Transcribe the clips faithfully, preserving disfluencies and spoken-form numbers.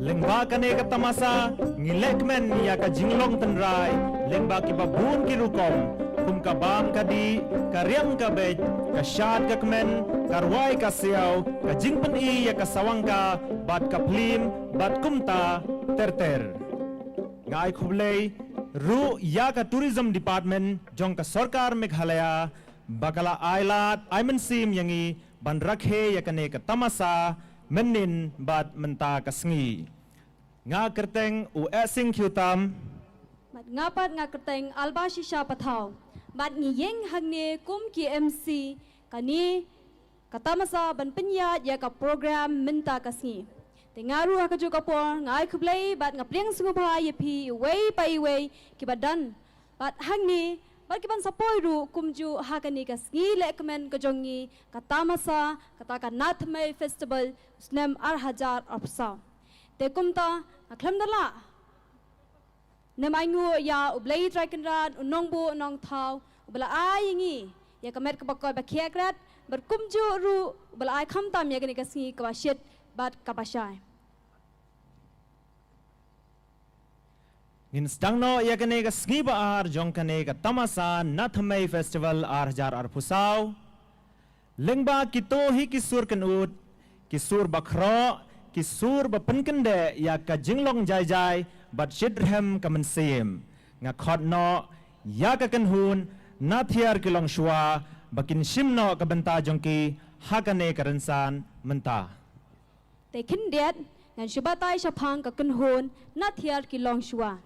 Lyngba kane ka tamasa, ngi lehkmen ïa ka jinglong tynrai lyngba kiba bun ki rukom, kum ka bam ka dih, ka riam ka beit, ka shad ka kmen, ka rwai ka siaw, ka jingpyni ïa ka sawangka bad ka phlim bad kumta ter ter. Nga ai khublei ruh ïa ka Tourism Department jong ka Sorkar Meghalaya ba ka la ai lad ai mynsiem ïa ngi ban rakhe ïa kane ka tamasa mynnin bad mynta ka sngi. Nga kyrteng u Esing Khiutam. Bad nga pat nga kyrteng Alba Shisha Pathaw. Bad ngi ïeng hangne kum ki M C kane ka tamasa ban pynïaid ïa ka program mynta ka sngi. Te nga ruh ha kajuh ka por nga ai khublei bad nga pdiang sngewbha ïa phi iwei pa iwei kiba don bad hangne bad kiban sa poi ruh kumjuh ha kane ka sngi lehkmen ka jong ngi, ka tamasa kata ka Nathymmai Festival snem ar hajar arphew saw. Te kumta nga khlem da lah, ngam ai nguh ïa U Blei Trai Kynrad, U Nongbuh Nongthaw uba la ai ïa ngi ïa ka met kaba koit ba khia krat bad kumjuh ruh uba la ai khamtam ïa kane ka sngi kaba shit bad kaba shai. Ngin sdang noh ïa kane ka sngi ba ar jong kane ka tamasa Nathymmai Festival ar hajar arphew saw. Lyngba kito hi ki sur kynud, ki sur ba khroh, ki sur ba pynkyndeh ïa ka jinglong jai jai bad shitrhem ka mynsiem. Nga khot noh ïa ka kynhun Nathiar ki longshuwa ba kin shim noh ka bynta jong ki ha kane ka rynsan mynta. Te khyndiat ngan shu batai shaphang ka kynhun Nathiar ki longshuwa.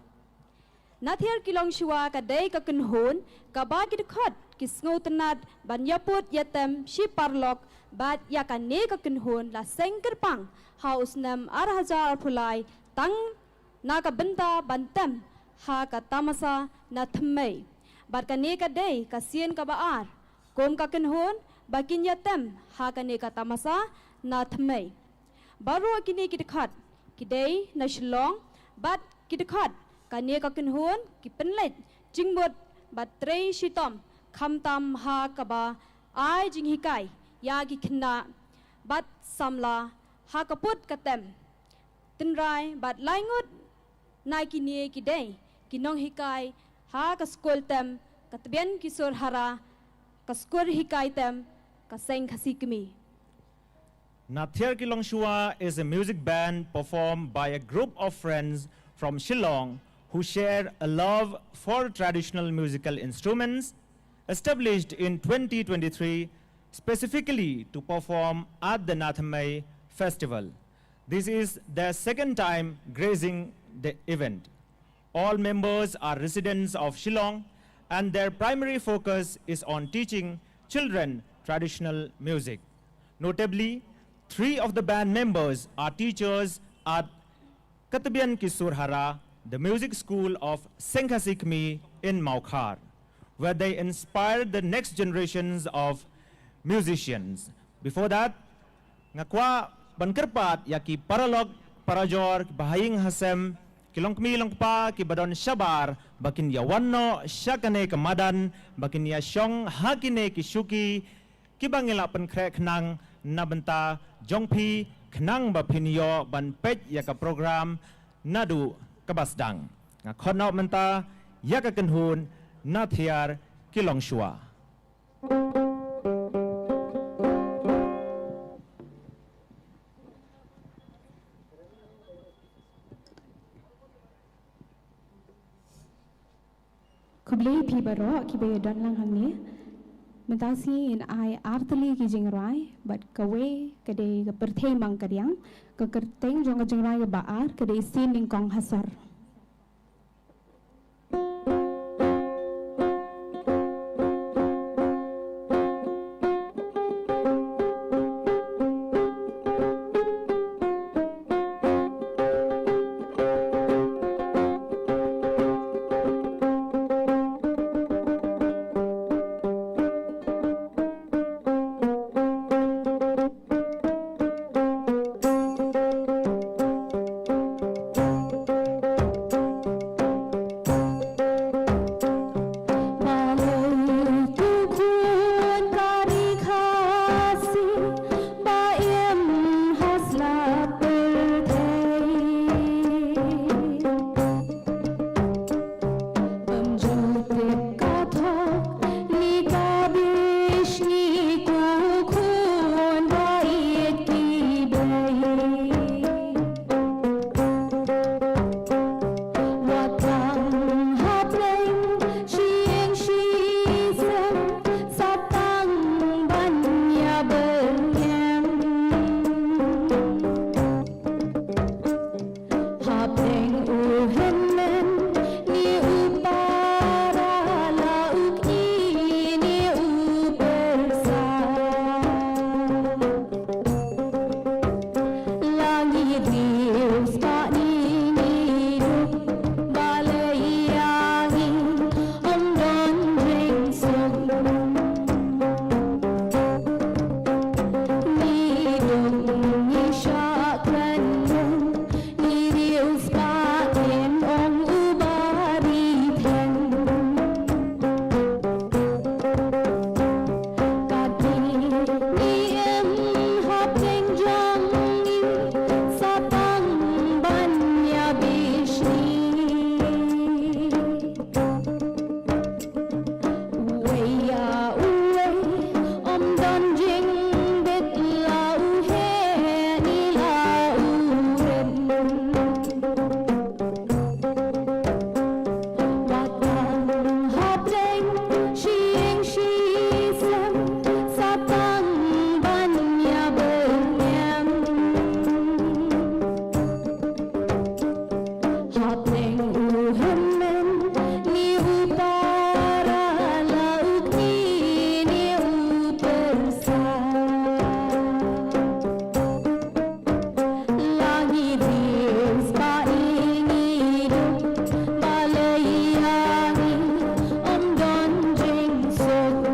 Nathiar ki longshuwa ka dei ka kynhun kaba ki dkhot ki sngewtynnat ban ïaput ïatem shi paralok bad ïa kane ka kynhun la seng kyrpang ha u snem ar hajar arphew lai tang na ka bynta ban tem ha ka tamasa Nathymmai. Bad kane ka dei ka sien kaba ar kum ka kynhun ba kin ïatem ha kane ka tamasa Nathymmai. Baroh kine ki dkhot ki dei na Shillong bad ki dkhot kane ka kynhun ki pynleit jingmut bad trei shitom khamtam ha kaba ai jinghikai ïa ki khynnah bad samla ha ka put ka tem. Tynrai bad lai ngut na kine ki dei ki nonghikai ha ka skul tem ka Tbian ki Sur Hara, ka skul hikai tem ka Seng Khasi Kmie. Nathiar ki longshuwa is a music band performed by a group of friends from Shillong who share a love for traditional musical instruments, established in twenty twenty-three specifically to perform at the Nathymmai Festival. This is their second time gracing the event. All members are residents of Shillong, and their primary focus is on teaching children traditional music. Notably, three of the band members are teachers at Ka Tbian ki Sur Hara, the music school of Seng Khasi Kmie in Mawkhar, where they inspired the next generations of musicians. Before that, nga kwah ban kyrpad ïa ki paralok, parajor, ki bahaïing hasem, ki longkmie longkpa, kiba don shabar, ba kin ïa wan noh sha kane ka madan, ba kin ïa shong ha kine ki shuki, kiba ngi la pynkhreh khnang na bynta jong phi khnang ba phin ïoh ban peit ïa ka program naduh kaba sdang. Nga khot noh mynta ïa ka kynhun Nathiar ki longshuwa. Khublei phi baroh kiba ïa don lang hangne. Mynta shi ngin ai ar tylli ki jingrwai bad kawei ka dei ka pyrthei mang ka diang, ka kyrteng jong ka jingrwai kaba ar ka dei Sien Nyngkong Hasor. Hapdeng u hynmen ne u para, la u kmie ne u pyrsa, la ngi riewspah ne ngi duk, balei ïa ngi ym don jingsuk.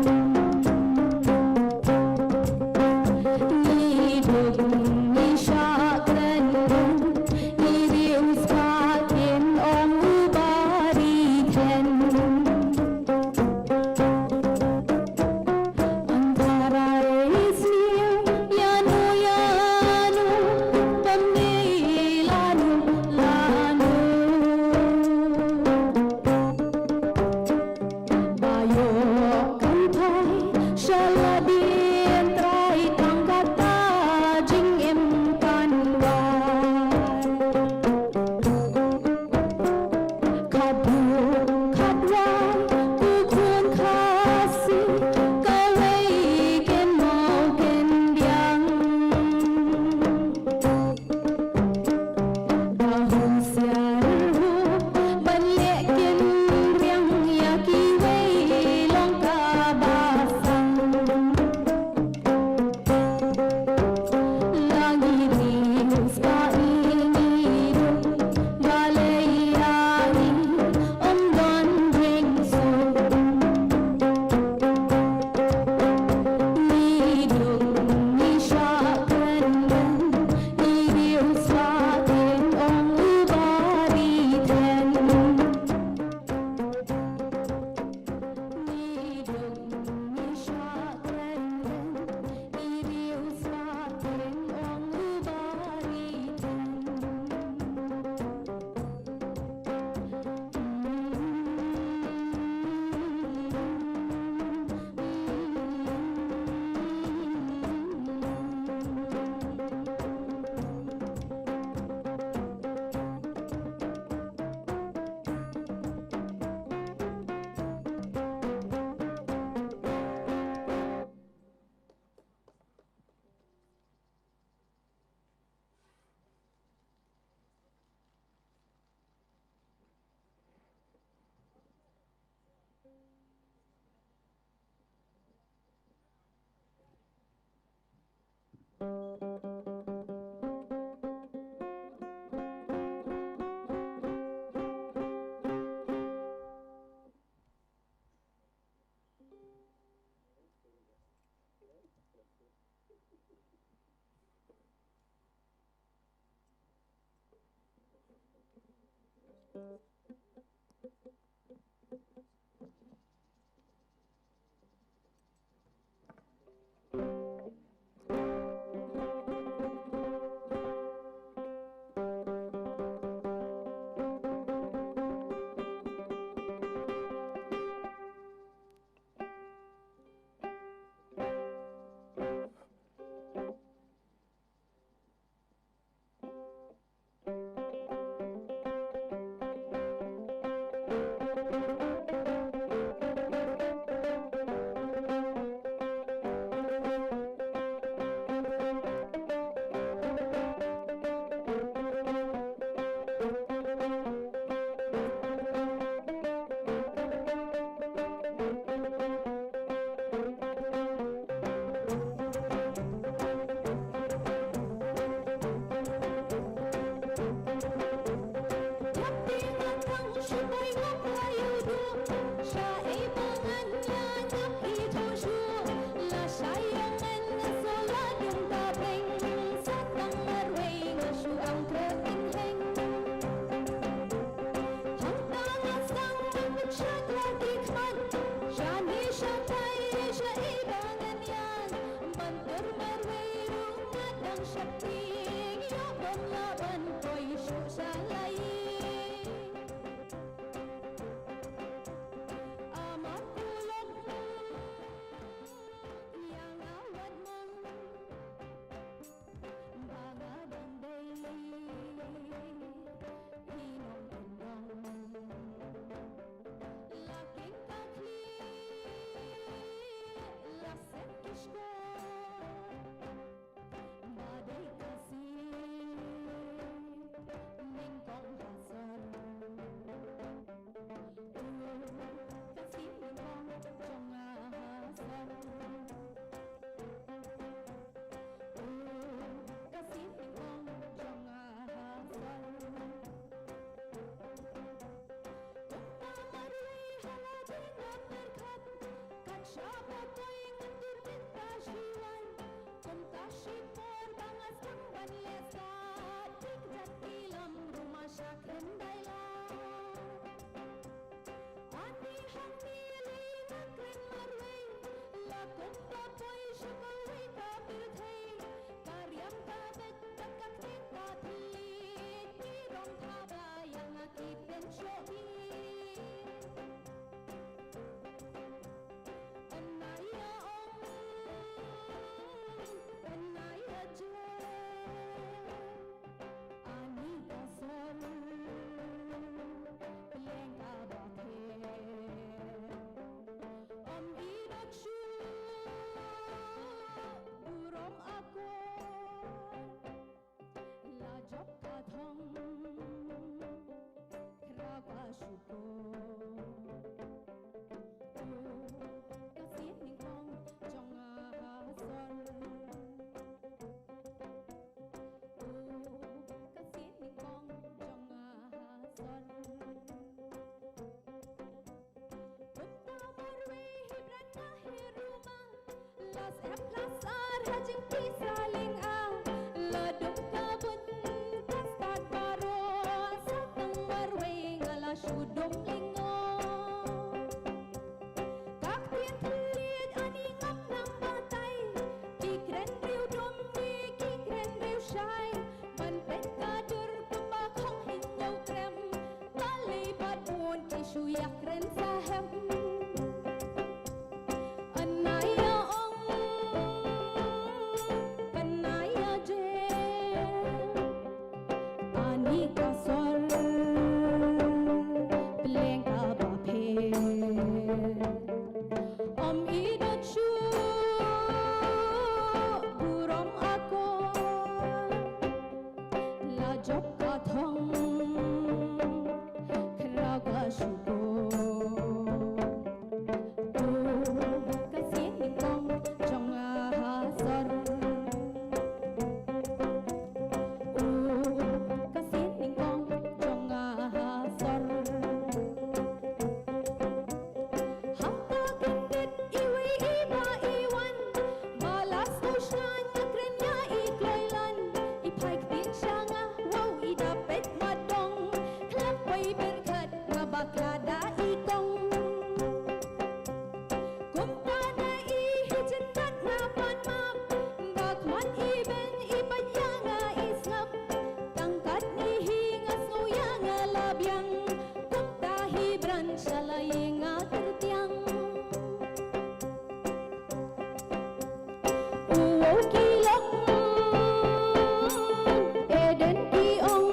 Ngi duk ngi shah kren, ngi riewspah, kin ong u Barithen. Ngan tharai sniew ïano ïano, pynmih lano lano. Ba ïoh kynthei sha la dien trai, tang kata jingim kan wai. Khatduh khatwai, u khun Khasi, kawei kin mawkyndiang. Ba husiar ruh ban leh kynriang, ïa kiwei long kaba sang. La ngi riewspah ne ngi duk, balei ïa ngi ym don jingsuk. Ngi duk ngi shah kren, ngi riewspah, kin ong u Barithen. Ngi duk ngi shah kren, ngi riewspah, kin ong u Barithen. Ka sep la sar ha jingpisa lyngba, la dum ka bun ka stad baroh, sa tang marwei nga la shu dum lyngngoh. Ka ktien thylliej ani ngam nang batai, ki kren riewdom ne ki kren riewshai, ban peit ka dur kumba khong hynñiew krem, balei bad bun ki shu ïakren sahep. Anaya ong, anaya je, ani ka sor, pleng kaba pher. Ym i dot shuh burom akor, la jop ka thong, khraw ka shukor. Oh, ka sien nyngkong jong nga ha sor. Oh, ka sien nyngkong jong nga ha sor. Ha ka kyndit iwei i Bah Iwan, ba la sngewsngaiñ ïa kren ïa i kloi lan, i phai ktien sha nga, wow, i da peit mat dong, khlem poi pyrkhat nga bakla da i kong. Kumta na i hi jyndat nga pan map, da khmat i beiñ i peit ïa nga i sngap. Tang katne hi nga sngew ïa nga la biang, kumta hi bran sha la ïing nga kyrtiang. U wow ki lok, Eden ki ong,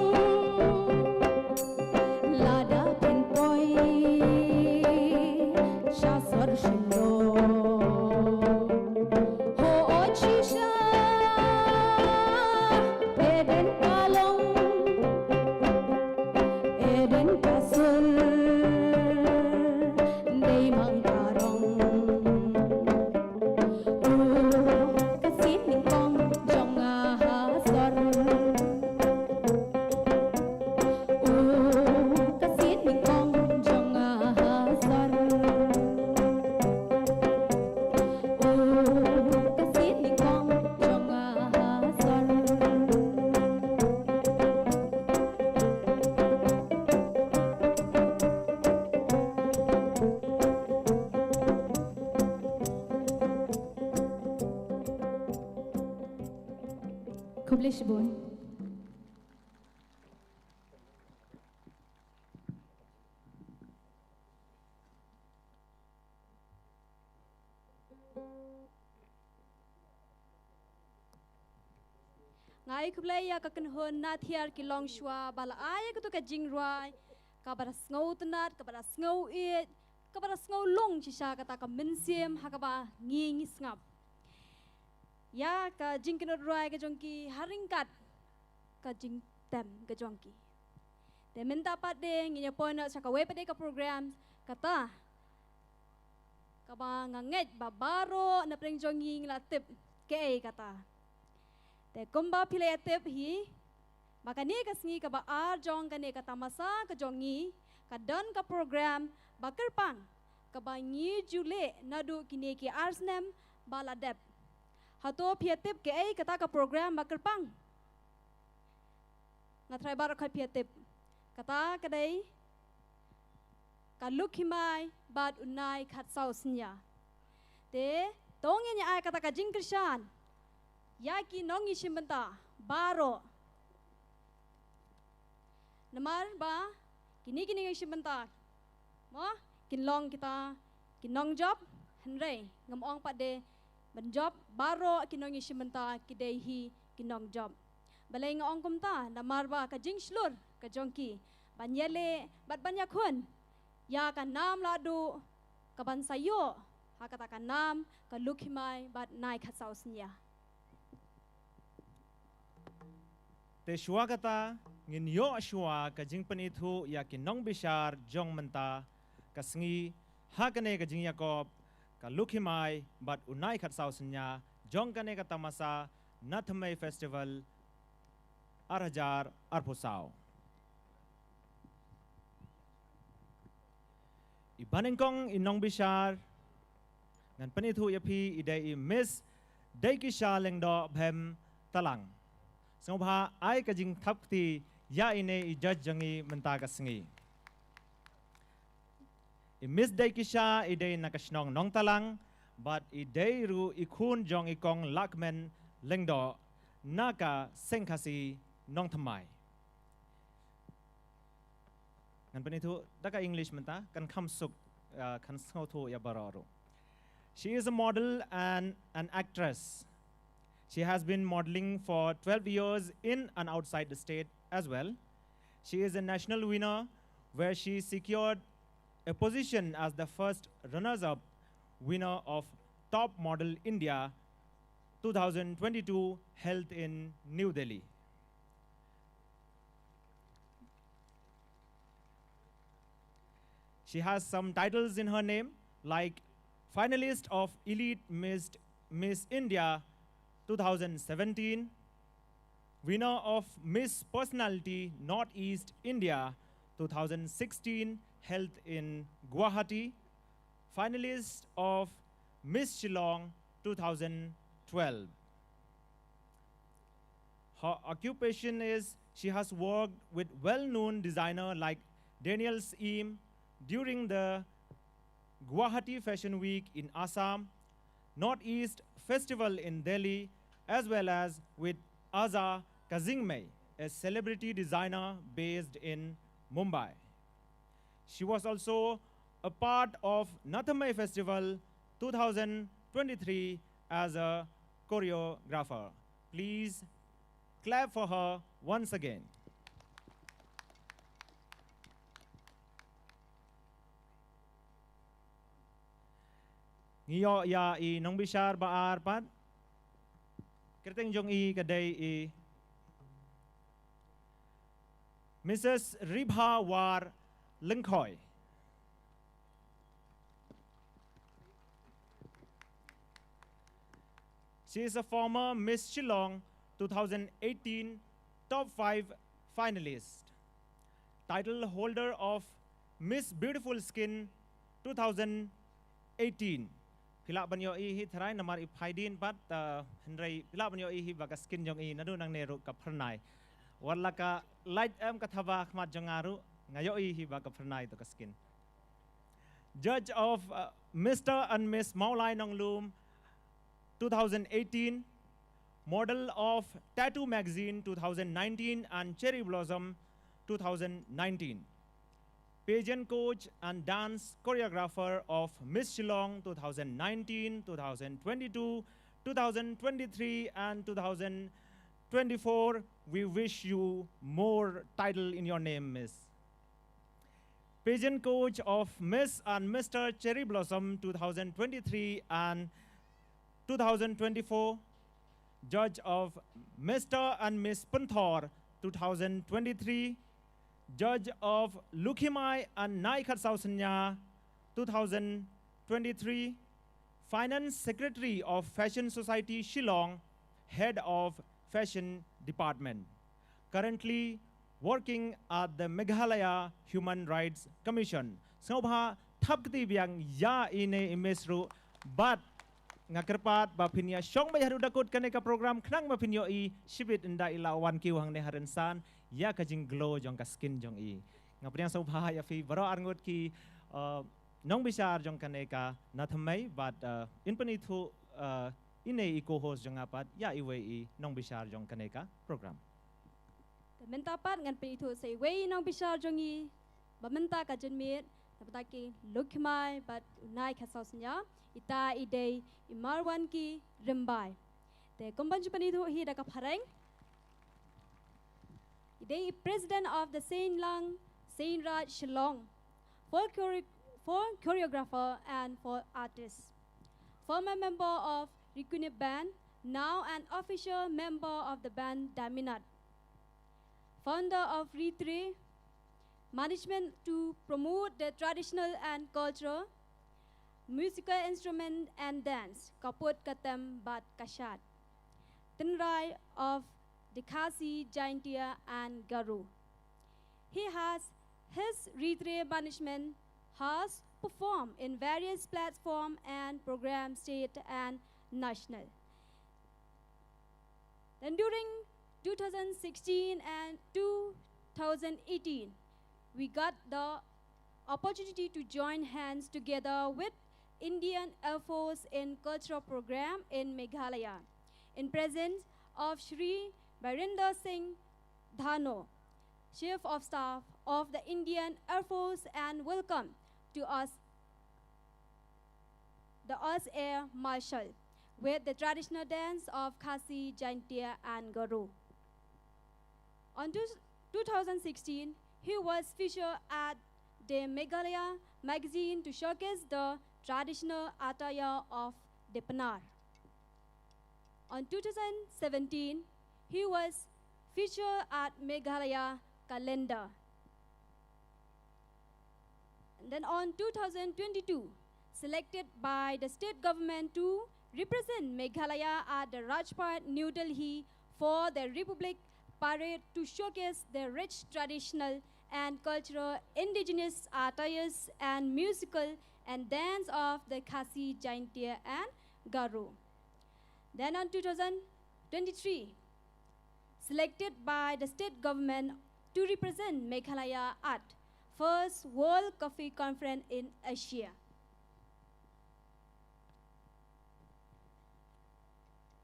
lada phin poi sha sor shynrong. Hooid shisha, Eden ka long, Eden ka sur, dei mang ka rong. Oh, ka sien nyngkong jong nga ha sor. Oh, ka sien nyngkong jong nga ha sor. Oh, ka sien nyngkong jong nga ha sor. Khublei shibun. Nga ai khublei ïa ka kynhun Nathiar ki longshuwa ba la ai ïa katu ka jingrwai kaba da sngewtynnat, kaba da sngewieit, kaba da sngewlung shisha kata ka mynsiem ha kaba ngi ngi sngap. Ïa ka jingkynnoh rwai ka jong ki ha ryngkat ka jingtem ka jong ki. Te mynta pat de ngin ïa poi noh sha kawei pat de ka program kata kaba nga ngeit ba baroh na pdeng jong ngi ngi la tip kaei kata. Te kumba phi la ïa tip hi ba kane ka sngi kaba ar jong kane ka tamasa ka jong ngi ka don ka program ba kyrpang kaba ngi ju leh naduh kine ki ar snem ba la dep. Hato phi ïa tip kaei kata ka program ba kyrpang? Nga tharai baroh khat phi ïa tip. Kata ka dei ka Lukhimai bad u Nai Khatsaw Synñia. Te to ngin ïa ai kata ka jingkyrshan ïa ki nongïashim bynta baroh. Namar ba kine ki nongïashim bynta mo kin long kita ki nongjop, hynrei ngam ong pat de ban jop, baroh ki nongïashim bynta ki dei hi ki nongjop. Balei nga ong kumta? Namar ba ka jingshlur ka jong ki ban ïaleh bad ban ïakhun ïa ka nam lahduh kaban sa ïoh ha kata ka nam ka Lukhimai bad Nai Khatsaw Synñia. Te shuwa kata ngin ïoh shuwa ka jingpynithuh ïa ki nongbishar jong mynta ka sngi ha kane ka jingïakop ka Lukhimai bad u Nai Khatsaw Synñia jong kane ka tamasa Nathymmai Festival ar hajar arphew saw. I banyngkong i nongbishar Ngan pynithuh ïa phi i dei i Miss Daikisha Lyngdoh Bhem Talang. Sngewbha ai ka jingthap kti ïa ine i judge jong i mynta ka sngi. I Miss Daikisha i dei na ka shnong Nongtalang, bad i dei ruh i khun jong i kong Lahkmen Lyngdoh na ka Seng Khasi Nongthymmai. Ngan pynithuh da ka English mynta, kan kham suk, uh, kan sngewthuh ïa baroh ruh. She is a model and an actress. She has been modeling for twelve years in and outside the state as well. She is a national winner where she secured a position as the first runners-up winner of Top Model India two thousand twenty-two held in New Delhi. She has some titles in her name, like finalist of Elite Miss, Miss India two thousand seventeen, winner of Miss Personality Northeast India two thousand sixteen, held in Guwahati, finalist of Miss Shillong two thousand twelve. Her occupation is she has worked with well-known designer like Daniel Syiem during the Guwahati Fashion Week in Assam, Northeast Festival in Delhi, as well as with Aza Kazingmay, a celebrity designer based in Mumbai. She was also a part of Nathamai Festival two thousand twenty-three as a choreographer. Please clap for her once again. Ngi ïoh ïa i nongbishar ba ar pat. Kyrteng jong i ka dei i Missus Ribha War Lyngkhoi. She is a former Miss Shillong two thousand eighteen top five finalist, title holder of Miss Beautiful Skin two thousand eighteen. Phi lah ban ïohi hi tharai namar i phai dien pat, uh, hynrei phi lah ban ïohi hi ba ka skin jong i naduh nangne ruh ka phyrnai. Wat la ka light em ka thaba khmat jong nga ruh, nga ïohi hi ba ka phyrnai to ka skin. Judge of, uh, Mister and Miss Mawlai Nonglum two thousand eighteen, model of Tattoo Magazine two thousand nineteen and Cherry Blossom two thousand nineteen. Pageant coach and dance choreographer of Miss Shillong two thousand nineteen, two thousand twenty-two, two thousand twenty-three and two thousand twenty-four. We wish you more title in your name, Miss. Pageant coach of Miss and Mister Cherry Blossom two thousand twenty-three and two thousand twenty-four, judge of Mister and Miss Pynthor two thousand twenty-three, judge of Lukhimai and Nai Khatsaw Synnia two thousand twenty-three, finance secretary of Fashion Society Shillong, head of fashion department. Currently working at the Meghalaya Human Rights Commission. Sngewbha thap kti biang ïa ine i Miss ruh, bad nga kyrpad ba phin ïa shong beit haduh da kut kane ka program khnang ba phin ïohi shibit ynda i la wan kiew hangne ha rynsan ïa ka jingglow jong ka skin jong i. Nga pdiang sngewbha ïa phi baroh arngut ki, uh, nongbishar jong kane ka Nathamai bad, uh, yn pynithuh, uh, ine i co-host jong nga pat ïa iwei i nongbishar jong kane ka program. Te mynta pat ngan pynithuh sa iwei i nongbishar jong i ba mynta ka jingmut na bynta ki Lukhimai bad u Nai Khatsaw Synnia, ita i dei i Marwanki Rymbai. Te kumban ju pynithuh hi da ka phareng. I dei i President of the Seinlang Seinraj Shillong, folk chore-, folk choreographer and folk artist. Former member of Rikuni Band, now an official member of the band Daminat. Founder of Ritre Management to promote the traditional and cultural, musical instrument and dance, kaput, katem bad kashad. Tynrai of the Khasi, Jaintia and Garo. He has his Ritre Management has perform in various platform and program, state and national. Then during two thousand sixteen and two thousand eighteen, we got the opportunity to join hands together with Indian Air Force in cultural program in Meghalaya, in presence of Shri Birinder Singh Dhanoa, Chief of Staff of the Indian Air Force, and welcome to us the us Air Marshal with the traditional dance of Khasi, Jaintia and Garo. On two, two thousand sixteen, he was featured at the Meghalaya magazine to showcase the traditional attire of the Pnar. On two thousand seventeen, he was featured at Meghalaya Calendar. And then on two thousand twenty-two, selected by the state government to represent Meghalaya at the Rajpath, New Delhi for the Republic Parade to showcase the rich traditional and cultural indigenous attires and musical and dance of the Khasi, Jaintia and Garo. Then on two thousand twenty-three, selected by the state government to represent Meghalaya at first World Coffee Conference in Asia.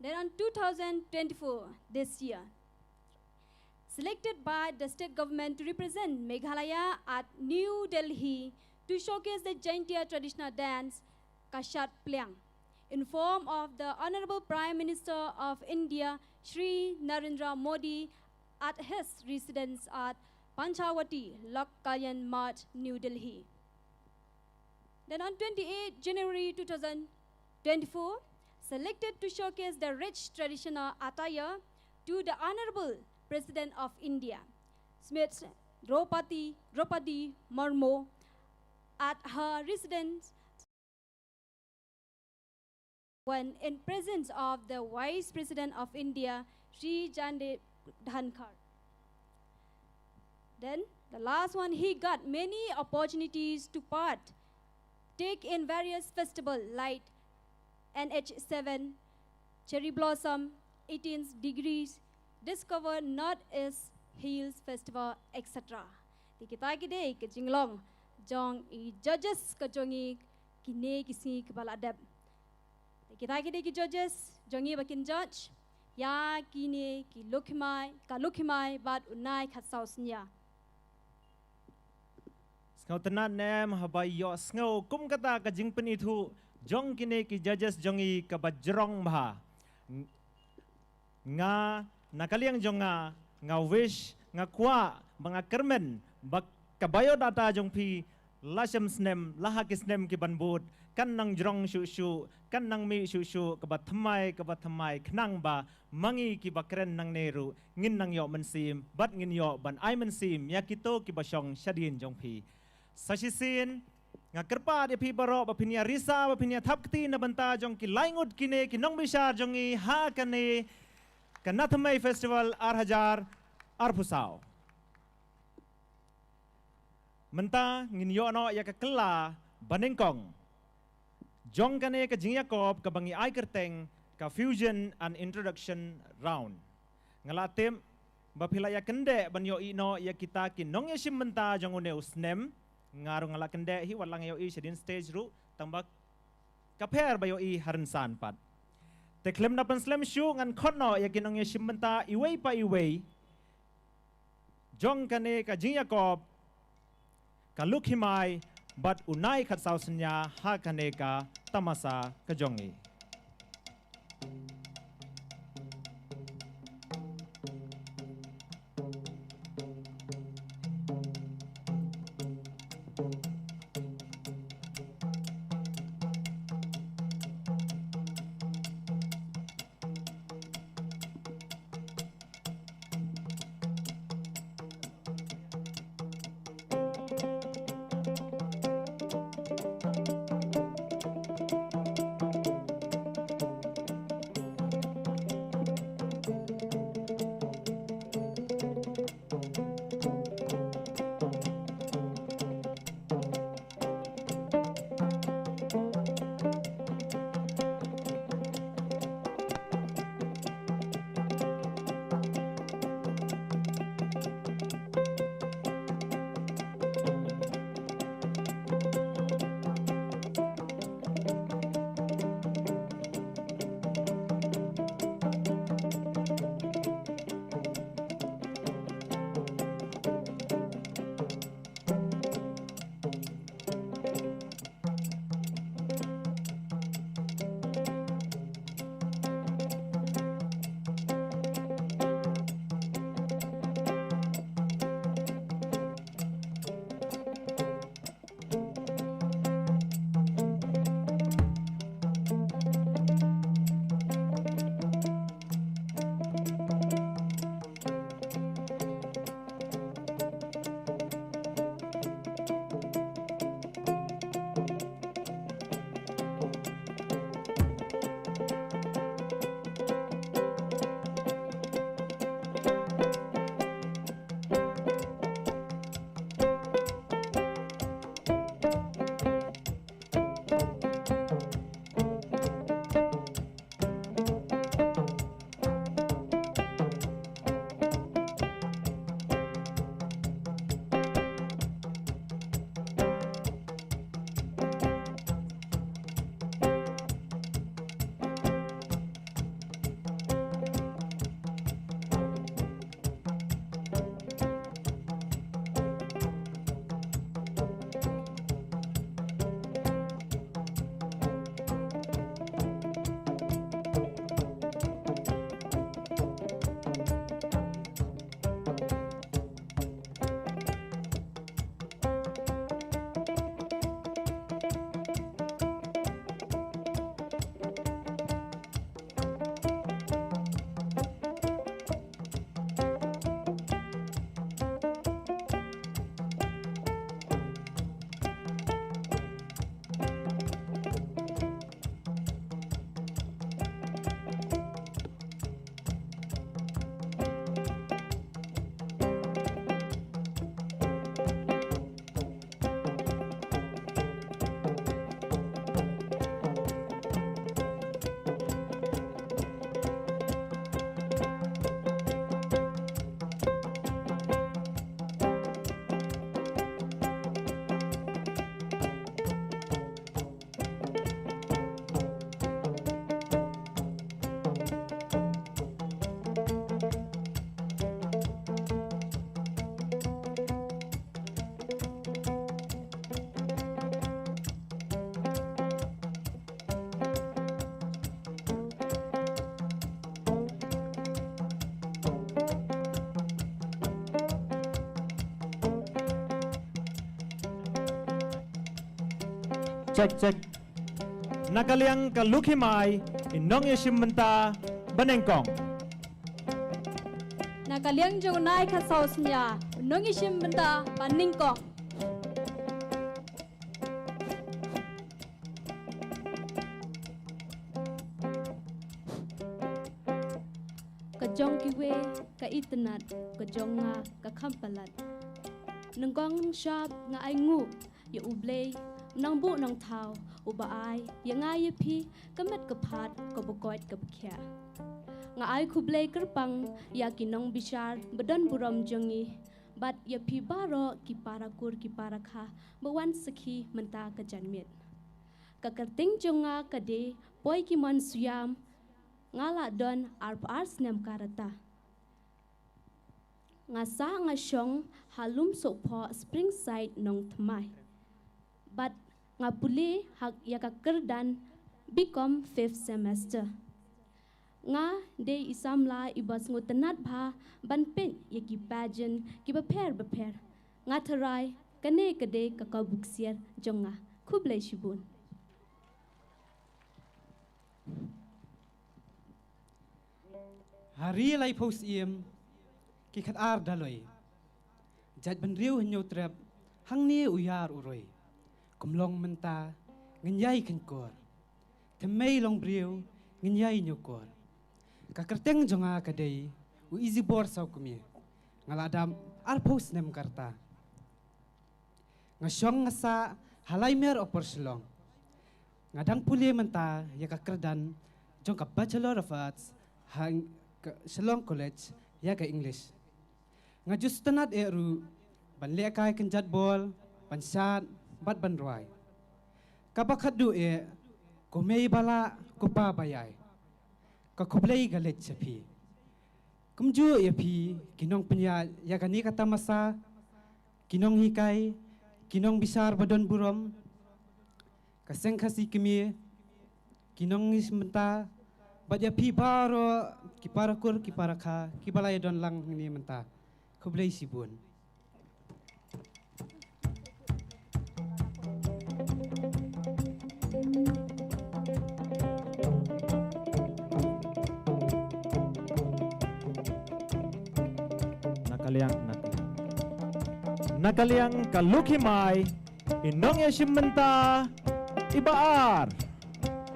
Then on two thousand twenty-four, this year, selected by the state government to represent Meghalaya at New Delhi to showcase the Jaintia traditional dance, Kashat Pliang, in form of the Honorable Prime Minister of India, Shri Narendra Modi, at his residence at Panchavati, Lok Kalyan Marg, New Delhi. Then on twenty-eighth January two thousand twenty-four, selected to showcase the rich traditional attire to the Honorable President of India, Srimati Droupadi, Droupadi Murmu, at her residence when in presence of the Vice President of India, Shri Jagdeep Dhankhar. Then the last one, he got many opportunities to part, take in various festivals like N H seven, Cherry Blossom, eighteen Degrees, Discover North East Hills Festival, et cetera. Te kita ki dei ka jinglong jong i judges ka jong i kine ki sngi kiba la dep. Te kita ki dei ki judges jong i ba kin judge ïa kine ki Lukhimai, ka Lukhimai bad u Nai Khatsaw Synñia. Sngewtynnad ne em haba ïohsngew kum kata ka jingpynithuh jong kine ki judges jong i kaba jrong bha. Ng-, nga, na ka liang jong nga, nga wish, nga kwah ba nga kyrmen ba ka biodata jong phi la shem snem, la ha ki snem ki ban bud, kan nang jrong shuh shuh, kan nang mih shuh shuh, kaba thymmai, kaba thymmai, khnang ba ma ngi kiba kren nangne ruh ngin nang ïoh mynsiem bad ngin ïoh ban ai mynsiem ïa kito kiba shong shadien jong phi. Sa shisien nga kyrpad ïa phi baroh ba phin ïa risa, ba phin ïa thap kti na bynta jong ki lai ngut kine ki nongbishar jong ngi ha kane ka Nathymmai Festival ar hajar arphew saw. Mynta ngin ïoh noh ïa ka kylla ba nyngkong jong kane ka jingïakob kaba ngi ai kyrteng ka Fusion and Introduction Round. Nga la tip ba phi la ïa kyndeh ban ïohi noh ïa kita ki nongïashim bynta jong une u snem. Nga ruh nga la kyndeh hi, wat la nga ïohi shadien stage ruh, tang ba ka pher ba ïohi ha rynsan pat. Te khlem da pynslem shuh, ngan khot noh ïa ki nongïashim bynta iwei pa iwei jong kane ka jingïakob ka Lukhimai bad u Nai Khatsaw Synñia ha kane ka tamasa ka jong ngi. Check, check. Na ka liang ka Lukhimai, i nongïashim bynta ba nyngkong. Na ka liang jong u Nai Khasaw Synnia, u nongïashim bynta ba nyngkong. Ka jong kiwei ka itynnad, ka jong nga ka kham palat. Nyngkong nyngshap nga ai nguh ïa U Blei, u nongbuh nongthaw, uba ai ïa nga ïa phi ka met ka phad, ka bakoit ka bakhiah. Nga ai khublei kyrpang ïa ki nongbishar ba don burom jong ngi, bad ïa phi baroh ki para kur ki para kha ba wan sakhi mynta ka janmiet. Ka kyrteng jong nga ka dei Poikimon Suiam, nga la don arphew ar snem ka rta. Nga sah nga shong ha Lumsohphoh Springside Nongthymmai. Bad nga pule ha ïa ka kyrdan B Com fifth semester. Nga dei i samla iba sngewtynnad bha ban peit ïa ki pageant kiba pher ba pher. Nga tharai kane ka dei ka kabu ksiar jong nga. Khublei shibun. Ha ri laiphew syiem, ki khatar daloi. Jait bynriew Hynñiewtrep, hangne u Ïar u roi. Kum long mynta, ngin ïai kheiñkor. Thymmei long briew, ngin ïai ñiewkor. Ka kyrteng jong nga ka dei, u Izibor Sawkmie. Nga la dap arphew snem ka rta. Nga shong nga sah ha Laimer Upper Shillong. Nga dang pule mynta ïa ka kyrdan jong ka Bachelor of Arts ha ka Shillong College ïa ka English. Nga ju sngewtynnad eh ruh ban lehkai kynjat bol, ban shad bad ban rwai. Kaba khatduh eh, ko mei ba lah, ko pa ba ïai. Ka khublei ka leit sha phi. Kumjuh ïa phi ki nongpynïaid ïa kane ka tamasa, ki nonghikai, ki nongbishar ba don burom, ka Seng Khasi Kmie, ki nongïashim bynta, bad ïa phi baroh ki para kur ki para kha kiba la ïadon lang hangne mynta. Khublei shibun. Na ka liang, na ka liang. Na ka liang ka Lukhimai, i nongïashim bynta iba ar.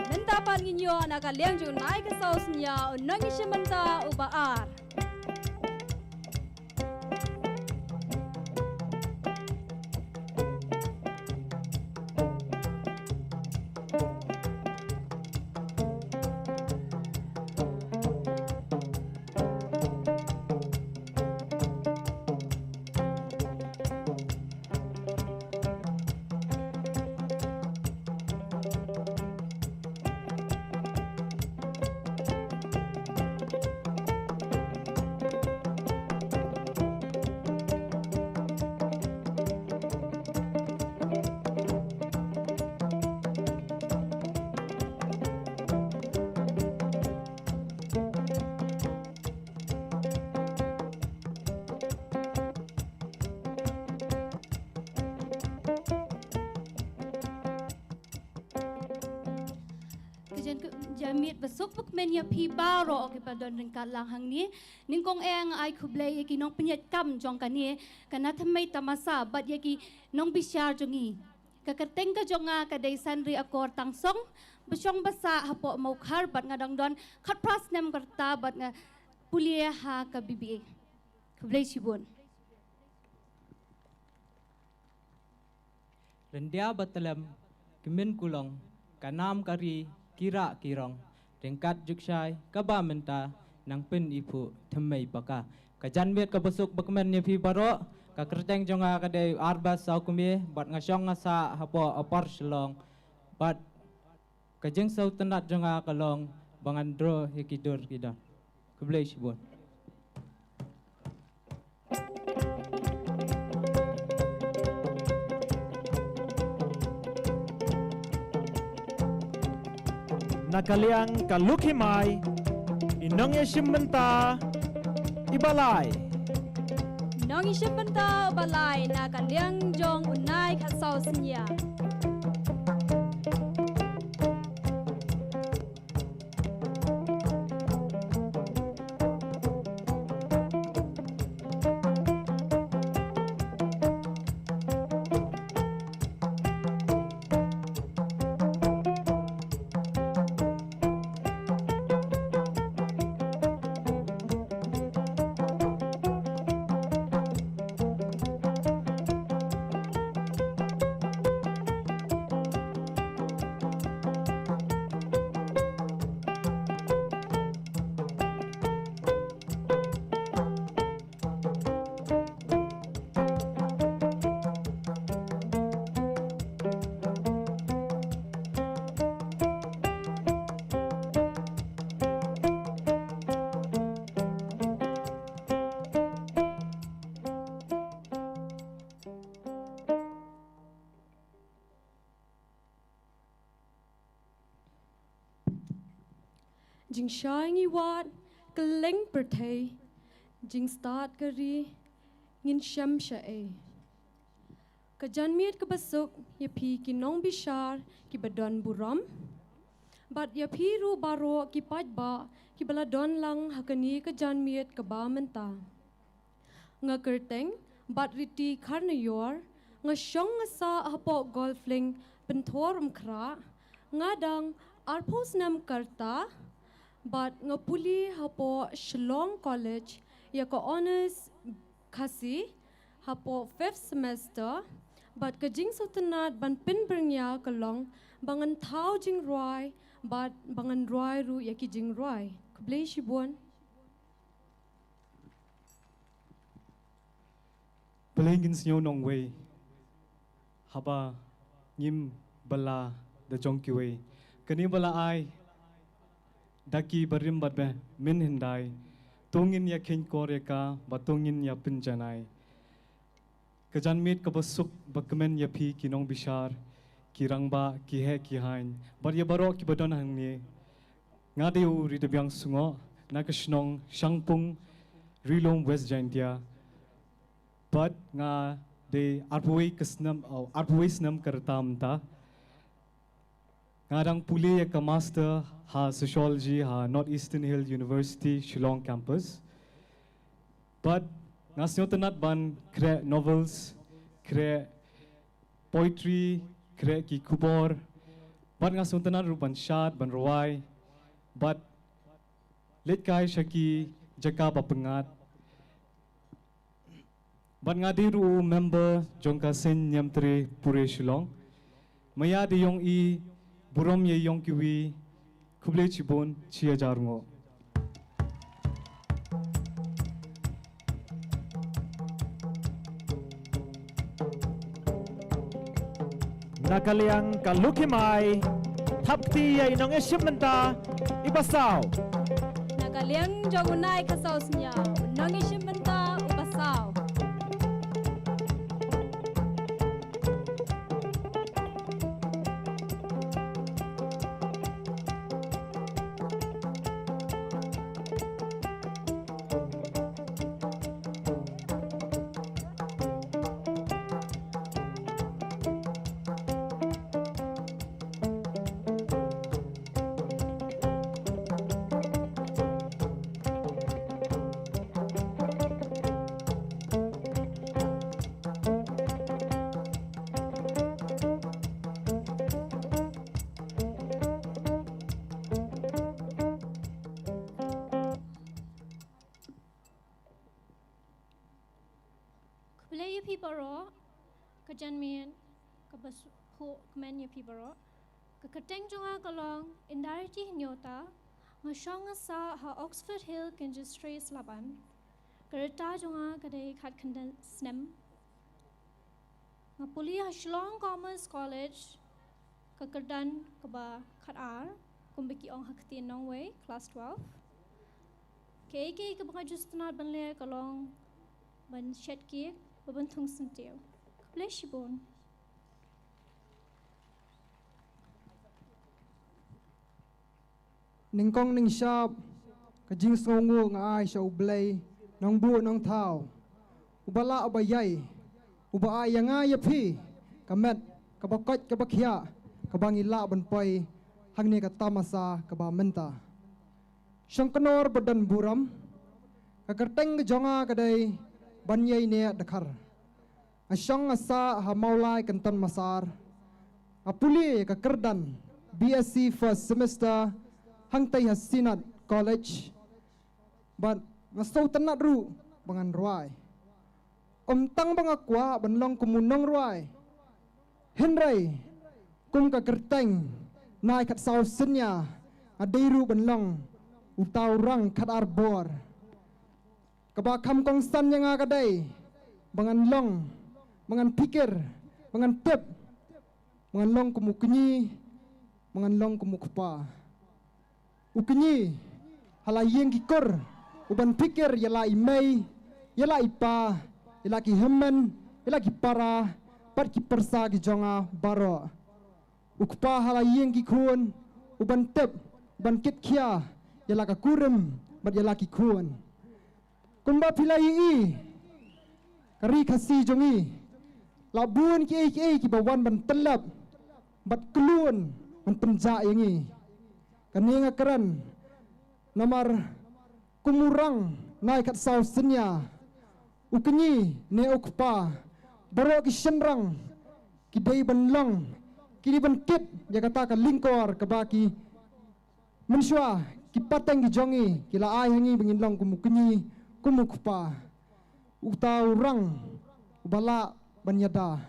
Mynta pat ngin ïoh na ka liang jong u Nai Khasaw Synnia, u nongïashim bynta uba ar. Ka jan ka janmiet ba suk ba kmen ïa phi baroh kiba don ryngkat lang hangne. Nyngkong eh nga ai khublei ïa ki nongpynïaid kam jong kane ka na thymmei tamasa bad ïa ki nongbishar jong ngi. Ka kyrteng ka jong nga ka dei Sanri Akor Tangsong, ba shong ba sah hapoh Mawkhar bad nga dang don khatphra snem ka rta bad nga pule ha ka B B A. Khublei shibun. Ryndia ba tlem, kmen kulong, ka nam ka ri, ki rah ki rong, ryngkat jukshai, kaba mynta, nang pyniphuh, thymmei paka. Ka janmiet kaba suk ba kmen ïa phi baroh, ka kyrteng jong nga ka dei Arbas Sawkmie, bad nga shong nga sah hapoh Upper Shillong, bad ka jingsngewtynnad jong nga ka long ba ngan draw ïa ki dur ki don. Khublei shibun. Na ka liang ka Lukhimai, i nongïashim bynta iba lai. Nongïashim bynta uba lai na ka liang jong u Nai Khasaw Synnia. Jingshai ngi wad, kylleng pyrthei, jingstad ka ri, ngin shem shaei. Ka janmiet kaba suk, ïa phi ki nongbishar, kiba don burom. Bad ïa phi ruh baroh ki paidbah, kiba la don lang ha kane ka janmiet kaba mynta. Nga kyrteng Batriti Kharnaior, nga shong nga sah hapoh Golflink Pynthorumkhrah, nga dang arphew snem ka rta, bad nga pule hapoh Shillong College, ïa ka honours Khasi, hapoh fifth semester, bad ka jingsngewtynnat ban pynbyrngia ka long, ba ngan thaw jingrwai, bad ba ngan rwai ruh ïa ki jingrwai. Khublei shibun. Balei ngin sngew nongwei haba ngim bylla da jong kiwei? Kane ba la ai da ki barim bad ba mynhyndai, to ngin ïa kheiñkor ïa ka, bad to ngin ïa pynjanai. Ka janmiet kaba suk ba kmen ïa phi ki nongbishar, ki rangbah, ki heh ki haiñ, bad ïa baroh kiba don hangne. Nga dei u Ridabiang Sungoh, na ka shnong Shangpung, Ri-lum West Jaintia. Bad nga dei arphew wei ka snem, oh, arphew wei snem ka rta mynta. Nga dang pule ïa ka master ha sociology ha North Eastern Hill University, Shillong campus. Bad nga sngewtynnat ban khreh novels, khreh poetry, khreh ki khubor. Bad nga sngewtynnat ruh ban shad, ban rwai. Bad leit kai sha ki jaka ba pyngngad. Bad nga dei ruh u member jong ka seng Niamtre Pure Shillong. Maya dei ïong i, burom ïa ïong kiwi, khublei shibun, shi hajar nguh. Na ka liang ka Lucky Mai, thap kti ïa i nongïashim bynta, i Basaw. Na ka liang jong u Nai Khasaw Synñia, u nongïashim bynta, u Basaw. Khublei ïa phi baroh, ka janmiet kaba suk kmen ïa phi baroh. Ka kyrteng jong nga ka long Indariti Hynñiewta, nga shong nga sah ha Oxford Hill Kinjektrei Slaban. Ka rta jong nga ka dei khatkhyndai snem. Nga pule ha Shillong Commerce College, ka kyrdan kaba khatar, kumba ki ong ha ktien nongwei, class twelve. Kaei kaei kaba nga ju sngewtynnat ban leh ka long ban shet cake, bad ban thung syntiew. Khublei shibun. Nyngkong nyngshap, ka jingsngewnguh nga ai sha U Blei, Nongbuh Nongthaw, uba lah uba ïai, uba ai ïa nga ïa phi ka met kaba koit kaba khiah, kaba ngi lah ban poi hangne ka tamasa kaba mynta. Shongknor ba don burom, ka kyrteng ka jong nga ka dei Banïaineh Dkhar. Nga shong nga sah ha Mawlai Kynton Massar. Nga pule ka kyrdan B S C first semester hangtei ha Synod College. Bad nga sngewtynnat ruh ba ngan rwai. Ym tang ba nga kwah ban long kum u nongrwai, hynrei kum ka kyrteng Nai Khatsaw Synñia, nga dei ruh ban long uta u rang khatar bor. Kaba kham kongsan ïa nga ka dei ba ngan long, ba ngan phikir, ba ngan tip, ba ngan long kum u kñi, ba ngan long kum u kpa. U kñi ha la ïing ki kur, u ban phikir ïa la i mei, ïa la i pa, ïa la ki hynmen, ïa la ki para, bad ki pyrsa ki jong nga baroh. U kpa ha la ïing ki khun, u ban tip, u ban kit khia ïa la ka kurim bad ïa la ki khun. Kumba phi la ïohi, ka ri Khasi jong ngi la bun kiei kiei kiba wan ban tyllep bad kyllon ban pynjah ïa ngi. Kane nga kren namar kum u rang nai khatsaw synñia, u kñi ne u kpa, baroh ki shynrang ki dei ban long, ki dei ban kit ïa kata ka lyngkor kaba ki mynshuwa ki pateng ki jong ngi ki la ai ha ngi ba ngin long kum u kñi, kum u kpa. Uta u rang uba lah ban ïada.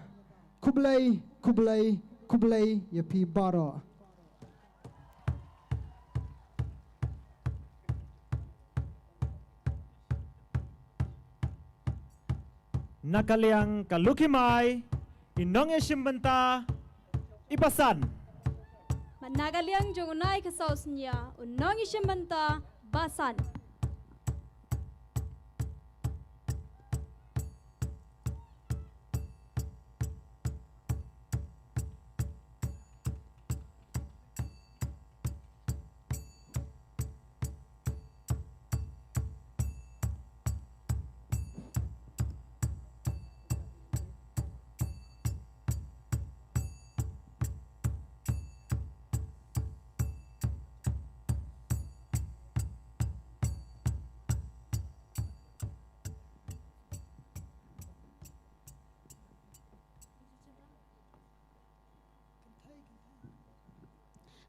Khublei, khublei, khublei ïa phi baroh. Na ka liang ka Lucky Mai, i nongïashim bynta i Basan. Bad na ka liang jong u nai khatsaw synñia, u nongïashim bynta Basan.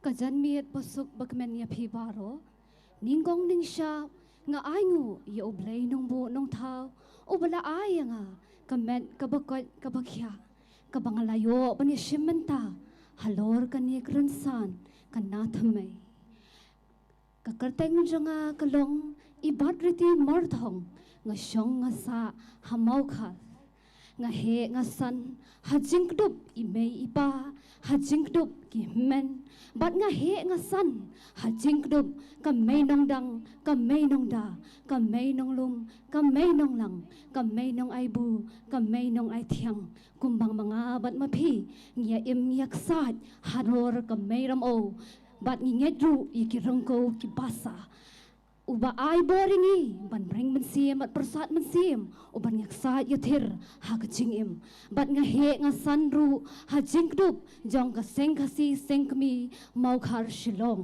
Ka janmiet basuk bakmen ïa phi baroh. Nyngkong nyngshap nga ainguh ïa U Blei nongbuh nongthaw, uba la ai ïa nga ka met kaba koit kaba khiah, kaba nga la ïoh ban ïashim bynta halor kane ka rynsan ka na thymmei. Ka kyrteng jong nga ka long Ibatriti Marthong, nga shong nga sah ha Mawkhar. Nga heh nga san ha jingkdup i mei i pa, ha jingkdup ki hynmen. Bad nga heh nga san ha jingkdup ka mei nongdang, ka mei nongda, ka mei nonglum, ka mei nonglang, ka mei nongaibu, ka mei nongaithiang. Kumba ma nga bad ma phi ngi ïa im ngi ïa ksaid halor ka mei Ramew. Bad ngi ngeit ruh ïa ki ryngkew ki basa. Uba ai bor ïa ngi ban bring mynsiem bad pyrsad mynsiem, uban ngi ïa ksaid ïa thir ha ka jingim. Bad nga heh nga san ruh ha jingkdup jong ka Seng Khasi Seng Kmie Mawkhar Shillong.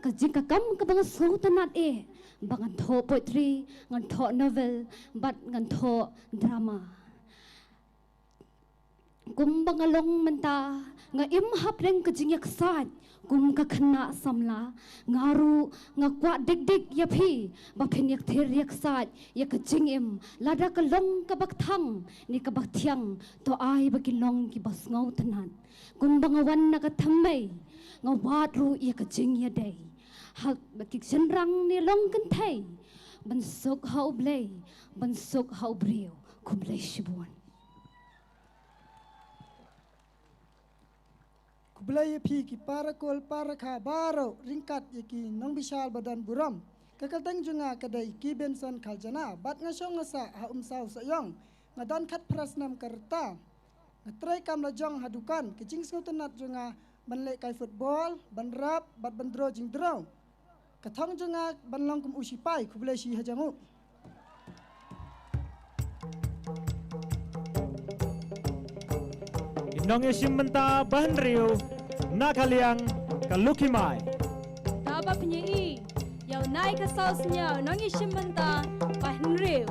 Ka jing ka kam kaba nga sngewtynnat eh ba ngan thoh poetry, ngan thoh novel, bad ngan thoh drama. Kumba nga long mynta, nga im hapdeng ka jingïaksaid kum ka khynnah samla. Nga ruh nga kwah dik dik ïa phi ba phin ïakthir ïaksaid ïa ka jingim, lada ka long kaba kthang ne kaba thiang, to ai ba kin long kiba sngewtynnat. Kumba nga wan na ka thymmei, nga wad ruh ïa ka jingïadei. Haba ki shynrang ne long kynthei, ban suk ha U Blei, ban suk ha u briew. Khublei shibun. Khublei ïa phi ki para kol para kha baroh, ryngkat ïa ki nongbishar ba don burom. Ka kyrteng jong nga ka dei Ki Benson Khaljana, bad nga shong nga sah ha Umsaw Sohiong. Nga don khatphra snem ka rta. Nga trei kam lajong ha dukan. Ka jingsngewtynnat jong nga ban leh kai football, ban rap, bad ban draw jingdraw. Ka thong jong nga ban long kum u sipai. Khublei shi hajar nguh. Ki nongïashim bynta ba hynriew na ka liang ka Lucky Mai. Kaba pynïaid ïa u nai ka saw sñiaw nongïashim bynta ba hynriew.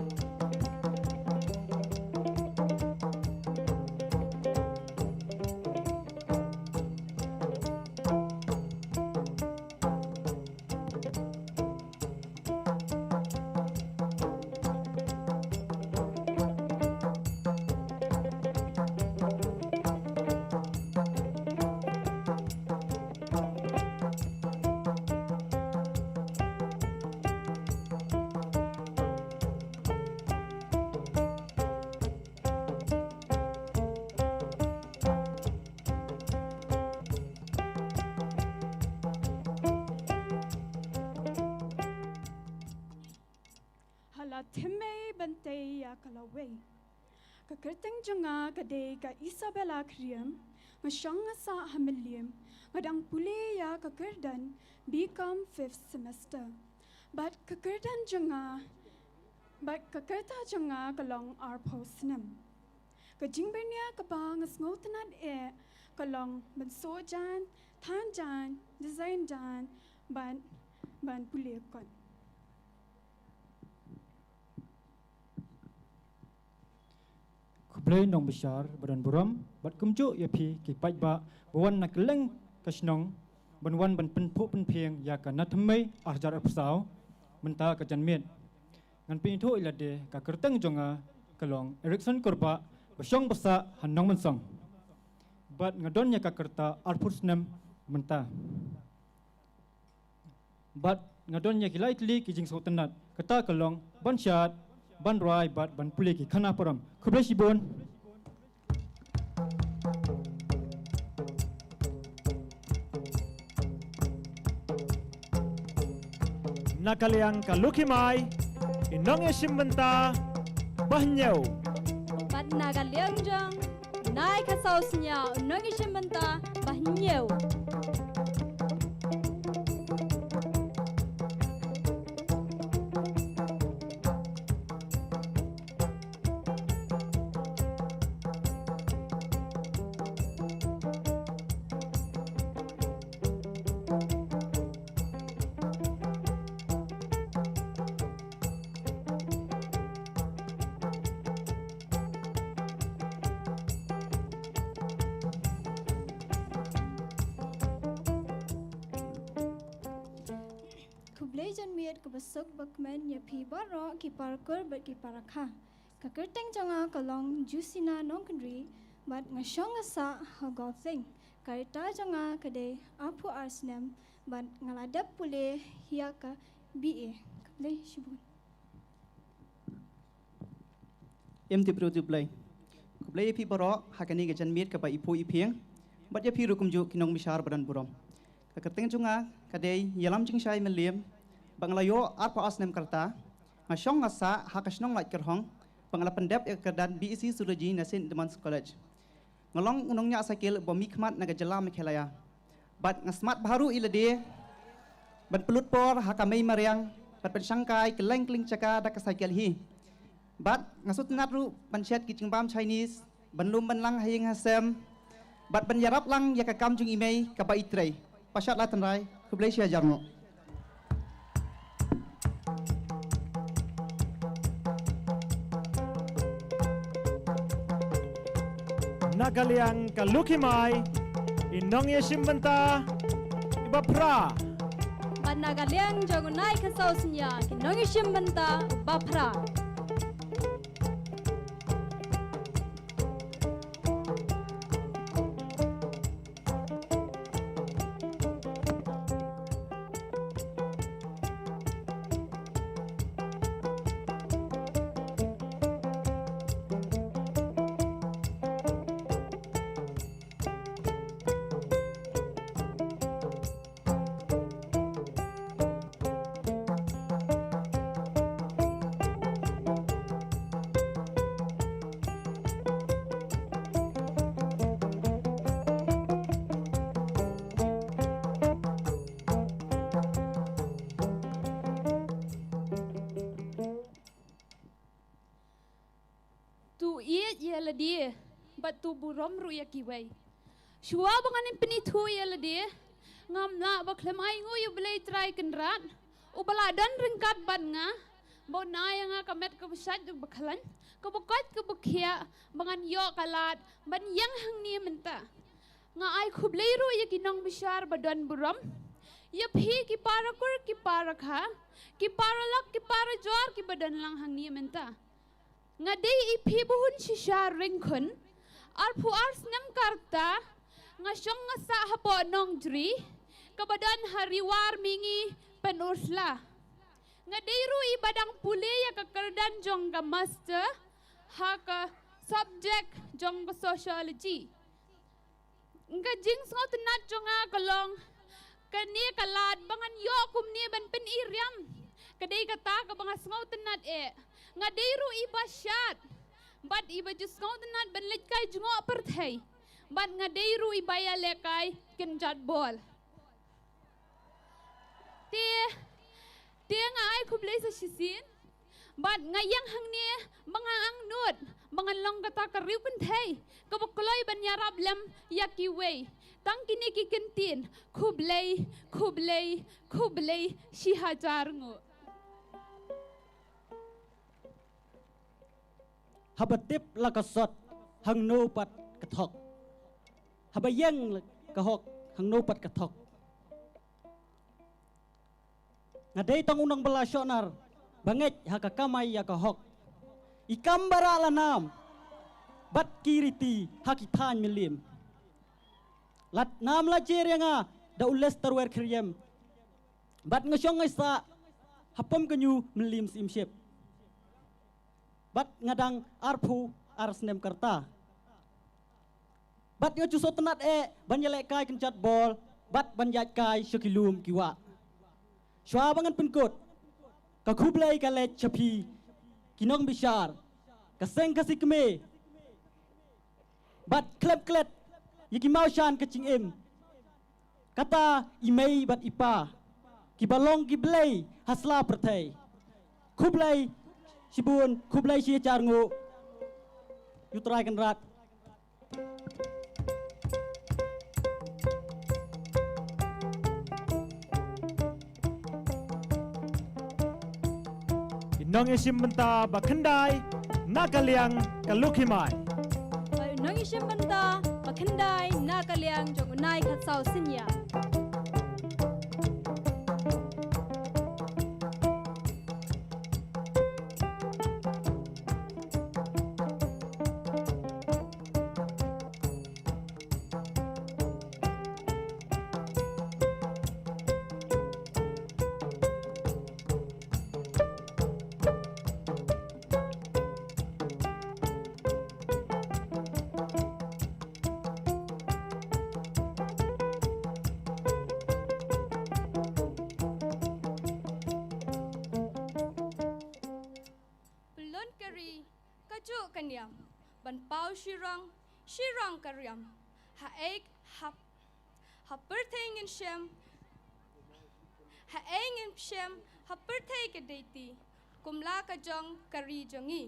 Hala thymmei ban tei ïa ka lawei. Ka kyrteng jong nga ka dei ka Isabella Khyriem, nga shong nga sah ha Mylliem, nga dang pule ïa ka kyrdan B Com fifth semester. Bad ka kyrdan jong nga, bad ka kyrta jong nga ka long arphew snem. Ka jingbyrngia kaba nga sngewtynnat eh ka long ban soh jaiñ, than jaiñ, design jaiñ, bad ban pule kot. Khublei nongbishar ba don burom, bad kumjuh ïa phi ki paidbah ba wan na kylleng ka shnong, ban wan ban pynphuh pynphieng ïa ka nathymmei arhajar arphew saw mynta ka janmiet. Ngan pynithuh ïa lade, ka kyrteng jong nga ka long Erickson Kurbah, ba shong ba sah ha Nongmynsong. Bad nga don ïa ka rta arphew snem mynta. Bad nga don ïa ki lai tylli ki jingsngewtynnat, kata ka long ban shad, ban rwai, bad ban pule ki khana parom. Khublei shibun. Na ka liang ka Lucky Mai, i nongïashim bynta ba hynñiew. Bad na ka liang jong u Nai Khasaw Synñia, u nongïashim bynta ba hynñiew. Khublei janmiet kaba suk ba kmen ïa phi baroh ki para kur bad ki para kha. Ka kyrteng jong nga ka long Jusina Nongkynrih, bad nga shong nga sah ha Golf Link. Ka rta jong nga ka dei arphew ar snem, bad nga la dep pule ïa ka B A. Khublei shibun. Em, to pyrshah, to pyrshah. Khublei ïa phi baroh ha kane ka janmiet kaba iphuh iphieng. Bad ïa phi ruh kumjuh ki nongbishar ba don burom. Ka kyrteng jong nga ka dei Ïalam Jingshai Mylliem, ba nga la ïoh arphew ar snem ka rta. Nga shong nga sah ha ka shnong Laitkyrhong, ba nga la pyndep ïa ka kyrdan B S C Zoology na Saint Edmund's College. Nga long u nongñiah cycle ba mihkhmat na ka jylla Meghalaya. Bad nga smat bha ruh ïa lade ban pynlut por ha ka mei mariang, bad pynshangkai kylleng kylleng jaka da ka cycle hi. Bad nga sngewtynnat ruh ban shet ki jingbam Chinese, ban lum ban lang ha ïing ha sem, bad ban ïarap lang ïa ka kam jong i mei kaba i trei. Pashad la tynrai, khublei shihajar nguh. Na ka liang ka Lucky Mai, i nongïashim bynta iba phra. Bad na ka liang jong u Nai Khasaw Synñia, ki nongïashim bynta iba phra. To ïeit ïa lade, bad to burom ruh ïa kiwei. Shuwa ba ngan pynithuh ïa lade, ngam lah ba khlem ainguh ïa U Blei Trai Kynrad, uba la don ryngkat bad nga, ba un ai ïa nga ka met kaba shait bad kaba khlaiñ, kaba koit kaba khiah, ba ngan ïoh ka lad ban ïeng hangne mynta. Nga ai khublei ruh ïa ki nongbishar ba don burom, ïa phi ki para kur ki para kha, ki para lok ki para jor kiba don lang hangne mynta. Nga dei i phi ba hun shisha ryngkhun, arphew ar snem ka rta, nga shong nga sah hapoh Nongjri, kaba don ha Ri War Mihngi Pynursla. Nga dei ruh iba dang pule ïa ka kyrdan jong ka master ha ka subject jong ka sociology. Ka jingsngewtynnat jong nga ka long, kane ka lad ba ngan ïoh kumne ban pyn-i riam, ka dei kata kaba nga sngewtynnat eh. Nga dei ruh iba shad, Bad iba ju sngewtynnat ban leit kai jngoh pyrthei. Bad nga dei ruh iba ïalehkai kynjat bol. Te, te nga ai khublei sa shisien. Bad nga ïeng hangne ba nga angnud ba ngan long kata ka riewkynthei kaba kloi ban ïarap lem ïa kiwei. Tang kine ki kyntien, khublei, khublei, khublei shi hajar nguh. Haba tip la ka sot, hangno pat ka thok. Haba ïeng la ka hok, hangno pat ka thok. Nga dei tang u nongbylla shohnar ba ngeit ha ka kamai ïa ka hok. I kam ba rah la nam bad ki riti ha ki thaiñ mylliem. La nam la jer ïa nga da u Lester Wer Khyriem. Bad nga shong nga sah ha pom ka ñu mylliem Syiemship. Bad nga dang arphew ar snem ka rta. Bad nga ju sngewtynnat eh ban ïalehkai kynjat bol bad ban ïaid kai sha ki lum ki wah. Shuwa ba ngan pynkut, ka khublei ka leit sha phi ki nongbishar ka seng Khasi Kmie. Bad khlem klet ïa ki mawshan ka jingim. Kata i mei bad i pa kiba long ki blei ha sla pyrthei. Khublei shibun, khublei shi hajar nguh. Ïa U Trai Kynrad. I nongïashim bynta ba khyndai na ka liang ka Lukhimai. Ba i nongïashim bynta ba khyndai na ka liang jong u Nai Khatsaw Synñiaw. Pyllun ka ri, kajuh ka niam, ban paw shirong, shirong ka riam. Ha ei, ha, ha pyrthei ngin shem, ha ei ngin shem, ha pyrthei ka dei ti, kumla ka jong ka ri jong ngi.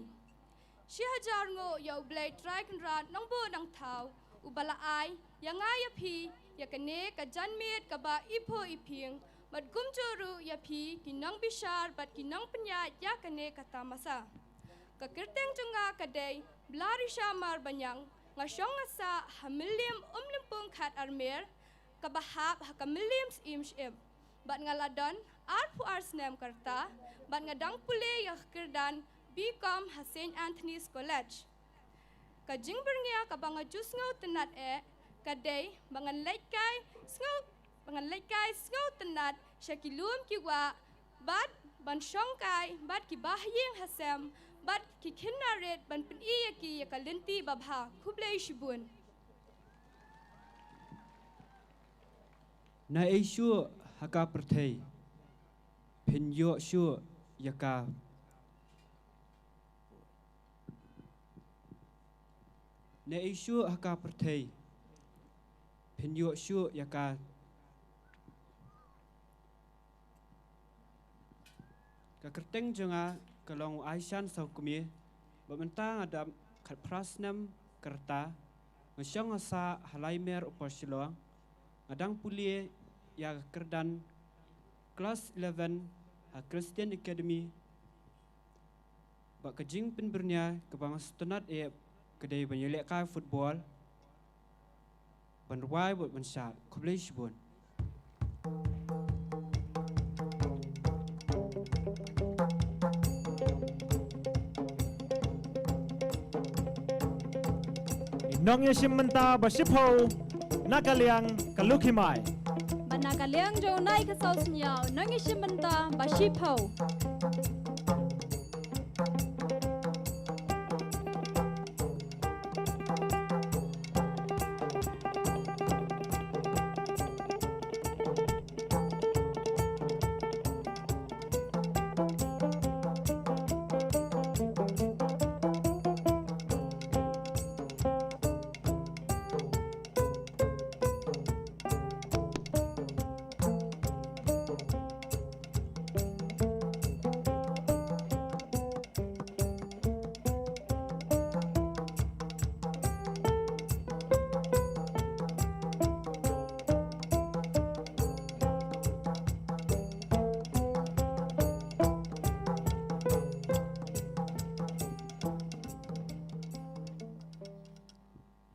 Shi hajar nguh ïa U Blei Trai Kynrad Nongbuh Nongthaw, uba la ai ïa nga ïa phi ïa kane ka janmiet kaba iphuh iphieng, bad kumjuh ruh ïa phi ki nongbishar bad ki nongpynïaid ïa kane ka tamasa. Ka kyrteng jong nga ka dei Blarisha Marbaniang, nga shong nga sah ha mylliem Umlympung Khatarmel, kaba hap ha ka mylliem Syiemship. Bad nga la don arphew ar snem ka rta, bad nga dang pule ïa ka kyrdan B Com ha Saint Anthony's College. Ka jingbyrngia kaba nga ju sngewtynnat eh ka dei ba ngan leit kai sngew, ba ngan leit kai sngewtynnat sha ki lum ki wah, bad ban shong kai bad ki bahaïing hasem bad ki khynnah rit ban pyni ïa ki ïa ka lynti babha. Khublei shibun. Na ei shuh ha ka pyrthei, phin ïoh shuh ïa ka. Na ei shuh ha ka pyrthei, phin ïoh shuh ïa ka. Ka kyrteng jong nga ka long u Aishan Sawkmie, bad mynta nga dap khatphra snem ka rta, nga shong nga sah ha Laimer Upper Shillong, nga dang pule ïa ka kyrdan klas eleven ha Christian Academy. Bad ka jingpynbyrngia kaba nga sngewtynnat eh ka dei ban ïalehkai football, ban rwai bad ban shad. Khublei shibun. I nongïashim bynta ba shiphew na ka liang ka Lukhimai. Bad na ka liang jong u Nai Khatsaw Synñiaw, nongïashim bynta ba shiphew.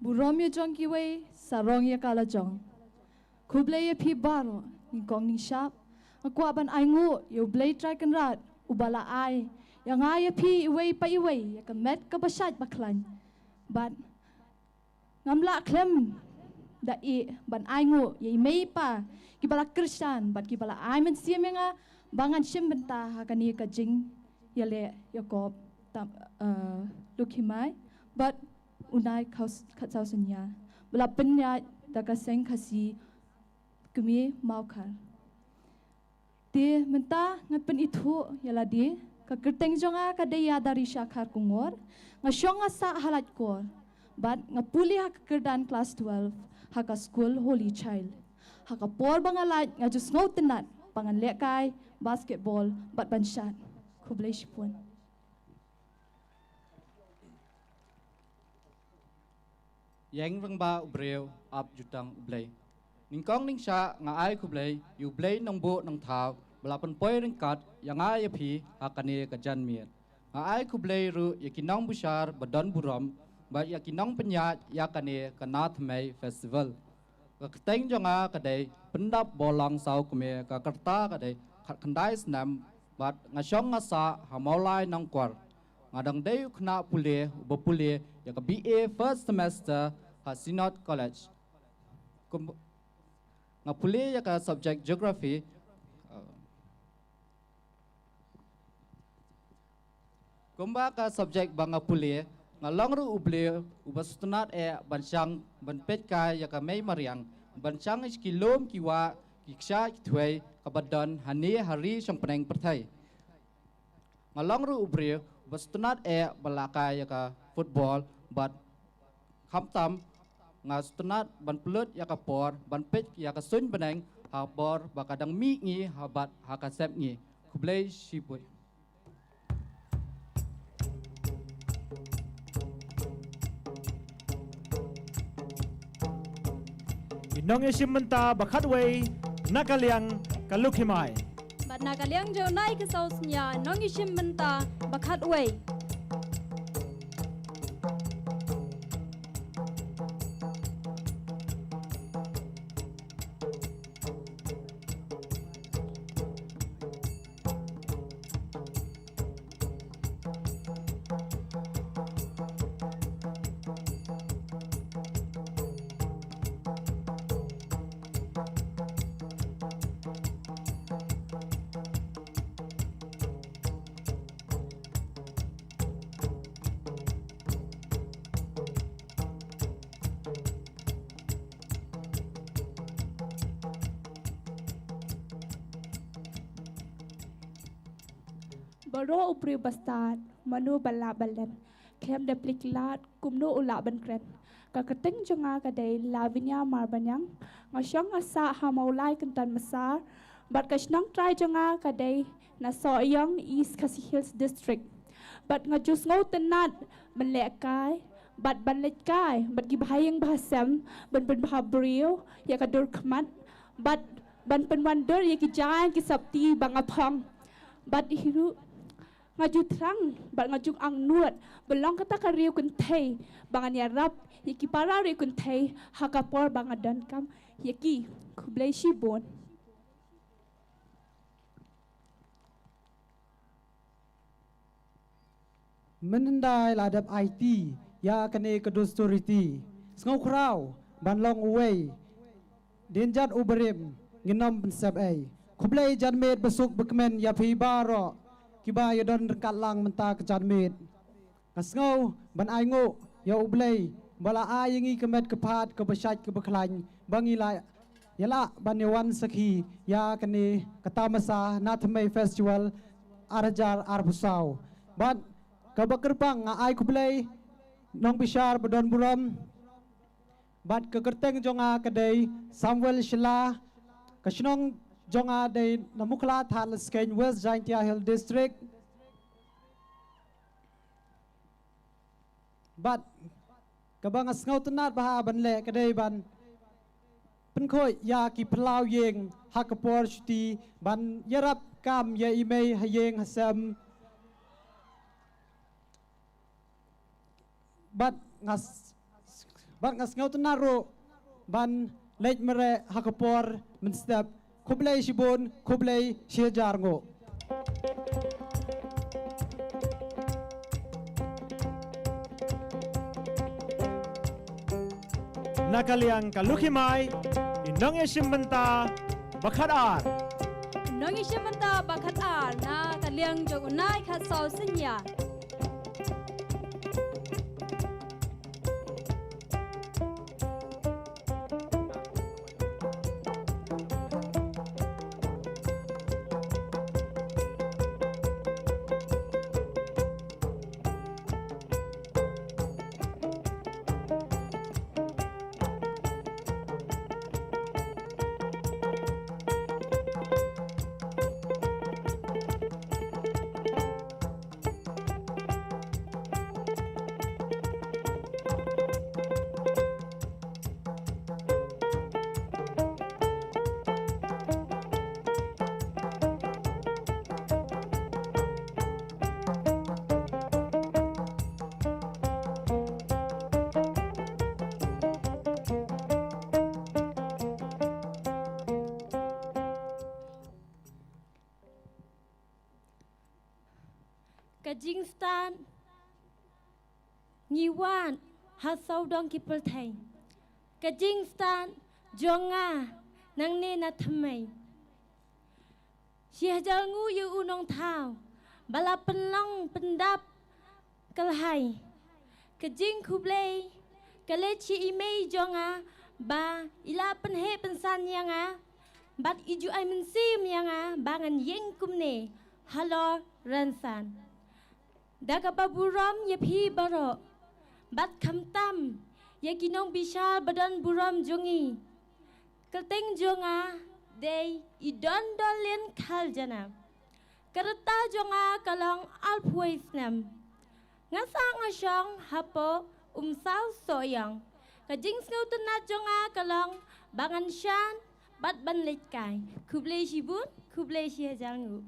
Burom ïa jong kiwei, sarong ïa ka la jong. Khublei ïa phi baroh, nyngkong nyngshap. Nga kwah ban ainguh ïa U Blei Trai Kynrad, uba la ai ïa nga ïa phi iwei pa iwei ïa ka met kaba shait ba khlaiñ. Bad ngam lah khlem da ïeh ban ainguh ïa i mei i pa kiba la kyrshan bad kiba la ai mynsiem ïa nga ba ngan shim bynta ha kane ka jingïaleh ïakop tam, eh, Lukhimai bad u Nai Khaus-, Khatsaw Synñia ba la pynïaid da ka seng Khasi Kmie Mawkhar. Te mynta ngan pynithuh ïa lade, ka kyrteng jong nga ka dei Ïadarisha Kharkongor, nga shong nga sah ha Laitkor. Bad nga pule ha ka kyrdan klas twelve ha ka skul Holy Child. Ha ka por ba nga lait nga ju sngewtynnat ba ngan lehkai basketball bad ban shad. Khublei shibun. Ïeng rangbah u briew, ap jutang U Blei. Nyngkong nyngshah nga ai khublei ïa U Blei Nongbuh Nongthaw ba la pynpoi ryngkat ïa nga ïa phi ha kane ka janmiet. Nga ai khublei ruh ïa ki nongbishar ba don burom bad ïa ki nongpynïaid ïa kane ka Nathymmai Festival. Ka kyrteng jong nga ka dei Pyndap Borlong Sawkmie, ka rta ka dei khatkhyndai snem bad nga shong nga sah ha Mawlai Nongkwar. Nga dang dei u khynnah pule uba pule ïa ka B A first semester ha Synod College. Kum-, nga pule ïa ka subject Geography. Uh, kumba ka subject ba nga pule, nga long ruh u briew uba sngewtynnat eh ban shang ban peit kai ïa ka mei mariang, ban shang ïa ki lum ki wah, ki kshaid ki thwei kaba don hangne ha ri shongpneng pyrthei. Nga long ruh u briew uba sngewtynnat eh ban lehkai ïa ka football bad khamtam nga sngewtynnat ban pynlut ïa ka por ban peit ïa ka suiñ bneng ha ka por ba ka dang mih ngi ha bad ha ka sep ngi. Khublei shibun. Ki nongïashim bynta ba khatwei na ka liang ka Lukhimai. Bad na ka liang jong u Nai Khatsaw Synñia nongïashim bynta ba khatwei. Baroh u briew ba stad, mano ba lah ban len, khlem da plie lad, kumno u lah ban kren. Ka kyrteng jong nga ka dei Lavinia Marbaniang, nga shong nga sah ha Mawlai Kynton Massar, bad ka shnong trai jong nga ka dei na Sohiong, East Khasi Hills District. Bad nga ju sngewtynnat ban lehkai bad ban leit kai bad ki bahaïing bahasem, ban pynbha briew ïa ka dur khmat bad ban pynwandur ïa ki jaiñ ki sopti ba nga phong. Bad hi ruh nga ju thrang bad nga ju angnud ba long kata ka riew kynthei ba ngan ïarap ïa ki para riew kynthei ha ka por ba nga donkam ïa ki. Khublei shibun. Mynhyndai la dep aiti ïa kane ka dustur riti, sngewkhraw ban long uwei, dien jat u barim, ngin ym pynsep ei. Khublei janmiet basuk bakmen ïa phi baroh kiba ïadon ryngkat lang mynta ka janmiet. Nga sngew ban ainguh ïa U Blei ba la ai ïa ngi ka met ka phad kaba shait kaba khlaiñ ba ngi la ïalah ban ïawan sakhi ïa kane ka tamasa Nathymmai Festival ar hajar arphew saw. Bad kaba kyrpang nga ai khublei nongbishar ba don burom. Bad ka kyrteng jong nga ka dei Samuel Shylla, ka shnong jong nga dei na Mukhla Thadlaskeiñ, West Jaintia Hills District. Bad kaba nga sngewtynnat bha ban leh ka dei ban pynkhuid ïa ki phyllaw ïing ha ka por shuti ban ïarap kam ïa i mei ha ïing ha sem. Bad nga s-, Bad nga sngewtynnat ruh ban leit mareh ha ka por mynstep. Khublei shibun, khublei shihajar nguh. Na ka liang ka Lukhimai, i nongïashim bynta ba khatar. Nongïashim bynta ba khatar na ka liang jong u Nai Khatsaw Synñia. Ka jingstad ngi wad ha sawdong ki pyrthei. Ka jingstad jong nga nangne na thymmei. Shihajar nguh ïa u nongthaw ba la pynlong pyndap khlaiñ. Ka jingkhublei ka leit sha i mei jong nga ba i la pynheh pynsan ïa nga bad i ju ai mynsiem ïa nga ba ngan ïeng kumne halor rynsan. Da kaba burom ïa phi baroh bad khamtam ïa ki nongbishar ba don burom jong ngi. Kyrteng jong nga dei Idondolin Kharjana. Ka rta jong nga ka long arphew wei snem. Nga sah nga shong hapoh Umsaw Sohiong. Ka jingsngewtynnat jong nga ka long ba ngan shad bad ban leit kai. Khublei shibun, khublei shihajar nguh.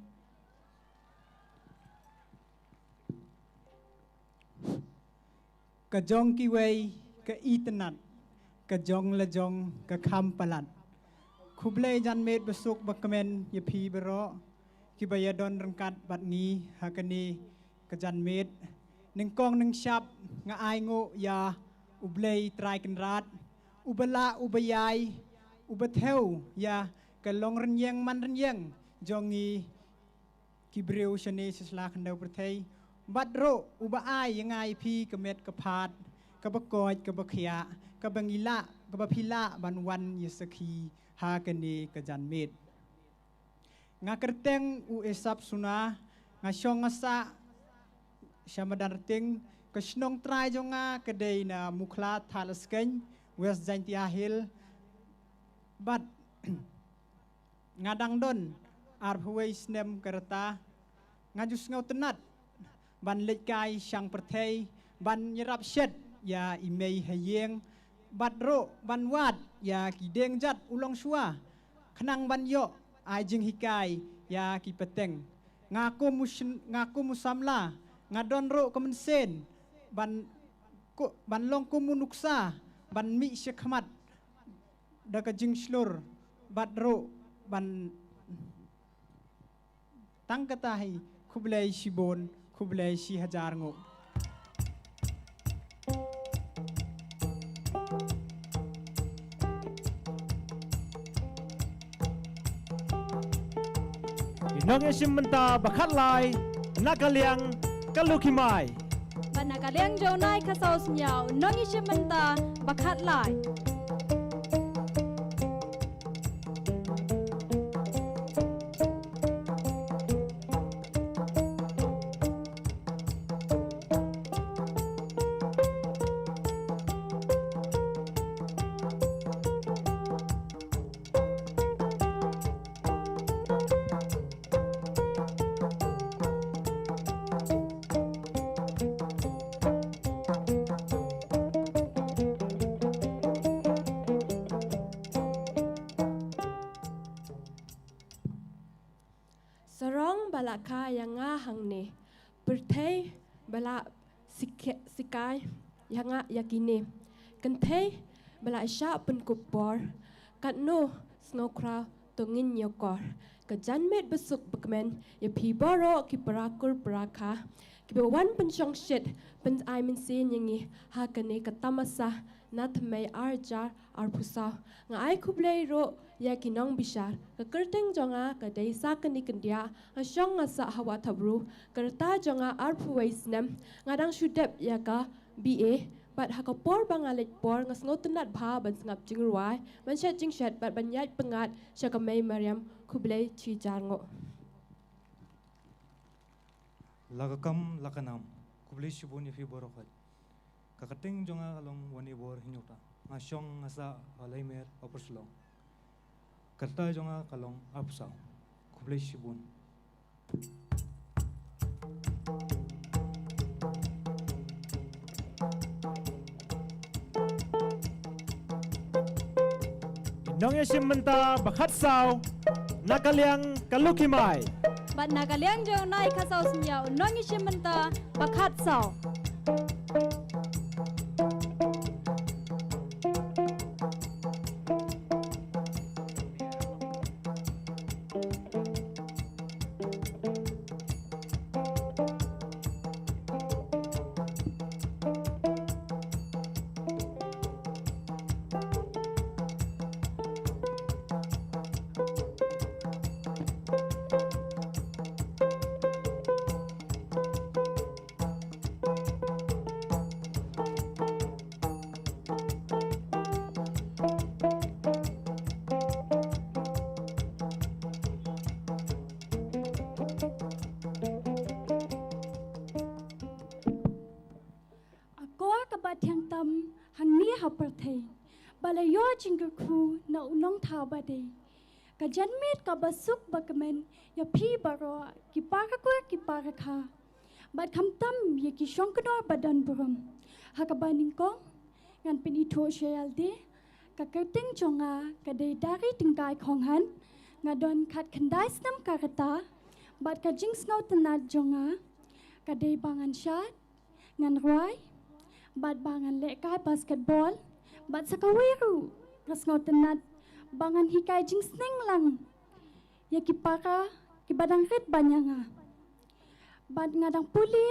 Ka jong kiwei ka itynnat, ka jong la jong ka kham palat. Khublei janmiet basuk bakmen ïa phi baroh kiba ïadon ryngkat bad ngi ha kane ka janmiet. Nyngkong nyngshap nga ai nguh ïa U Blei Trai Kynrad, uba lah, uba ïai, uba thew ïa ka long rynïeng man rynïeng jong ngi ki briew shane shisla khyndew pyrthei. Bad ruh uba ai ïa nga ïa phi ka met ka phad, kaba koit kaba khiah, kaba ngi lah, kaba phi lah ban wan ïa sakhi ha kane ka janmiet. Nga kyrteng u Esap Suna, nga shong nga sah sha Madan Rting. Ka shnong trai jong nga ka dei na Mukhla Thadlaskeiñ, West Jaintia Hills. Bad nga dang don arphew wei snem ka rta. Nga ju sngewtynnat ban leit kai shang pyrthei, ban ïarap shet ïa i mei ha ïing, bad ruh ban wad ïa ki dieng jait u longshuwa, khnang ban ïoh ai jinghikai ïa ki pateng. Nga kum u syn-, nga kum u samla, nga don ruh ka mynsiem ban ku-, ban long kum u nuksa, ban mih shakhmat da ka jingshlur, bad ruh ban tang kata hi. Khublei shibun, khublei shihajar nguh. I nongïashim bynta ba khatlai na ka liang ka Lukhimai. Bad na ka liang jong u Nai Khatsaw Synñia, nongïashim bynta ba khatlai. Sarong ba la kha ïa nga hangne, pyrthei ba la sik-, sikai ïa nga ïa kine. Kynthei ba la shah pynkup por, katno sngewkhraw to ngin ïakor. Ka janmiet basuk bakmen ïa phi baroh ki para kur para kha kiba wan pynshongshit, pynai mynsiem ïa ngi ha kane ka tamasa na thymmei ar hajar arphew saw. Nga ai khublei ruh ïa ki nongbishar. Ka kyrteng jong nga ka dei Sakani Kyndiah, nga shong nga sah ha Wahthapru. Ka rta jong nga arphew wei snem. Nga dang shu dep ïa ka B A, bad ha ka por ba nga leit por nga sngewtynnat bha ban sngap jingrwai, ban shet jingshet bad ban ïaid pyngngad sha ka Mei Mariam. Khublei shihajar nguh. La ka kam la ka nam. Khublei shibun ïa phi baroh khoit. Ka kyrteng jong nga ka long Wanibor Hynñiewta. Nga shong nga sah ha Laimer, Upper Shillong. Ka rta jong nga ka long arphew saw. Khublei shibun. Nongïashim bynta ba khatsaw na ka liang ka Lucky Mai. Bad na ka liang jong u nai khatsaw sñiaw u nongïashim bynta ba khatsaw. Akor kaba thiang tam hangne ha pyrthei ba la ïoh jingkyrkhu na u nongthaw ba dei. Ka janmiet kaba suk ba kmen ïa phi baroh ki para kur ki para kha. Bad khamtam ïa ki shongknor ba don burom. Ha kaba nyngkong ngan pynithuh sha ïalade, ka kyrteng jong nga ka dei Dari Tyngkai Khonghan, nga don khatkhyndai snem ka rta, bad ka jingsngewtynnat jong nga ka dei ba ngan shad, ngan rwai, bad ba ngan lehkai basketball, bad sa kawei ruh nga sngewtynnat ba ngan hikai jingsneng lang ïa ki para kiba dang rit ban ïa nga. Bad nga dang pule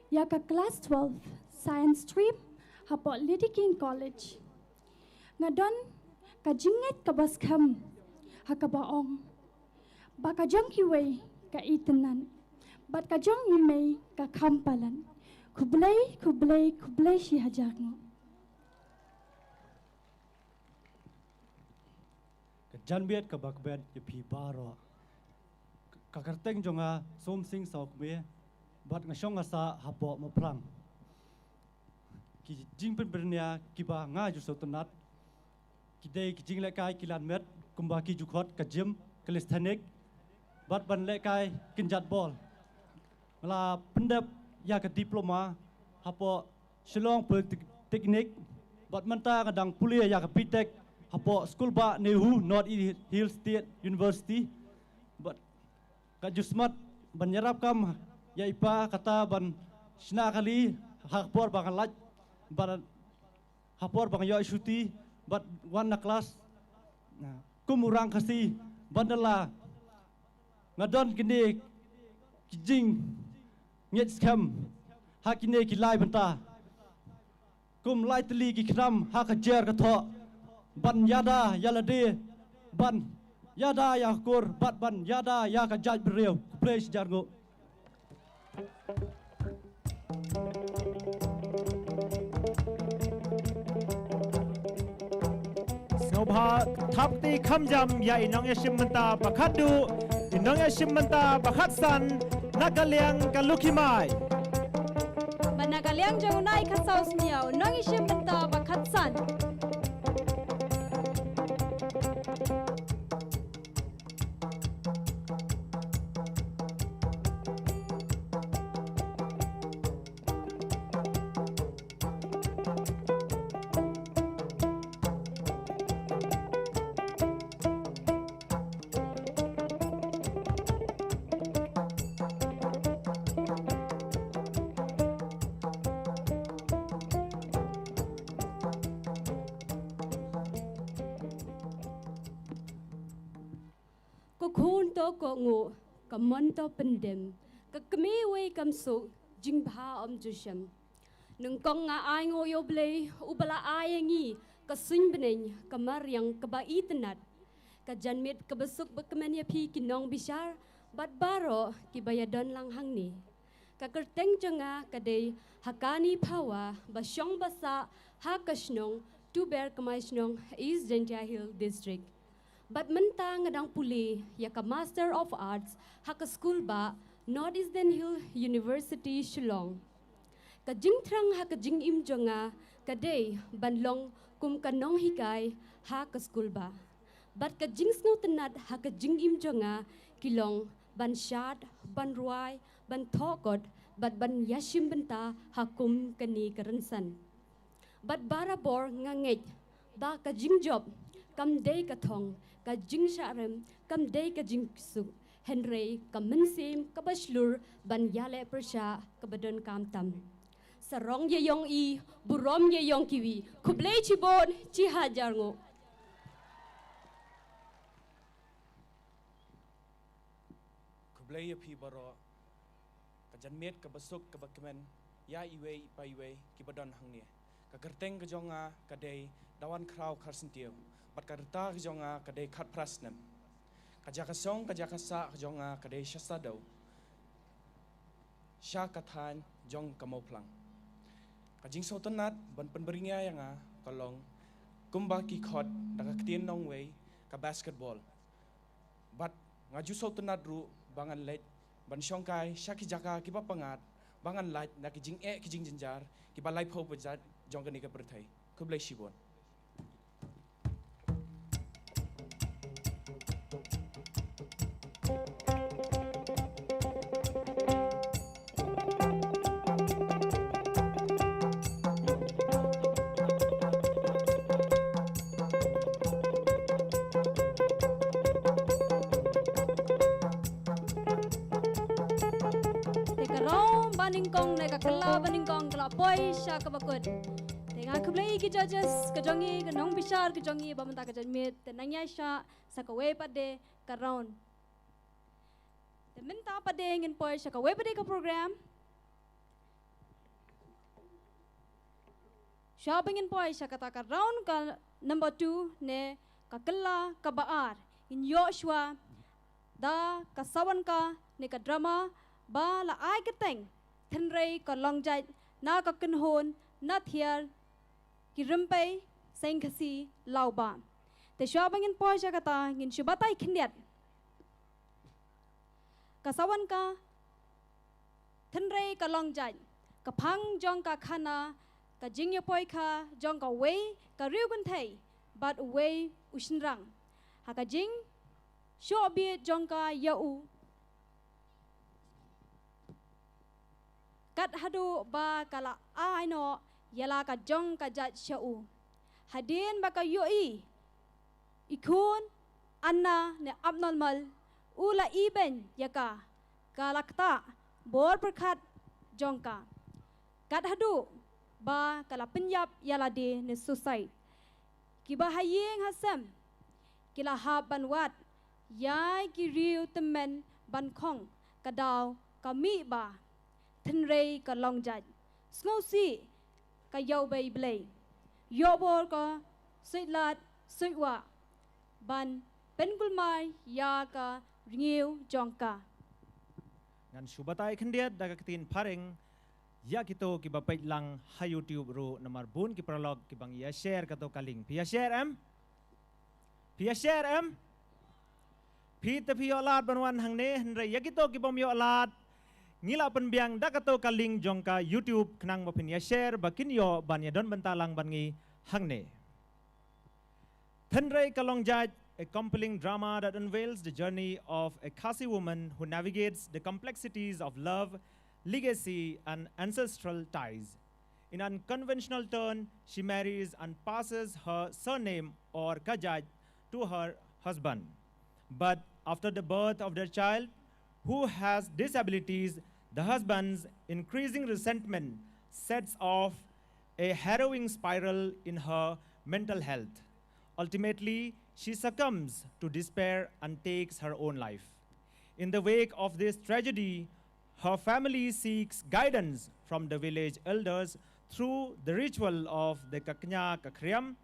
ïa ka class twelve science stream hapoh Lady King College. Nga don ka jingngeit kaba skhem ha kaba ong ba ka jong kiwei ka itynnat, bad ka jong i mei ka kham palat. Khublei, khublei, khublei shihajar nguh. Ka janmiet kaba kmen ïa phi baroh. Ka kyrteng jong nga Somsing Sawkmie, bad nga shong nga sah hapoh Mawphlang. Ki jingpynbyrngia kiba nga ju sngewtynnat ki dei ki jinglehkai ki lan met, kumba ki ju khot ka gym, calisthenic, bad ban lehkai kynjat bol. Nga la pyndep ïa ka diploma hapoh Shillong Polytechnic, bad mynta nga dang pule ïa ka B Tech hapoh School Bah Nehru North East Hill State University. Bad ka ju smat ban ïarap kam ïa i pa kata ban shna kali ha ka por ba nga lait, bad ha por ba nga ïoh shuti bad wan na klas. Na, kum u rang Khasi ban da la nga don kine ki jingngeit skhem ha kine ki lai bynta. Kum lai tylli ki khnam ha ka jer ka thoh ban ïada ïa lade, ban ïada ïa ka kur, bad ban ïada ïa ka jaitbynriew. Khublei shihajar nguh. Sngewbha thap kti kham jam ïa i nongïashim bynta ba khatduh, i nongïashim bynta ba khatsan, na ka liang ka Lucky Mai. Bad na ka liang jong u nai khatsaw sñiaw u nongïashim bynta ba khatsan. Khun to kohnguh, ka mon to pyndem, ka kmie wei kam suk, jingbha ym ju shem. Nyngkong nga ai nguh ïa U Blei, uba la ai ïa ngi ka suiñ bneng, ka mariang kaba itynnad. Ka janmiet kaba suk ba kmen ïa phi ki nongbishar bad baroh kiba ïadon lang hangne. Ka kyrteng jong nga ka dei Hakani Phawa, ba shong ba sah ha ka shnong Tuber Kmai Shnong, East Jaintia Hills District. Bad mynta nga dang pule ïa ka Master of Arts ha ka skul bah North Eastern Hill University, Shillong. Ka jingthrang ha ka jingim jong nga ka dei ban long kum ka nonghikai ha ka skul bah. Bad ka jingsngewtynnad ha ka jingim jong nga ki long ban shad, ban rwai, ban thoh kot, bad ban ïashim bynta ha kum kane ka rynsan. Bad barabor nga ngeit ba ka jingjop kam dei ka thong, ka jingshah rem kam dei ka jingsuk, hynrei ka mynsiem kaba shlur ban ïaleh pyrshah kaba donkam tam. Sarong ïa ïong i, burom ïa ïong kiwi. Khublei chibun, chi hajar nguh. Khublei ïa phi baroh. Ka janmiet kaba suk kaba kmen ïa iwei pa iwei kiba don hangne. Ka kyrteng ka jong nga ka dei Dawankhraw Kharsyntiew, bad ka rta ka jong nga ka dei Khatphra snem. Ka jaka shong, ka jaka sah ka jong nga ka dei Shasadew, sha ka thaiñ jong ka Mawphlang. Ka jingsngewtynnad ban pynbring ïa nga ka long kumba ki khot da ka ktien nongwei, ka basketball. Bad nga ju sngewtynnad ruh ba ngan leit ban shongkai sha ki jaka kiba pyngngad, ba ngan lait na ki jingeh ki jingjynjar kiba laiphew paidbah jong kane ka pyrthei. Khublei shibun. Te ka round ba nyngkong ne ka kylla ba nyngkong ka la poi sha kaba kut. Te nga khublei ki judges ka jong ngi, ka nongbishar ka jong ngi ba mynta ka janmiet te nang ïaishah sa kawei pat de ka round. Te mynta pat de ngin poi sha kawei pat de ka program. Shuwa ba ngin poi sha kata ka round ka number two ne ka kylla kaba ar, ngin ïoh shuwa da ka sawan ka ne ka drama ba la ai kyrteng Tynrai ka Longjait, na ka kynhun Nathiar Ki Rympei Seng Khasi Lawbah. Te shuwa ba ngin poi sha kata ngin shu batai khyndiat. Ka sawan ka Tynrai ka Longjait, ka phang jong ka khana, ka jingïapoi kha jong kawei ka riewkynthei bad uwei u shynrang. Ha ka jingshoh bieit jong ka ïa u, kat haduh ba ka la ai noh ïa la ka jong ka jait sha u. Hadien ba ka ïohi i khun Anna ne Abnormal u la ibeiñ ïa ka, ka la ktah bor pyrkhat jong ka, kat haduh ba ka la pynïap ïa lade ne suicide. Kiba ha ïing ha sem ki la hap ban wad ïa ki riew tymmen ban khong ka daw ka mih ba Tynrai ka Longjait. Sngewsih ka ïawbei Blei. Ïoh bor ka suidlad suidwah ban pynkulmar ïa ka rngiew jong ka. Ngan shu batai khyndiat da ka ktien phareng ïa kito kiba peit lang ha YouTube ruh, namar bun ki paralok kiba ngi ïa share kato ka link. Phi ïa share em? Phi ïa share em? Phi te phi ïoh lad ban wan hangne, hynrei ïa kito kibym ïoh lad, ngi la pynbiang da kato ka link jong ka YouTube khnang ba phin ïa share ba kin ïoh ban ïa don bynta lang bad ngi hangne. Tynrai ka Longjait, a compelling drama that unveils the journey of a Khasi woman who navigates the complexities of love, legacy, and ancestral ties. In an unconventional turn, she marries and passes her surname or Kajait to her husband. But after the birth of their child, who has disabilities, the husband's increasing resentment sets off a harrowing spiral in her mental health. Ultimately, she succumbs to despair and takes her own life. In the wake of this tragedy, her family seeks guidance from the village elders through the ritual of the Kaknya Kakhriam.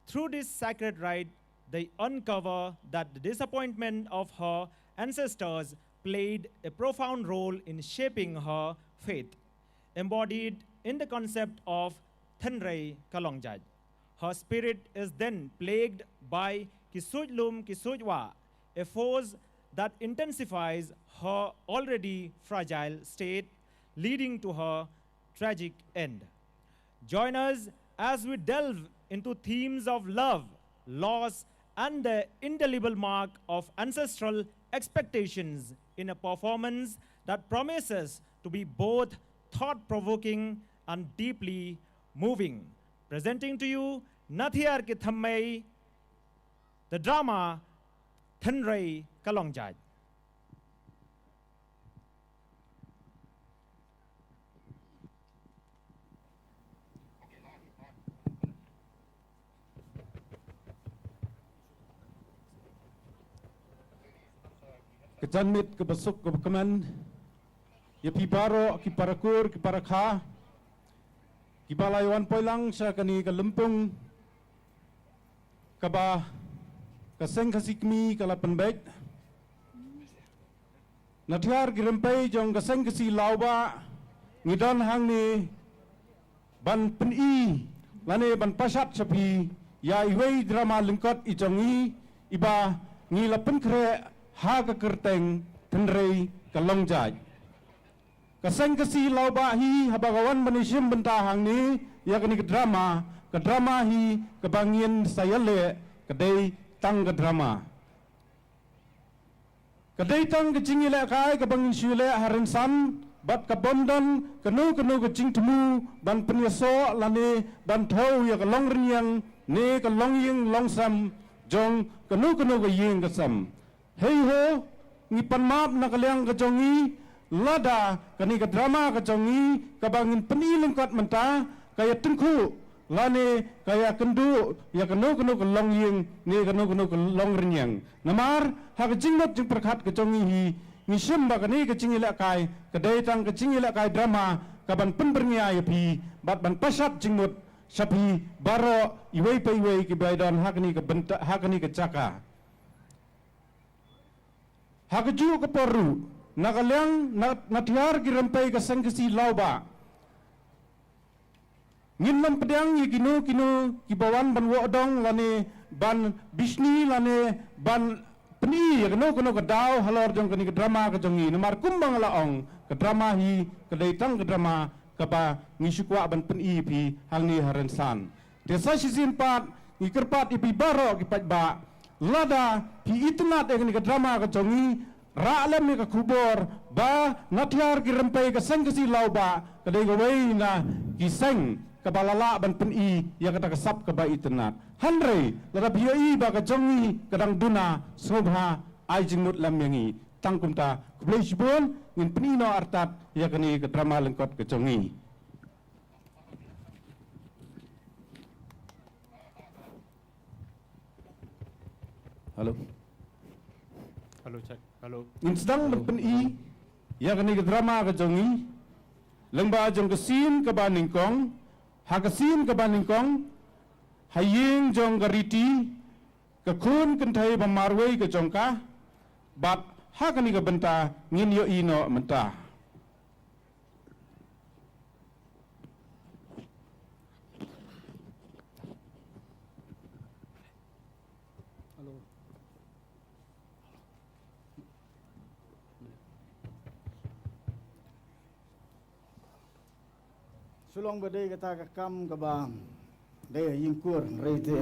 Through this sacred rite, they uncover that the disappointment of her ancestors played a profound role in shaping her faith, embodied in the concept of Thenrei Kalongjaj. Her spirit is then plagued by Kisuj Lum Kisuj Wah, a force that intensifies her already fragile state, leading to her tragic end. Join us as we delve into themes of love, loss, and the indelible mark of ancestral expectations in a performance that promises to be both thought provoking and deeply moving. Presenting to you, Nathiar Ki Thymmei, the drama Thenrei Kalongjaj. Ka janmiet kaba suk kaba kmen ïa phi baroh ki para kur ki para kha kiba la ïa wan poi lang sha kane ka lympung kaba ka Seng Khasi Kmie ka la pynbeit. Na thiar ki rympei jong ka Seng Khasi Lawbah ngi don hangne ban pyni lane ban pashat sha phi ïa iwei drama lyngkot i jong i iba ngi la pynkhreh ha ka kyrteng Thenrei Kalongjaj. Ka Seng Khasi Lawbah hi haba ka wan ban ïashim bynta hangne ïa kane ka drama, ka drama hi kaba ngin sa ïaleh ka dei tang ka drama. Ka dei tang ka jingïalehkai kaba ngin shu leh ha rynsan bad ka bym don kano kano ka jingthmu ban pynïasoh lane ban thew ïa ka longrynïeng ne ka longïing longsem jong kano kano ka ïing ka sem. Hei ho, ngi pan map na ka liang ka jong ngi lada kane ka drama ka jong ngi kaba ngin pyni lyngkot mynta ka ïa tyngkhuh lane ka ïa kynduh ïa kano kano ka longïing ne kano kano ka longrynïeng. Namar ha ka jingmut jingpyrkhat ka jong ngi hi ngi shim ba kane ka jingïalehkai ka dei tang ka jingïalehkai drama kaban pynbyrngia ïa phi bad ban pashat jingmut sha phi baroh iwei pa iwei kiba ïadon ha kane ka bynta ha kane ka jaka. Ha kajuh ka por ruh na ka liang na, na thiar ki rympei ka Seng Khasi Lawbah ngin ym pdiang ïa kino kino kiba wan ban woh dong lane ban bishni lane ban pyni ïa kano kano ka daw halor jong kane ka drama ka jong ngi namar kumba nga la ong ka drama hi ka dei tang ka drama kaba ngi shu kwah ban pyni ïa phi hangne ha rynsan. Te sa shisien pat ngi kyrpad ïa phi baroh ki paidbah lada phi itynnad ïa kane ka drama ka jong ngi rah lem ïa ka khubor ba na thiar ki rympei ka Seng Khasi Lawbah ka dei kawei na ki seng kaba la lah ban pyni ïa kata ka sap kaba itynnad. Hynrei lada phi ïohi ba ka jong ngi ka dang duna sngewbha ai jingmut lem ïa ngi. Tang kumta khublei shibun ngin pyni noh artat ïa kane ka drama lyngkot ka jong ngi. Hello. Hello, check. Hello. Ngin sdang ban pyni ïa kane ka drama ka jong ngi lyngba jong ka scene kaba nyngkong. Ha ka scene kaba nyngkong ha ïing jong ka Riti ka khun kynthei ba marwei ka jong ka bad ha kane ka bynta ngin ïohi noh mynta. Hello. Shu long ba dei kata ka kam kaba dei ha ïing kur hynrei te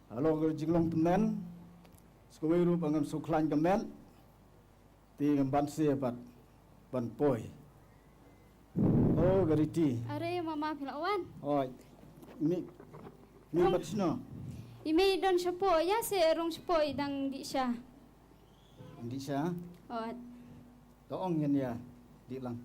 halor ka jinglong tymmen sa kawei ruh ba ngam sngewkhlaiñ ka met. Te ngam banse pat ban poi. Oh, ka Riti. Are mama phi la wan. Oi. Mi mi Rong. Pat sno. I mei don shapoh ïa se rong shapoh i dang dih sha. Dih sha. Oi. To ong ngan ïa dih lang.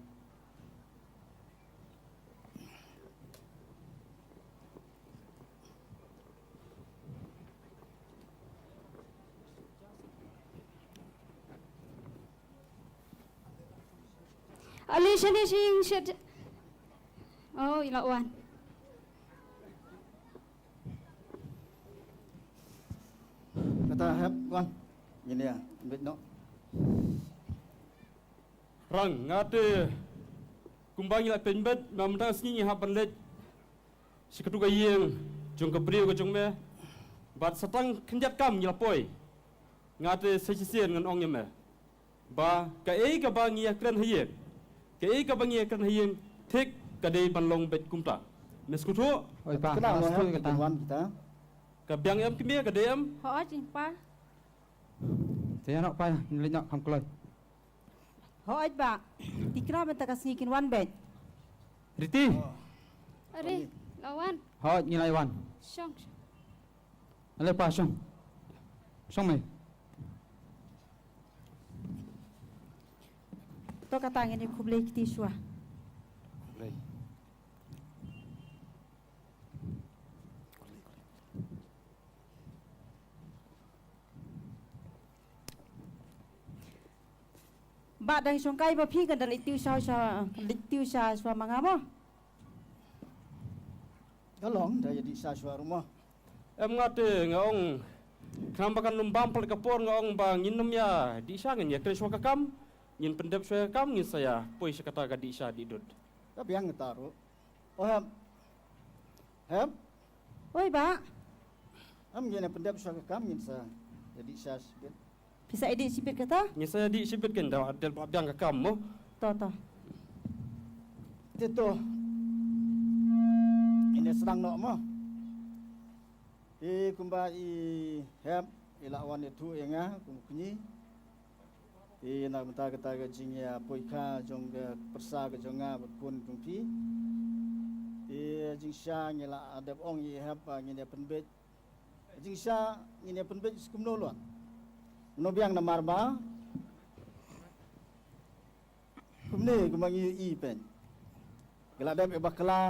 Ali shane shi ing shet. Oh, ila wan. Kata hep wan. Ngin ïa bit no. Rang, nga te kumba ngi la pynbeit, ma mynta sngi ngi hap ban leit sha katu ka ïing jong ka briew ka jong me. Bad sa tang khyndiat kam ngi la poi. Nga te sa shisien ngan ong ïa me ba kaei kaba ngi ïa kren ha ïing, kaei kaba ngi ïa kren ha ïing, thik ka dei ban long beit kumta. Me sngewthuh? Oi pa, kata nga sngewthuh kata. Ka biang em kmie, ka dei em? Hooid, ing pa. Te ïa noh pa, ngi leit noh, kham kloi. Hooid bah. Te khnang mynta ka sngi kin wan beit. Riti. Are, la wan. Hooid, ngi la wan. Shong. Ale pa, shong. Shong mei. To kata ngin ïa khublei kti shuwa. Khublei. Bah, dang shong kai ba phi kan da leit tiew sha, sha, leit tiew sha shuwa ma nga mo. Ka long da ïa dih sha shuwa ruh mo. Em, nga te nga ong, khnang ba kan ym bam palat ka por, nga ong ba ngin ym ïa dih sha, ngin ïa kren shuwa ka kam, ngin pyndep shuwa ka kam, ngin sa ïa poi sha kata ka dih sha dih dud. Ka biang kata ruh. Oh, Hep. Hep. Oi bah. Em, ngin ïa pyndep shuwa ka kam, ngin sa ïa dih sha shibit. Phi sa ïa dih shibit kata? Ngin sa ïa dih shibit, kan da dei ba biang ka kam mo. To, to. Te to. Ngin ïa sdang noh mo. Te kumba i Hep i la wan ïathuh ïa nga kum kñi. Te na ka bynta kata ka jingïapoikha jong ka pyrsa ka jong nga bad khun jong phi. Te jingshisha ngi la dep ong ïa i Hep ba ngin ïa pynbeit. Jingshisha ngin ïa pynbeit kumno, Luan? Kumno biang? Namar ba kumne kumba ngi ïohi peit, ki la dep ïa bakla.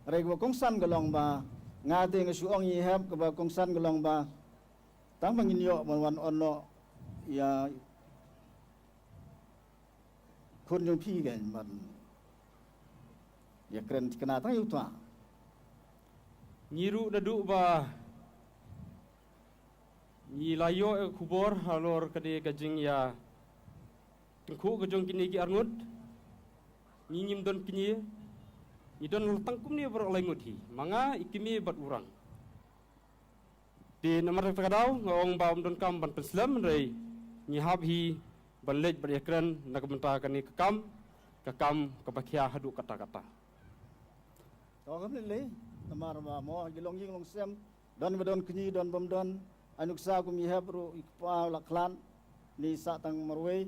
Hynrei kaba kongsan ka long ba, nga te nga shu ong ïa i Hep, kaba kongsan ka long ba tang ba ngin ïoh ban wan on noh ïa khun jong phi, kan ban ïa kren thikna tang ïa uta. Ngi ruh naduh ba ngi la ïoh ïa ka khubor halor kane ka jingïatyngkhuh ka jong kine ki arngut, ngi ngim don kñi, ngi don la tang kumne baroh lai ngut hi, ma nga, i kmie bad u Rang. Te namar kata ka daw nga ong ba ym don kam ban pynslem, hynrei ngi hap hi ban leit ban ïakren na ka bynta kane ka kam, ka kam kaba khia haduh katta katta. To, kam lei lei, namar ba mo, ki longïing longsem, don ba don kñi, don bym don, ai nuksa kum i Hep ruh i kpa u la khlad, ne i sah tang marwei.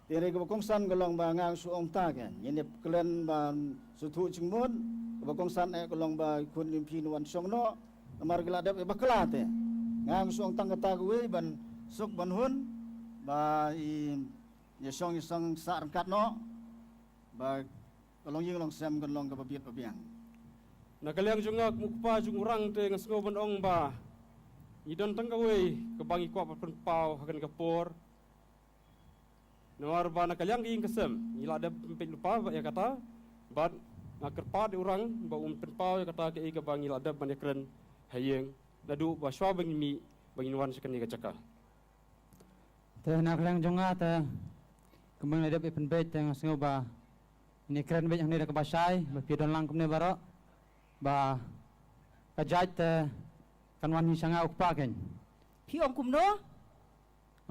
Te hynrei kaba kongsan ka long ba nga shu ong ta, kan, ngin ïa kren ban sngewthuh jingmut. Kaba kongsan eh ka long ba i khun jong phi yn wan shong noh, namar ki la dep ïa bakla te. Nga shu ong tang kata kawei ban suk ban hun ba i ïa shong ïa shong sah ryngkat noh, ba ka longïing longsem kan long kaba bit ba biang. Na ka liang jong nga kum u kpa jong u Rang te nga sngew ban ong ba ngi don tang kawei kaba ngi kwah ban pynpaw ha kane ka por. Namar ba na ka liang ka ïing ka sem ngi la dep pynpeit lypa bad ïa kata, bad nga kyrpad ïa u Rang ba un pynpaw ïa kata kaei kaba ngi la dep ban ïakren ha ïing naduh ba shwa ba ngin mih ba ngin wan sha kane ka jaka. Te na ka liang jong nga te, kumba ngi la dep ïa pynbeit te nga sngew ba ngin ïakren beit hangne da kaba shai, ba phi don lang kumne baroh, ba ka jait te kan wan hi sha nga u kpa, kan. Phi ong kumno?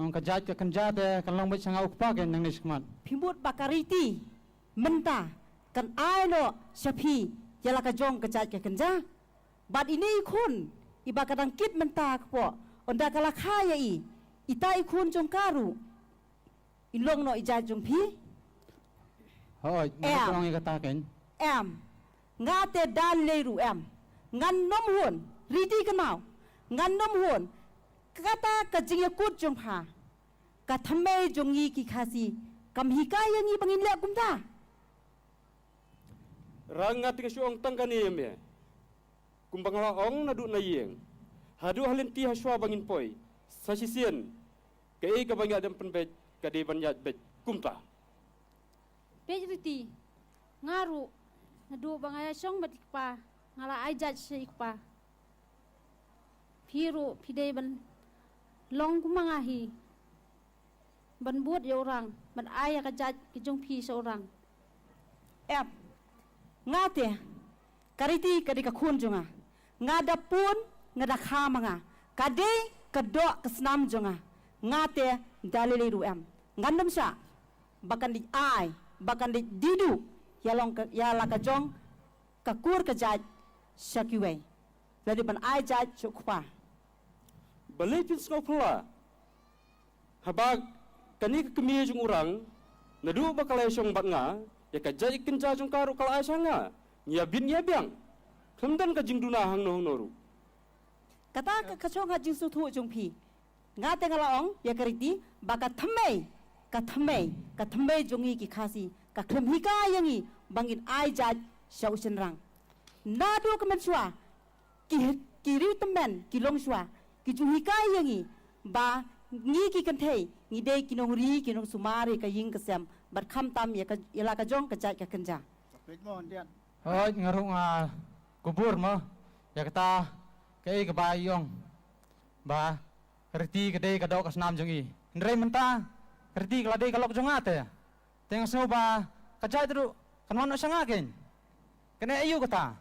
Ong ka jait ka kynja te kan long beit sha nga u kpa, kan, nangne shakhmat. Phi mut ba ka riti mynta kan ai noh sha phi ïa la ka jong ka jait ka kynja? Bad ine i khun iba ka dang kit mynta kpoh, ynda ka la kha ïa i, ita i khun jong ka ruh in long noh i jait jong phi? Hooid, nga ong ïa kata, kan. Em. Nga te da lei ruh em, ngan ym hun, riti kynmaw, ngan ym hun. Kata ka jingïakut jong pha, ka thymmei jong ngi ki Khasi, kam hikai ïa ngi ba ngin leh kumta. Rang, nga te nga shu ong tang kane ïa me. Kumba nga la ong naduh na ïing haduh ha lynti, ha shuwa ba ngin poi, sa shisien kaei kaba ngi la dep pynbeit ka dei ban ïaid beit kumta. Peit Riti, nga ruh, naduh ba nga ïashong bad i kpa, nga la ai judge sha i kpa. Phi ruh, phi dei ban long kum ma nga hi. Ban bud ïa u rang, ban ai ïa ka judge ka jong phi sha u rang. Em, nga te, ka Riti ka dei ka khun jong nga. Nga da pun, nga da kha ma nga. Ka dei ka doh ka snam jong nga. Nga te da lei lei ruh em. Ngan ym shah ba kan leit ai, ba kan leit die duh ïa long ka, ïa la ka jong ka kur ka judge sha kiwei. Lada ban ai judge sha u kpa. Balei phin sngew phylla? Haba kane ka kmie jong u rang, naduh ba ka la ïashong bad nga, ïa ka jait kynja jong ka ruh ka la ai sha nga. Ngi ïa bit ngi ïa biang. Khlem don ka jingduna hangno hangno ruh. Kata ka, ka shong ha jingsngewthuh jong phi. Nga te nga la ong ïa ka Riti ba ka thymmei, ka thymmei, ka thymmei jong ngi ki Khasi, ka khlem hikai ïa ngi ba ngin ai jait sha u shynrang. Naduh ka mynshuwa, ki, ki riewtymmen, ki longshuwa, ki ju hikai ïa ngi ba ngi ki kynthei ngi dei ki nongri, ki nongsumar ïa ka ïing ka sem bad khamtam ïa ka, ïa la ka jong ka jait ka kynja. Peit mo, Indian. Hooid, nga ruh nga kubur mo ïa kata kaei kaba i ong ba ka Riti ka dei ka doh ka snam jong i. Hynrei mynta ka Riti ka la dei ka lok jong nga te. Te nga sngew ba ka jait ruh kan wan noh sha nga kein. Kane aïu kata?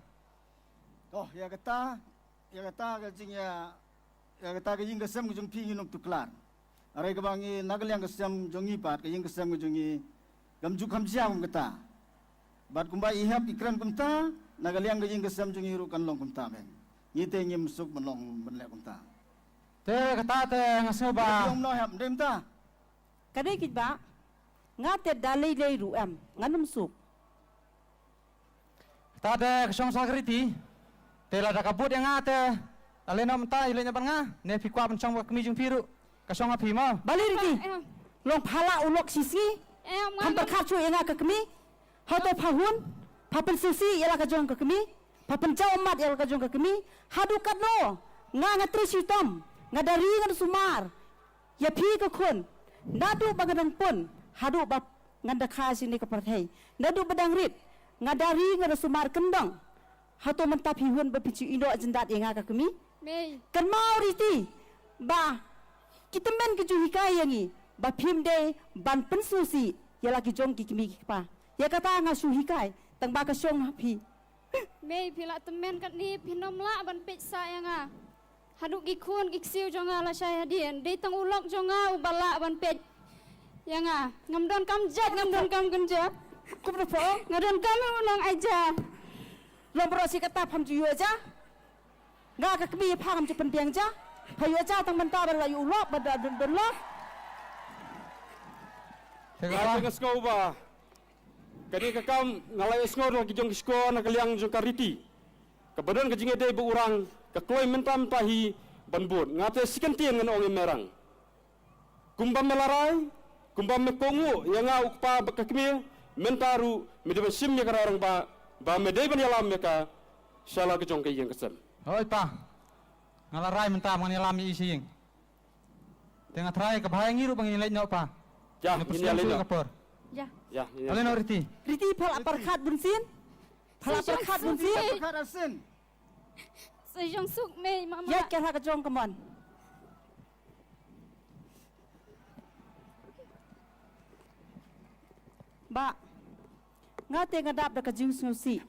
Oh, ïa kata, ïa kata ka jing ïa, ïa kata ka ïing ka sem ka jong phi ngin ym tuklar. Hynrei kaba ngi na ka liang ka sem jong ngi pat, ka ïing ka sem ka jong ngi kam ju kham jia kum kata. Bad kumba i hep i kren kumta, na ka liang ka ïing ka sem jong ngi ruh kan long kumta men. Ngi te ngim suk ban long ban leh kumta. Te kata te nga sngew ba. Ïa ong no hep, dei kumta. Ka dei kit ba. Nga te da lei lei ruh em, ngan ym suk. Kata te ka shong sa ka Riti. Te lada ka bud ïa nga te, ale no mynta i leit na bad nga, ne phi kwah ban shong bad ka kmie jong phi ruh. Ka shong ha phi mo. Balei Riti? Em. Long pha lah u lok shisngi. Em, nga. Kham pyrkhat shuh ïa nga ka kmie. Hato pha hun, pha pynsngewsih ïa la ka jong ka kmie, pha pynjaw ummat ïa la ka jong ka kmie. Haduh katno nga nga trei shitom, nga da ri nga da sumar ïa phi ka khun. Naduh ba nga dang pun haduh ba ngan da kha sha kane ka pyrthei, naduh ba dang rit nga da ri nga da sumar kyndong. Hato mynta phi hun ba phi ju ïehnoh jyndat ïa nga ka kmie? Mei. Kynmaw Riti ba ki tymmen ki ju hikai ïa ngi ba phim dei ban pynsngewsih ïa la ki jong ki kmie ki kpa. Ïa kata nga shu hikai tang ba ka shong ha phi. Mei, phi la tymmen katne, phin ym lah ban peit sah ïa nga. Haduh ki khun ki ksiew jong nga la shai hadien, dei tang u lok jong nga uba lah ban peit ïa nga. Ngam don kam jait, ngam don kam kynja. Kum da pho? Nga don kam u nong ai ja. Long baroh shi katta pham ju ïoh ja. Nga ka kmie pha ngam ju pynbiang ja. Pha ïoh ja tang mynta ba la ïoh u lok ba da don don lok. Te nga la, nga sngew ba kane ka kam nga la ïohsngew na ki jong ki shkor na ka liang jong ka Riti. Kaba don ka jingïadei ba u Rang ka kloi mynta mynta hi ban bud. Nga te shi kyntien ngan ong ïa me Rang. Kumba me la rai, kumba me kohnguh ïa nga u kpa bad ka kmie, mynta ruh me dei ban shim ïa ka Rai Rangbah ba me dei ban ïalam ïa ka sha la ka jong ka ïing ka sem. Hooid pa. Nga la rai mynta ba ngan ïalam ïa i sha ïing. Te nga tharai ka bha ïa ngi ruh ba ngin leit noh pa. Ïa, ngin ïa leit noh. Ka por. Ïa. Ïa, ngin ïa leit noh. Riti. Riti, pha la pyrkhat bun sien. Pha la pyrkhat bun sien. Pyrkhat ar sien. Sa jong suk mei mama. Ïa, ka ha ka jong ka mon. Bah, nga te nga dap da ka jingsngewsih.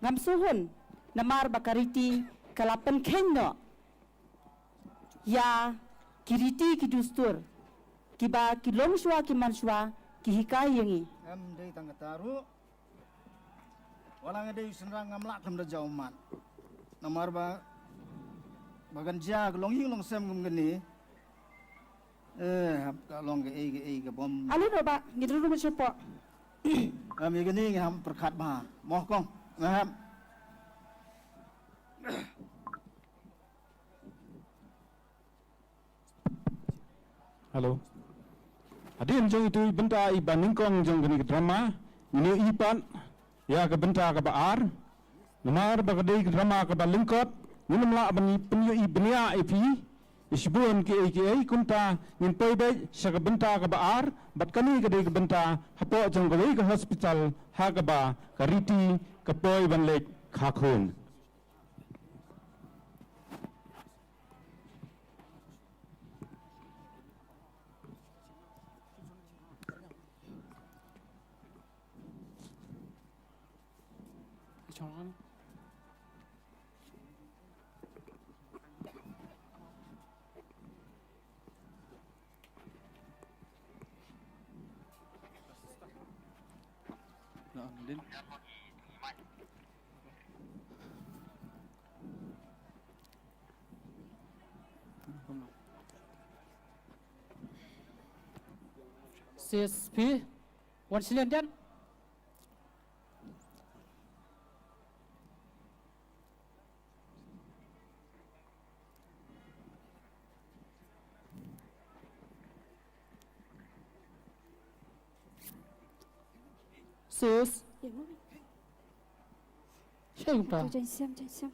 Ngam sngewhun namar ba ka Riti ka la pynkheiñ noh ïa ki riti ki dustur kiba ki longshuwa ki manshuwa ki hikai ïa ngi. Em dei tang kata ruh. Wat la nga dei u shynrang ngam lah khlem da jaw ummat. Namar ba, ba kan jia ka longïing longsem kum kane. Eh, hap ka long kaei kaei ka bym. Ale noh bah, ngin rung shapoh. Em, ïa kane nga hap pyrkhat bha. Mo kong, nga hap. Hello. Hadien jong itu i bynta iba nyngkong jong kane ka drama, ngin ïohi pat ïa ka bynta kaba ar. Namar ba ka dei ka drama kaba lyngkot, ngin ym lah ban pynïohi bniah ïa phi. Shibun kiei kiei, kumta ngin poi beit sha ka bynta kaba ar, bad kane ka dei ka bynta hapoh jong kawei ka hospital ha kaba ka Riti ka poi ban leit kha khun. C S P, wan shilian dian. Sis. Shei kumta. Jaiñ siam, jaiñ siam.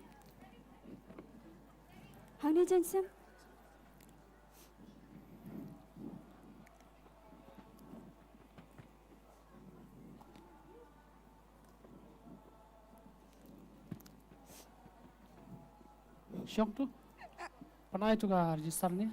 Hangne jaiñ siam. Shong tu. Pan ai tu ka register ni.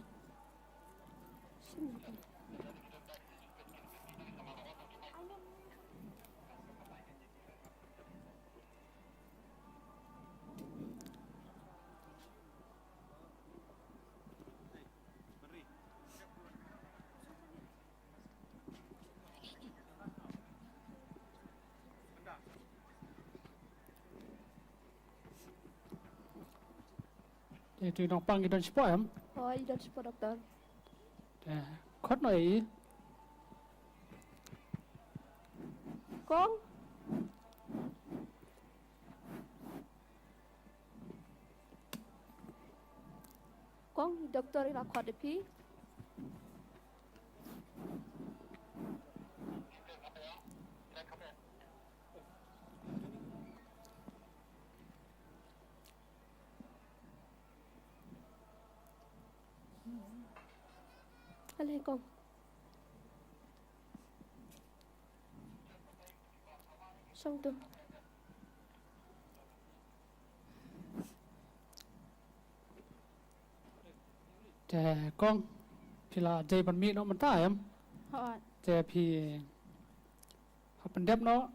Te tu nongpang ki don shapoh em? Hooid, i don shapoh, doktor. Te khot noh ïa i. Kong. Kong, i doktor i la khot ïa phi. Ale kong. Shong tu. Te kong, phi la dei ban mih noh mynta em? Hooid. Te phi hap pyndep noh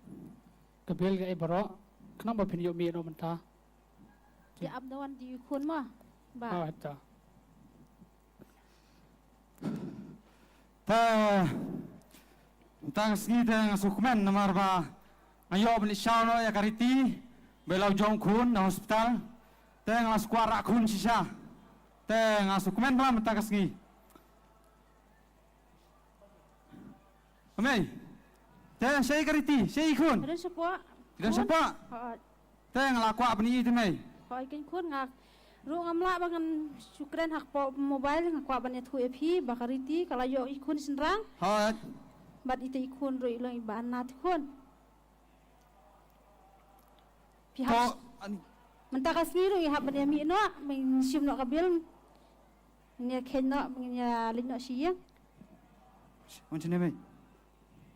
ka bill kaei baroh, khnang ba phin ïoh mih noh mynta. Te ap da wan da i khun mo. Bah. Hooid ta. Te mynta ka sngi te nga sngewkmen namar ba nga ïoh ban ïashaw noh ïa ka Riti ba i la u jong khun na hospital. Te nga la sngewkwah rah khun shisha. Te nga sngewkmen ba mynta ka sngi. Mei. Te shaei ka Riti, shaei i khun? Ki don shapoh. Ki don shapoh? Hooid. Te nga la kwah ban ïohi te mei. Hooid, kein khun, nga ruh ngam lah ba ngan shu kren ha kpoh mobile, nga kwah ban ïathuh ïa phi ba ka Riti ka la ïoh i khun shynrang. Hooid. Bad ite i khun ruh i long iba Anna te khun. Phi hap. Mynta ka sngi ruh i hap ban ïa mih noh, ban shim noh ka bill. Ngin ïa kheiñ noh, ngin ïa leit noh sha ïing. Wan shane mei.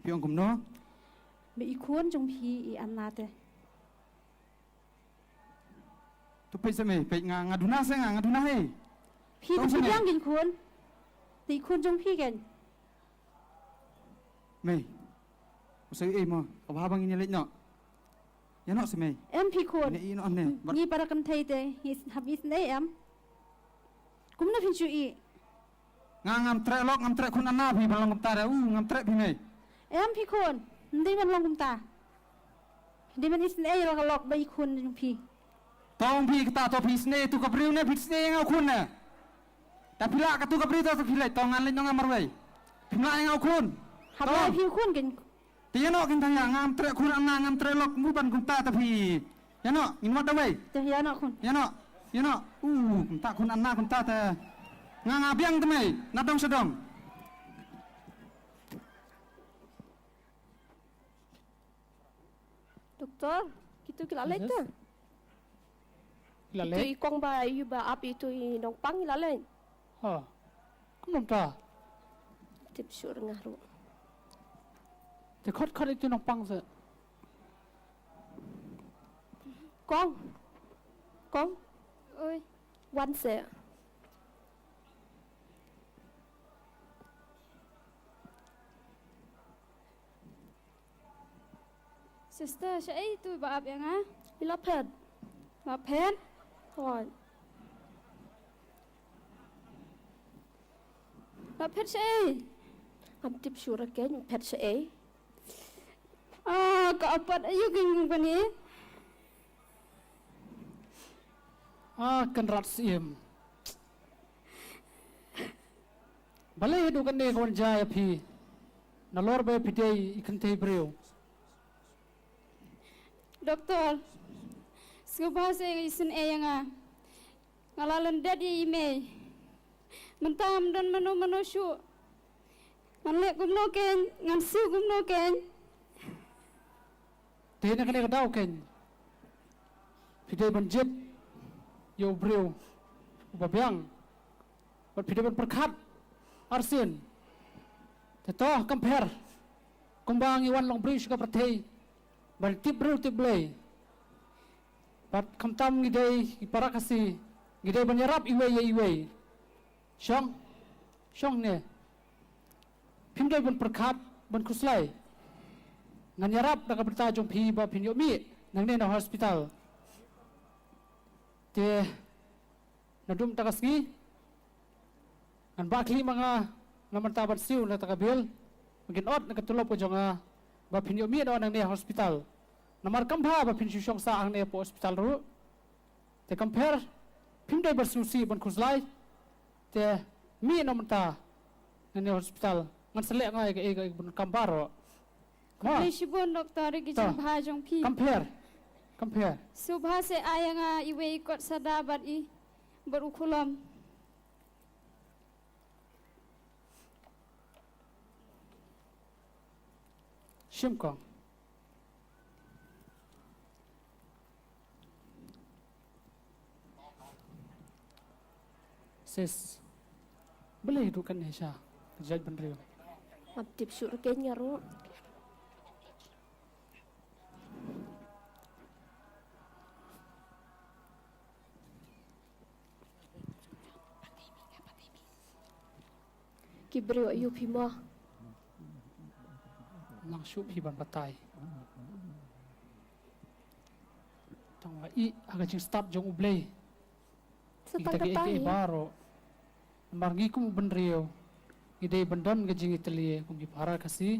Phi ong kumno? Ba i khun jong phi i Anna te. To peit sa mei, peit nga, nga duna sa nga, nga duna hei. Phi to phi biang kein khun. Te i khun jong phi kein. Mei. Usai ei mo, ka bha ba ngin ïa leit noh. Ïa noh sa mei. Em phi khun. Ngi para kynthei te, ngi hap isynei em. Kumno phin shu ïeh? Nga ngam treh lok, ngam treh khun Anna phi ban long kumta re. U, ngam treh phi mei. Em phi khun, ym dei ban long kumta. Phi dei ban isynei ïa la ka lok ba i khun jong phi. To ong phi kata, to phi isynei ïa tu ka briew ne phi isynei ïa nga u khun ne? Ta phi lah katu ka briew ta, to phi leit, to ngan leit noh nga marwei. Phim lah ïa nga u khun. Hap leit phi u khun kein. Te ïa noh kein tang ïa, ngam treh khun Anna, ngam treh lok, mut ban kumta ta phi. Ïa noh, ngin wad da wei. Te ïa noh khun. Ïa noh, ïa noh. U, kumta khun Anna kumta te. Nga nga biang te mei, na dong sha dong. Doktor, kitu ki la leit te? Ki la leit. Itu i kong ba ïa u ba ap itu i nongpang i la leit. Oh. Kumno mynta? Tip shuh nga ruh. Te khot khot itu nongpang se. Kong. Kong. Oi. Wan se. Sister, shaei tu ba ap ïa nga? I la phet. La phet? Hooid. La phet shaei? Ngam tip shuh ruh keiñ, phet shaei. Ah, ka apat aïu keiñ kane? Ah, Kynrad Syiem. Balei haduh kane ka wan jia ïa phi? Nalor ba phi dei i kynthei briew. Doktor, sngewbha seh isynei ïa nga. Nga la lyndet ïa i mei. Mynta ngam don mano mano shuh. Ngan leh kumno keiñ, ngan siew kumno keiñ. Te na kane ka daw keiñ, phi dei ban jied ïa u briew uba biang, bad phi dei ban pyrkhat arsien. Te to, kam pher. Kumba ngi wan long briew sha ka pyrthei ban tip briew tip Blei, bad khamtam ngi dei ki para Khasi, ngi dei ban ïarap iwei ïa iwei. Shong, shong ne. Phim dei ban pyrkhat, ban khuslai. Ngan ïarap da ka bynta jong phi ba phin ïoh mih nangne na hospital. Te naduh mynta ka sngi ngan bah khlieh ma nga na mynta ban siew na kata ka bill. Ngin ot na ka tulop ka jong nga ba phin ïoh mih noh nangne hospital. Namar kam bha ba phin shu shong sah hangne hapoh hospital ruh. Te kam pher, phim dei ban sngewsih ban khuslai. Te mih noh mynta nangne hospital. Ngan sa leh nga ïa kaei kaei ban kam baroh. Khublei shibun doktor, ki jingbha jong phi. Kam pher. Kam pher. Sngewbha seh ai ïa nga iwei i kot sada bad i, bad u khulom. Shim kong. Sis. Balei duh kane sha ka jaitbynriew? Ngam tip shuh ruh keiñ nga ruh. Ki briew aïu phi mo? Nang shu phi ban batai. Tang wa i ha ka jingstad jong U Blei. Sa tang katai baroh. Namar ngi kum u bynriew ngi dei ban don ka jingïatylli kum ki para Khasi.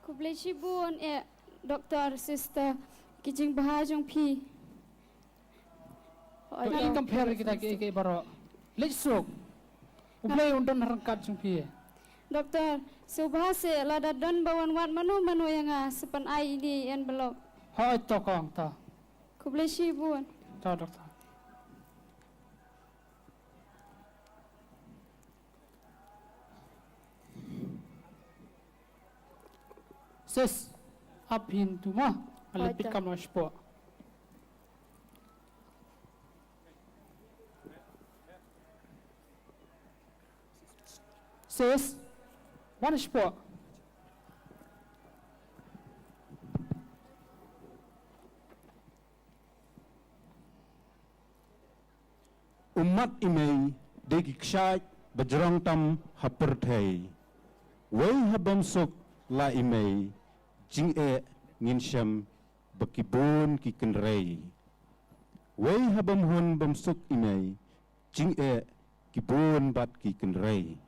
Khublei shibun eh doktor, sister, ki jingbha jong phi. Oi, to i kam pher kita ki, ki baroh. Leit suk. U Blei un don ha ryngkat jong phi. Doktor, sngewbha seh lada don ba wan wad mano mano ïa nga sa pyn-ai ïa i envelope. Hooid to kong to. Khublei shibun. To doktor. Sis, ap hin tu ma, ale pit kam na sport. Sis, wan sport. Ummat i mei dei ki kshaid ba jrong tam ha pyrthei. Wei ha bym suk la i mei jingeh ngin shem ba ki bun ki kynrei. Wei ha bym hun bym suk i mei jingeh ki bun bad ki kynrei.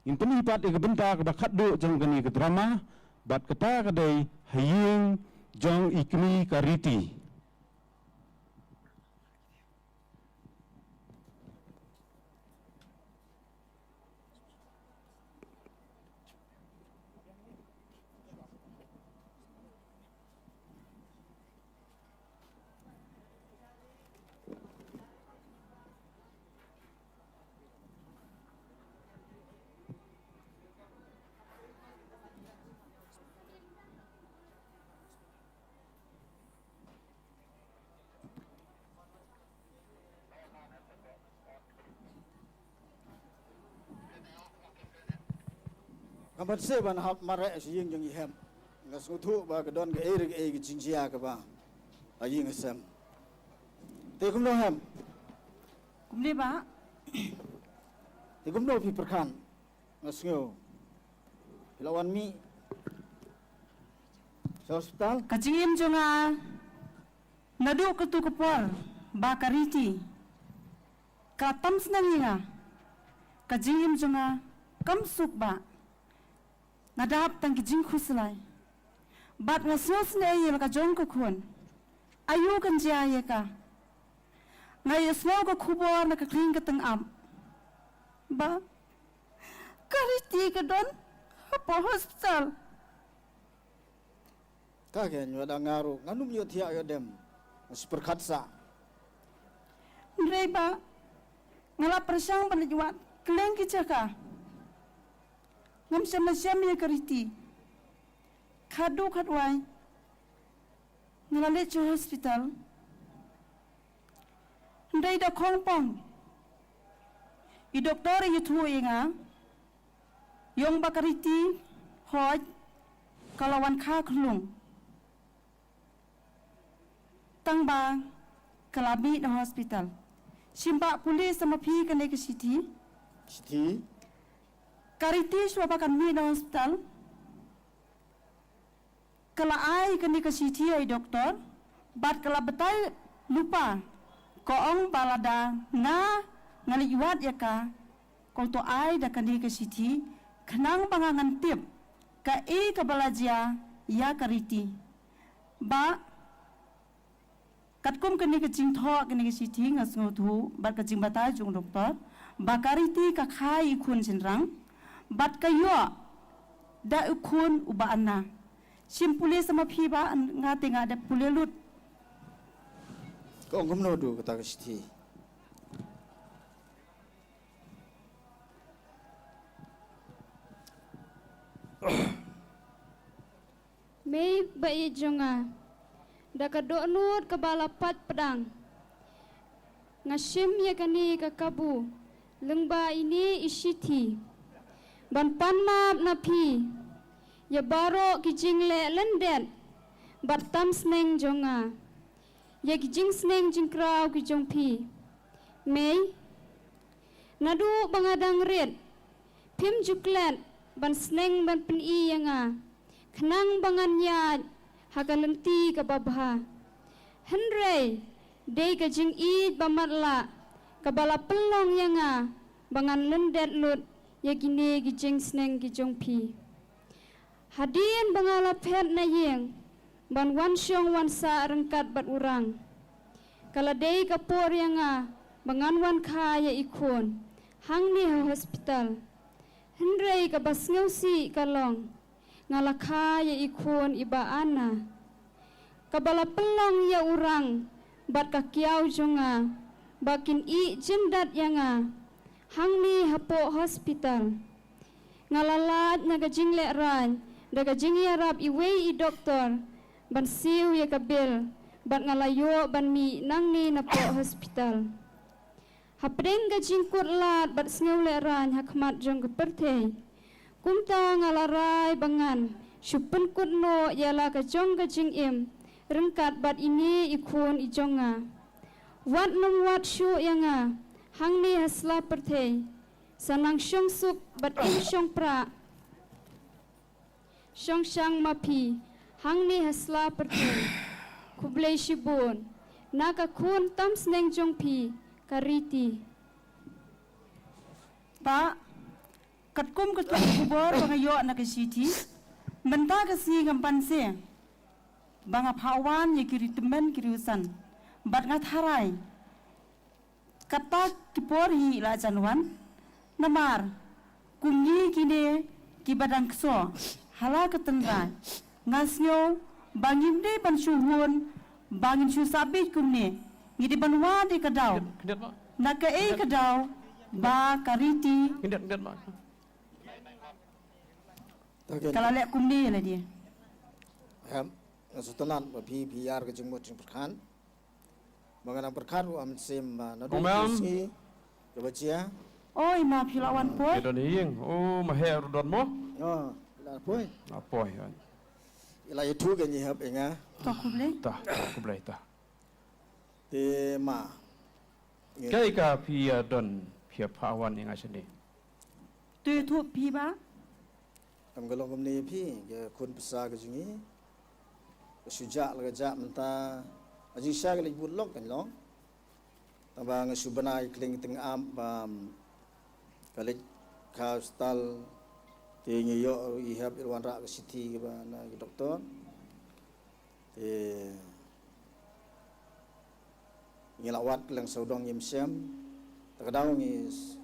Ngin pyni pat ïa ka bynta kaba khatduh jong kane ka drama bad kata ka dei ha ïing jong i kmie ka Riti. Nga ban seh ban hap mareh sha ïing jong i Hemp. Nga sngewthuh ba ka don kaei re kaei ka jingjia kaba ha ïing ha sem. Te kumno Hemp? Kumne ba? Te kumno phi pyrkhat? Nga sngew phi la wan mih sha hospital. Ka jingim jong nga naduh katu ka por ba ka Riti ka tam sneng ïa nga, ka jingim jong nga kam suk ba nga dap tang ki jingkhuslai. Bad nga sngewsynei ïa la ka jong ka khun. Aïu kan jia ïa ka? Nga ïohsngew ka khubor na ka khlieng ka tyngab ba ka Riti ka don hapoh hospital. Ka kynnoh da nga ruh, nga num ïoh thiah ïoh dem. Nga shu pyrkhat sa. Hynrei ba nga la pyrshang ban leit wad kylleng ki jaka. Ngam shem la shem ïa ka Riti. Khadduh khadwai nga la leit sha hospital. Hynrei da khongpong i doktor i ïathuh ïa nga, ïong ba ka Riti hoi ka la wan kha khlung. Tang ba ka la mih na hospital. Shim ba pule sa ma phi kane ka shithi. Shithi? Ka Riti shuwa ba kan mih na hospital, ka la ai kane ka shithi ïa i doktor bad ka la batai lypa. Ka ong ba lada nga nga leit wad ïa ka, ka to ai da kane ka shithi khnang ba nga ngan tip kaei kaba la jia ïa ka Riti. Ba katkum kane ka jingthoh kane ka shithi nga sngewthuh bad ka jingbatai jong doktor ba ka Riti ka kha ïa i khun shynrang bad ka ïoh da i khun uba ana. Shim pule sa ma phi ba nga te nga dep pule lut. Ka ong kumno du kata ka shithi? Mei ba ïeit jong nga, da ka dohnud kaba la pat pdang nga shim ïa kane ka kabu lyngba ine i shithi ban pan map na phi ïa baroh ki jingleh lyndet bad tam sneng jong nga, ïa ki jingsneng jingkraw ki jong phi. Mei, naduh ba nga dang rit phim ju klet ban sneng ban pyni ïa nga khnang ba ngan ïaid ha ka lynti kaba bha. Hynrei dei ka jingïeit ba matlah kaba la pynlong ïa nga ba ngan lyndet lut ïa kine ki jingsneng ki jong phi. Hadien ba nga la phet na ïing ban wan shong wan sah ryngkat bad u Rang, ka la dei ka por ïa nga ba ngan wan kha ïa i khun hangne ha hospital. Hynrei kaba sngewsih ka long nga la kha ïa i khun iba ana, kaba la pynlong ïa u Rang bad ka kiaw jong nga ba kin ïeh jyndat ïa nga hangne hapoh hospital. Nga la lait na ka jinglehrain da ka jingïarap iwei i doktor ban siew ïa ka bil bad nga la ïoh ban mih nangne napoh hospital. Hapdeng ka jingkut lad bad sngewlehrain ha khmat jong ka pyrthei, kumta nga la rai ba ngan shu pynkut noh ïa la ka jong ka jingim ryngkat bad ine i khun i jong nga. Wat nym wad shuh ïa nga hangne ha sla pyrthei, sa nang shong suk bad im shong prah, shong shang ma phi hangne ha sla pyrthei. Khublei shibun na ka khun tam sneng jong phi ka Riti. Ba katkum ka khubor ba nga ïoh na ka shithi, mynta ka sngi ngam pan se ba nga phah wan ïa ki ri tymmen ki riewsan bad nga tharai kata ki por hi la jan wan. Namar kum ngi kine kiba dang kso ha la ka tynrai, nga sngew ba ngim dei ban shu hun ba ngin shu sah beit kumne. Ngi dei ban wad ïa ka daw. Na kaei ka daw ba ka Riti ka la leh kumne ïa lade. Em, nga sngewtynnat ba phi phi ïar ka jingmut jingpyrkhat. Ba nga dang pyrkhat ruh, am, sim, ah, naduh ka sngi kaba jia. Oi ma, phi la wan poi? Phi don ïing. O ma, heh ruh don mo. Oh, la poi. La poi. Ila itu ga nyi hap inga. To khublei. Ta, khublei ta. Te ma. Kaei ka phi ïa don, phi ïa phah wan inga shane? Tu tu phi ba. Tam ka long kumne phi, ka khun pisa ka jong ngi. Ka shu jah la ka jah mynta. A jingshisha ka leit bud lok kan long. Tang ba nga shu bna i kling teng ap ba, ka leit ka hospital. Te ngi ïoh i hap i wanrah ka shithi kaba na ki doktor. Te ngi la wad ka leng sawdong ngim shem. Ta ka daw ngi s-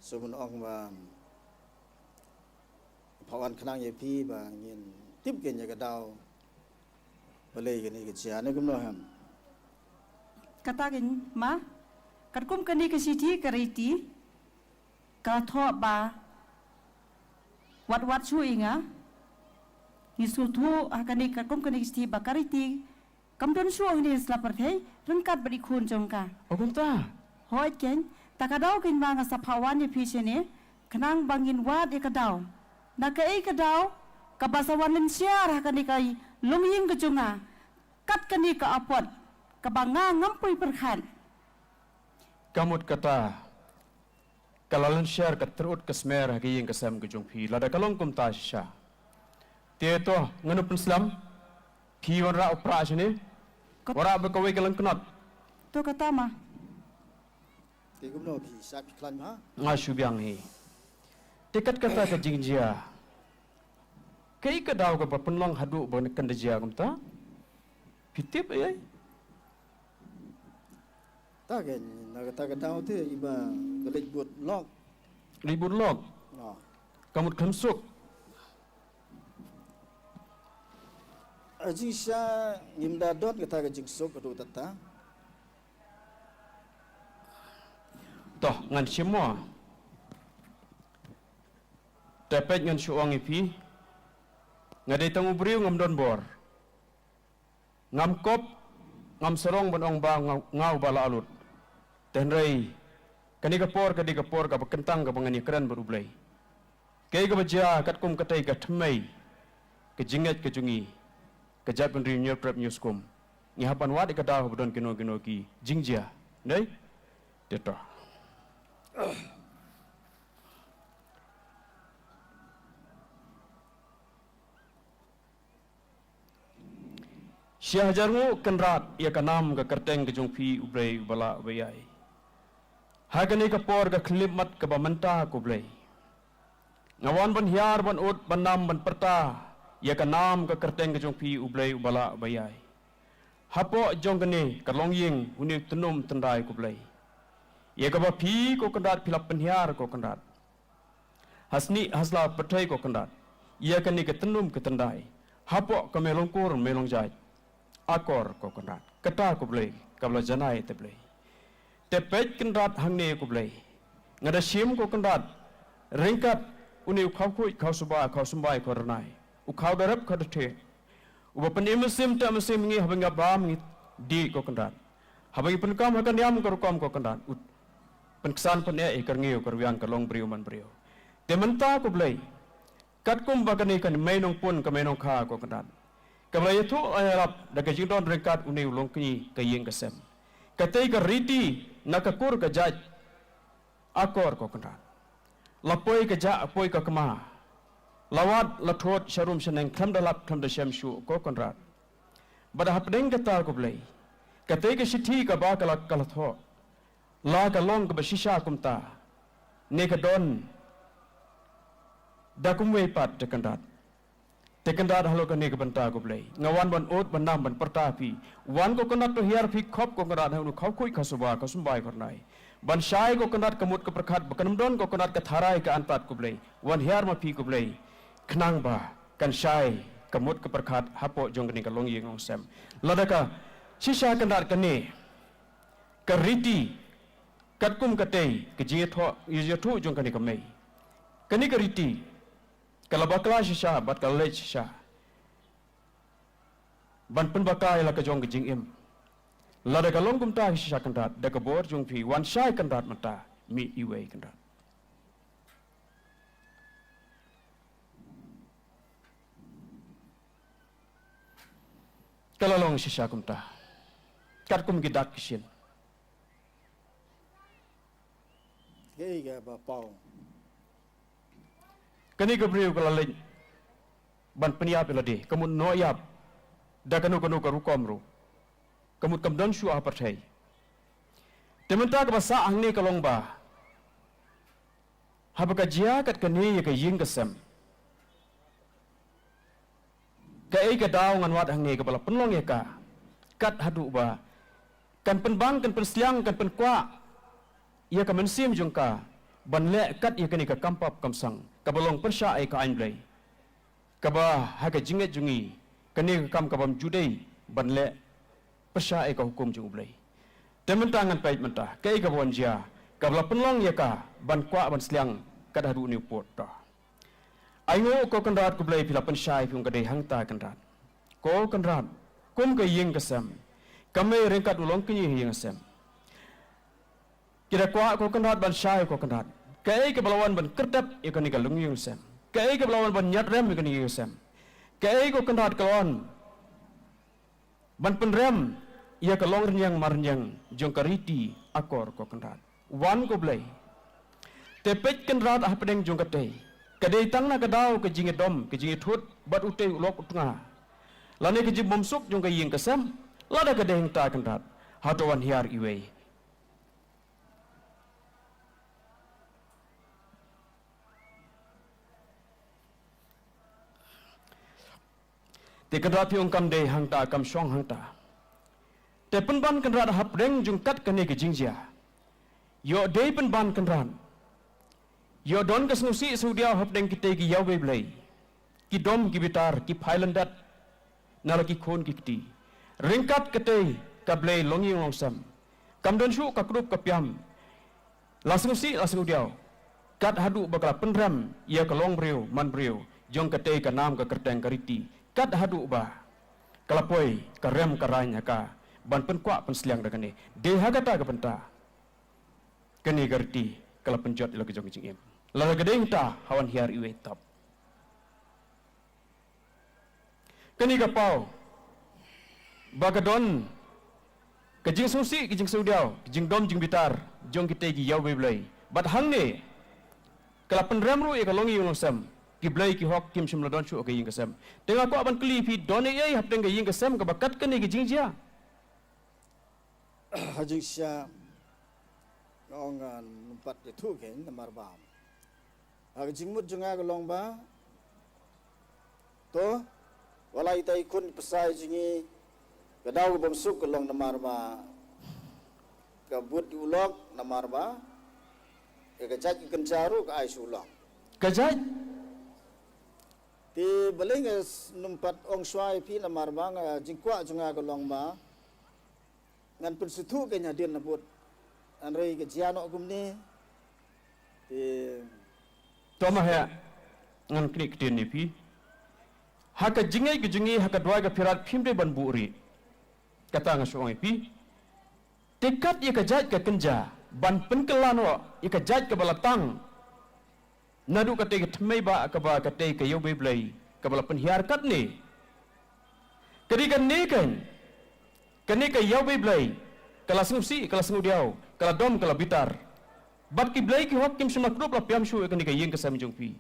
shu ban ong ba pha wan khnang ïa phi ba ngin tip kein ïa ka daw. Balei kane ka jia ne kumno hem? Kata kein ma, katkum kane ka shithi ka riti ka thoh ba wat wat shu inga. Ngi shu thuh ha kane, katkum kane ka shithi ba ka riti kam don shuh hangne sla pyrthei ryngkat bad i khun jong ka. O kumta. Hooid kein, ta ka daw kein ma nga sa phah wan ïa phi shane khnang ba ngin wad ïa ka daw. Na kaei ka daw kaba sa wan lynshiar ha kane ka longïing ka jong nga. Kat kane ka apot kaba nga ngam poi pyrkhat. Ka mut kata ka la lynshiar ka tyrut ka smer ha ka ïing ka sem ka jong phi lada ka long kumta shisha. Te to, ngano pynslem? Phi wanrah u prah shane? Wanrah ba kawei ka lyngknot. To kata ma. Te kumno phi sa phi khlaiñ ha? Nga shu biang hi. Te kat kata ka jingjia. Kaei ka daw kaba pynlong haduh ba kan da jia kumta? Phi tip ei ei? Ta ka, na kata ka daw te iba ka leit bud lok. Leit bud lok. Ka mut kham suk. A jingshisha ngim da don kata ka jingsuk haduh tata. To ngan shim mo. Te peit ngan shu ong ïa phi. Nga dei tang u briew, ngam don bor. Ngam kop, ngam sarong ban ong ba nga, nga uba la alut. Te hynrei kane ka por ka dei ka por kaba kyntang kaba ngan ïakren bad U Blei. Kaei kaba jia katkum katei ka thymmei ka jingngeit ka jong ngi ka jaitbynriew Hynñiewtrep Hynñiewskum. Ngi hap ban wad ïa ka daw ba don kino kino ki jingjia. Dei? Te to. Shi hajar nguh kynrad ïa ka nam ka kyrteng ka jong phi U Blei uba lah uba ïai. Ha kane ka por ka khyllipmat kaba mynta ko Blei, nga wan ban hiar ban ud ban nam ban pyrta ïa ka nam ka kyrteng ka jong phi U Blei uba lah uba ïai. Hapoh jong kane ka longïing une u tnum tyndai ko Blei, ïa kaba phi ko Kynrad phi la pynhiar ko Kynrad. Ha snieh ha sla pyrthei ko Kynrad, ïa kane ka tnum ka tyndai, hapoh ka Mei Longkur Mei Longjait. Akor ko Kynrad, kata ko Blei kaba la janai te Blei. Te peit Kynrad hangne ko Blei, nga da shim ko Kynrad ryngkat une u khawkhuid khawsuba khawsymbai khawrnai, u khawdarep khawdathied, uba pynim mynsiem te mynsiem ngi haba ngi ïa bam ngi dih ko Kynrad. Haba ngi pynkam ha ka niam ka rukom ko Kynrad, u pynksan pyneh ïa ka rngiew ka rwiang ka longbriew manbriew. Te mynta ko Blei, katkum ba kane ka Mei Nongpun ka Mei Nongkha ko Kynrad, kaba la ïathuh ïarap da ka jingdon ryngkat une u longkñi ka ïing ka sem, katei ka riti na ka kur ka jait. Akor ko Kynrad, la poi ka jah poi ka kma, la wad la thut sharum shaneng khlem da lap khlem da shem shuh ko Kynrad. Bad hapdeng kata ko Blei, katei ka shithi kaba ka la ka la thoh, la ka long kaba shisha kumta, ne ka don da kumwei pat te Kynrad. Te Kynrad halor kane ka bynta ko Blei, nga wan ban ud ban nam ban pyrta phi. Wan ko Kynrad to hiar phi khop ko Kynrad ha une u khawkhuid khawsuba khawsymbai khawrnai, ban shai ko Kynrad ka mut ka pyrkhat ba kan ym don ko Kynrad ka tharai ka antad ko Blei. Wan hiar ma phi ko Blei, khnang ba kan shai ka mut ka pyrkhat hapoh jong kane ka longïing longsem. Lada ka shisha Kynrad kane ka riti, katkum katei ka jingïathuh, ïathuh jong kane ka mei, kane ka riti ka la bakla shisha bad ka la leit shisha ban pynbakla ïa la ka jong ka jingim. Lada ka long kumta ka shisha Kynrad, da ka bor jong phi wan shai Kynrad mynta. Mih iwei Kynrad. Ka la long shisha kumta. Katkum ki dak ki shin. Kaei kaba paw? Kane ka briew ka la leit ban pynïap ïa lade, ka mut noh ïap da kano kano ka rukom ruh. Ka mut kam don shuh ha pyrthei. Te mynta kaba sah hangne ka long ba haba ka jia kat kane ïa ka ïing ka sem, kaei ka daw ngan wad hangne kaba la pynlong ïa ka, kat haduh ba kan pynbang, kan pynsliang, kan pynkwah ïa ka mynsiem jong ka ban leh kat ïa kane ka kam pap kam sang kaba long pyrshah ïa ka aiñ Blei. Kaba ha ka jingngeit jong ngi, kane ka kam ka bym ju dei ban leh pyrshah ïa ka hukum jong U Blei. Te mynta ngan peit mynta kaei kaba wan jia kaba la pynlong ïa ka ban kwah ban sliang kat haduh une u pud. To, ainguh ko Kynrad, khublei phi la pynshai, phi ong ka dei hangta Kynrad. Ko Kynrad, kum ka ïing ka sem, ka mei ryngkat u long kñi ha ïing ka sem. Ki da kwah ko Kynrad ban shai ko Kynrad. Kaei kaba la wan ban kyrtep ïa kane ka longïing sem? Kaei kaba la wan ban ñiad rem ïa kane ka ïing sem? Kaei ko Kynrad ka la wan ban pynrem ïa ka long rynïeng mar rynïeng jong ka riti akor ko Kynrad? Wan ko Blei. Te peit Kynrad, hapdeng jong katei ka dei tang na ka daw ka jingïadom, ka jingïathut bad utei u lok u tnga, lane ka jingbymsuk jong ka ïing ka sem, lada ka dei hangta Kynrad, hato wan hiar iwei? Te Kynrad, phi ong kam dei hangta, kam shong hangta. Te pynban Kynrad hapdeng jong kat kane ka jingjia. Ïoh dei pynban Kynrad, ïoh don ka sngewsih sngewdiaw hapdeng kitei ki ïawei Blei, ki dom ki bitar, ki phai lyndet na la ki khun ki kti. Ryngkat katei ka blei longïing longsem, kam don shuh ka kdup ka piam, la sngewsih la sngewdiaw, kat haduh ba ka la pynrem ïa ka longbriew manbriew jong katei ka nam ka kyrteng ka riti, kat haduh ba ka la poi ka rem ka rain ha ka ban pynkwah pynsliang da kane. Dei ha kata ka bynta kane ka riti ka la pynjot ïa la ka jong ka jingim. Lada ka dei hangta, ha wan hiar iwei tap? Kane ka paw ba ka don ka jingsngewsih, ka jingsngewdiaw, ka jingdom jingbitar jong kitei ki ïawei Blei. Bad hangne ka la pynrem ruh ïa ka longïing longsem, ki blei ki hok kim shym la don shuh ha ka ïing ka sem. Te nga kwah ban kylli phi, don ei ei hapdeng ka ïing ka sem kaba kat kane ka jingjia? Ha jingshisha nga ong ngan ym pat ïathuh kein namar ba ha ka jingmut jong nga ka long ba, to, wat la itai i khun i pyrsa jong ngi, ka daw ka bymsuk ka long namar ba ka bud u lok, namar ba ka jait ka kynja ruh ka ai sha u lok. Ka jait. Te balei nga s-, ym pat ong shuwa ïa phi namar ba nga, jingkwah jong nga ka long ba ngan pynsngewthuh kein hadien nabud. Hynrei ka jia noh kumne. Te to ma he, ngan knieh ktien ïa phi. Ha ka jingngeit ka jong ngi, ha ka duwai ka phirat, phim dei ban buhrieh. Kata nga shu ong ïa phi. Te kat ïa ka jait ka kynja ban pynkylla noh ïa ka jait kaba la tang naduh katei ka thymmei bah kaba katei ka ïawei Blei kaba la pynhiar katne. Ka dei kane kein, kane ka ïawei Blei ka la sngewsih, ka la sngewdiaw, ka la dom, ka la bitar. Bad ki blei ki hok kim shym la kdup la piam shuh ïa kane ka ïing ka sem jong phi.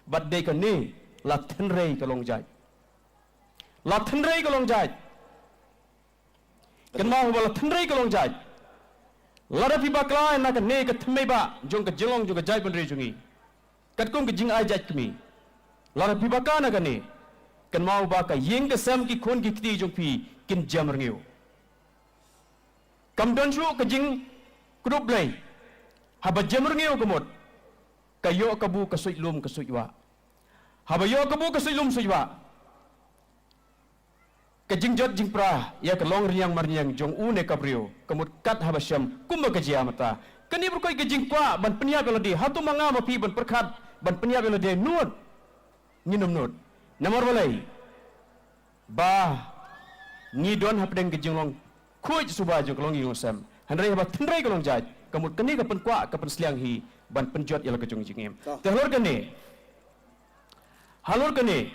Bad dei kane la tynrei ka long jait. La tynrei ka long jait. Kynmaw ba la tynrei ka long jait. Lada phi bakla na kane ka thymmei bah jong ka jinglong jong ka jaitbynriew jong ngi, katkum ka jingai jait kmie, lada phi bakla na kane, kynmaw ba ka ïing ka sem, ki khun ki kti jong phi kin jem rngiew. Kam don shuh ka jingkdup blei. Haba jem rngiew ka mut ka ïoh kabu ka suid lum ka suid wah. Haba ïoh kabu ka suid lum suid wah, ka jingjot jingpra ïa ka long rynïeng marynïeng jong une ka briew ka mut kat haba shem kumba ka jia mynta. Kane ba koi ka jingkwah ban pynïap ïa lade, hato ma nga ma phi ban pyrkhat ban pynïap ïa lade? Nud. Ngin ym nud. Namar balei? Ba ngi don hapdeng ka jinglong khuid suba jong ka longïing longsem. Hynrei haba tynrei ka long jait, Ka mut kane ka pynkwah ka pynsliang hi ban pynjot ïa la ka jong jingim. Te halor kane, halor kane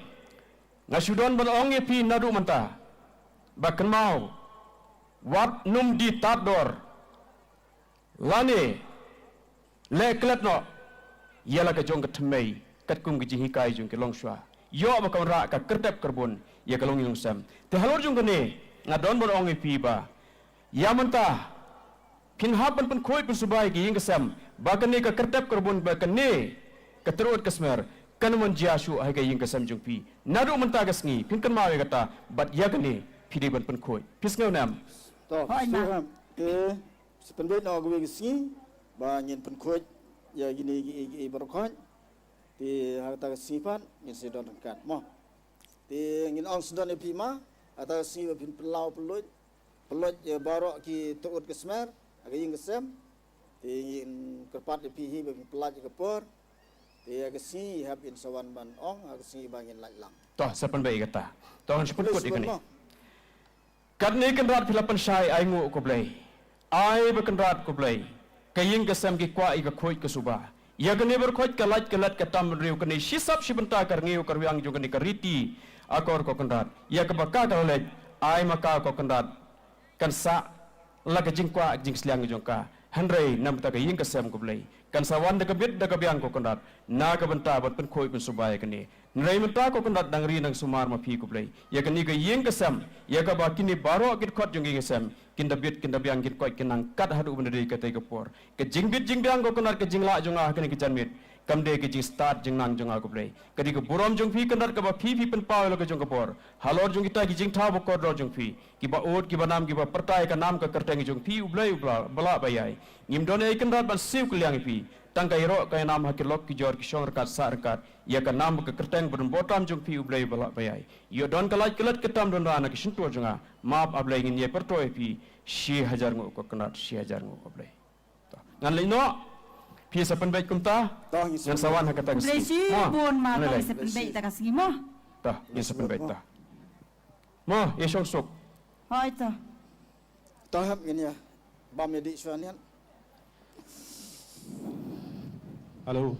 nga shu don ban ong ïa phi naduh mynta ba kynmaw, wat nym die tad dor lane leh klet noh ïa la ka jong ka thymmei katkum ka jinghikai jong ki longshuwa. Ïoh ba ka wanrah ka kyrtep kyrbun ïa ka longïing longsem. Te halor jong kane nga don ban ong ïa phi ba ïa mynta phin hap ban pynkhuid pynsuba ïa ka ïing ka sem ba kane ka kyrtep kyrbun, ba kane ka tyrut ka smer kan ym jia shuh ha ka ïing ka sem jong phi. Naduh mynta ka sngi phin kynmaw ïa kata bad ïa kane phi dei ban pynkhuid. Phi sngew ne em? To, hooid, sngewbha. Te sa pynbeit noh kawei ka sngi ba ngin pynkhuid ïa kine ki, ki, ki baroh khoit. Te ha kata ka sngi pat ngin sa don ryngkat mo. Te ngin ong sngewdon ïa phi ma, ha kata ka sngi ba phin pynlaw pynluid, pynluid ïa baroh ki tyrut ka smer ha ka ïing ka sem. Te ngin kyrpad ïa phi hi ba phin pyllait ïa ka por. Te ha ka sngi hap in sa wan ban ong ha ka sngi ba ngin lait lang. To, sa pynbeit ïa kata. To, ngan sa pynkut ïa kane. Katne Kynrad phi la pynshai, ai nguh ko Blei. Ai ba Kynrad ko Blei, ka ïing ka sem ki kwah ïa ka khuid ka suba. Ïa kane baroh khoit ka lait ka let ka tam bynriew, kane shisap shi bynta ka rngiew ka rwiang jong kane ka riti akor ko Kynrad. Ïa kaba ka ka la leit, ai ma ka ko Kynrad kan sah la ka jingkwah ka jingsliang jong ka. Hynrei na bynta ka ïing ka sem ko Blei, kan sa wan da ka bit da ka biang ko Kynrad na ka bynta ban pynkhuid pynsuba ïa kane. Hynrei mynta ko Kynrad dang ri dang sumar ma phi ko Blei ïa kane ka ïing ka sem, ïa kaba kine baroh ki dkhot jong ka ïing ka sem kin da bit kin da biang, kin koit kin nang kat haduh ban da dei katei ka por. Ka jingbit jingbiang ko Kynrad, ka jinglah jong nga ha kane ka janmiet kam dei ka jingstad jingnang jong nga ko Blei. Ka dei ka burom jong phi Kynrad kaba phi phi pynpaw ïa la ka jong ka bor halor jong kita ki jingthaw ba kordor jong phi, kiba ud kiba nam kiba pyrta ïa ka nam ka kyrteng jong phi U Blei uba la, ba la ba ïai. Ngim don ei Kynrad ban siew kylliang ïa phi. Tang ka ïaroh ka ïanam ha ki lok ki jor ki shong ryngkat sah ryngkat ïa ka nam ka kyrteng ba don bor tam jong phi U Blei ba la ba ïai. Ïoh don ka lait ka let ka tam don ra na ka shyntur jong nga. Map A Blei, ngin ïa pyrto ïa phi shi hajar nguh ko Kynrad, shi hajar nguh ko Blei. To, ngan leit noh. Phi sa pynbeit kumta. To, ngan sa wan ha kata ka sngi. Khublei shibun ma, to sa pynbeit ta ka sngi mo. To, ngin sa pynbeit ta. Mo, ïa shong suk. Hooid to. To hap ngin ïa bam ïa dih shuwa niat. Hello.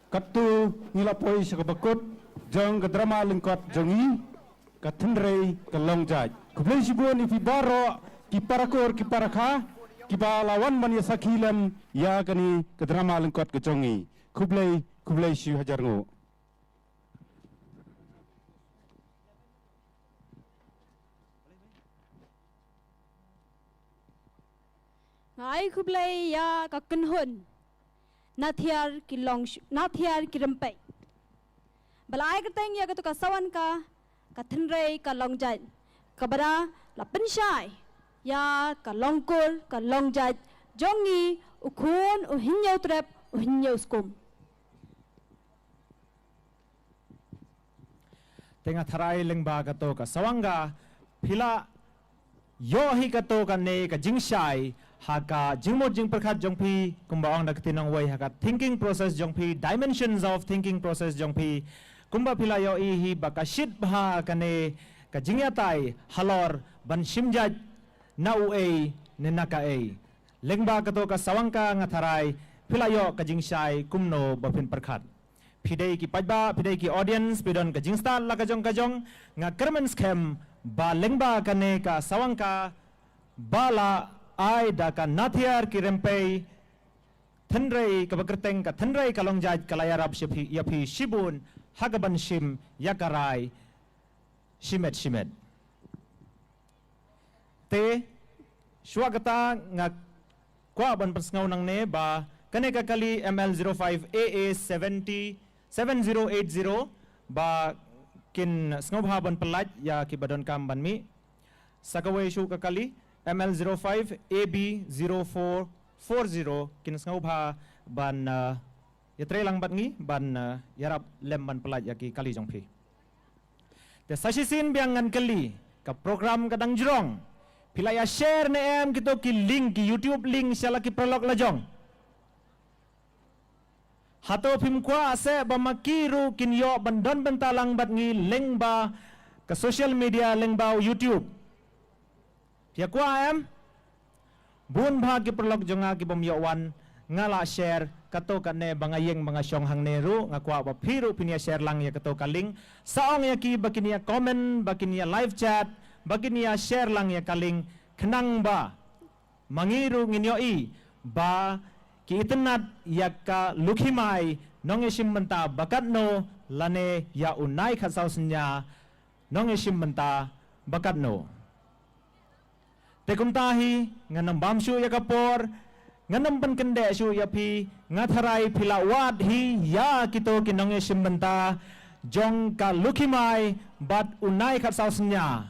Katto ngi la poi sha kaba kut jong ka drama lyngkot jong ngi, Ka Tynrei Ka Long Jait. Khublei shibun ïa phi baroh ki para kur ki para kha kiba la wan ban ïa sakhi lem ïa kane ka drama lyngkot ka jong ngi. Khublei, khublei shi hajar nguh. Nga ai khublei ïa ka kynhun Nathiar ki long, Nathiar ki rympei ba la ai kyrteng ïa kato ka sawan ka, Ka Tynrei Ka Long Jait, kaba da la pynshai ïa ka long kur ka long jait jong ngi, u khun u Hynñiewtrep u Hynñiewskum. Te nga tharai lyngba kato ka sawang ka, phi la ïoh hi kato kane ka jingshai ha ka jingmut jingpyrkhat jong phi, kumba ong da ka ktien nongwei, ha ka thinking process jong phi, dimensions of thinking process jong phi. Kumba phi la ïohi hi ba ka shit bha kane ka jingïatai halor ban shim jait na uei ne na kaei. Lyngba kato ka sawang ka nga tharai phi la ïoh ka jingshai kumno ba phin pyrkhat. Phi dei ki paidbah, phi dei ki audience, phi don ka jingstad la ka jong ka jong. Nga kyrmen skhem ba lyngba kane ka sawang ka ba la ai da ka Nathiar ki rympei, Tynrei kaba kyrteng Ka Tynrei Ka Long Jait ka la ïarap ïa phi, ïa phi shibun ha ka ban shim ïa ka rai shimet shimet. Te shuwa kata nga kwah ban pynsngew nangne ba kane ka kali M L zero five A A seventy seven zero eight zero ba kin sngewbha ban pyllait ïa kiba donkam ban mih. Sa kawei shuh ka kali M L zero five A B zero four four zero, kin sngewbha ban, uh, ïatrei lang bad ngi ban, uh, ïarap lem ban pyllait ïa ki kali jong phi. Te sa shisien biang ngan kylli, ka program ka dang jrong. Phi la ïa share ne em kito ki link, ki YouTube link sha la ki paralok la jong? Hato phim kwah seh ba ma ki ruh kin ïoh ban don bynta lang bad ngi lyngba ka social media lyngba u YouTube? Phi kwah em? Bun bha ki paralok jong nga ki bym ïoh wan, nga la share, kato kane ba nga ïeng ba nga shong hangne ruh, nga kwah ba phi ruh phin ïa share lang ïa kato ka link. Sa ong ïa ki ba kin ïa comment, ba kin ïa live chat, ba kin ïa share lang ïa ka link, khnang ba ma ngi ruh ngin ïohi ba ki itynnad ïa ka Lukhi Mai nongïashim bynta ba katno lane ïa u Nai Khatsaw Synñia nongïashim bynta ba katno. Te kumta hi ngan ym bam shuh ïa ka por, ngan ym pynkyndeh shuh ïa phi, nga tharai phi la wad hi ïa kito ki nongïashim bynta jong ka Lukhi Mai bad u Nai Khatsaw Synñia.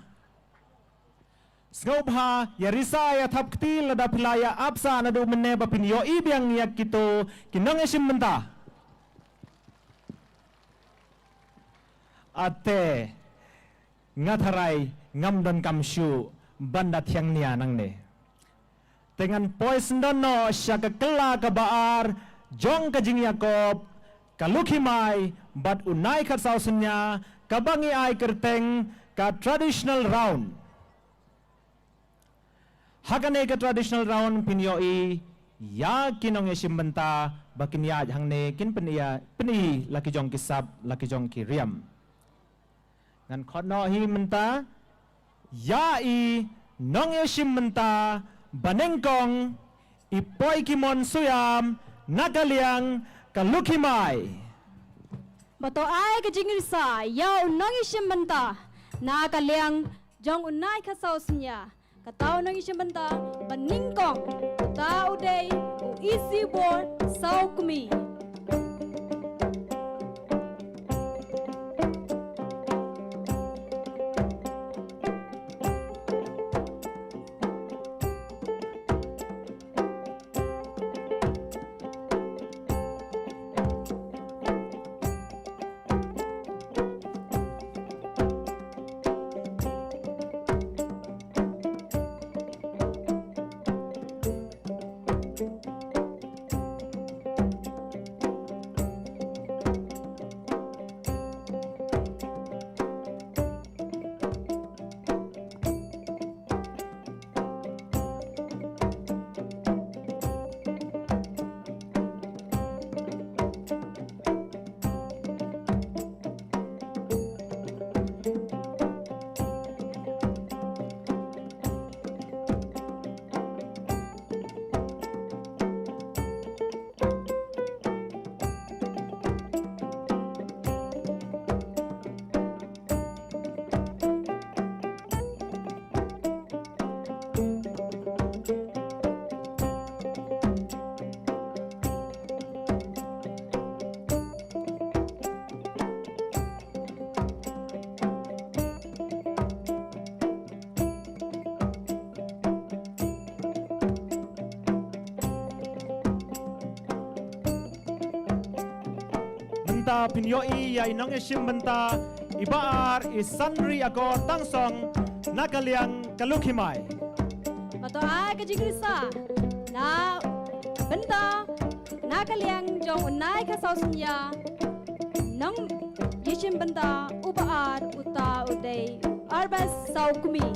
Sngewbha ïa risa ïa thap kti lada phi la ïa ap sah naduh mynne ba phin ïohi biang ïa kito ki nongïashim bynta. Ate nga tharai ngam donkam shuh ban da thiang nia nangne. Te ngan poi syndon noh sha ka kylla kaba ar jong ka jingïakob ka Lukhi Mai bad u Nai Khatsaw Synñia kaba ngi ai kyrteng ka traditional round. Ha kane ka traditional round phin ïohi ïa ki nongïashim bynta ba kin ïaid hangne kin pyn-i, pyn-i la ki jong ki sap la ki jong ki riam. Ngan khot noh hi mynta ïa i nongïashim bynta ba nyngkong, i Poikimon Suiam na ka liang ka Lukhi Mai. Ba to ai ka jingrisa ïa u nongïashim bynta na ka liang jong u Nai Khatsaw Synñia. Kata u nongïashim bynta ba nyngkong, uta u dei u Isibor Sawkmie. Mynta phin ïohi ïa i nongïashim bynta iba ar, i Sanri Akor Tangsong na ka liang ka Lukhi Mai. Ba to ai ka jingrisa na bynta na ka liang jong u Nai Khatsaw Synñia, nongïashim bynta uba ar uta u dei Arbas Sawkmie.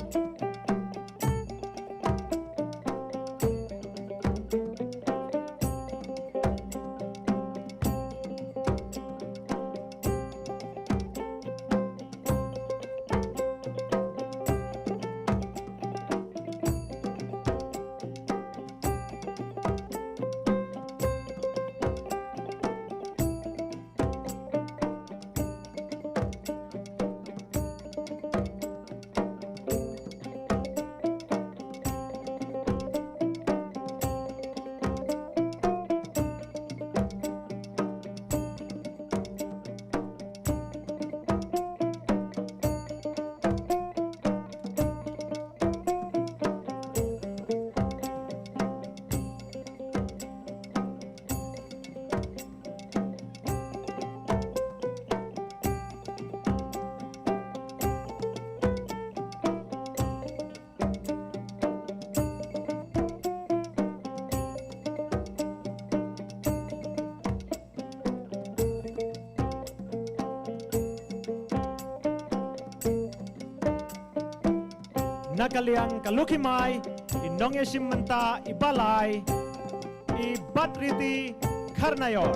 Na ka liang ka Lukhi Mai, I nongïashim bynta iba lai, i Batriti Kharnaior.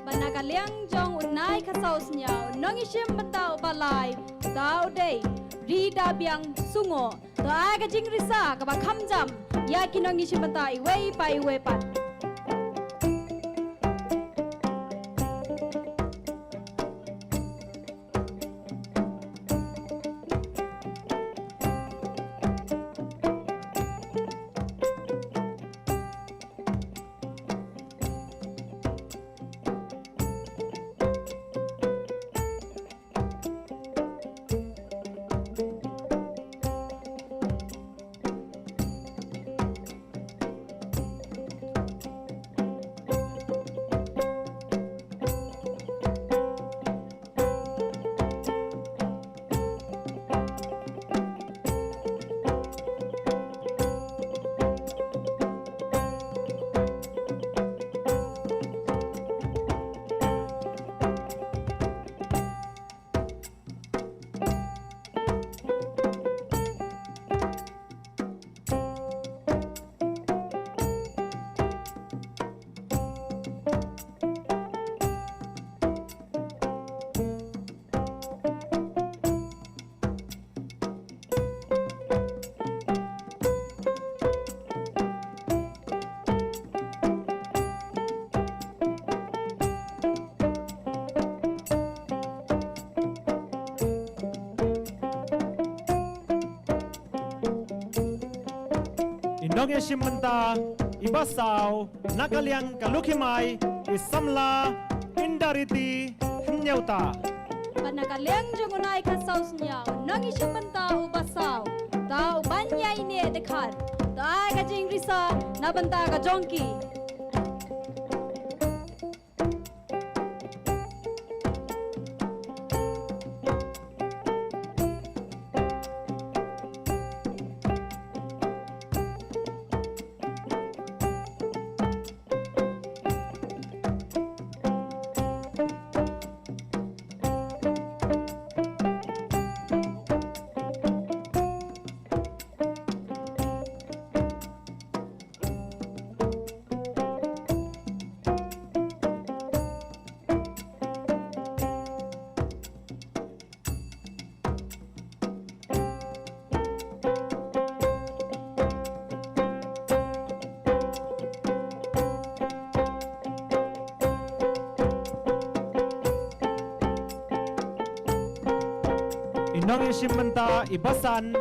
Bad na ka liang jong u nai khatsaw sñiaw, u nongïashim bynta uba lai, uta u dei Ridabiang Sungo. To ai ka jingrisa kaba kham jam ïa ki nongïashim bynta iwei pa iwei pat. I nongïashim bynta iba saw na ka liang ka Lukhimai, i samla Indariti Hynñiewta. Bad na ka liang jong u nai khatsaw sñiaw, u nongïashim bynta uba saw, uta u Banïaineh Dkhar. To ai ka jingrisa na bynta ka jong ki. I nongïashim bynta iba san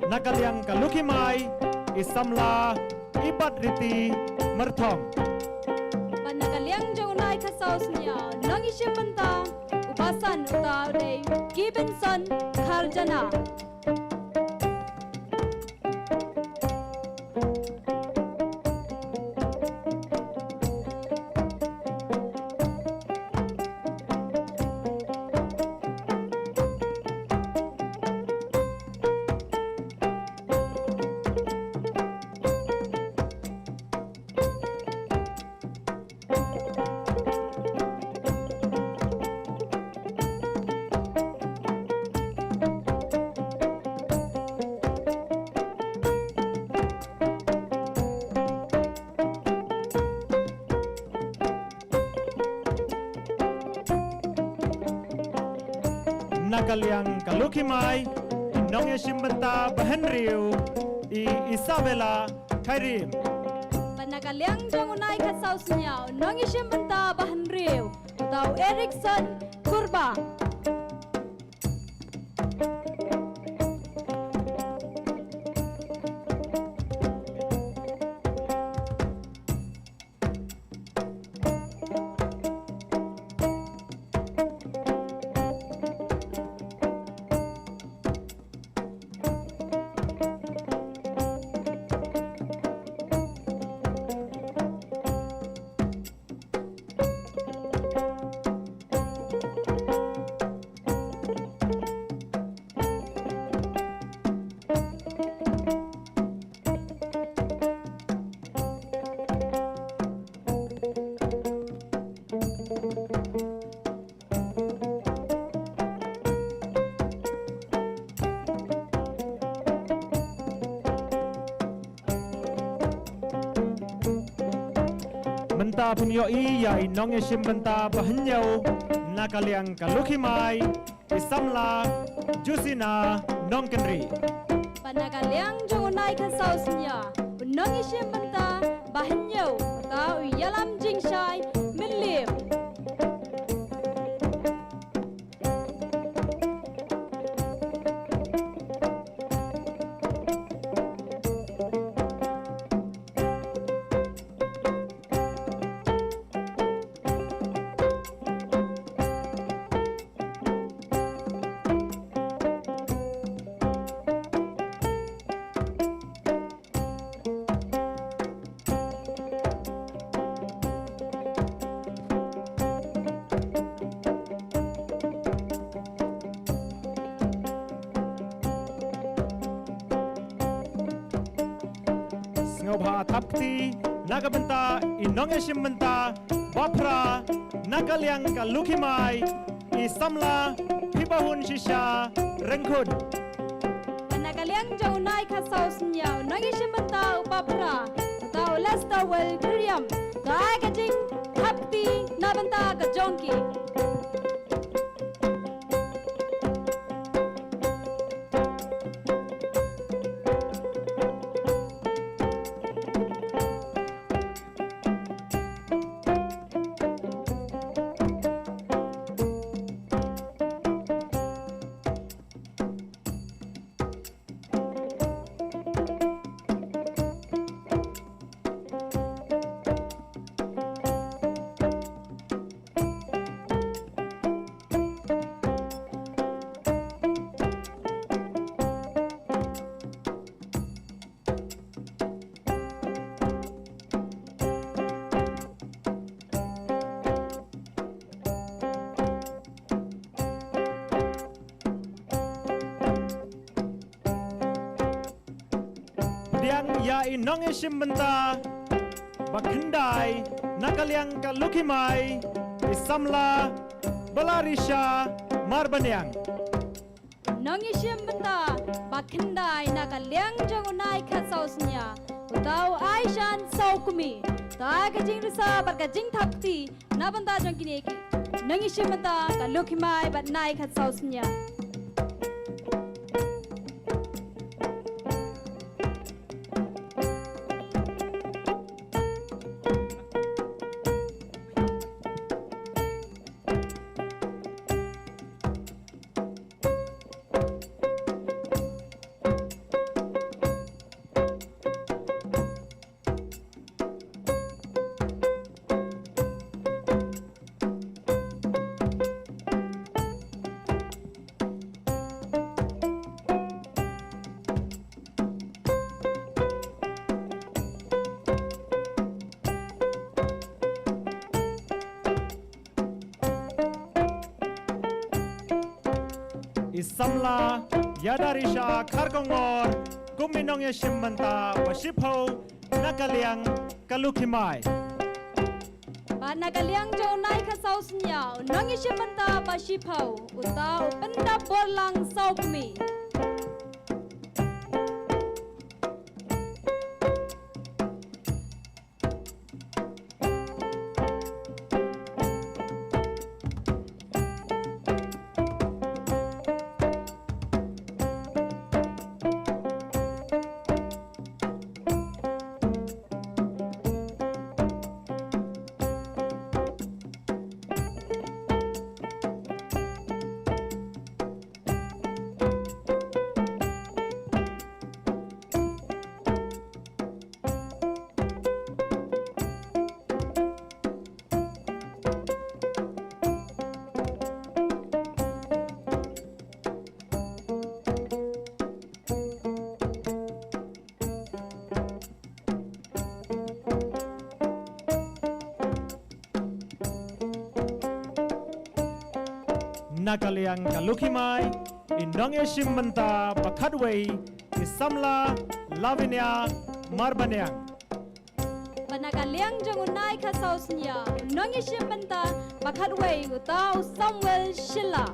na ka liang ka Lukhimai, i samla i Batriti Myrthong. Bad na ka liang jong u nai khatsaw sñiaw, nongïashim bynta uba san uta u dei Gibenson Kharjana. Na ka liang ka Lukhimai, i nongïashim bynta bahynriew, i Isabella Khairim. Bad na ka liang jong u nai khatsaw sñiaw, nongïashim bynta bahynriew, uta u Erickson Kurbah. Mynta phin ïohi ïa i nongïashim bynta ba hynñiew na ka liang ka Lukhimai, i samla Jusina Nongkynrih. Bad na ka liang jong u Naikhatsaw Synñia, u nongïashim bynta ba hynñiew, uta u Ïalam Jingshai Mylliem. Sngewbha thap kti na ka bynta i nongïashim bynta ba phra na ka liang ka Lukhimai, i samla Phibahun Shisha Ryngkhun. Na ka liang jong u Naikhatsaw Synñia, u nongïashim bynta uba phra, uta u Lester Well Khyrïam. To ai ka jingthap kti na bynta ka jong ki. Pdiang ïa i nongïashim bynta ba khyndai na ka liang ka Lukhimai, i samla Balarisha Marbaniang. Nongïashim bynta ba khyndai na ka liang jong u Naikhatsaw Synñia, uta u Aishan Sawkmie. To ai ka jingrysa bad ka jingthap kti na bynta jong kine ki nongïashim bynta ka Lukhimai bad Naikhatsaw Synñia. I samla Ïadarisha Kharkongor kum i nongïashim bynta ba shiphew na ka liang ka Lukhimai. Bad na ka liang jong u Naikhatsaw Synñia, u nongïashim bynta ba shiphew, uta u Pyndapborlang Sawkmie. Na ka liang ka Lukhimai, i nongïashim bynta ba khatwei, i samla Lavinia Marbaniang. Bad na ka liang jong u Naikhatsaw Synñia, u nongïashim bynta ba khatwei, uta u Samuel Shylla.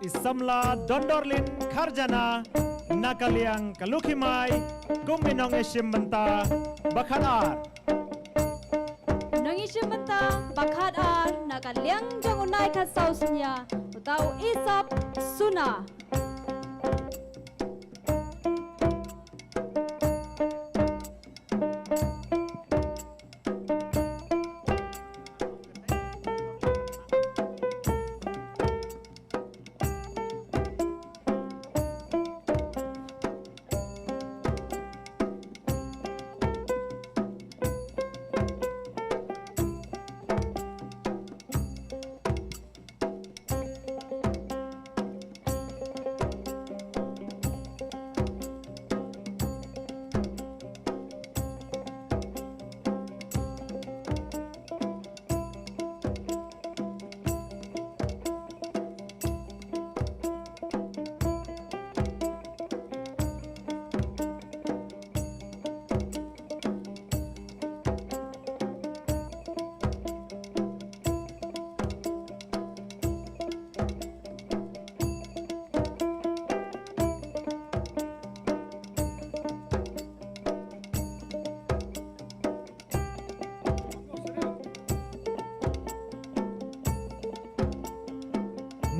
I samla Dondorlin Kharjana na ka liang ka Lukhimai, kum i nongïashim bynta ba khatar. Nongïashim bynta ba khatar na ka liang jong u Nai Khatsaw Synñia, uta u Isap Suna.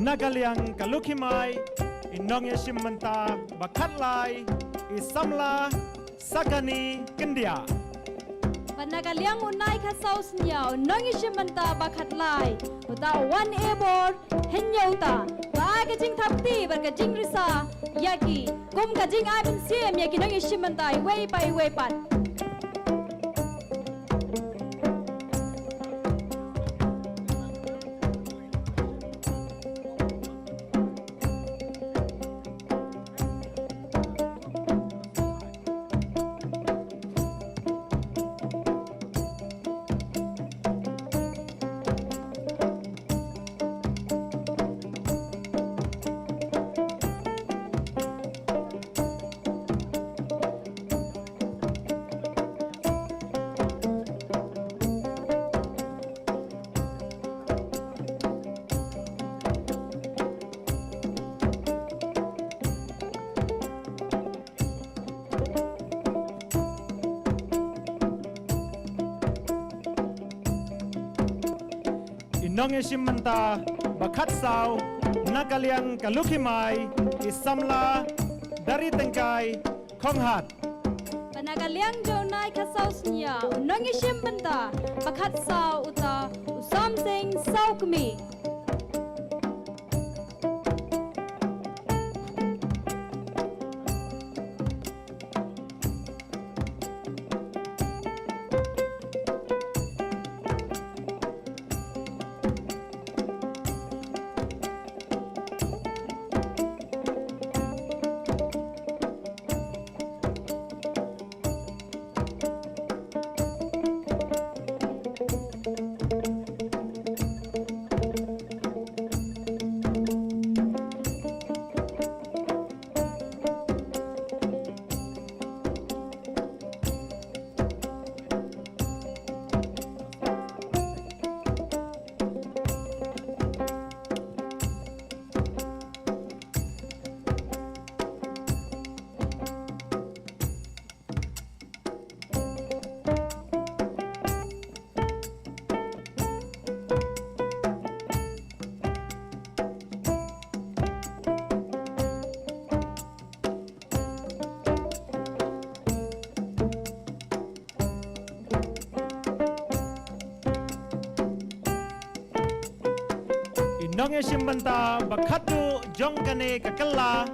Na ka liang ka Lukhimai, i nongïashim bynta ba khatlai, i samla Sakani Kyndiah. Bad na ka liang u Nai Khatsaw Synñia, u nongïashim bynta ba khatlai, uta u Wan Ebor Hynñiewta. Ba ai ka jingthap kti bad ka jingrisa ïa ki, kum ka jingai mynsiem ïa ki nongïashim bynta iwei pa iwei pat. I nongïashim bynta ba khatsaw na ka liang ka Lukhimai, i samla Darityngkai Khonghat. Bad na ka liang jong u Nai Khatsaw Synñia, u nongïashim bynta ba khatsaw uta u Somsing Sawkmie. I nongïashim bynta ba khatduh jong kane ka kylla,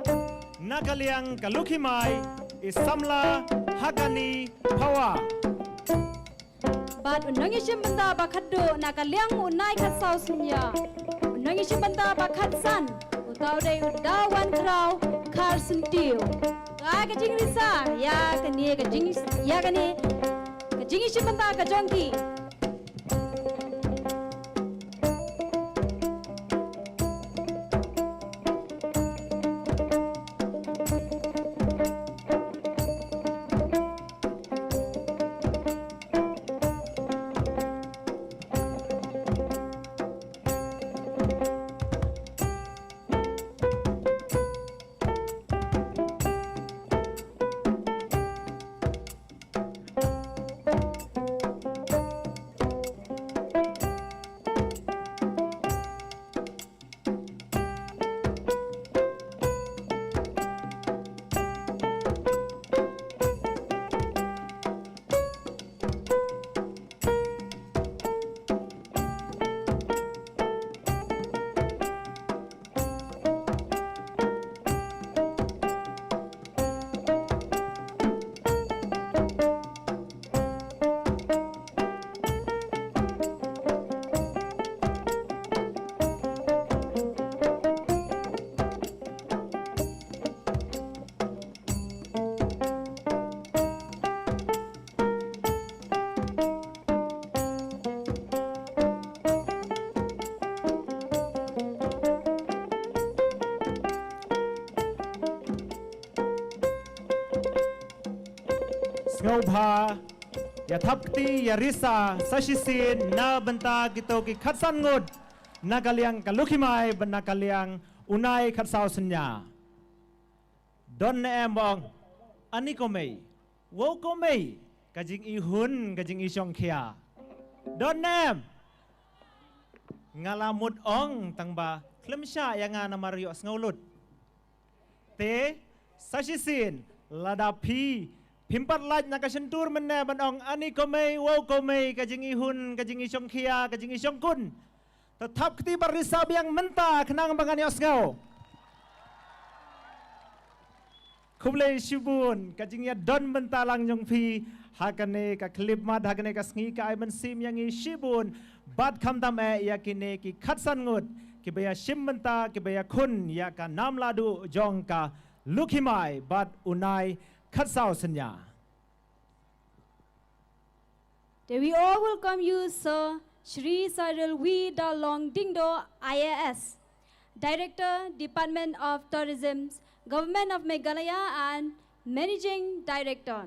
na ka liang ka Lukhimai, i samla Hakani Phawa. Bad u nongïashim bynta ba khatduh na ka liang u Nai Khatsaw Synñia. U nongïashim bynta ba khatsan, uta u dei u Dawan Khraw Kharsyntiew. Ka ka jingrisa ïa kane ka jing, ïa kane ka jingïashim bynta ka jong ki. Sngewbha ïa thap kti ïa risa sa shisien na bynta kito ki khatsan ngut na ka liang ka Lukhimai bad na ka liang u Nai Khatsaw Synñia. Don ne em ba ong, ani ko mei, wow ko mei, ka jingihun, ka jingishongkhia. Don ne em. Nga la mut ong tang ba khlem shah ïa nga namar ïohsngew lut. Te sa shisien lada phi phim pat lait na ka shyntur mynne ban ong ani ko mei, wow ko mei, ka jingihun, ka jingishongkhia, ka jingishongkun. Te thap kti bad risa biang mynta khnang ba ngan ïohsngew. Khublei shibun ka jingïadon bynta lang jong phi ha kane ka khyllipmat, ha kane ka sngi ka ai mynsiem ïa ngi shibun. Bad khamtam eh ïa kine ki khatsan ngut kiba ïashim bynta, kiba ïakhun ïa ka nam lahduh jong ka Lukhimai bad u Nai Khatsaw Synñia. Then we all welcome you, Sir Shri Cyril V. Dalong Dingdo, I A S, Director, Department of Tourism, Government of Meghalaya, and Managing Director,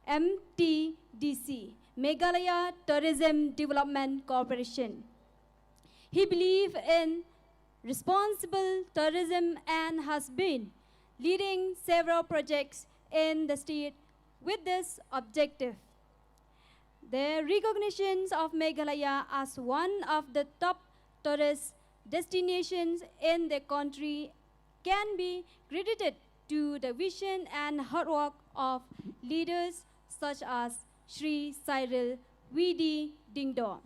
M T D C, Meghalaya Tourism Development Corporation. He believes in responsible tourism and has been leading several projects in the state with this objective. The recognition of Meghalaya as one of the top tourist destinations in the country can be credited to the vision and hard work of leaders such as Shri Cyril V D Dingdo.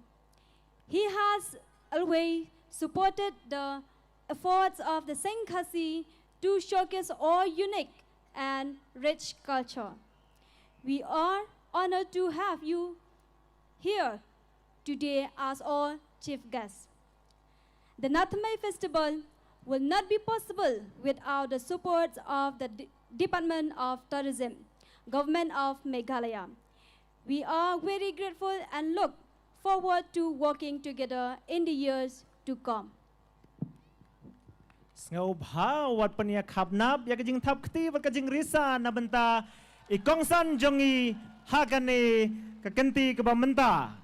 He has always supported the efforts of the Seng Khasi to showcase our unique and rich culture. We are honored to have you here today as our chief guest. The Nathamai Festival will not be possible without the support of the D-, Department of Tourism, Government of Meghalaya. We are very grateful and look forward to working together in the years to come. Sngewbha wat pynïakhapnap ïa ka jingthap kti bad ka jingrisa na bynta i kongsan jong ngi ha kane ka kynti kaba mynta.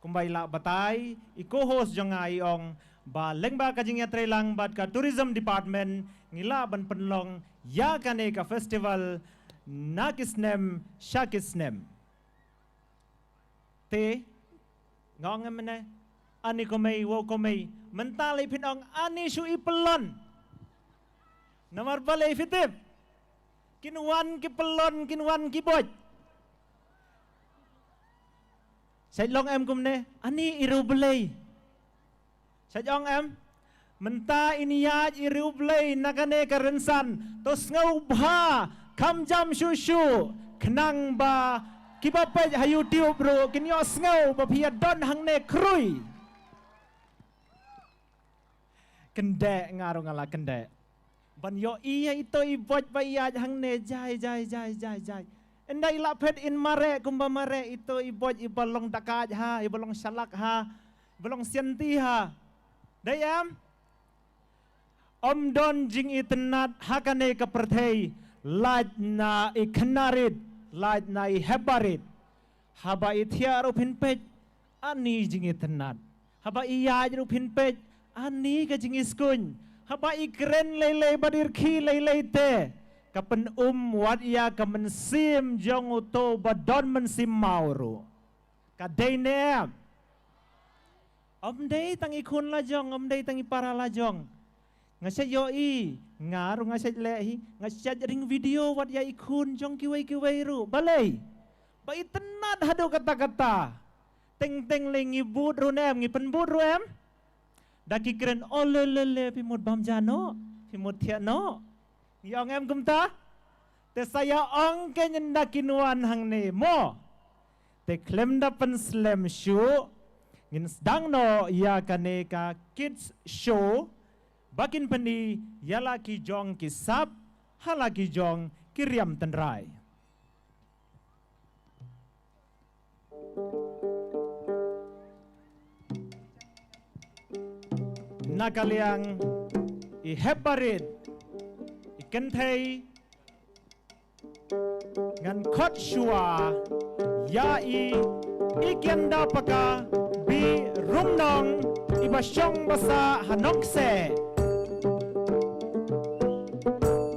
Kumba i la batai i co-host jong nga i ong ba lyngba ka jingïatreilang bad ka Tourism Department ngi lah ban pynlong ïa kane ka festival na ki snem sha ki snem. Te nga ong em ne, ani ko mei, wow ko mei, mynta lei phin ong ani shu i pyllun. Namar balei phi tip? Kin wan ki pyllun, kin wan ki boit. Sa long em kumne, ani i riewblei. Sa ong em, mynta in ïaid i riewblei na kane ka rynsan, to sngewbha kham jam shuh shuh khnang ba Kiba peit ha YouTube ruh kin ïohsngew ba phi ïa don hangne khrui. Kyndeh, nga ruh nga la kyndeh ban ïohi ïa ito i boit ba ïaid hangne, jai jai jai jai jai. Ynda i la phet in mareh kumba mareh ito i boit, iba long dakaid ha, iba long shalak ha, iba long sianti ha. Dei em? Ym don jingitynnad ha kane ka pyrthei lait na i khynna rit, lait na i hep barit. Haba i thiah ruh phin peit, ani jingitynnad. Haba i ïaid ruh phin peit, ani ka jingiskuin. Haba i kren lei lei bad i rkhie lei lei te, ka pynum wat ïa ka mynsiem jong uto ba don mynsiem maw ruh. Ka dei ne em? Ym dei tang i khun la jong, ym dei tang i para la jong. Nga shait ïohi, nga ruh nga shait leh hi, nga shait ring video wat ïa i khun jong kiwei kiwei ruh. Balei? Ba itynnad haduh katta katta. Teng teng lei ngi bud ruh ne em, ngi pynbud ruh em. Da ki kren, o le le le, phi mut bam ja noh, phi mut thiah noh. Ngi ong em kumta? Te sa ïa ong kein ynda kin wan hangne mo. Te khlem da pynslem shuh, ngin sdang noh ïa kane ka kids show ba kin pyni ïa la ki jong ki sap, ha la ki jong ki riam tynrai. Na ka liang i hep barit, i kynthei, ngan khot shuwa ïa i, i Kianda Paka, Bi Rumnong, iba shong ba sah ha Nongkseh.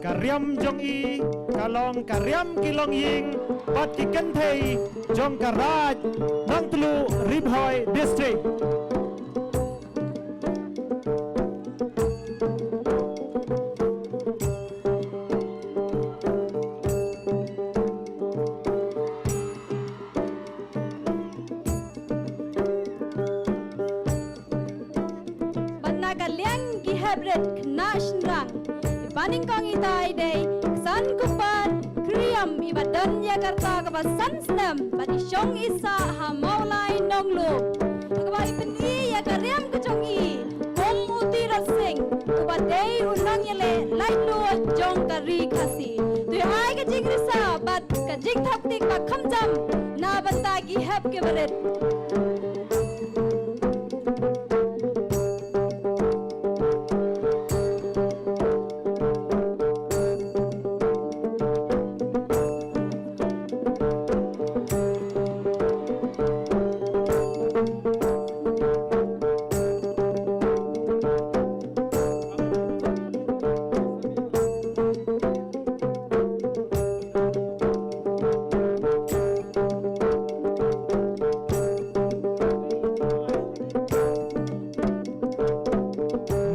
Ka riam jong i ka long ka riam ki longïing bad ki kynthei jong ka Raid Nongtluh, Ri Bhoi District. Bad na ka liang ki hep rit khynnah shynrang, iba nyngkong ita i dei Ksan Kupar Khyrïam, iba don ïa ka rta kaba san snem bad i shong i sah ha Mawlai Nonglum. Kaba i pyni ïa ka riam ka jong i kum u Tirot Sing, uba dei u nongïaleh laitluid jong ka Ri Khasi. To ai ka jingrisa bad ka jingthap kti ba kham jam na bynta ki hep ki barit.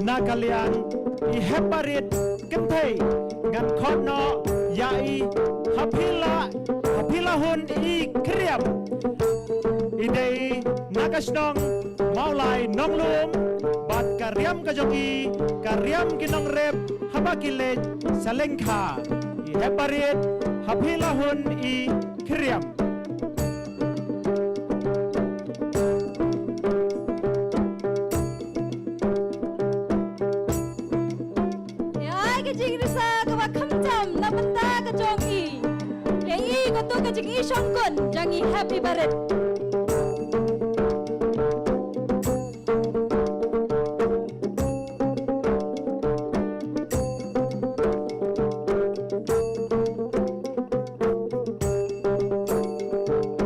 Na ka liang i hep barit kynthei, ngan khot noh ïa i Hapila, Hapilahun i Khyrïam. I dei na ka shnong Mawlai Nonglum, bad ka riam ka jong i ka riam ki nongrep haba ki leit sha lyngkha. I hep barit Hapilahun i Khyrïam. Ïa ai ka jingrisa kaba kham jam na bynta ka jong i. Ïa i kato ka jingïashong khun jong i hep i barit.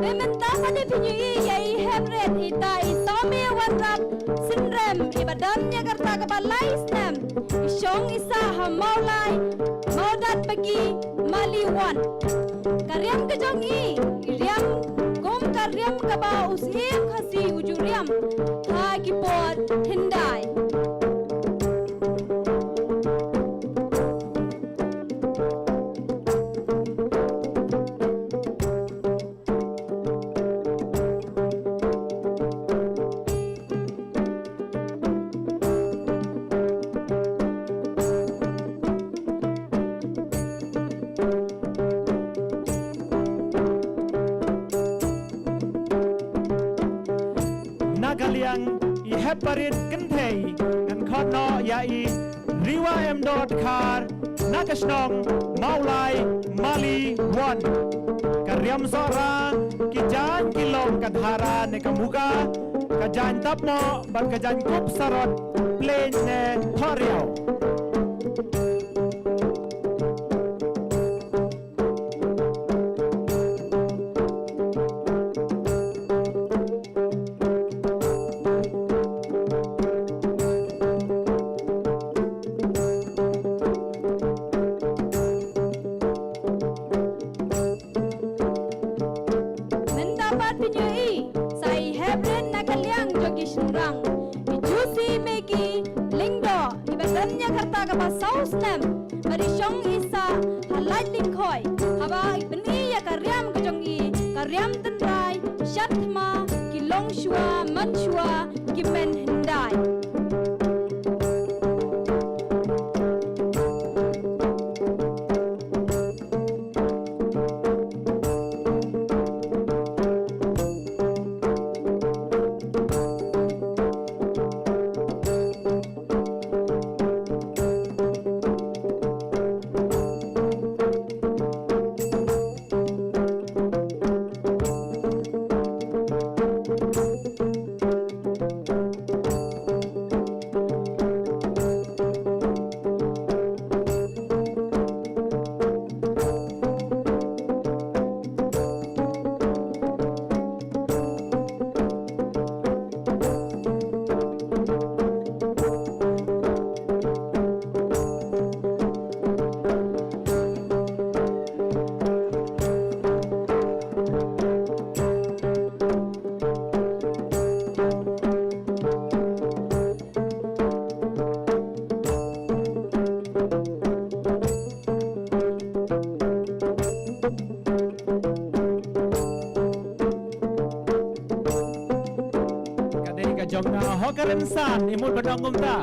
Te mynta pat phin ïohi ïa i hep rit, ita i Sawmie Wanrap Synrem, iba don ïa ka rta kaba lai snem, i shong i sah ha Mawlai, Mawdat Paki, Mali One. Ka riam ka jong i i riam kum ka riam kaba u Syiem Khasi u ju riam ha ki por hyndai. ka liang i hep barit kynthei, ngan khot noh ïa i Riwa M Dkhar na ka shnong Mawlai Mali One. Ka riam Sohra, ki jaiñ ki long ka Dhara ne ka Muga, ka jaiñ Tapmoh bad ka jaiñ Kupsarot, Pleiñ ne Thohriaw. Mynta pat phin ïohi sa i hep rit na ka liang jong ki shynrang, i Juicy Maggie Lyngdoh, iba don ïa ka rta kaba saw snem, bad i shong i sah ha Laitlynkhoi. Haba i pyni ïa ka riam ka jong i, ka riam tynrai, shad thma, ki long shuwa man shuwa, ki men hyndai. Ka dei ka jong nga, ho ka rynsan, i mut ba dang kumta.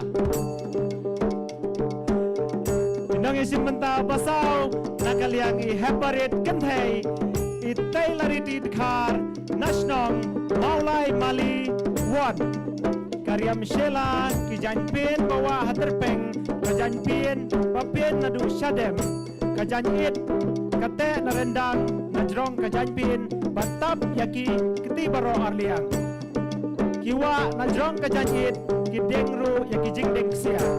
I nongïashim bynta ba saw na ka liang i hep barit kynthei, i Teilariti Dkhar na shnong Mawlai Mali One. Ka riam Shela, ki jaiñ pien ba wah ha tyrpeng, ka jaiñ pien ba pien naduh shadem, ka jaiñ it ka teh na ryndang, na jrong ka jaiñ pien ba tap ïa ki kti baroh arliang. Ki wah na jrong ka jaiñ it, ki dieng ruh ïa ki jingdieng ksiar.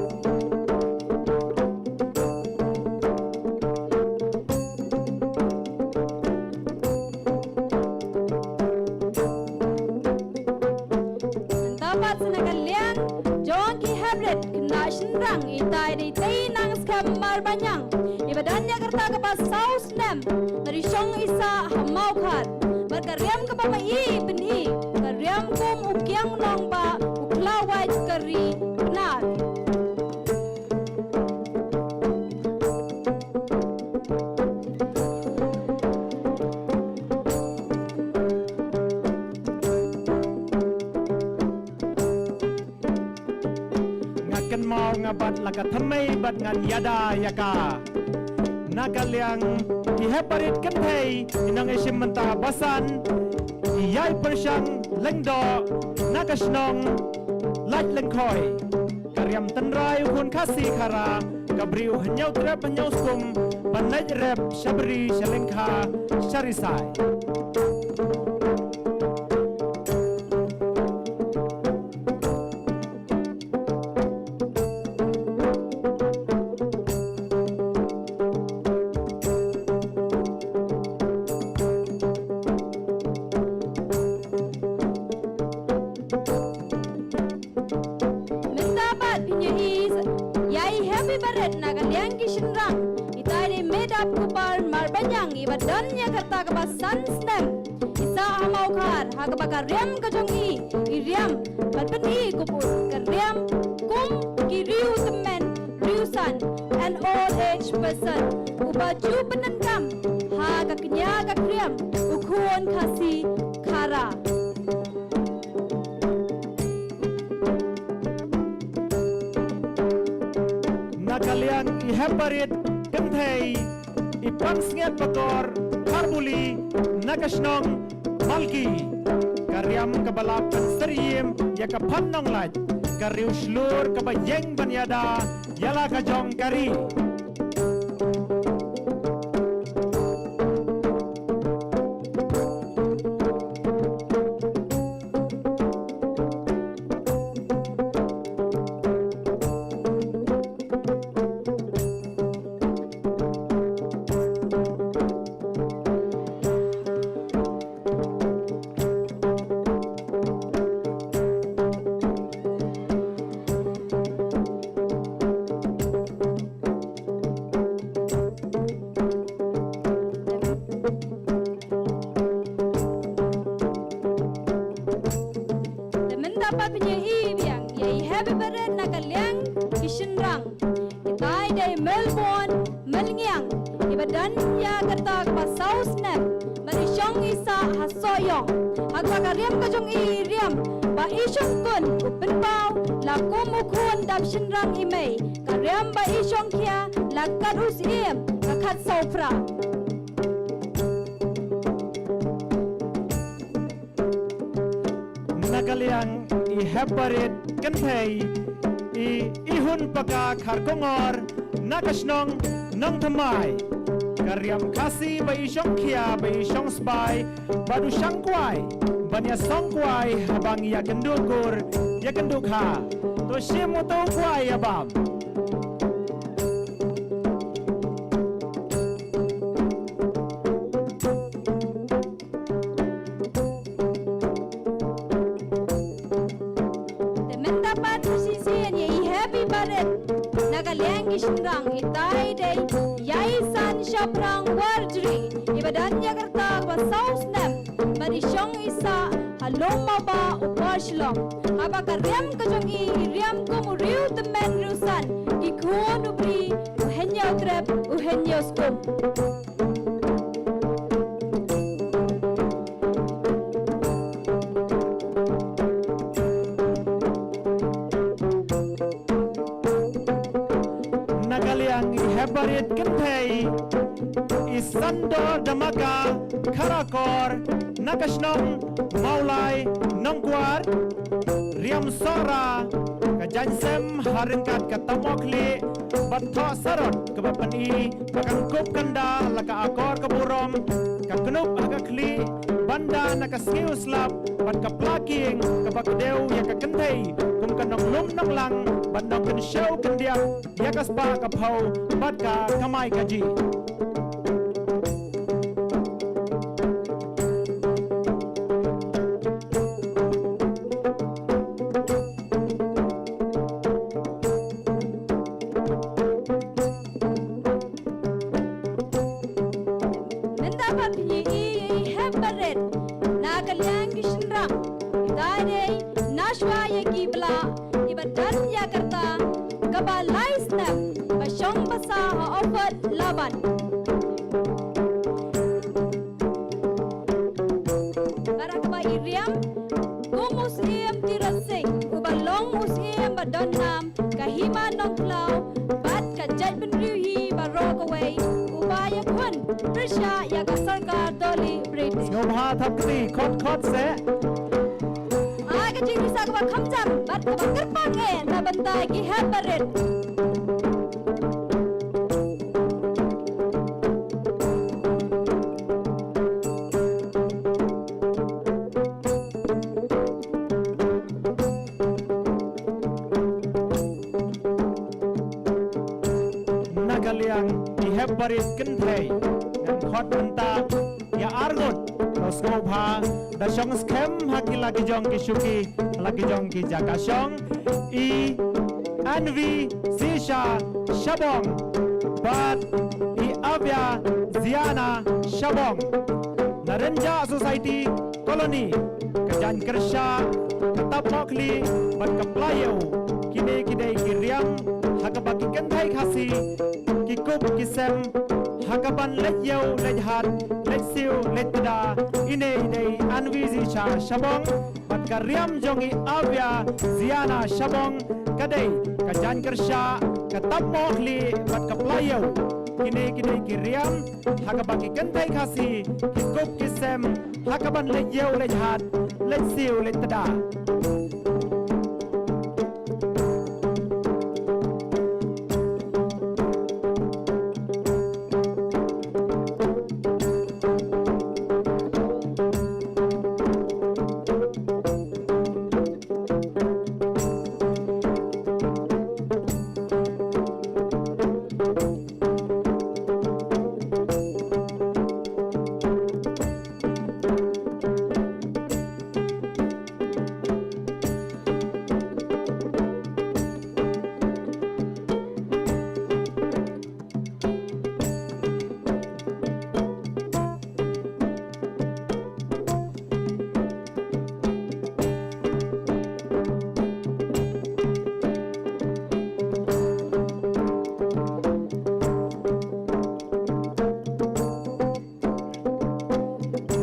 Mynta pat sa na ka liang jong ki hep rit khynnah shynrang, itai dei i Teinangskhem Marbaniang, iba don ïa ka rta kaba saw snem, la dei shong i sah ha Mawkhar. Bad ka riam kaba ma i pyni, ka riam kum u kiang nongbah, u khlawait ka ri Pnar. Nga kynmaw nga bat la ka thymmei bad ngan ïada ïa ka. Na ka liang i hep barit kynthei, i nongïashim bynta ba san, i Ïaipyrshang Lyngdoh na ka shnong Laitlynkhoi. Ka riam tynrai u khun Khasi Khara, ka briew hynñiew trep hynñiew skum, ban leit rep sha bri sha lyngkha sha risai. Mynta pat phin ïohi ïa i hep barit na ka liang ki shynrang, itai dei i Medap Kupar Marbaniang, iba don ïa ka rta kaba san snem, i sah ha Mawkhar, ha kaba ka riam ka jong i, i riam ban pyni kum u, ka riam kum ki riew tymmen, riew san, an old age person, uba ju pyndonkam ha ka kñia ka kriam, u khun Khasi Khara. Na ka liang i hep barit kynthei, i Pansngiat Bakor Kharbuli na ka shnong Malki. Ka riam kaba la pynsyriem ïa ka phan nonglait, ka riewshlur kaba ïeng ban ïada ïa la ka jong ka ri. Te mynta pat phin ïohi biang ïa i hep i barit na ka liang ki shynrang. Itai dei Melbourne Melngiang, iba don ïa ka rta kaba saw snem, bad i shong i sah ha Sohiong. Ha kaba ka riam ka jong i i riam ba i shongkun u pynpaw la kum u khun dap shynrang i mei. Ka riam ba i shongkhia la kat u syiem ka khatsaw phra. Na ka liang i hep barit kynthei, i Ihun Paka Kharkongor, na ka shnong Nongthymmai. Ka riam Khasi ba i shongkhia, ba i shong sbai, bad u shangkwai ban ïa song kwai haba ngi ïa kynduh kur ïa kynduh kha. To shim uto u kwai ïa bam. Te mynta pat shisien ïa i hep i barit na ka liang ki shynrang, itai dei Ïaisan Shaphrang Warjri, iba don ïa ka rta kaba saw snem, bad i shong i sah ha Lum Mawbah, Upper Shillong. Haba ka riam ka jong i i riam kum u riew tymmen riew san, i khun u bri, u hynñiew trep u hynñiew skum. Na ka liang i hep barit kynthei, i Sandor Damaka Kharakor, na ka shnong Mawlai Nongkwar. Riam Sohra, ka jaiñ sem ha ryngkat ka tapmoh khlieh bad thoh sarot, kaba pyni ba kan kup kan da la ka akor ka burom, ka knup ha ka khlieh ban da na ka sngi u slap, bad ka pla kieng kaba kdew ïa ka kynthei kum ka nonglum nonglang bad nongkynshew kyndiap ïa ka spah ka phew bad ka kamai kajih. Mynta pat phi ïohi ïa i hep barit na ka liang ki shynrang. Itai dei Nashwa ïa ki Blah, iba don ïa ka rta kaba lai snem, ba shong ba sah ha Ofot Laban. Bad ha kaba i riam kum u Syiem Tirot Sing, uba long u Syiem ba don nam, ka Hima Nongkhlaw, bad ka jaitbynriew hi baroh kawei, uba ïakhun pyrshah ïa ka sorkar Dolly British. Sngewbha thap kti khot khot seh. Ai ka jingrisa kaba kham jam bad kaba kyrpang eh na bynta ki hep barit. Na ka liang i hep barit kynthei, ngan khot mynta ïa arngut, to sngewbha da shong skhem ha ki la ki jong ki shuki, la ki jong ki jaka shong, i Anvi Zisha Shabong bad i Avya Ziana Shabong. Na Rynjah Society Colony, ka jaiñ kyrshah, ka tapmoh khlieh bad ka pla ïew, kine ki dei ki riam ha kaba ki kynthei Khasi ki kup ki sem ha kaban leit ïew leit hat, leit siew leit tda. Ine i dei Anvi Zisha Shabong bad ka riam jong i Avya Ziana Shabong ka dei ka jaiñ kyrshah, ka tapmoh khlieh bad ka pla ïew. Kine ki dei ki riam ha kaba ki kynthei Khasi ki kup ki sem ha kaban leit ïew leit hat, leit siew leit tda.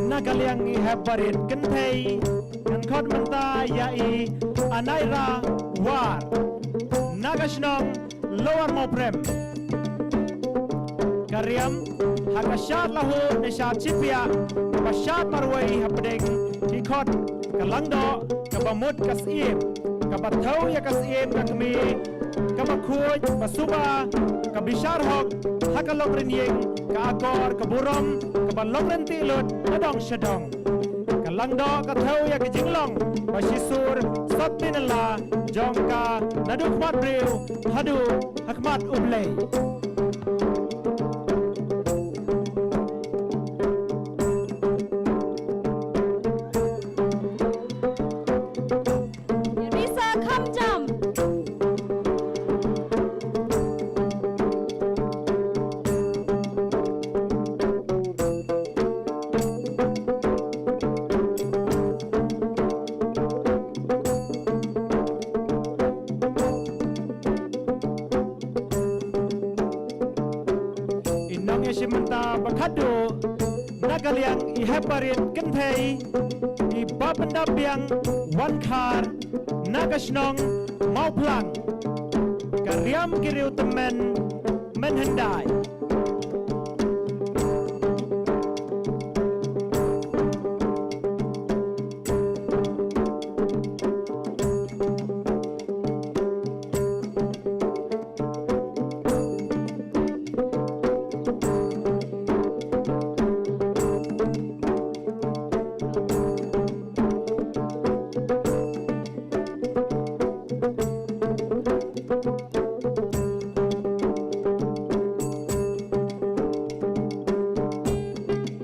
Na ka liang i hep barit kynthei, ngan khot mynta ïa i Anaira War, na ka shnong Lower Mawprem. Ka riam ha ka shad lahuh ne shad shiphiah, kaba shad marwei hapdeng ki khot ka langdoh, kaba mut ka syiem, kaba thew ïa ka syiem ka kmie, kaba khuid, ba suba, ka bishar hok ha ka longrynieng, ka akor ka burom, kaba longryntih lut na dong sha dong. Ka langdoh ka thew ïa ka jinglong ba shisur sopti na la jong ka, naduh khmat briew haduh ha khmat U Blei. Risa Khamjam. I nongïashim bynta ba khatduh na ka liang i hep barit kynthei, i Bah Pyndapbiang Wankhar, na ka shnong Mawphlang. Ka riam ki riew tymmen, men hyndai.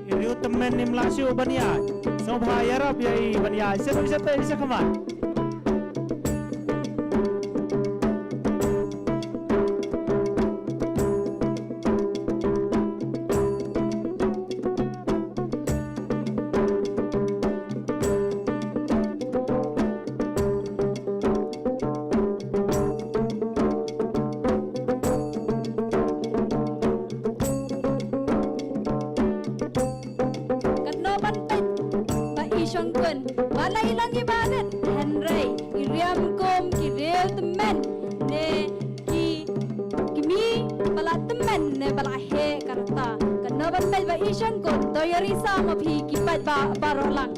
I riew tymmen im lah shuh ban ïaid. Sngewbha ïarap ïa i ban ïaid. Sha dong shatei sha khmat. Katno ban peit ba i shongkun, ba la i lang i barit, hynrei i riam kum ki riew tymmen ne ki kmie ba la tymmen ne ba la heh ka rta. Katno ban peit ba i shongkun, to ïa risa ma phi ki paidbah baroh lang.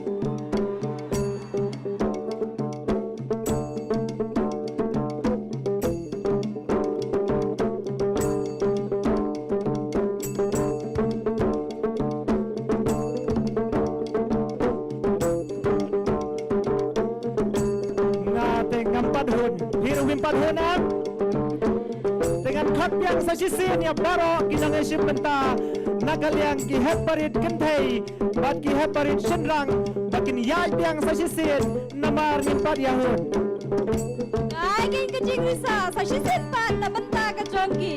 Nga te ngam pat hun, phi ruh phim pat hun em? Te ngan khot biang sa shisien ïa baroh ki nongïashim bynta na ka liang ki hep barit kynthei bad ki hep barit shynrang ba kin ïaid biang sa shisien namar ngim pat ïa hun. Ai, kein ka jingrisa, sa shisien pat na bynta ka jong ki.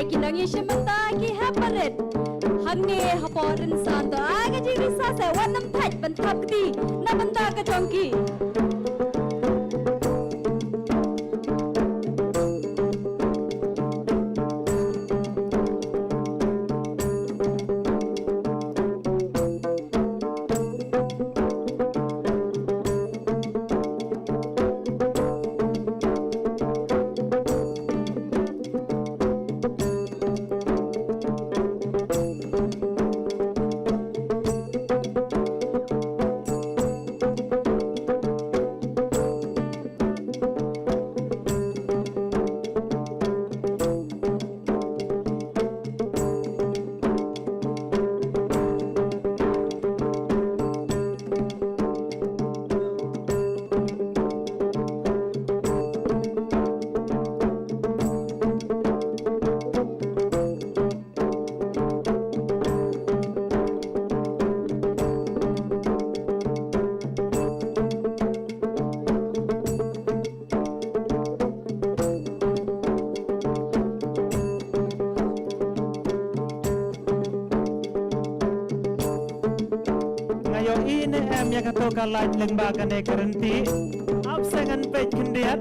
Ki nongïashim bynta ki heh parit hangne hapoh rynsan, to ai ka jingrisa seh, wat nym thait ban thap kti na bynta ka jong ki. Nga ïohi ne em ïa kato ka light lyngba kane ka rynti? Ap seh ngan peit khyndiat.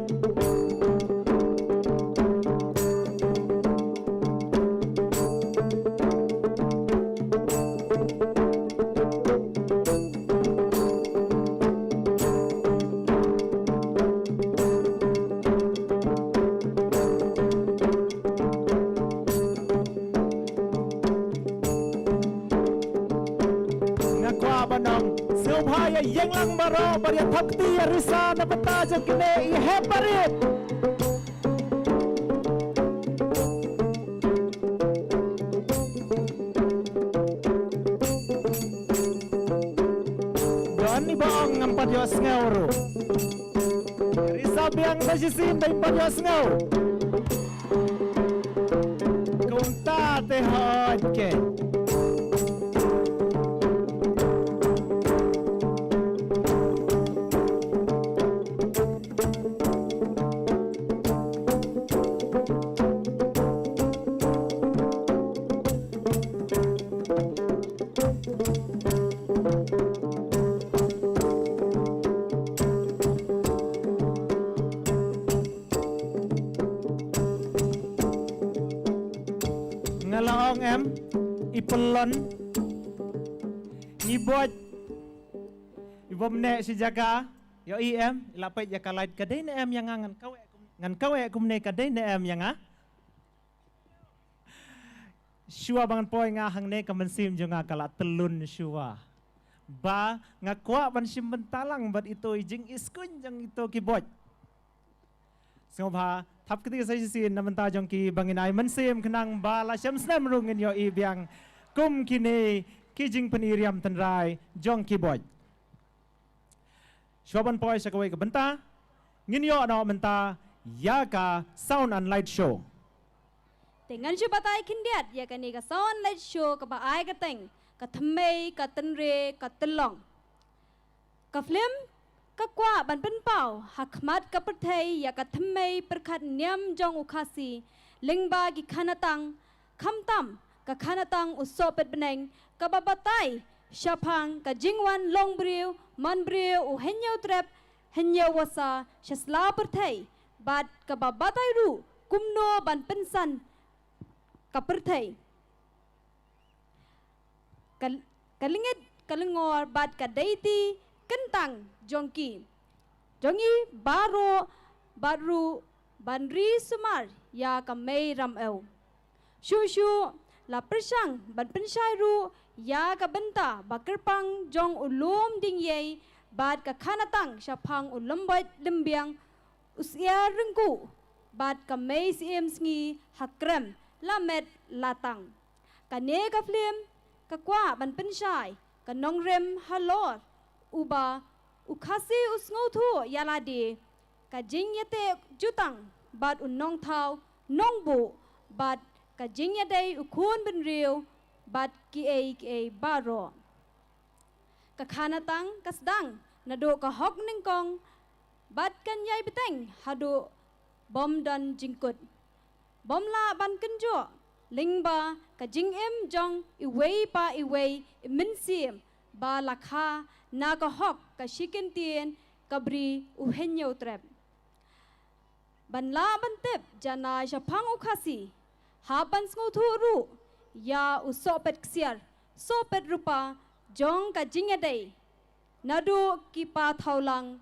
Nga kwah ban ong, sngewbha ïa ïeng lang baroh bad ïa thap kti ïa risa na bynta jong kine i heh parit. Don iba ong ngam pat ïohsngew ruh. Risa biang sa shisien, dei pat ïohsngew. Kumta te hooid ke. Nga la ong em, i pyllun, ngi buaid, i bym neh shi jaka, ïohi em, i la peit ïa ka light ka dei ne em ïa nga, ngan kaweh kum, ngan kaweh kumne ka dei ne em ïa nga. Shuwa ba ngan poi nga hangne ka mynsiem jong nga ka la tyllun shuwa. Ba nga kwah ban shim bynta lang bad ito i jingïaskuin jong ito ki buaid. Sngewbha thap kti sa shisien na bynta jong ki ba ngin ai mynsiem khnang ba la shem snem ruh ngin ïohi biang kum kine ki jingpyni riam tynrai jong ki buaid. Shuwa ban poi sha kawei ka bynta, ngin ïoh noh mynta ïa ka sound and light show. Te ngan shu batai khyndiat ïa kane ka sound and light show kaba ai ka kyrteng, Ka Thymmei Ka Tynre Ka Tyllong. Ka film ka kwah ban pynpaw ha khmat ka pyrthei ïa ka thymmei pyrkhat niam jong u Khasi lyngba ki khanatang, khamtam ka khanatang u Sohpetbneng, kaba batai shaphang ka jingwan long briew man briew u Hynñiewtrep Hynñiewwasa sha sla pyrthei, bad kaba batai ruh kumno ban pynsan ka pyrthei, ka, ka lyngit ka lyngor bad ka deiti kyntang jong ki, jong ngi baroh, bad ruh ban ri sumar ïa ka mei ramew. Shuh shuh la pyrshang ban pynshai ruh ïa ka bynta ba kyrpang jong u Lum Diengïei bad ka khanatang shaphang u Lymboit Lymbiang, u Syiar Ryngkuh bad ka mei Syiem Sngi ha Krem la met la tang. Kane ka film ka kwah ban pynshai ka nongrim halor uba u Khasi u sngewthuh ïa lade, ka jingïateh jutang bad u nongthaw nongbuh, bad ka jingïadei u khun bynriew bad kiei kiei baroh. Ka khanatang ka sdang naduh ka hok nyngkong bad kan ïai bteng haduh bym don jingkut. Bym lah ban kynjoh lyngba ka jingim jong iwei pa iwei i mynsiem ba la kha na ka hok ka shi kyntien ka bri u Hynñiewtrep. Ban lah ban tip janai shaphang u Khasi, hap ban sngewthuh ruh ïa u sohpet ksiar, sohpet rupa jong ka jingïadei naduh ki pathawlang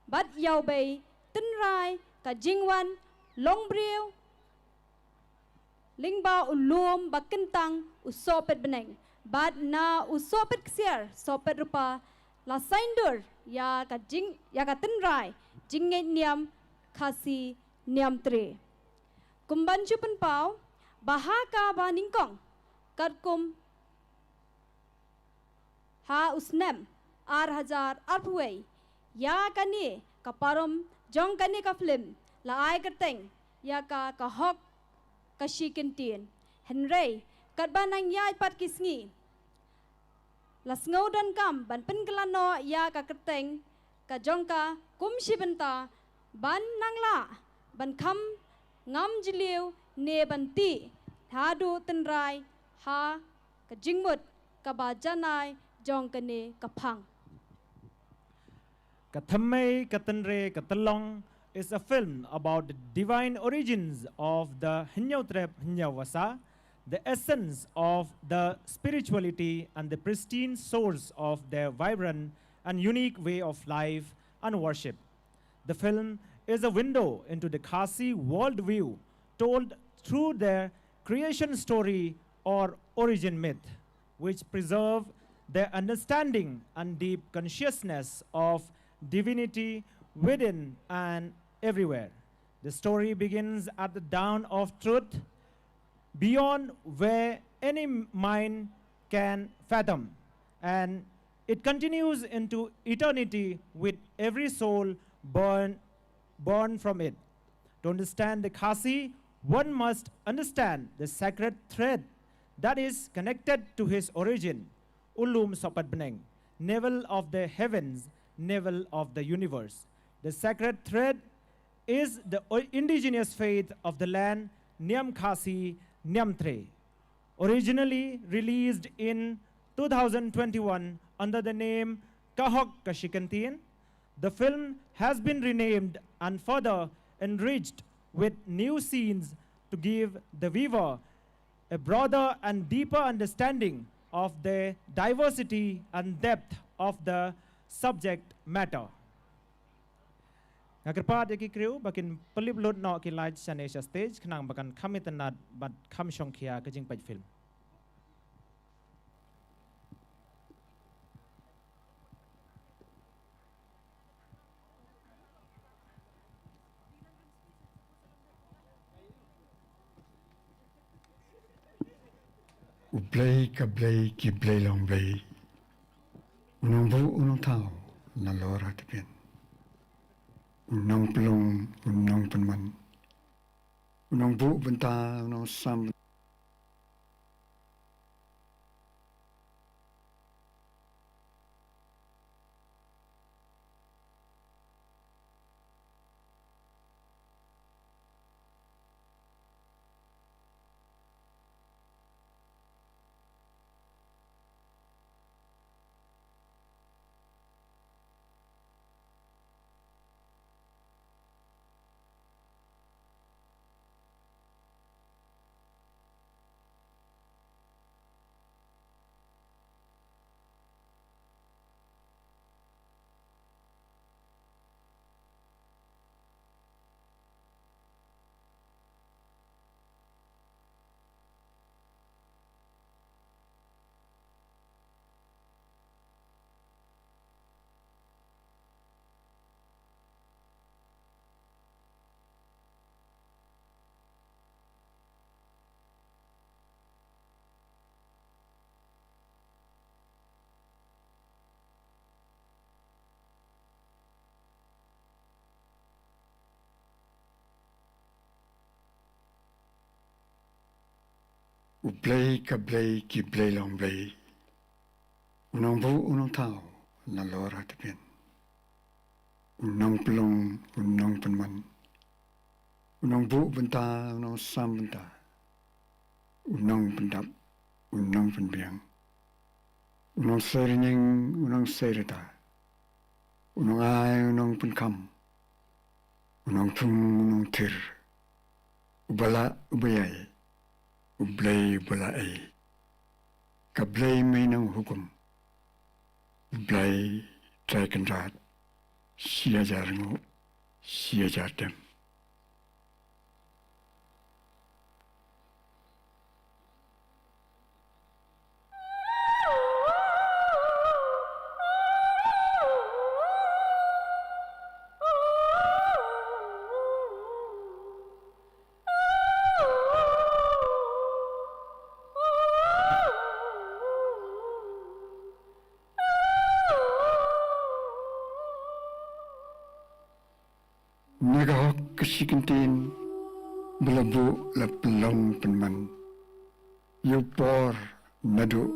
bad ïawbei, tynrai ka jingwan longbriew lyngba u lum ba kyntang u sohpet bneng bad na u sohpet ksiar, sohpet rupa la saiñdur ïa ka jing, ïa ka tynrai jingngeit niam Khasi Niamtre. Kum ban shu pynpaw ba ha kaba nyngkong, katkum ha u snem ar hajar arphew wei, ïa kane ka parom jong kane ka film la ai kyrteng ïa ka Ka Hok Ka Shi Kyntien. Hynrei katba nang ïaid pat ki sngi, la sngew donkam ban pynkylla noh ïa ka kyrteng ka jong ka kum shi bynta ban nang lah ban kham ngam jylliew ne ban tih haduh tynrai ha ka jingmut kaba janai jong kane ka phang. Ka Thymmei Ka Tynrai Ka Tyllong is a film about the divine origins of the Hynñiewtrep Hynñiewbasa, the essence of the spirituality and the pristine source of their vibrant and unique way of life and worship. The film is a window into the Khasi worldview, told through their creation story or origin myth, which preserve their understanding and deep consciousness of divinity within and everywhere. The story begins at the dawn of truth, beyond where any mind can fathom, and it continues into eternity with every soul born, born from it. To understand the Khasi, one must understand the sacred thread that is connected to his origin, u lum sohpet bneng, navel of the heavens, navel of the universe. The sacred thread is the o-, indigenous faith of the land, Niam Khasi Niamtre. Originally released in two thousand twenty-one under the name Ka Hok Ka Shi Kyntien, the film has been renamed and further enriched with new scenes to give the viewer a broader and deeper understanding of the diversity and depth of the subject matter. Nga kyrpad ïa ki crew ba kin pynlip lut noh ki light shane sha stage khnang ba kan kham itynnad bad kham shongkhia ka jingpeit film. U Blei ka Blei ki Blei long Blei. U nongbuh u nongthaw nalor ha tbian. U nongpynlong u nongpynman. U nongbuh bynta u nongsam. U Blei ka Blei ki Blei long Blei. U nongbuh u nongthaw nalor ha tbian. U nongpynlong u nongpynman. U nongbuh bynta u nongsam bynta. u nongpyndap, u nongpynbiang, u nongsei rynïeng, u nongsei rta, u nongai, u nongpynkham, u nongthung, u nongthir, uba lah, uba ïai, u Blei uba la ei. Ka Blei mei nonghukum, u Blei trai kynrad, shi hajar nguh, shi hajar dem. Na ka hok ka shi kyntien, ba la buh la pynlong pynman, ïa u por naduh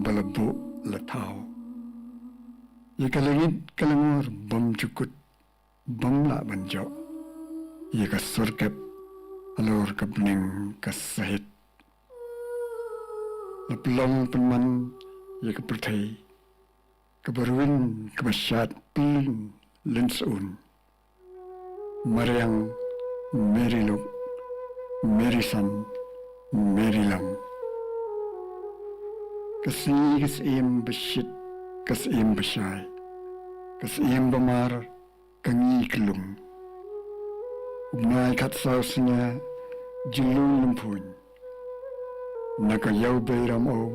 ba la buh la thaw, ïa ka lyngngoh ka lyngngoh bym ju kut, bym lah ban joh, ïa ka sur kep halor ka bneng ka sahit. La pynlong pynman ïa ka pyrthei, kaba rwin kaba shad pynlynsohun. Mariang, Meri Luk, Meri San, Meri Lang. Ka sngi ka syiem ba shit, ka syiem ba shai, ka syiem ba mar, ka ngi ka lum. U bnai khatsaw synñia, jylliew lymphuiñ. Na ka ïew bei Ramew,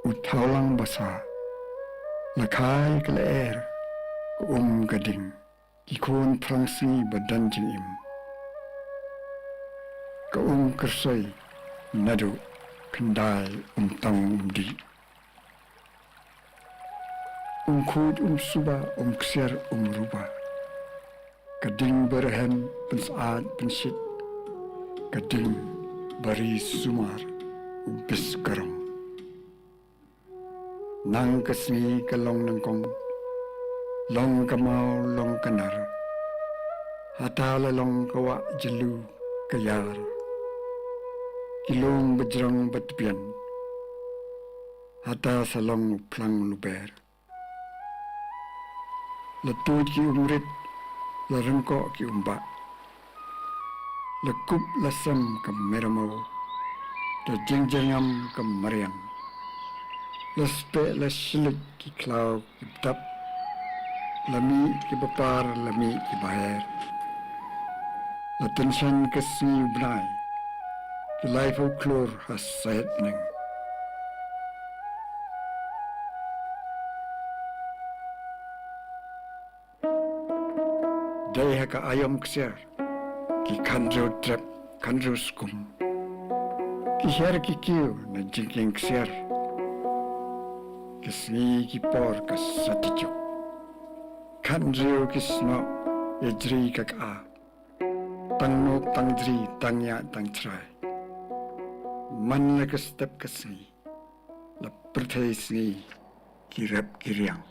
u thawlang ba sah, la kha ïa ka lyer, ka um ka ding, ki khun phrangsngi ba don jingim. Ka um kyrsoi naduh khyndai, um tong um dih. Um khuid, um suba, um ksiar, um ruba. Ka ding ba rhem, pynsyaid, pynshit. Ka ding ba ri sumar, u bis ka rong. Nang ka sngi ka long nyngkong, long ka maw, long ka nar. Hata la long ka wah jylliew ka ïar, ki lum ba jrong ba tbian. Hata sa long u phlang luber. La tuid ki umrit, la ryngkoh ki umbah. La kup la sem ka Mei Ramew, da jingjyrngam ka mariang. La speh la shylluid ki khlaw ki bdap, la mih ki bapar, la mih ki baher. La tyngshaiñ ka sngi u bnai, ki laiphew khlur ha sahit bneng. Dei ha ka aïom ksiar, ki khathynriew trep, khathynriew skum. Ki hiar ki kiew na jingkieng ksiar, ki sngi ki por ka sati juk. Khathynriew ki snoh, ïa jri ka ka. Tang nuk tang jri, tang ïa tang chrai. Man la ka step ka sngi, la pyrthei sngi, ki rep ki riang.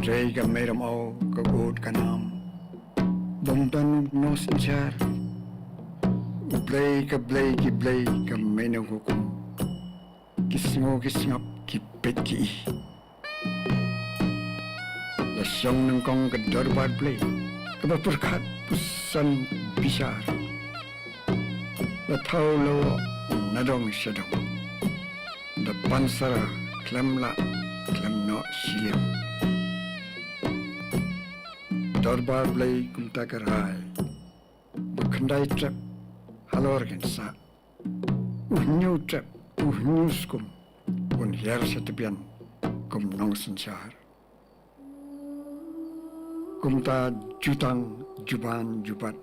Hynrei ka Mei Ramew, ka ud ka nam, bym don u nongsynshar. U Blei ka Blei ki blei, ka Mei nonghukum. Ki sngew ki sngap, ki peit ki i. La shong nyngkong ka dorbar Blei, kaba pyrkhat puson bishar. La thaw la wah nadong shadong, da pansara khlem lah khlem noh shiliang. Dorbar Blei kumta ka rai, ba khyndai trep halor kin sah. U hynñiew trep, u hynñiew skum, un hiar sha tbian kum nongsynshar. Kumta jutang, juban, jubat,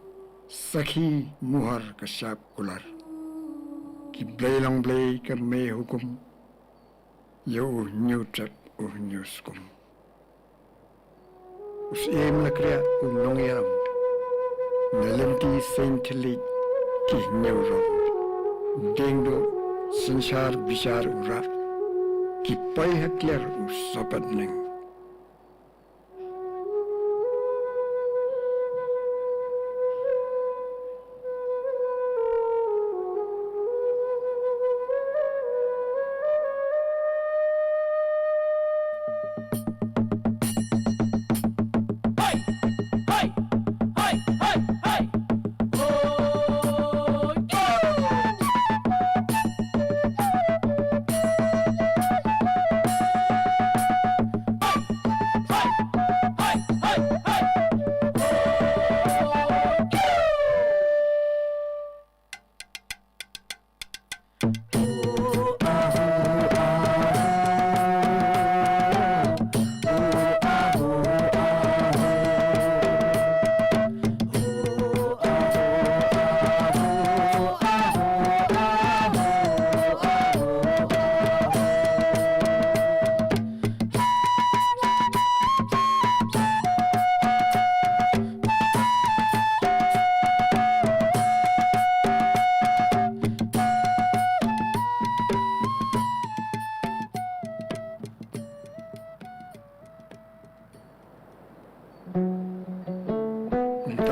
sakhi, muhar, ka shap, kular. Ki blei long blei, ka Mei hukum, ïa u hynñiew trep, u hynñiew skum. U syiem la kriah, u nongïalam, na lynti seiñ thylliej, ki hynñiew rong. Dieng duh, synshar bishar u rah, ki poi ha kliar u sohpet bneng.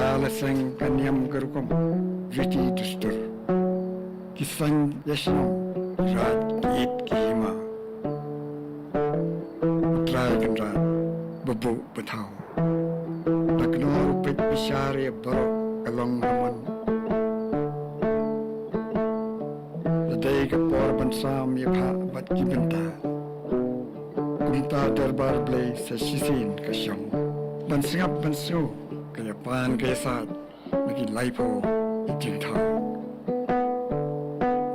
Ala seng ka niam ka rukom, riti dustur. Ki seng ïa shnong, raj ki it ki hima. U trai kynrad, ba buh ba thaw. Na kynnoh u peit bishar ïa baroh ka long ka mon. La dei ka por ban sam ïa pha bad ki bynta. Kumta dorbar Blei sa shisien ka shong. Ban sngap ban sngew ka ïapan ka ïasaid na ki laiphew jingthaw.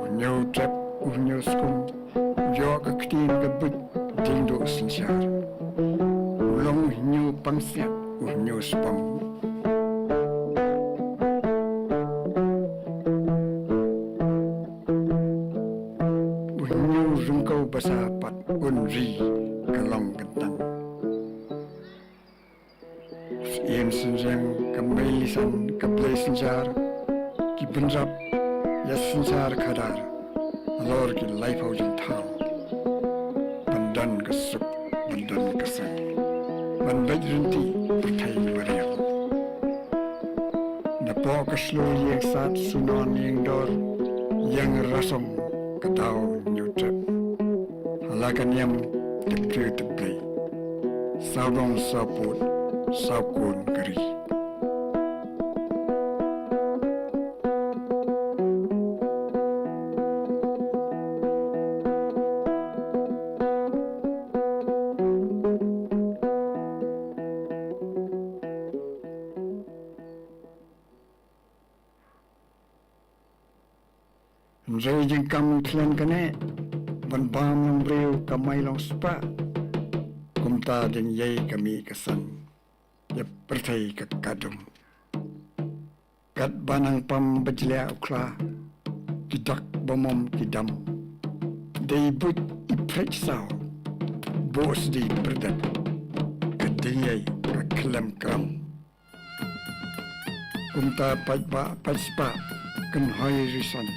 U hynñiew trep, u hynñiew skum, u ïoh ka ktien ka buit, dieng duh synshar. U long u hynñiew pangsngiat, u hynñiew spong. U hynñiew ryngkew basa pat un ri ka long kyntang. Sien synriang ka mei lisan ka blei synshar, ki bynrap ïa synshar khadar, halor ki laiphew jingthaw. Ban don ka suk, ban don ka seng, ban beit rynti pyrthei mariang. Napoh ka shlur ïing sad, shnong ïing dor, ïing rasong, ka daw hynñiew trep. Ha la ka niam tip briew tip Blei. Sawdong sawpud, sawkun ka ri. Hynrei jingkam khlem kane, ban bam long briew kamai long spah. Kumta dang ïai ka mih ka san, ïa pyrthei ka kadum. Katba nang pam ba jliah u khla, ki dak ba mom ki dam. Dei buit i phrech saw, bok sdi pyrdet, ka ding ïai ka khlem kram. Kumta paidbah paidspah, kynhoi rison,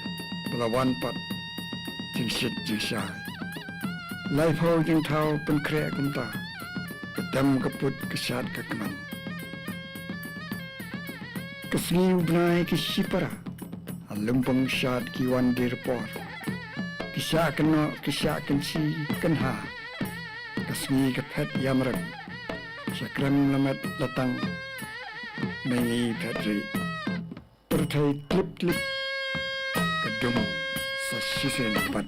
ba la wan pat jingshit jingshai. Laiphew jingthaw pynkhreh kumta, ka dem ka put ka shad ka kmen. Ka sngi u bnai ki shipara, ha lympung shad ki wan dir por. Ki shah kynnoh ki shah kynshi kynha, ka sngi ka phet ïamrem. Sha krem lamet latang, mei ngi phet ri. Pyrthei tlip tlip, ka dum sa shisien pat.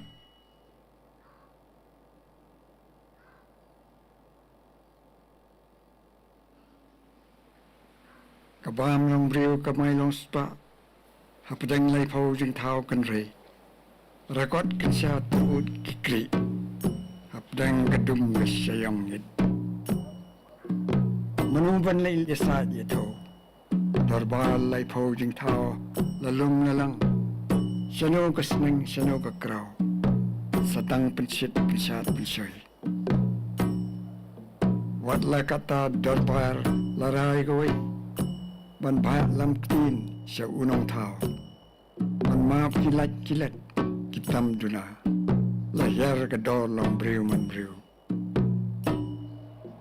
Ka bam long briew kamai long spah, hapdeng laiphew jingthaw kynrei. Rakot kynsha tuh ki kri, hapdeng ka dum ka shayong ngit. Mano ban leit ïasaid ïathuh, dorbar laiphew jingthaw la lum la lang. Shano ka sneng shano ka kraw, sa tang pynshit pynshad pynshoi. Wat la katta dorbar la rai kawei, ban bha lam ktien sha u nongthaw. Ban map ki lait ki let ki tam duna, la hiar ka dor long briew man briew.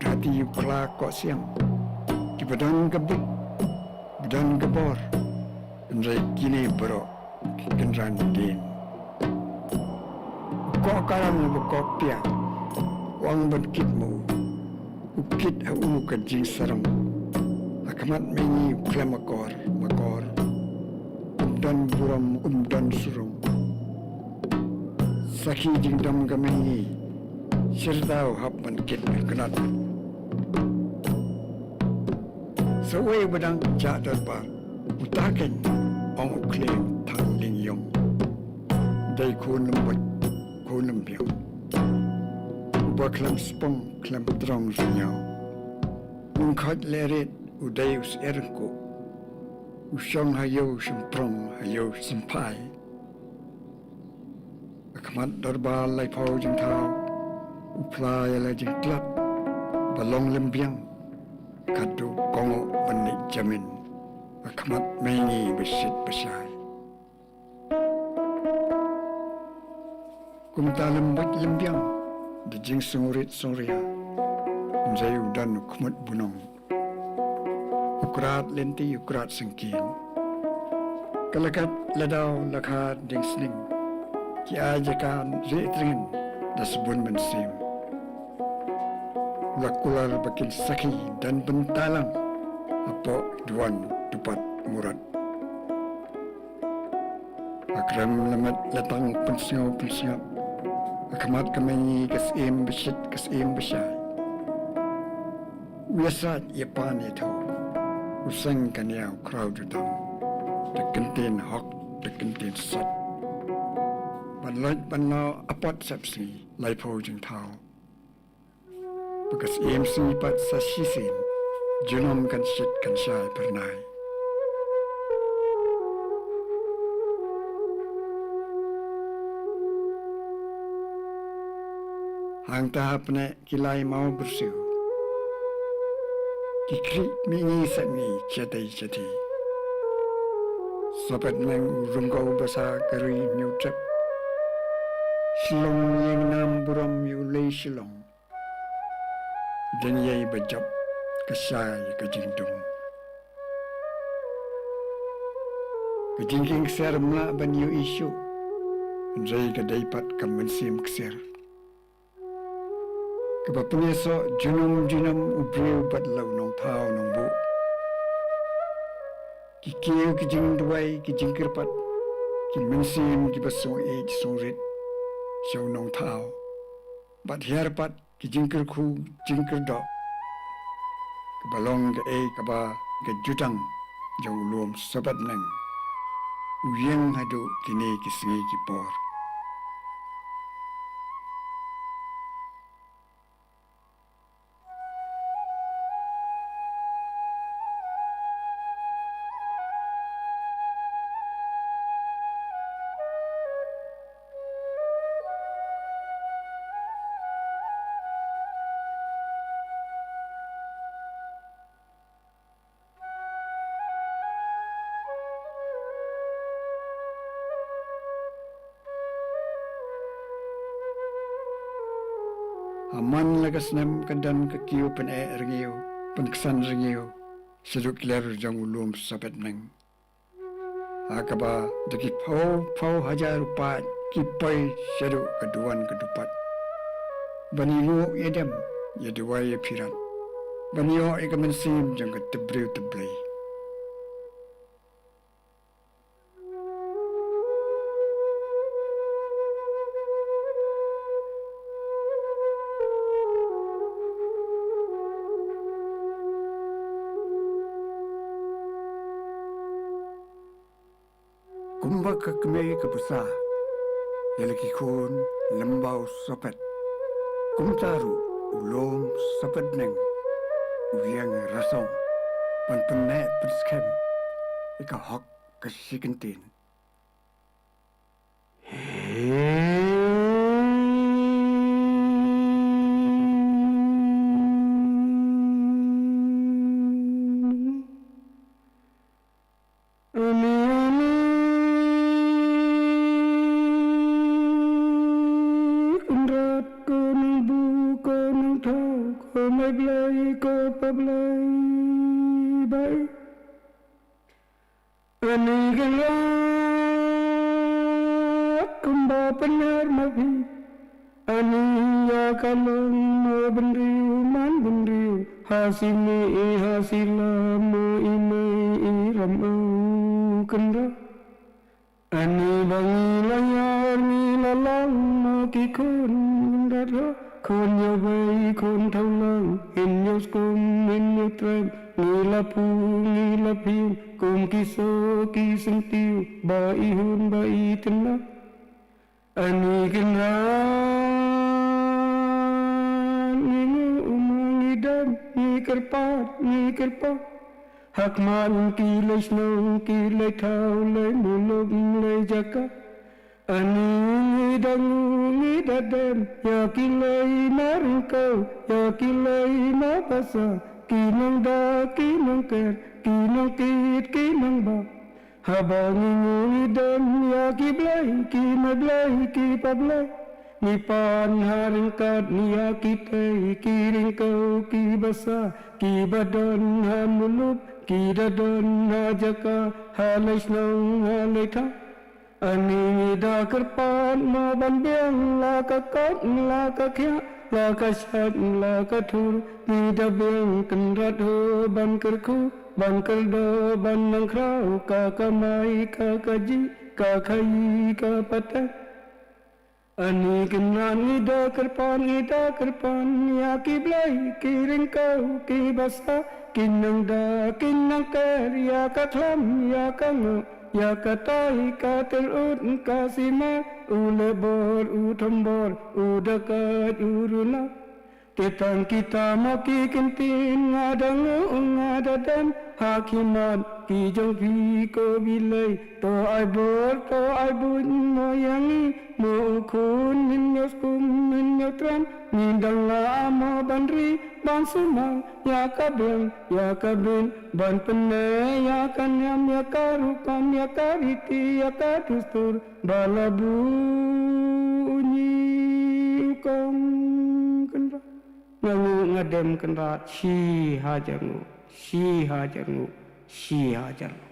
Dati u khla koh siang, ki ba don ka bit, ba don ka bor. Hynrei kine baroh ki kynran dien. U koh karang u ba koh piang, u ong ban kit ma u, u kit ha u ka jingsarong. Ha khmat mei ngi u khlem akor makor, um don burom um don surong. Sakhi jingdom ka mei ngi, shirta u hap ban kit ka kynat. Sa uwei u ba dang jah dorbar, uta keiñ, ong u Khlieng Thang Lieng Ïong. Dei khun Lymboit, khun Lymbiang. U ba khlem spong, khlem trong rynñiaw. Lyngkhoit lehrit, u dei u syiar ryngkuh. U shong ha ïew shymprong, ha ïew shymphai. Ha khmat dorbar laiphew jingthaw, u phla ïa la jingtlot, ba long Lymbiang, katto kohnguh ban leit jamin, ha khmat mei ngi ba shit ba shai. Kumta Lymboit Lymbiang, da jingsngewrit sngewria, hynrei u don u khmut bunong. U krat lynti u krat syngkien. Ka la kat la daw la kha dieng sning. Ki ai jaka rieh tyrngin da sbun mynsiem. La kular ba kin sakhi don bynta lang hapoh duwan dupat murot. Ha krem la met la tang pynsngew pynsngap. Ha khmat ka mei ka syiem ba shit ka syiem ba shai. U ïasaid ïapan ïathuh. U seng ka niaw khraw jutang. Da kyntien hok da kyntien sot. Ban loit ban law apot sep sngi laiphew jingthaw. Ba ka syiem sngi pat sa shisien junom kan shit kan shai phyrnai. Hangta hapne ki lai maw byrsiw. Ki khrieh mihngi sep ngi chatei chathi. Sopet neng u rungkaw basa ka ri hynñiew trep. Shillong ïing nam burom ïa u lei Shillong. Dang ïai ba jop ka shai ka jingdum. Ka jingkieng ksiar mlah ban ïohi shuh. Hynrei ka dei pat ka mynsiem ksiar. Kaba pynïasoh junom junom u briew bad la u nongthaw nongbuh. Ki kiew ki jingduwai ki jingkyrpad. Ki mynsiem kiba sngewsih sngewrit sha u nongthaw. Bad hiar pat ki jingkyrkhu jingkyrdoh. Kaba long kaei kaba ka jutang jong u lum Sopet Neng. U ïeng haduh kine ki sngi ki por. Ha man la ka snem ka don ka kiew pyneh rngiew, pynksan rngiew, shaduh kler jong u lum Sopet Neng. Ha kaba da ki phew phew hajar u paid ki poi shaduh ka duwan ka dupat. Ban ïa nguh ïa dem, ïa duwai ïa phirat. Ban ïoh ïa ka mynsiem jong ka tip briew tip Blei. Kumba ka kmie ka pyrsa ïa la ki khun lyngba u Sopet, kumta ruh u lum Sopet Neng u ïeng rasong ban pynneh pynskhem ïa ka hok ka shi kyntien. Ani, ani, Kynrad ko nongbuh ko nongthaw ko Mei Blei ko Pa Blei bai. Ani Kynrad kumba pynhiar ma phi. Ani ïa ka long mo bynriew man bynriew, ha sini ha sila mo i mei i ram u Kynrad. Ani ba ngi la ïar ngi la long mo ki khun Kynrad ha, khun ïawei khun thawlang, hynñiew skum hynñiew trep, ngi la phu ngi la phieng kum ki soh ki syntiew, ba i hun ba i tynnat. Ani Kynrad ngi nguh mo ngi dem ngi kyrpad ngi kyrpad. Ha khmat ki lei shnong ki lei thaw lei muluk lei jaka. Ani ngi da nguh ngi da dem ïa ki lei ma ryngkew ïa ki lei ma basa, ki nongda ki nongker, ki nongkit ki nongba. Haba ngi nguh ngi dem ïa ki Blei ki Mei Blei ki Pa Blei, ngi pan ha ryngkat ïa kitei ki ryngkew ki basa, kiba don ha muluk Ki da don ha jaka, ha lai shnong, ha lai thaw. Ani ngi da kyrpad mo ban biang, la ka kot, la ka khiah, la ka shait, la ka thur. Ngi da biang kynrad ho ban kyrkhu, ban kyrdoh, ban nang khraw, ka kamai, ka kajih, ka khaii, ka pateng. Ani kynrad ngi da kyrpad, ngi da kyrpad ïa ki blei, ki ryngkew, ki basa, ki nang da, ki nang ker, ïa ka khlam, ïa ka nguh, ïa ka tai, ka tyrut, ka sima, u lebor, u thombor, u dakait, u runa. Te tang kita mo ki ktien nga da nguh nga da dem ha khmat ki jong phi ko Blei. To ai bor to ai buit mo ïa ngi mo u khun ngin ïoh skum ngin ïoh tram. Ngi dang lah mo ban ri ban sumar ïa ka biang ïa ka bit ban pyneh ïa ka niam ïa ka rukom ïa ka riti ïa ka dustur. Ba la buh u nyi u kong kynrad. Nga nguh nga dem kynrad shi hajar nguh, shi hajar nguh, shi hajar nguh.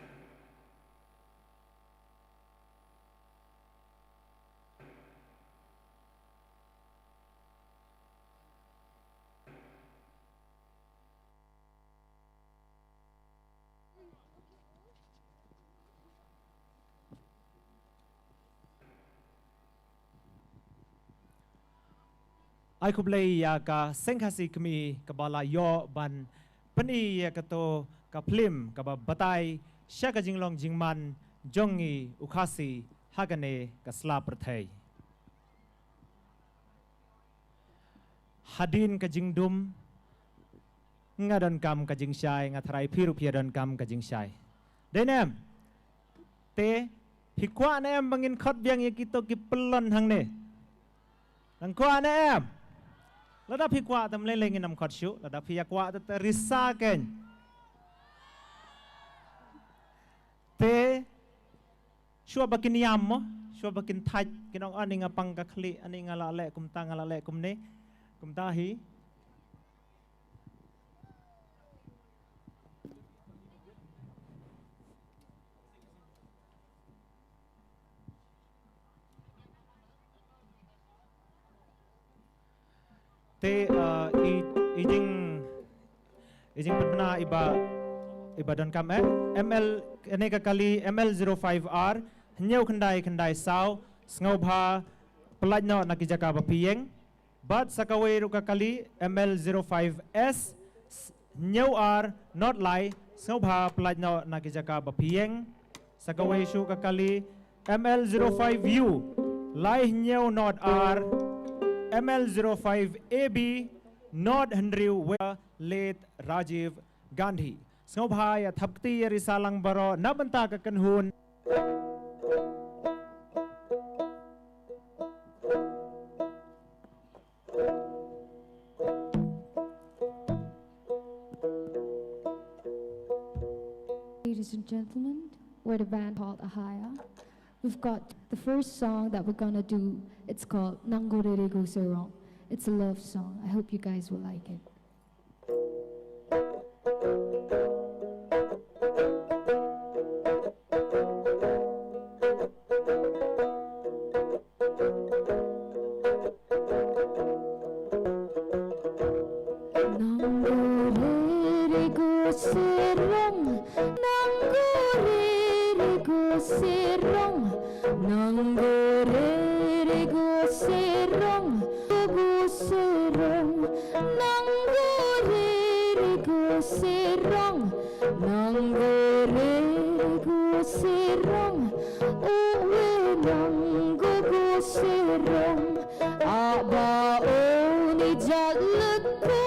Ai khublei ïa ka Seng Khasi Kmie kaba la ïoh ban pyni ïa kato ka phlim kaba batai sha ka jinglong jingman jong ngi u Khasi ha kane ka sla pyrthei. Hadien ka jingdum nga donkam ka jingshai, nga tharai phi ruh phi ïa donkam ka jingshai. Dei ne em? Te phi kwah ne em ba ngin khot biang ïa kito ki pyllun hangne? Dang kwah ne em? Lada phi kwah te ym lei lei ngin ym khot shuh, lada phi ïa kwah te, te risa kein. Te shuwa ba kin ïam mo, shuwa ba kin thait, kin ong, "Ani nga pang ka khlieh, ani nga la leh kumta, nga la leh kumne, kumta hi." Te, uh, i, i jing, i jingpynbna iba, iba donkam eh. M L, kane ka kali M L zero five R, hynñiew khyndai khyndai saw, sngewbha pyllait noh na ki jaka ba phi ïeng. Bad sa kawei ruh ka kali M L zero five S, hynñiew ar not lai, sngewbha pyllait noh na ki jaka ba phi ïeng. Sa kawei shuh ka kali M L zero five U, lai hynñiew not ar, M L zero five A B, not hynriew we late Rajiv Gandhi. Sngewbha ïa thap kti ïa risa lang baroh na bynta ka kynhun. Ladies and gentlemen, we're the band called Ahaya. We've got the first song that we're gonna do. It's called Nang Go Re Re Go Serong. It's a love song. I hope you guys will like it. Nang go re re go serong, nang go re re go serong, nang go re re go serong, go serong, nang go re re go serong, nang go re re go serong, u we nang go go serong. Aba o ni jat leko,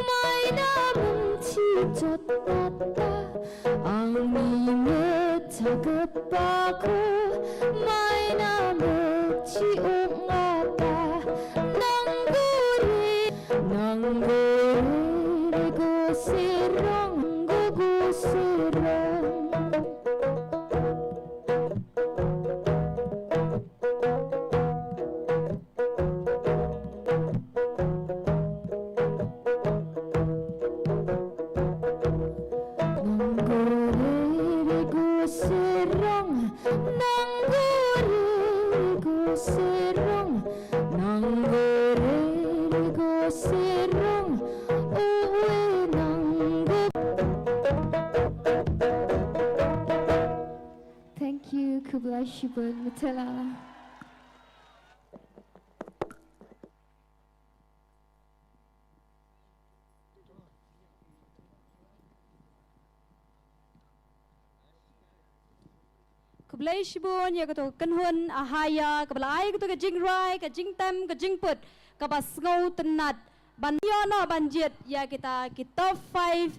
mai na mung chi jot tata. Ang ni me ta ke pa ko, mai na me chi ung ata. Nang go re, nang go re, go serong, go go serong. Nang Sirong, nang guri gu sirong, nang guri gu sirong, uwi nang gu- Thank you, khublei shibun, Matela. Khublei shibun ïa kato ka kynhun Ahaya kaba la ai kato ka jingrwai, ka jingtem, ka jingput kaba sngewtynnat ban ïoh noh ban jied ïa kita ki top five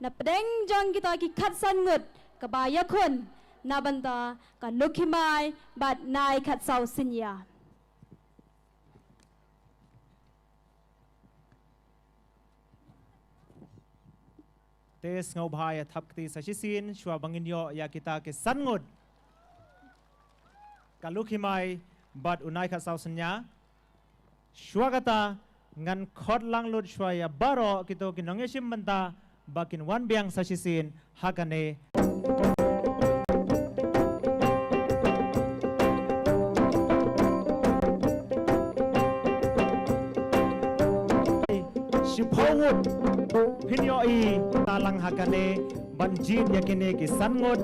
na pdeng jong kita ki khatsan ngut kaba ïakhun na bynta ka Lukhimai bad Nai Khatsaw Synñia. Te sngewbha ïa thap kti sa shisien shuwa ba ngin ïoh ïa kita ki san ngut, ka Lukhimai bad u Nai Khatsaw Synñia. Shuwa kata ngan khot lang lut shuwa ïa baroh kito ki nongïashim bynta ba kin wan biang sa shisien ha kane. Shiphew ngut phin ïohi ta lang ha kane ban jied ïa kine ki san ngut.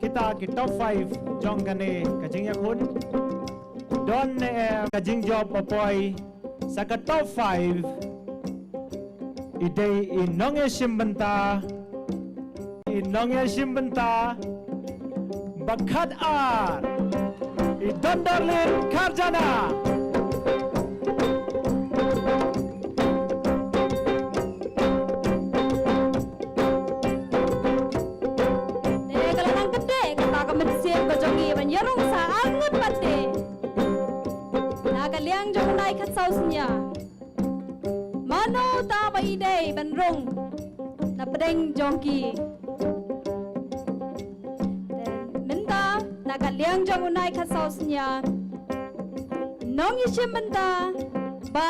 Kita ki top five jong kane ka jingïakhun. Don ne em ka jingjop ba poi sa ka top five. I dei i nongïashim bynta, i nongïashim bynta ba khatar, i Dondorlin Kharjana. Te ka la nang kyndit kata ka mynsiem ka jong ngi ban ïarung sa ar ngut pat te. Na ka liang jong u Nai Khatsaw Synñia, mano uta ba i dei ban rung na pdeng jong ki? Te mynta na ka liang jong u Nai Khatsaw Synñia, nongïashim bynta ba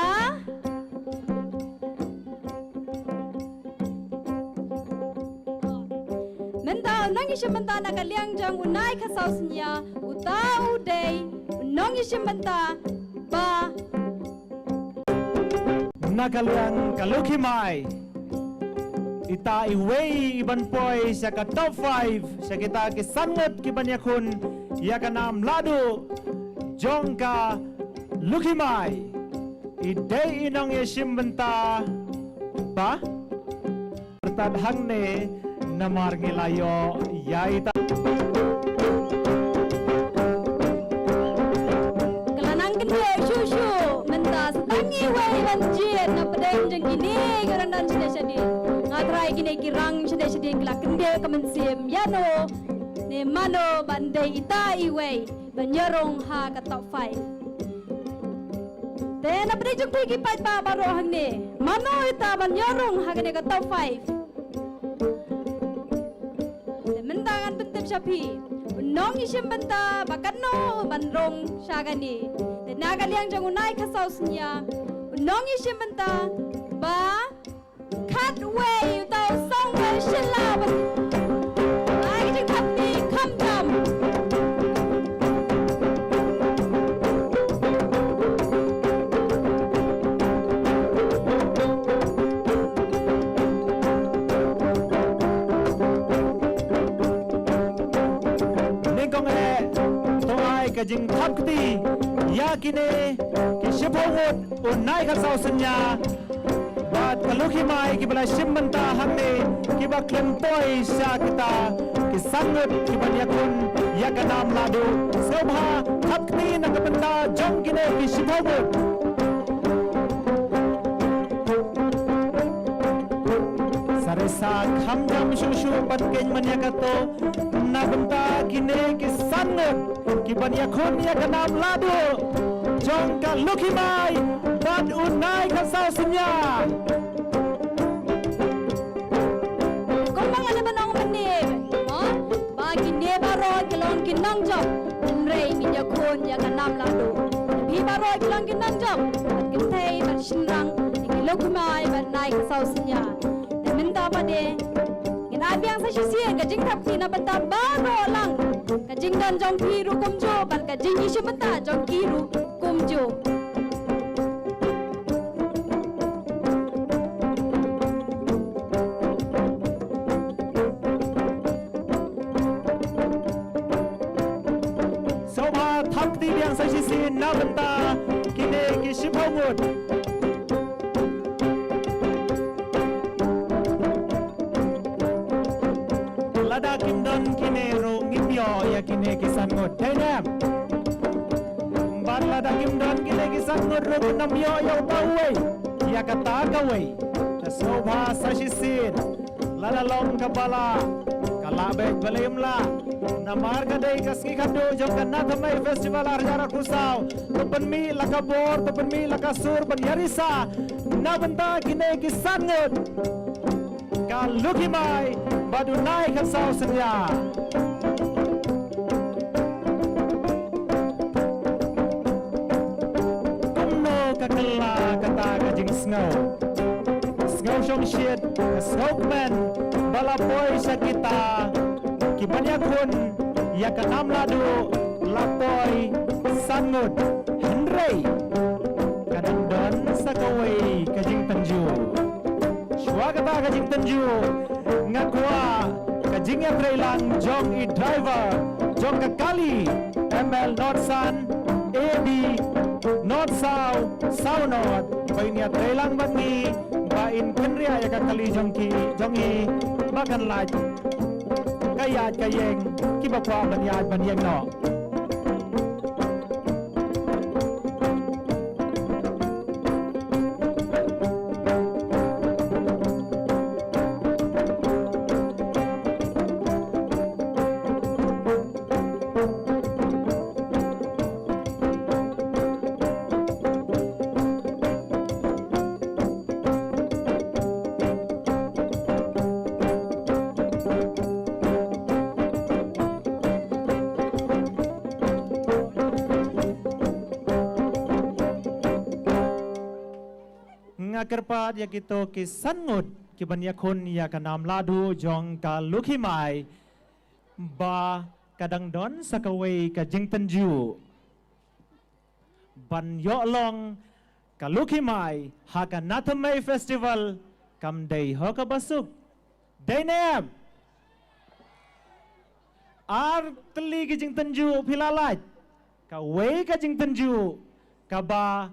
Mynta u nongïashim bynta na ka liang jong u Nai Khatsaw Synñia, uta u dei u nongïashim bynta ba. Na ka liang ka Lukhimai, ita iwei i ban poi sha ka top five sha kita ki san ngut ki ban ïakhun ïa ka nam lahduh jong ka Lukhimai. I dei i nongïashim bynta ba. Tad hangne namar ngi la ïoh ïa ita. Ka la nang kyndit shuh shuh mynta sa tang iwei ban jied na pdeng jong kine ki rangbah shane shadien. Nga trai kine ki rang shane shadien ki la kyndit ka mynsiem ïa no ne mano ban dei ita iwei ban ïarung ha ka top five. Te na pdeng jong phi ki paidbah baroh hangne, mano ita ban ïarung ha kane ka top five? Te mynta ngan pyntip sha phi, u nongïashim bynta ba katno ban rung sha kane. Te na ka liang jong u Nai Khatsaw Synñia, u nongïashim bynta ba khatwei, uta u Songwei Shylla. Ai ka jingthap kti kham jam. Nyngkong eh to ai ka jingthap kti ïa kine ki shiphew ngut, u Nai Khatsaw Synñia bad ka Lukhimai kiba la shim bynta hangne, kiba khlem poi sha kita ki san ngut kiban ïakhun ïa ka nam lahduh. Sngewbha thap kti na ka bynta jong kine ki shiphew ngut. Sa risa kham jam shuh shuh ban kynmaw ïa kato na bynta kine ki san ngut kiban ïakhun ïa ka nam lahduh jong ka Lukhimai bad u Nai Khatsaw Synñia. Kumba nga la ban ong mynne, mo, ba kine baroh ki long ki nongjop, hynrei ngin ïakhun ïa ka nam lahduh. Phi baroh ki long ki nongjop, bad kynthei bad shynrang, ïa ki Lukhimai bad Nai Khatsaw Synñia. Te mynta pat de ngin Ai biang sa shisien ka jingthap kti na bynta baroh lang. Ka jingdon jong phi ruh kumjuh bad ka jingïashim bynta jong ki ruh kumjuh. Sngewbha thap kti biang sa shisien na bynta kine ki shiphew ngut. Lada kim don kine ruh ngim ïoh ïa kine ki san ngut. Dei ne em? Bad lada kim don kine ki san ngut ruh ngim ïoh ïa uta uwei, ïa kata kawei. Te sngewbha sa shisien. Lada long kaba lah, ka lah beit balei ym lah. Namar ka dei ka sngi khadduh jong ka Nathamei Festival ar hajar arphew saw. To pynmih la ka bor, to pynmih la ka sur ban ïarisa na bynta kine ki san ngut, ka Lucky Mai bad u Nai Khatsaw Synñia. Kumno ka kylla kata ka jingsngew? Sngew shongshit, ka sngewkmen ba la poi sha kita ki ban ïakhun ïa ka nam lahduh, la poi san ngut. Hynrei ka dang don sa kawei ka jingtynjuh. Shuwa kata ka jingtynjuh, nga kwah ka jingïatreilang jong i driver jong ka kali M L not san A B not saw saw not, ba in ïatreilang bad ngi, ba in kynriah ïa ka kali jong ki, jong i, ba kan lait ka ïaid ka ïeng kiba kwah ban ïaid ban ïeng noh. Nga kyrpad ïa kito ki san ngut ki ban ïakhun ïa ka nam lahduh jong ka Lucky Mai, ba ka dang don sa kawei ka jingtynjuh ban ïoh long ka Lucky Mai ha ka Nathamei Festival. Kam dei ho kaba suk? Dei ne em? Ar tylli ki jingtynjuh phi la lait. Kawei ka jingtynjuh kaba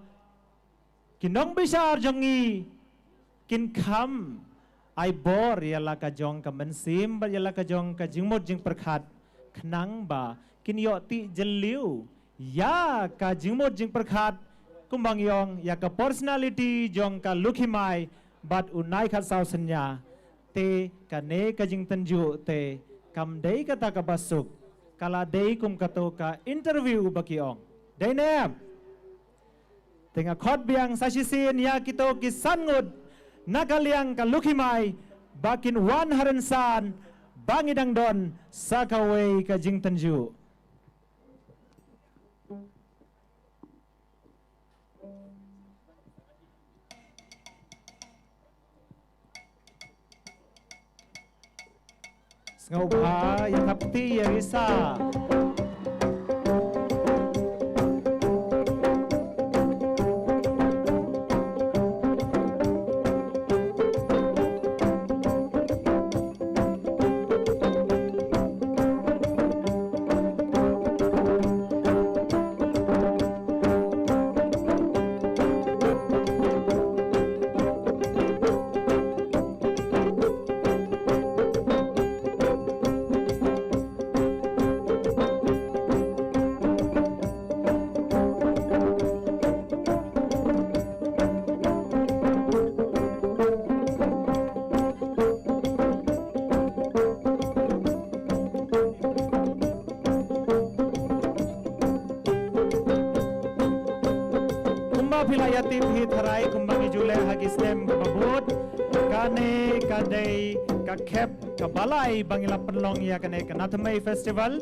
ki nongbishar jong ngi kin kham ai bor ïa la ka jong ka mynsiem bad ïa la ka jong ka jingmut jingpyrkhat, khnang ba kin ïoh tih jylliew ïa ka jingmut jingpyrkhat kumba ngi ong ïa ka personality jong ka Lucky Mai bad u Nai Khatsaw Synñia. Te kane ka jingtynjuh te kam dei kata kaba suk, ka la dei kum kato ka interview ba ki ong. Dei ne em? Te nga khot biang sa shisien ïa kito ki san ngut na ka liang ka Lucky Mai ba kin wan ha rynsan, ba ngi dang don sa kawei ka jingtynjuh. Sngewbha ïa thap kti ïa risa. Kumba phi la ïa tip hi tharai, kumba ngi ju leh ha ki snem kaba bud, kane ka dei ka khep kaba lai ba ngi la pynlong ïa kane ka Nathamei Festival.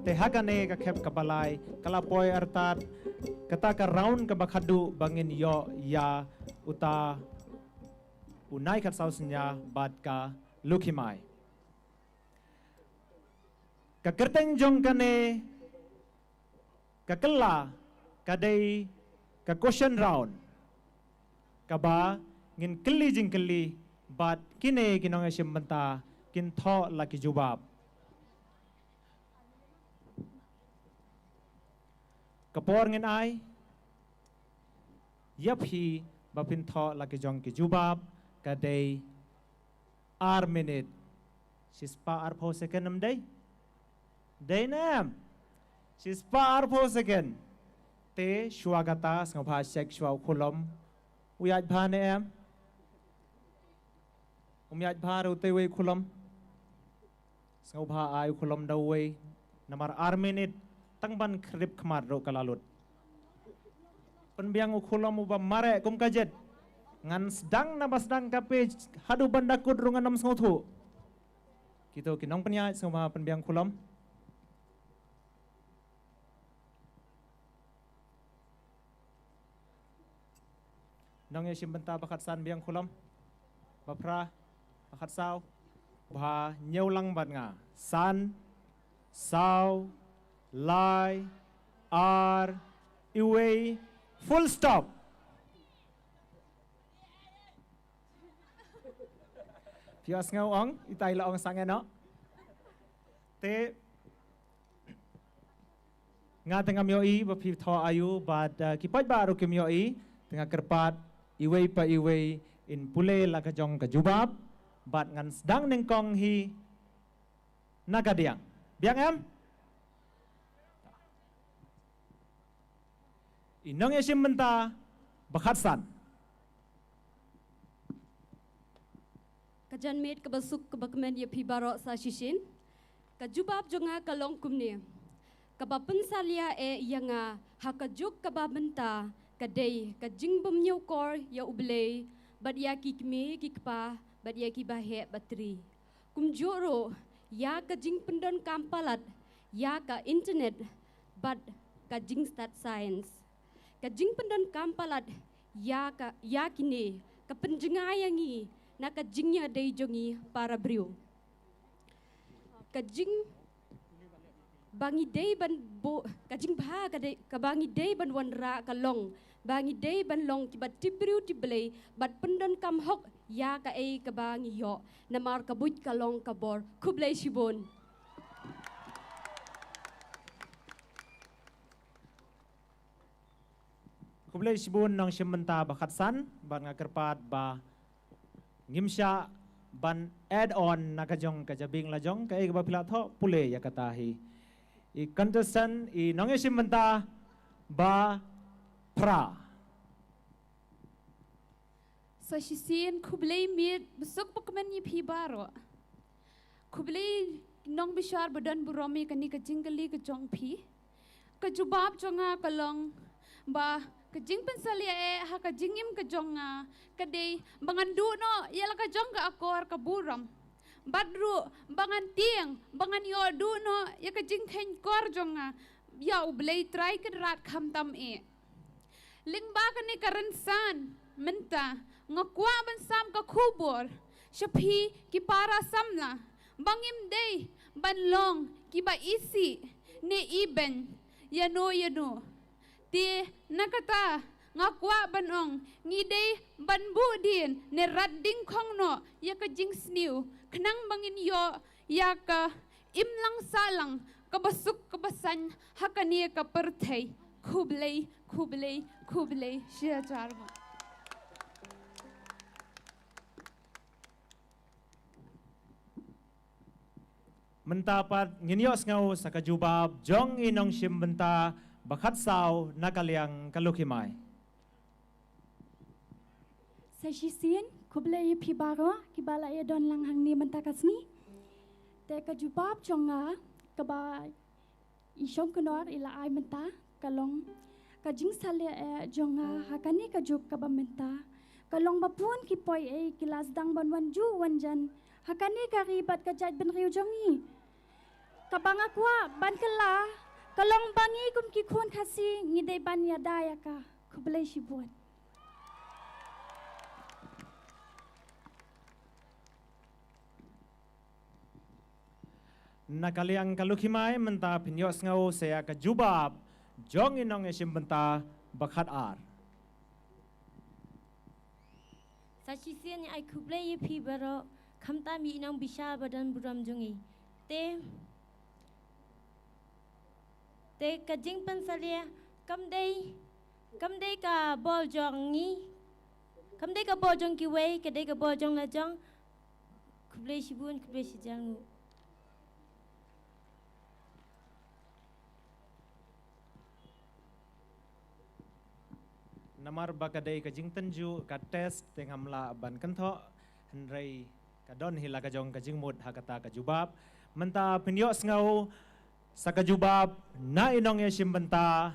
Te ha kane ka khep kaba lai ka la poi artat kata ka round kaba khadduh ba ngin ïoh ïa uta u Nai Khatsaw Synñia bad ka Lucky Mai. Ka kyrteng jong kane ka kylla ka dei ka question round, kaba ngin kylli jingkylli bad kine ki nongïashim bynta kin thoh la ki jubab. Ka por ngin ai ïa phi ba phin thoh la ki jong ki jubab ka dei ar minit. Shispah arphew second em dei? Dei ne em? Shispah arphew second. Te shuwa kata sngewbha check shuwa u khulom. U ïaid bha ne em? Um ïaid bha ruh te wei u khulom. Sngewbha ai u khulom da uwei namar ar minit tang ban khrip khmat ruh ka la lut. Pynbiang u khulom uba mareh kum ka jet. Ngan sdang naba sdang ka page haduh ban da kut ruh ngan ym sngewthuh. Kito ki nongpynïaid sngewbha pynbiang khulom. Nongïashim bynta ba khatsan biang khulom. Ba phra, ba khatsaw. Bha, ñiew lang bad nga. San, saw, lai, ar, iwei, full stop. Phi ïohsngew ong, itai la ong sangeh noh. Te nga te ngam ïohi ba phi thoh aïu bad, uh, ki paidbah ruh kim ïohi, te nga kyrpad iwei pa iwei in pule la ka jong ka jubab bad ngan sdang nyngkong hi na ka diang. Biang em? I nongïashim bynta ba khatsan. Ka janmiet kaba suk kaba kmen ïa phi baroh sa shisien. Ka jubab jong nga ka long kumne. Kaba pynsalia eh ïa nga ha ka juk kaba mynta ka dei ka jingbymñiewkor ïa U Blei bad ïa ki kmie ki kpa bad ïa ki baheh batri. Kumjuh ruh ïa ka jingpyndonkam palat ïa ka internet bad ka jingstad science. Ka jingpyndonkam palat ïa ka, ïa kine ka pynjngai ïa ngi na ka jingïadei jong ngi para briew. Ka jing ba ngi dei ban bo, ka jingbha ka dei, kaba ngi dei ban wanrah ka long ba ngi dei ban long kiba tip briew tip Blei bad pyndonkam hok ïa kaei kaba ngi ïoh. Namar ka buit ka long ka bor. Khublei shibun. Khublei shibun nongshim bynta ba khatsan, bad nga kyrpad ba ngim shah ban add on na ka jong ka jabieng lajong, kaei kaba phi la thoh pule ïa kata hi. I contestant, i nongshim bynta ba phra. Sa shisien khublei miet ba suk ba kmen ïa phi baroh. Khublei nongbishar ba don burom ïa kane ka jingkylli ka jong phi. Ka jubab jong nga ka long ba ka jingpynsalia eh ha ka jingim ka jong nga ka dei ba ngan duh noh ïa la ka jong ka akor ka burom. Bad ruh ba ngan tieng ba ngan ïoh duh noh ïa ka jingkheiñ kor jong nga ïa U Blei Trai Kynrad khamtam eh. Lyngba kane ka rynsan mynta nga kwah ban sam ka khubor sha phi ki para samla ba ngim dei ban long kiba isih ne ibeiñ ïano ïano. Te na kata nga kwah ban ong ngi dei ban buh dien ne rat dingkhong noh ïa ka jingsniew khnang ba ngin ïoh ïa ka imlang sahlang kaba suk kaba saiñ ha kane ka pyrthei. Khublei, khublei, khublei shihajar nguh. Mynta pat ngin ïohsngew sa ka jubab jong i nongshim bynta ba khatsaw na ka liang ka Lukhimai. Sa shisien khublei ïa phi baroh kiba la ïa don lang hangne mynta ka sngi. Te ka jubab jong nga kaba i Shongknor i la ai mynta ka long ka jingsalia eh jong nga ha kane ka juk kaba mynta ka long ba bun ki poi eh ki la sdang ban wan ju wan jan ha kane ka ri bad ka jaitbynriew jong ngi. Kaba nga kwah ban kylla ka long ba ngi kum ki khun Khasi ngi dei ban ïada ïa ka. Khublei shibun. Na ka liang ka Lukhimai mynta phin ïohsngew sa ïa ka jubab jong i nongïashim bynta ba khatar. Sa shisien ngi ai khublei ïa phi baroh, khamtam ïa i nongbishar ba don burom jong ngi. Te, te ka jingpynsalia kam dei, kam dei ka bor jong ngi, kam dei ka bor jong kiwei, ka dei ka bor jong la jong. Khublei shibun, khublei shihajar nguh. Namar ba ka dei ka jingtynjuh, ka test, te ngam lah ban kynthoh, hynrei ka don hi la ka jong ka jingmut ha kata ka jubab. Mynta phin ïohsngew sa ka jubab na i nongïashim bynta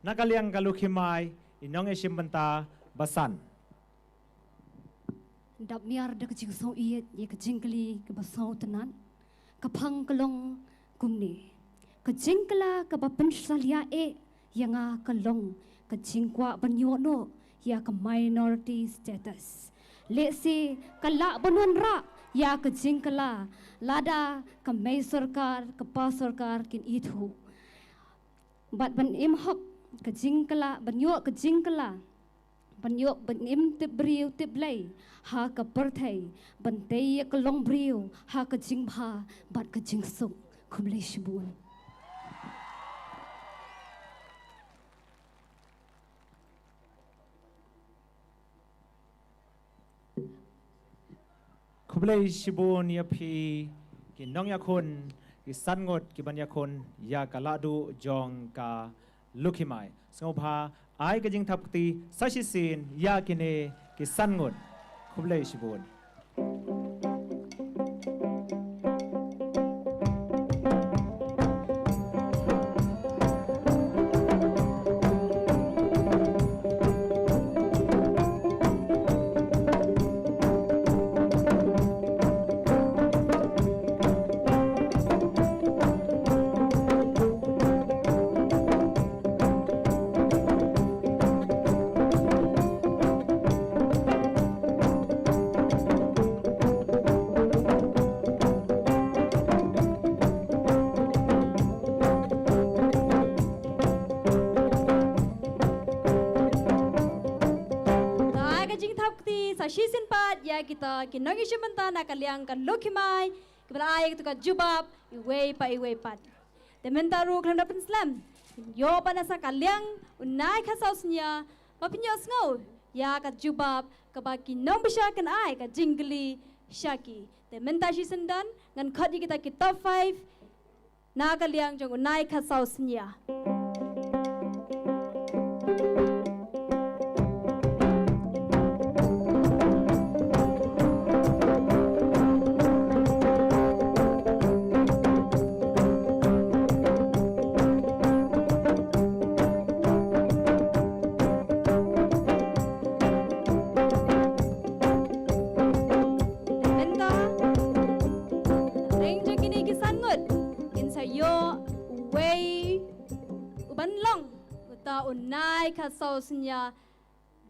na ka liang ka Lukhimai, i nongïashim bynta ba san. Dap miar da ka jingsngewsih ïa ka jingkylli kaba sngewtynnat, ka phang ka long kumne: ka jingkylla kaba pynsalia eh ïa nga ka long ka jingkwah ban ïoh noh ïa ka minority status. Lehse ka lah ban wanrah ïa ka jingkylla lada ka mei sorkar, ka pa sorkar kin ithuh. Bad ban im hok ka jingkylla, ban ïoh ka jingkylla, ban ïoh ban im tip briew tip Blei ha ka pyrthei, ban tei ïa ka longbriew ha ka jingbha bad ka jingsuk. Khublei shibun. Khublei shibun ïa phi ki nongïakhun, ki san ngut ki ban ïakhun ïa ka lahduh jong ka Lukhimai. Sngewbha ai ka jingthap kti sa shisien ïa kine ki san ngut. Khublei shibun. Ka jingthap kti sa shisien pat ïa kita ki nongïashim bynta na ka liang ka Lukhimai, kiba la ai ïa kata ka jubab iwei pa iwei pat. Te mynta ruh khlem da pynslem, ïoh pat na sa ka liang u Naikhatsaw Synñia, ba phin ïohsngew ïa ka jubab kaba ki nongbishar kin ai ka jingkylli sha ki. Te mynta shisien don, ngan khot ïa kita ki top five na ka liang jong u Naikhatsaw Synñia. Mynta, reng jong kine ki san ngut, kin sa ïoh uwei u ban long uta u Naikhatsaw Synñia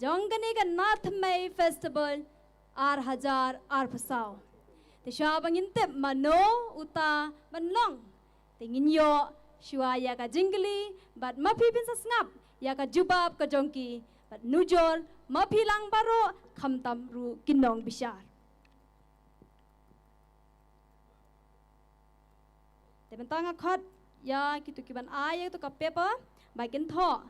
jong kane ka Nathymmai Festival ar hajar arphew saw. Te shuwa ba ngin tip mano uta ban long, te ngin ïoh shuwa ïa ka jingkylli, bad ma phi phin sa sngap ïa ka jubab ka jong ki, bad nujor ma phi lang baroh, khamtam ruh ki nongbishar. Te mynta nga khot ïa kito ki ban ai ïa kito ka paper ba kin thoh.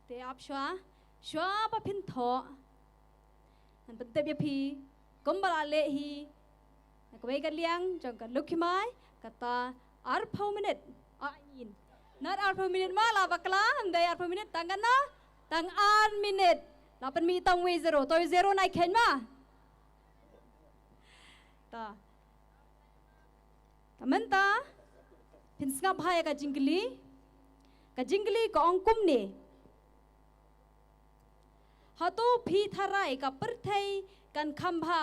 Te ap shuwa, shuwa ba phin thoh, ngan pyntip ïa phi kumba la leh hi na kawei ka liang jong ka Lukhimai, kata arphew minit. Ah, in. Not arphew minit ma la bakla, ym dei arphew minit, tang katno? Tang ar minit. La pynmih tang wei zero. To wei zero nai khein ma. Ta. Ta mynta phin sngap bha ïa ka jingkylli. Ka jingkylli ka ong kumne: Hato phi tharai ka pyrthei kan kham bha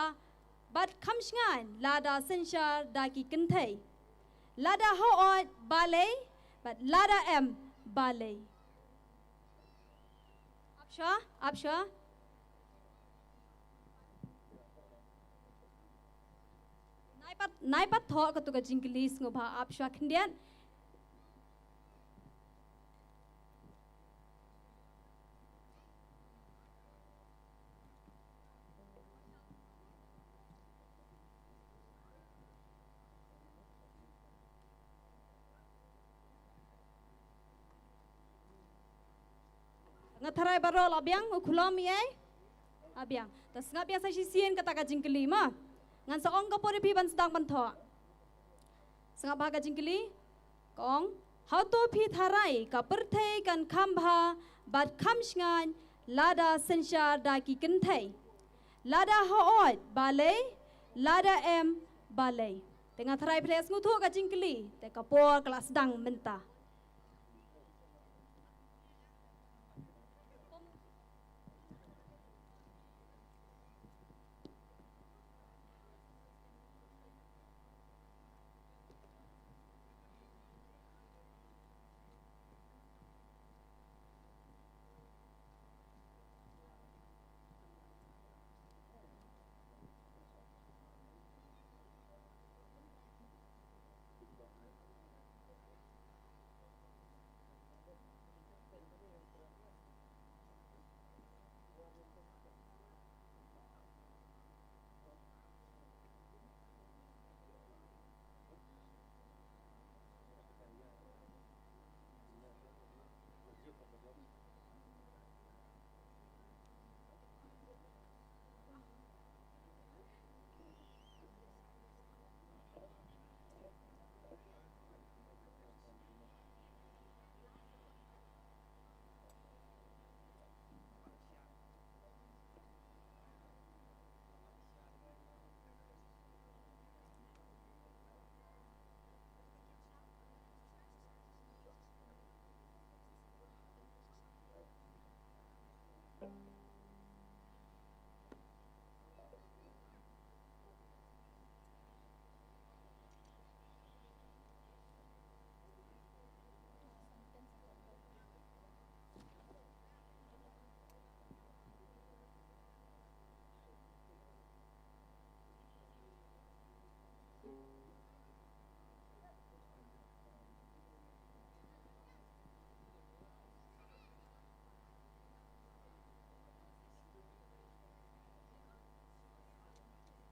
bad kham shngaiñ lada synshar da ki kynthei. Lada hooid balei bad lada em balei. Ap shuwa, ap shuwa. Nai pat, nai pat thoh katu ka jingkylli, sngewbha ap shuwa khyndiat. Nga tharai baroh la biang, u Khulom ïa. La biang. Te sngap ïa sa shisien kata ka jingkylli ma. Ngan sa ong ka por ïa phi ban sdang ban thoh. Sngap bha ka jingkylli. Ka ong, hato phi tharai ka pyrthei kan kham bha bad kham shngaiñ lada synshar da ki kynthei. Lada hooid balei, lada em balei. Te nga tharai phi la sngewthuh ka jingkylli, te ka por ka la sdang mynta.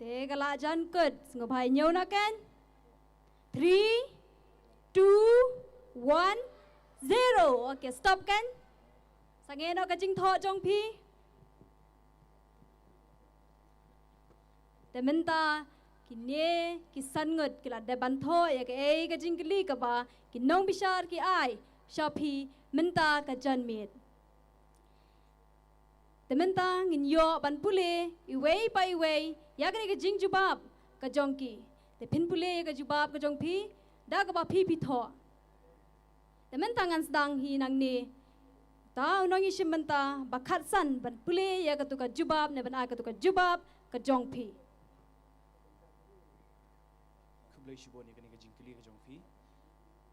Te ka la jan kut, sngewbha ïa ñiew na kan. Three, two, one, zero. Okay, stop kan. Sangeh noh ka jingthoh jong phi. Te mynta kine ki san ngut ki la dep ban thoh ïa kaei ka jingkylli kaba ki nongbishar ki ai sha phi mynta ka janmiet. Te mynta ngin ïoh ban pule iwei pa iwei ïa kane ka jingjubab ka jong ki. Te phin pule ïa ka jubab ka jong phi da kaba phi phi thoh. Te mynta ngan sdang hi nangne uta u nongïashim bynta ba khatsan ban pule ïa katu ka jubab ne ban ai katu ka jubab ka jong phi. Khublei shibun ïa kane ka jingkylli ka jong phi.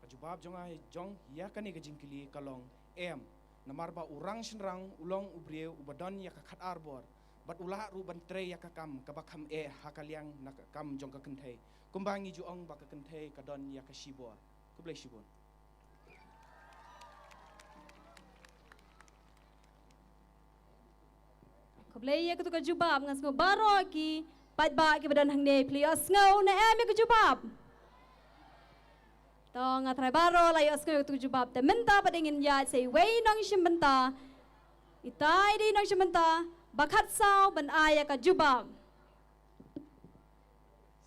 Ka jubab jong nga jong ïa kane ka jingkylli ka long em. Namar ba u rang shynrang u long u briew uba don ïa ka khatar bor bad u lah ruh ban trei ïa ka kam kaba kham eh ha ka liang na ka kam jong ka kynthei. Kumba ngi ju ong ba ka kynthei ka don ïa ka shibor. Khublei shibun. Khublei ïa katu ka jubab, nga sngew baroh ki paidbah kiba don hangne phi la ïohsngew ne em ïa ka jubab. To nga tharai baroh la ïohsngew ïa katu ka jubab. Te mynta pat ngin ïaid sa iwei nongïashim bynta. Itai dei nongïashim bynta ba khatsaw ban ai ïa ka jubab.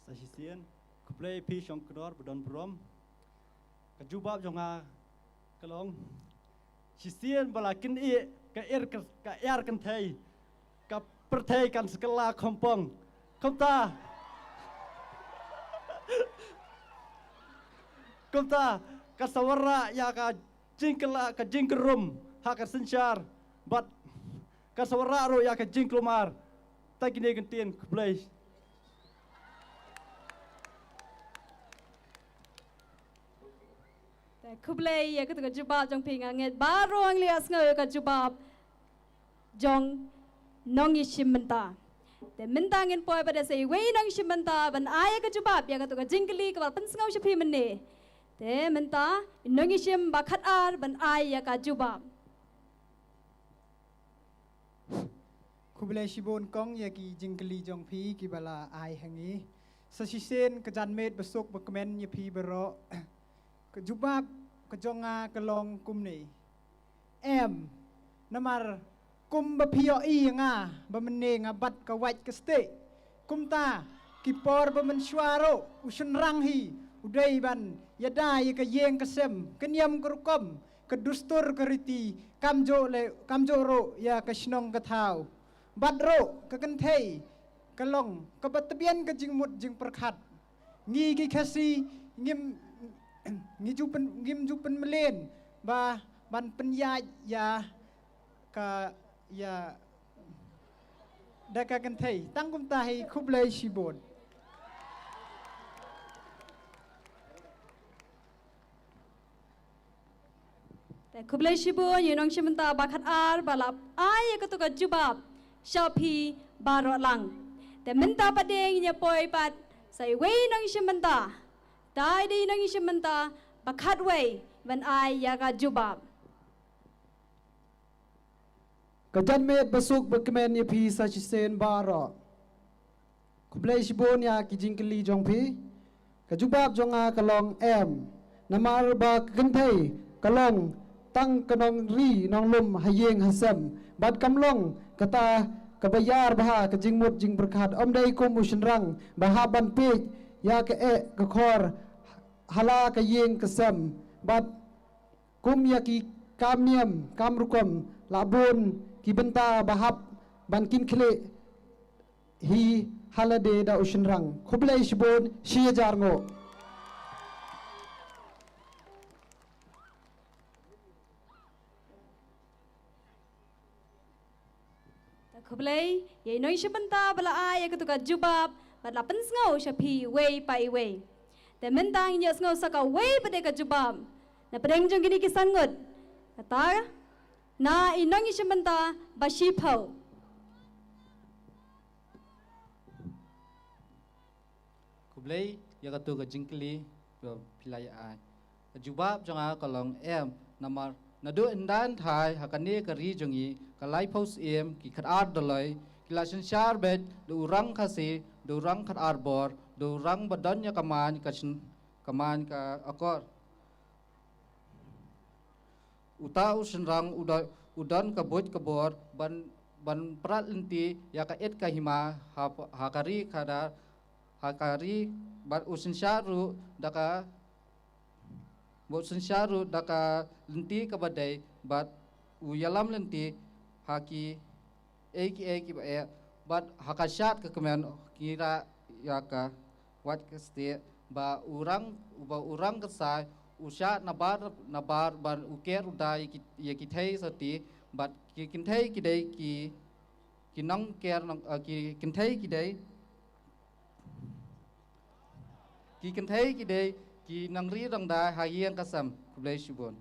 Sa shisien, khublei phi shongknor ba don burom. Ka jubab jong nga ka long, shisien ba la kyndiah ka ir ka, ka ïar kynthei, ka pyrthei kan sa kylla khongpong. Kumta, kumta ka sa wanrah ïa ka jingkylla, ka jingkyrrum ha ka synshar bad ka sa wanrah ruh ïa ka jingkulmar. Ta kine ki ktien, khublei. Te khublei ïa katu ka jubab jong phi. Nga ngeit baroh ngi la sngew ïa ka jubab jong nongïashim bynta. Te mynta ngin poi pat da sa iwei i nongïashim bynta ban ai ïa ka jubab ïa katu ka jingkylli kaba la pynsngew sha phi mynne. Te mynta i nongïashim ba khatar ban ai ïa ka jubab. Khublei shibun kong ïa ki jingkylli jong phi kiba la ai ha ngi. Sa shisien ka janmiet basuk bakmen ïa phi baroh. Ka jubab ka jong nga ka long kumne. Em, namar kumba phi ïohi ïa nga ba mynne nga bat ka wait ka stieh. Kumta ki por ba mynshuwa ruh u shynrang hi u dei ban ïada ïa ka ïing ka sem, ka niam ka rukom, ka dustur ka riti, kamjuh leh, kamjuh ruh ïa ka shnong ka thaw. Bad ruh ka kynthei ka long kaba tbian ka jingmut jingpyrkhat. Ngi ki Khasi ngim, ngi ju pyn, ngim ju pynmlien ba ban pynïaid ïa ka, ïa da ka kynthei. Tang kumta hi, khublei shibun. Te khublei shibun ïa i nongïashim bynta ba khatar ba la ai ïa katu ka jubab sha phi baroh lang. Te mynta pat de ngin ïa poi pat sa iwei i nongïashim bynta. Te dei i nongïashim bynta ba khatwei ban ai ïa ka jubab. Ka janmiet basuk bakmen ïa phi sa shisien baroh. Khublei shibun ïa ki jingkylli jong phi. Ka jubab jong nga ka long em. Namar ba ka kynthei ka long tang ka nongri nonglum ha ïing ha sem. Bad kam long kata kaba ïar bha ka jingmut jingpyrkhat, ym dei kum u shynrang ba hap ban peit ïa ka eh ka khor ha la ka ïing ka sem. Bad kum ïa ki kam niam kam rukom la bun ki bynta ba hap ban kynkhlieh hi ha lade da u shynrang. Khublei shibun, shi hajar nguh. Te khublei ïa i nongïashim bynta ba la ai ïa katu ka jubab bad la pynsngew sha phi iwei pa iwei. Te mynta ngin ïa sngew sa kawei pat de ka jubab na pdeng jong kine ki san ngut. Kata na i nongïashim bynta ba shiphew. Khublei ïa katu ka jingkylli ba phi la ïa ai. Ka jubab jong nga ka long em, namar naduh ynda ynthai ha kane ka ri jong ngi ka laiphew syiem ki khatar doloi ki la synshar beit da u rang Khasi, da u rang khatar bor, da u rang ba don ïa ka main ka syn, ka main ka akor. Uta u shynrang u don, u don ka buit ka bor ban, ban prat lynti ïa ka it ka hima ha, ha ka ri khadar, ha ka ri, bad u synshar ruh da ka, bad u synshar ruh da ka lynti kaba dei, bad u ïalam lynti ha ki ei ki ei kiba eh, bad ha ka shad ka kmen ki rah ïa ka wait ka stieh, ba u rang, ba u rang ka sai u shad nabar nabar ban u ker u da ïa ki, ïa ki thei sati, bad ki kynthei ki dei ki, ki nongker nong, eh, ki kynthei ki dei, ki kynthei ki dei ki nongri nongda ha ïing ka sem. Khublei shibun.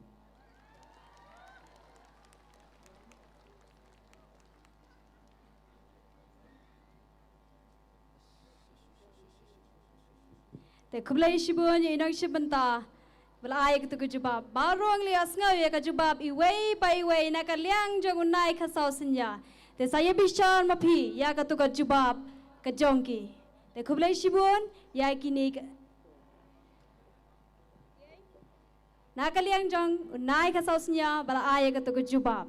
Te khublei shibun ïa i nongïashim bynta ba la ai ïa katu ka jubab. Baroh ngi la ïa sngew ïa ka jubab iwei pa iwei na ka liang jong u nai khatsaw synñia. Te sa ïa bishar ma phi ïa katu ka jubab ka jong ki. Te khublei shibun ïa kine ka, na ka liang jong u nai khatsaw synñia ba la ai ïa katu ka jubab.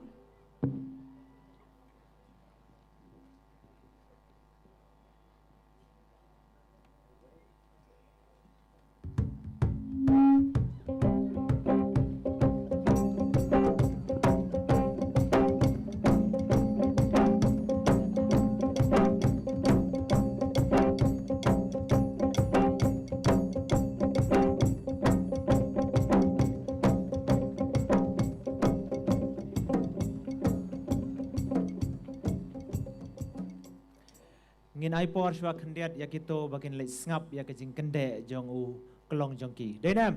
Ngin ai por shuwa khyndiat ïa kito ba kin leit sngap ïa ka jingkyndit jong u klong jong ki. Dei ne em?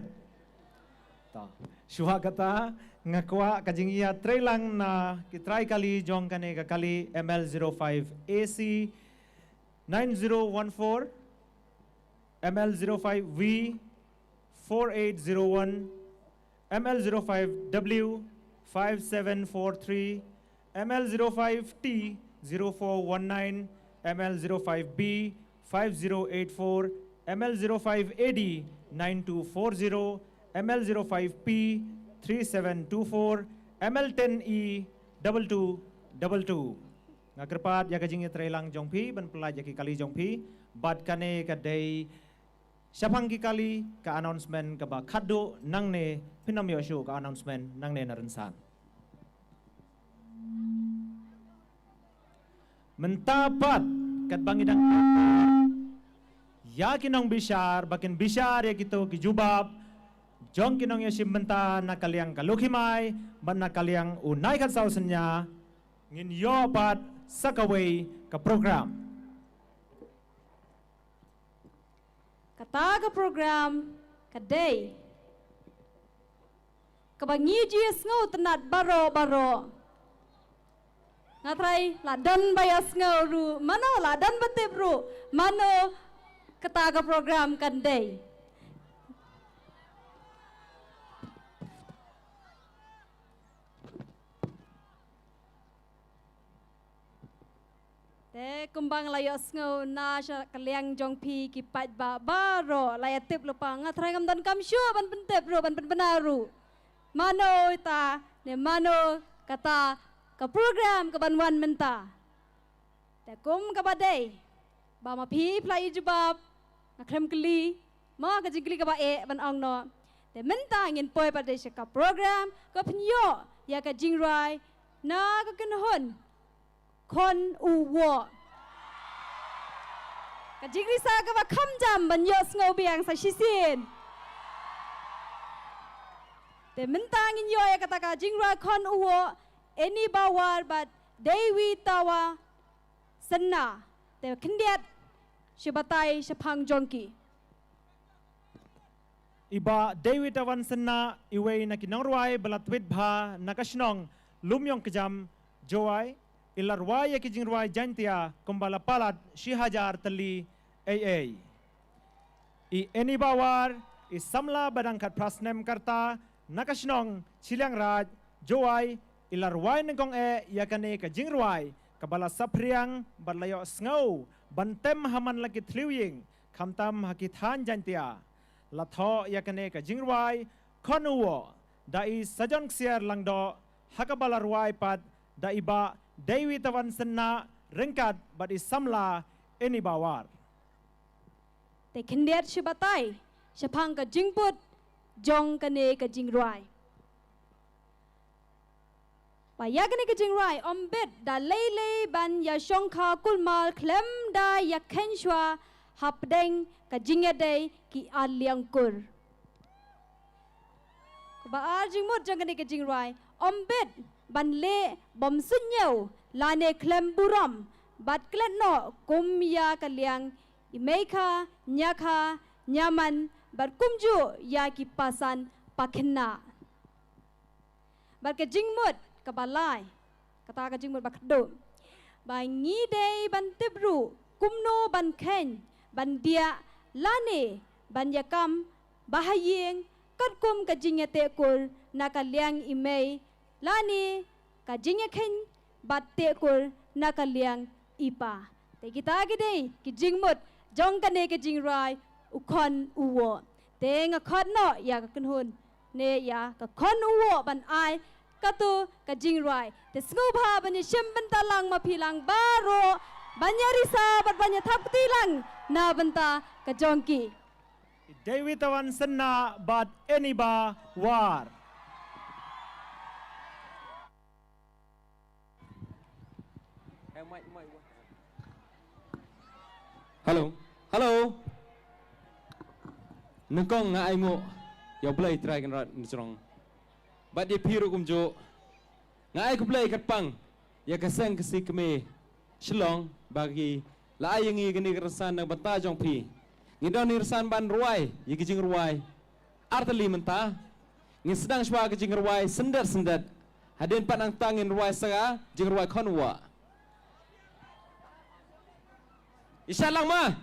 To. Shuwa kata, nga kwah ka jingïatreilang na ki trai kali jong kane ka kali M L zero five A C nine zero one four, M L zero five V four eight zero one, M L zero five W five seven four three, M L zero five T zero four one nine, M L zero five B five zero eight four, M L zero five A D nine two four zero, M L zero five P three seven two four, M L ten E double two double two. Nga kyrpad ïa ka jingïatreilang jong phi ban pyllait ïa ki kali jong phi, bad kane ka dei shaphang ki kali ka announcement kaba khadduh. Nangne phin ym ïoh shuh ka announcement nangne na rynsan. Mynta pat katba ngi dang ïa ki nongbishar ba kin bishar ïa kito ki jubab jong ki nongïashim bynta na ka liang ka Lukhimai bad na ka liang u Nai Khatsaw Synñia, ngin ïoh pat sa kawei ka program. Kata ka program ka dei kaba ngi ju ïasngew tynnat baroh baroh. Nga trai la don ba ïasngew ruh, mano la don ba tip ruh mano kata ka program kan dei. Te kumba nga la ïohsngew na sha ka liang jong phi ki paidbah baroh la ïatip lypa, nga trai ngam donkam shuh ban pyntip ruh, ban pynbna ruh mano ita ne mano kata ka program kaban wan mynta. Te kum kaba dei ba ma phi phi la ïa jubab, nga khlem kylli, ma ka jingkylli kaba eh ban ong noh. Te mynta ngin poi pat sha ka program ka pynïoh ïa ka jingrwai na ka kynhun Khon u Woh. Ka jingrisa kaba kham jam ban ïohsngew biang sa shisien. Te mynta ngin ïoh ïa kata ka jingrwai Khon u Woh, Eni Bawar bad Deiwi Tawa Synna. Te khyndiat shi batai shaphang jong ki. I Bah Deiwi Tawan Synna, iwei na ki nongrwai ba la twit bha na ka shnong Lumïong Kjam, Jowai, i la rwai ïa ki jingrwai Jaiñtia kumba la palat shi hajar tylli ei ei. I Eni Bawar, i samla ba dang khatphra snem ka rta na ka shnong Chilliangraij, Jowai, i la rwai nyngkong eh ïa kane ka jingrwai kaba la saphriang bad la ïohsngew ban tem ha man la ki thliew ïing, khamtam ha ki thaiñ Jaiñtia. La thoh ïa kane ka jingrwai Khon u Woh da i Sajon Ksiar Lyngdoh, ha kaba la rwai pat da i Bah Deiwi Tawan Synna ryngkat bad i samla Eni Bawar. Te khyndiat shi batai shaphang ka jingput jong kane ka jingrwai. Ba ïa kane ka jingrwai ym bit da lei lei ban ïa shongkha kulmar khlem da ïa kheiñ shuwa hapdeng ka jingïadei ki ar liang kur. Kaba ar jingmut jong kane ka jingrwai, ym bit ban leh bym suidñiew lane khlem burom bad klet noh kum ïa ka liang i meikha, ñiakha, ñiaman bad kumjuh ïa ki pasan pakhynnah. Bad ka jingmut kaba lai, kata ka jingmut ba khatduh, ba ngi dei ban tip ruh kumno ban kheiñ, ban diah lane ban ïakam ba ha ïing katkum ka jingïateh kur na ka liang i mei lane ka jingïakheiñ bad teh kur na ka liang i pa. Te kita ki dei ki jingmut jong kane ka jingrwai u Khon u Woh. Te nga khot noh ïa ka kynhun ne ïa ka Khon u Woh ban ai kato ka jingrwai. Te sngewbha ban ïa shim bynta lang ma phi lang baroh, ban ïa risa bad ban ïa thap kti lang na bynta ka jong ki. Deiwi Tawan Synna bad Eni Bawar. Hello. Hello. Nyngkong nga ai nguh ïa U Blei Trai Kynrad Nongpynim. Bad ïa phi ruh kumjuh. Nga ai khublei kyrpang ïa ka seng ka si kmie Shillong ba ki La ai ïa ngi kane ka rynsan na ka bynta jong phi. Ngi don ïa ka rynsan ban rwai ïa ki jingrwai artylli mynta. Ngin sdang shuwa ka jingrwai syndet syndet. Hadien pat nangta ngin rwai sa ka jingrwai khonwa. Isha lang ma.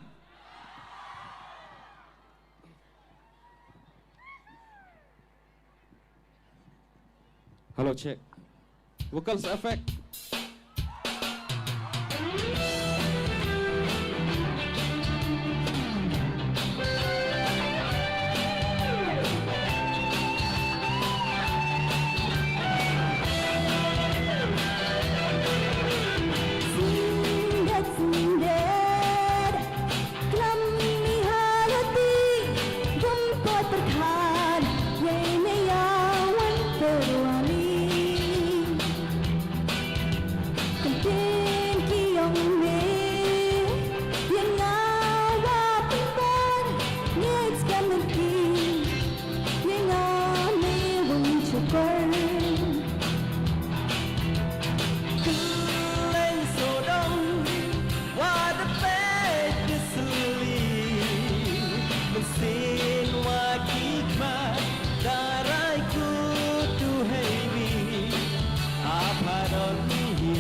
Hello, check. Vocals effect. Klam ïa halati, bym pat pyrkhat, ïa ine ïa wan pyrwani. Ktien ki ong me, ïa nga wa pynban, ngeit skhem ki, ïa nga me wym shukor. Kylleng sawdong, wa da peit ki sylli. Mynsiem wa ki khmat, da rai kut duhai mi. Apa don hi.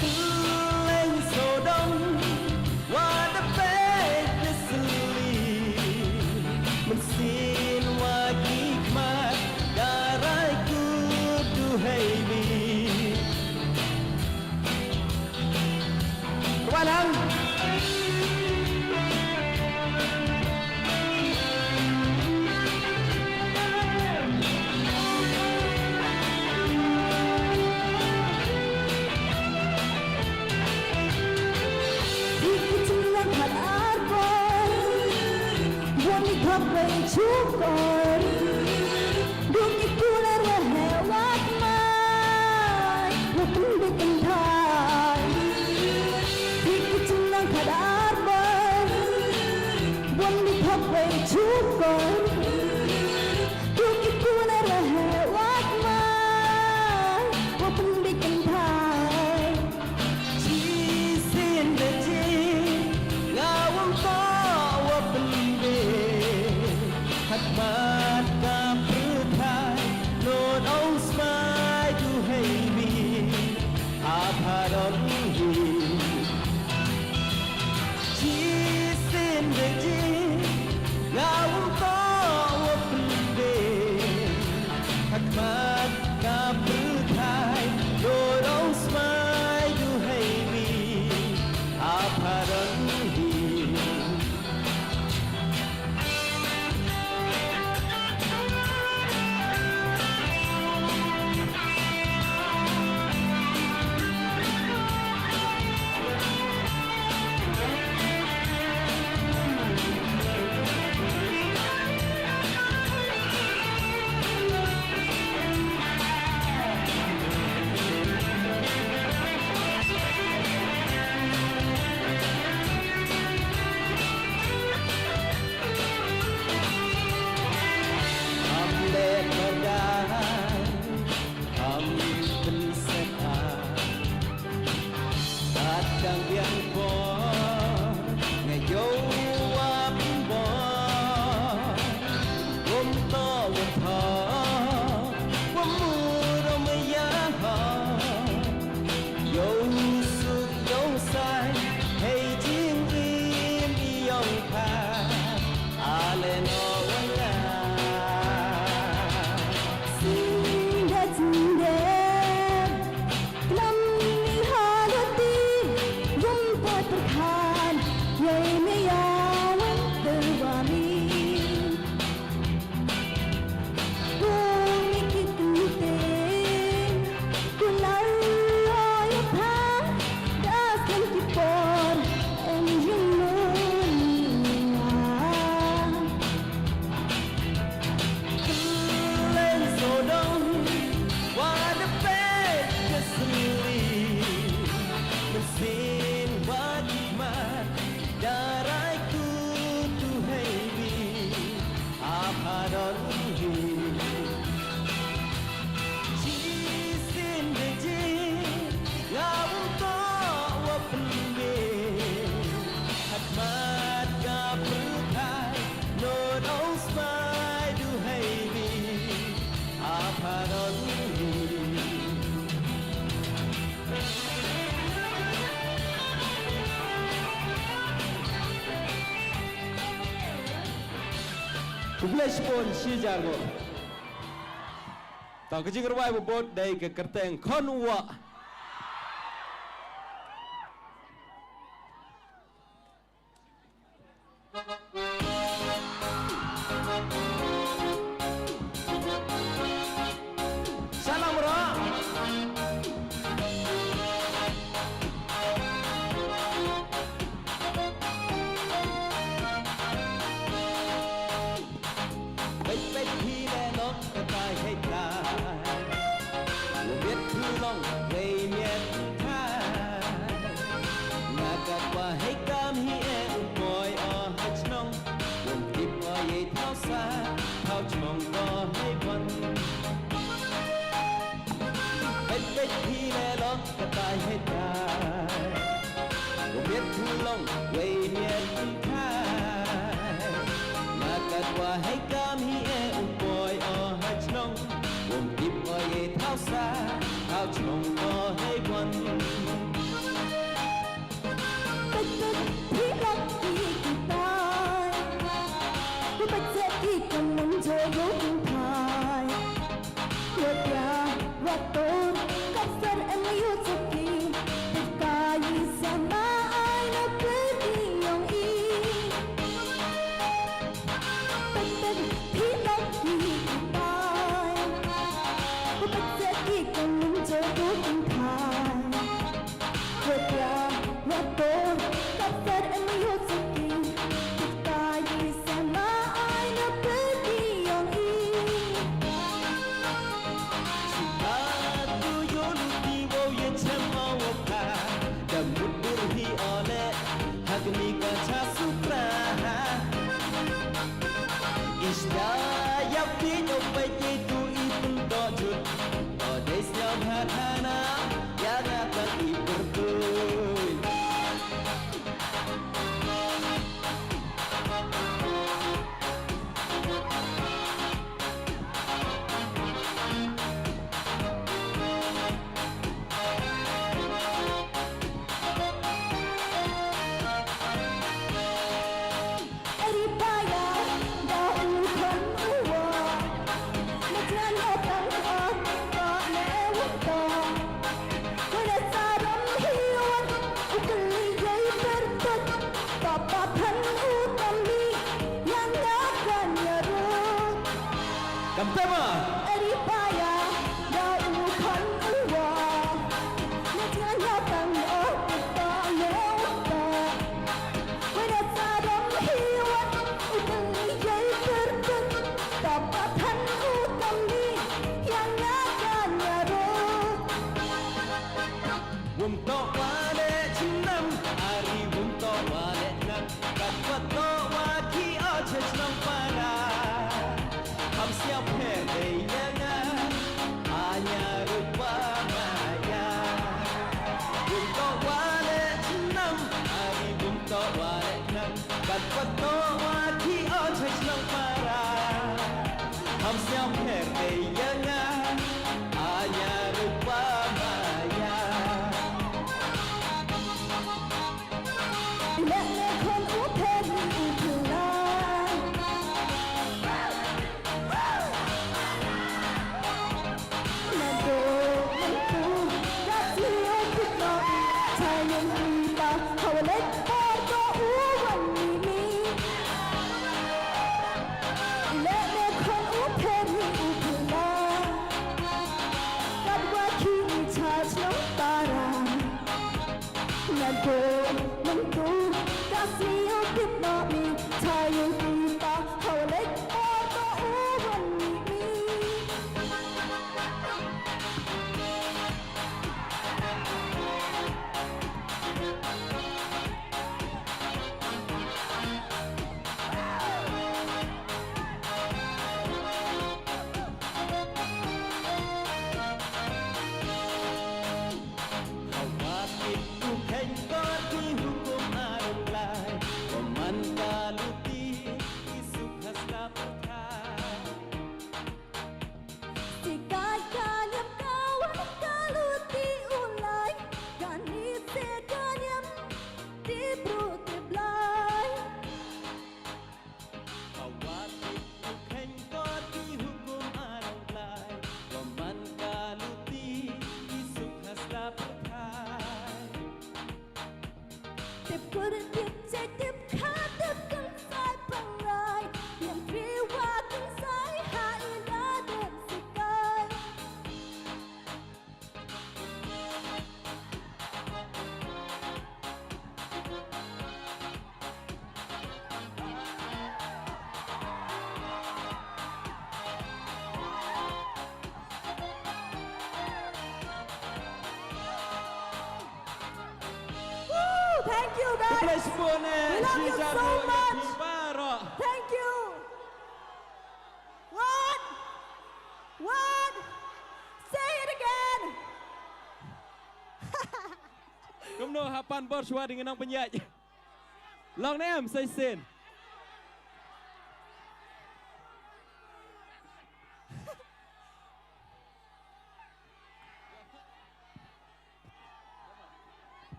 Kylleng sawdong, wa da peit ki sylli. Mynsiem wa ki khmat, da rai kut duhai mi. Rwai lang. Ïa ki jinglong khat ar por, wan ïa thok wei shukor. Duk ïa kular wa heh wa kmai, wa pynbeit kynthai. Ïa ki jinglong khat ar por, wan ïa thok wei shukor. Duk ïa kular wa heh wa kmai, wa pynbeit kynthai. Shisien da jing, nga wym kwah wa pynbeit. Ha khmat ka pyrthai, nud ong smai duhai mi. Apa don hi. Shisien da jing, nga wym kwah Khublei shibun shi hajar nguh. Tang ka jingrwai ba bud dei ka kyrteng Khon u Wah. Sha lang baroh. Peit peit phi leh noh katai hei tai. U miet phi long wei miet thai. Nga kat wa hei kam hi e u poi o ha chnong. Wom tip o yei thaw sa thaw chnong ko hei wan. Peit peit phi leh noh katai hei tai. U miet phi long wei miet thai. Nga kat wa hei kam hi e u poi o ha chnong. Wom tip o yei thaw sa thaw chnong ko hei wan. Peit peit phi long ki ki tai. Peit peit ki kan nang jo yo kum thai. Wa pia wa tor ka ser em yu chuki. Peit ka yi sa ma ai na peit yong i. Peit peit phi long ki ki tai. Peit peit ki kan nang jo yo kum thai. Wa pia wa tor ka ser em yu chuki. Peit ka yi sa ma ai na peit yong i. Shu ka tu yo lu ti wow ye chem o wa ka. Da mut dur hi o leh ha kani ka cha supra. Ishta ya pi no pa ye tu i pun to jut. To dei sñiaw bha thana ya nga tang i pyrthuh. Ari paya da u khon u wa. Na tian o tang o ta ne u ta. Wena sa dam hi wan u kali yei per pet. Papa phan u tam mi yang na kan ya ru. Kam tema. Ari paya da u khon u wa. Na tian o tang o ta ne u ta. Wena sa dam hi wan u kali yei per pet. Papa phan u tam mi yang na kan ya ru. Wom toh wa leh chnam, ari wom toh wa leh khnang. Kat wa toh wa ki o cha chnong para. Ham siaw pher dei ya nga, anya rupa maya. Wom toh wa leh chnam, ari wom toh wa leh khnang. Kat wa toh wa ki o cha chnong para. Ham siaw pher dei ya nga, anya rupa maya. Leh leh khon u pher u pher la. Na do man tu, da ti o pit no i, tai yen i ta, ha wa leh por to u wan mi mi. Woo! Thank you, guys. Khublei shibun, eh, we love you so much. Thank you. What? What? Say it again. Kumno ha Pan Bor shuwa dang nang pynïaid? Long ne em, sa shisien.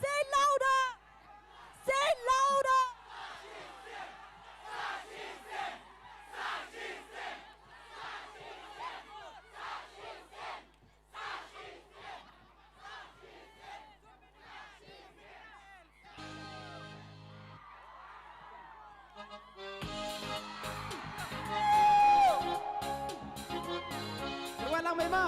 Say louder! Say louder! Kyrwai lang mai ma.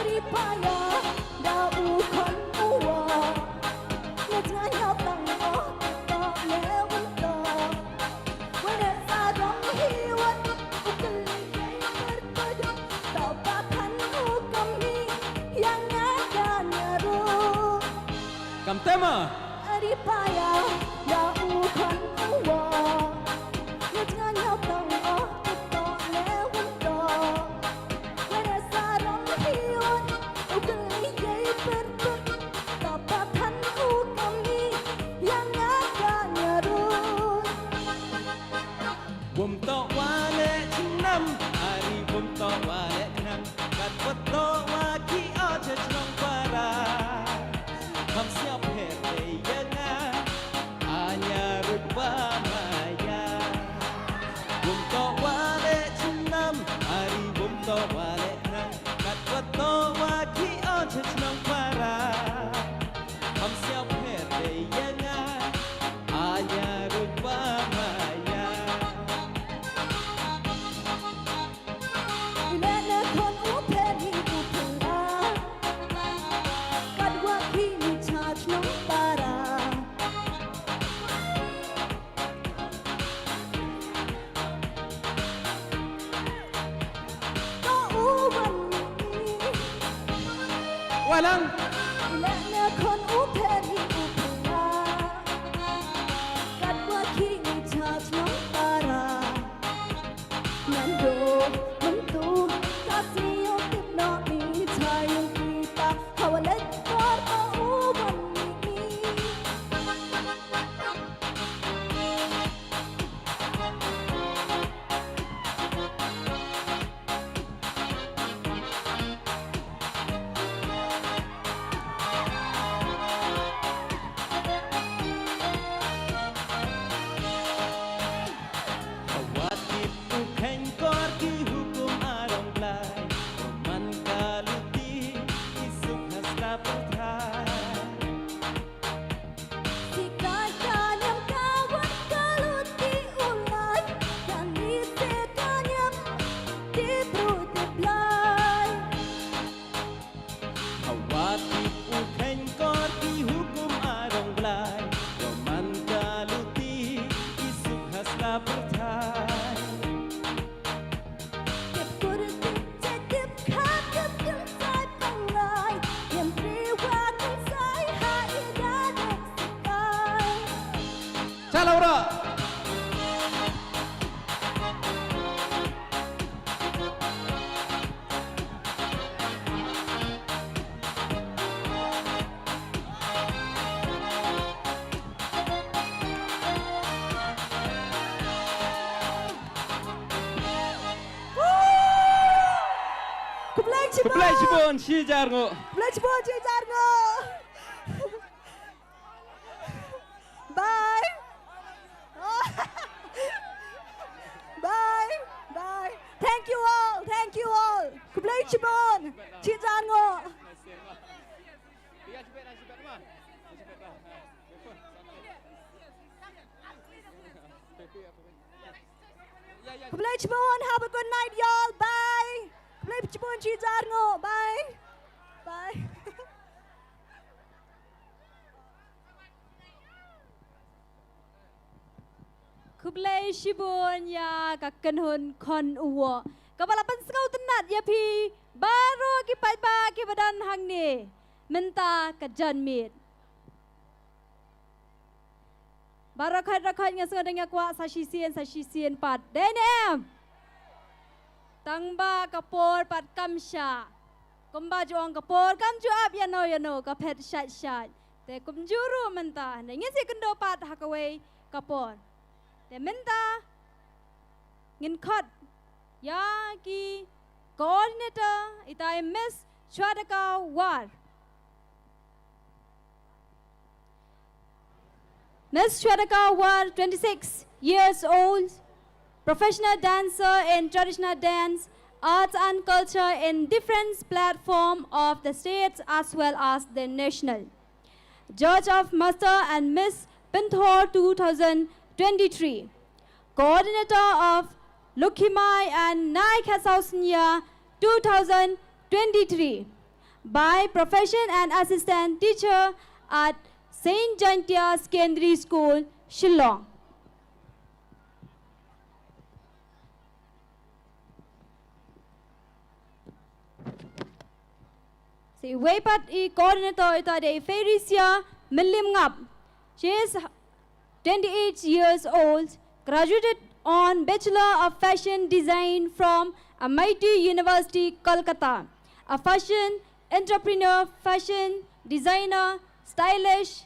Ari paya da u khon u wa. Ngat nga nyau tang o to le un to. Wene sa dong hi wat u kali kei per to dong. To pa than u kam ni yang nga ka nya ru. Kam tema. Ari paya da u khon u wa. Ngat nga nyau tang o to le un to. Bym toh wa leh jingnam, ari bym toh wa leh khnang, kat bym toh wa ki o cha chnong para. Ham siap her dei ïa nga. Lang. Lehne khon u Pheri u Phra. Katwa khie ngi cha chnong para. Nando mynta ka sngi u tip noh i cha ïong ki pa. Hawa leit por ma u wan mi. Hawa tip u kheiñ kor ki hukum arong blai, u man ka luti, i suk ha sla pyrthai. Sikai ka niam ka wan ka luti u lai, ka ni se ka niam, tip ruh tip lai. Hawa tip u kheiñ kor ki hukum arong blai, wa man ka luti, i suk ha sla pyrthai. Tip kur tip chet tip khat tip kynsai pynlai, niam priwa kynsai ha i da dok sikai. Cha la u rah. Khublei shibun. Khublei shibun, shi hajar nguh. Khublei shibun, shi hajar nguh. Bye. Bye. Bye. Thank you all. Thank you all. Khublei shibun. Shi hajar nguh. Khublei shibun. Have a good night, y'all. Bye. Khublei shibun, shi hajar nguh. Bye. Bye. Khublei shibun ïa ka kynhun khon u woh kaba la pynsngew tynnat ïa phi baroh ki paidbah kiba don hangne mynta ka janmiet. Baroh khoit, baroh khoit nga sngewdang ïa kwah sa shisien, sa shisien pat. Dei ne em? Tang ba ka por pat kam shah. Kumba ju ong ka por kam ju ap ïano ïano, ka phet shait shait. Te kumjuh ruh mynta, ne ngin sa ïakynduh pat ha kawei ka por. Te mynta ngin khot ïa ki coordinator, ita i Miss Shwadaka War. Miss Shwadaka War, twenty-six years old, professional dancer in traditional dance, arts and culture in different platform of the states as well as the national. Judge of Master and Miss Pynthor two thousand twenty-three. Coordinator of Lokhimai and Nai Khatsaw Synnia two thousand twenty-three. By profession an assistant teacher at Saint Jaintia Secondary School, Shillong. Sa iwei pat i coordinator, ita dei i Pheresia Mylliemngap. She is twenty-eight years old, graduated on Bachelor of Fashion Design from Amity University, Kolkata. A fashion entrepreneur, fashion designer, stylish,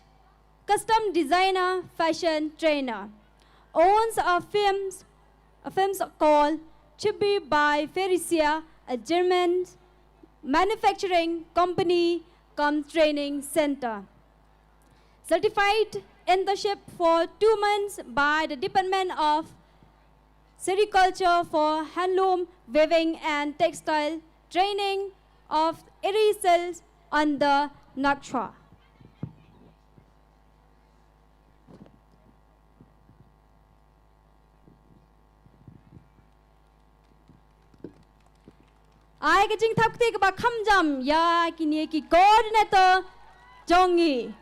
custom designer, fashion trainer. Owns a films, a films called Chibi by Pheresia, a German manufacturing company cum training center. Certified internship for two months by the Department of Sericulture for handloom, weaving and textile, training of Eri Silks under NACTRA. Ai ka jingthap kti kaba kham jam ïa kine ki coordinator jong ngi.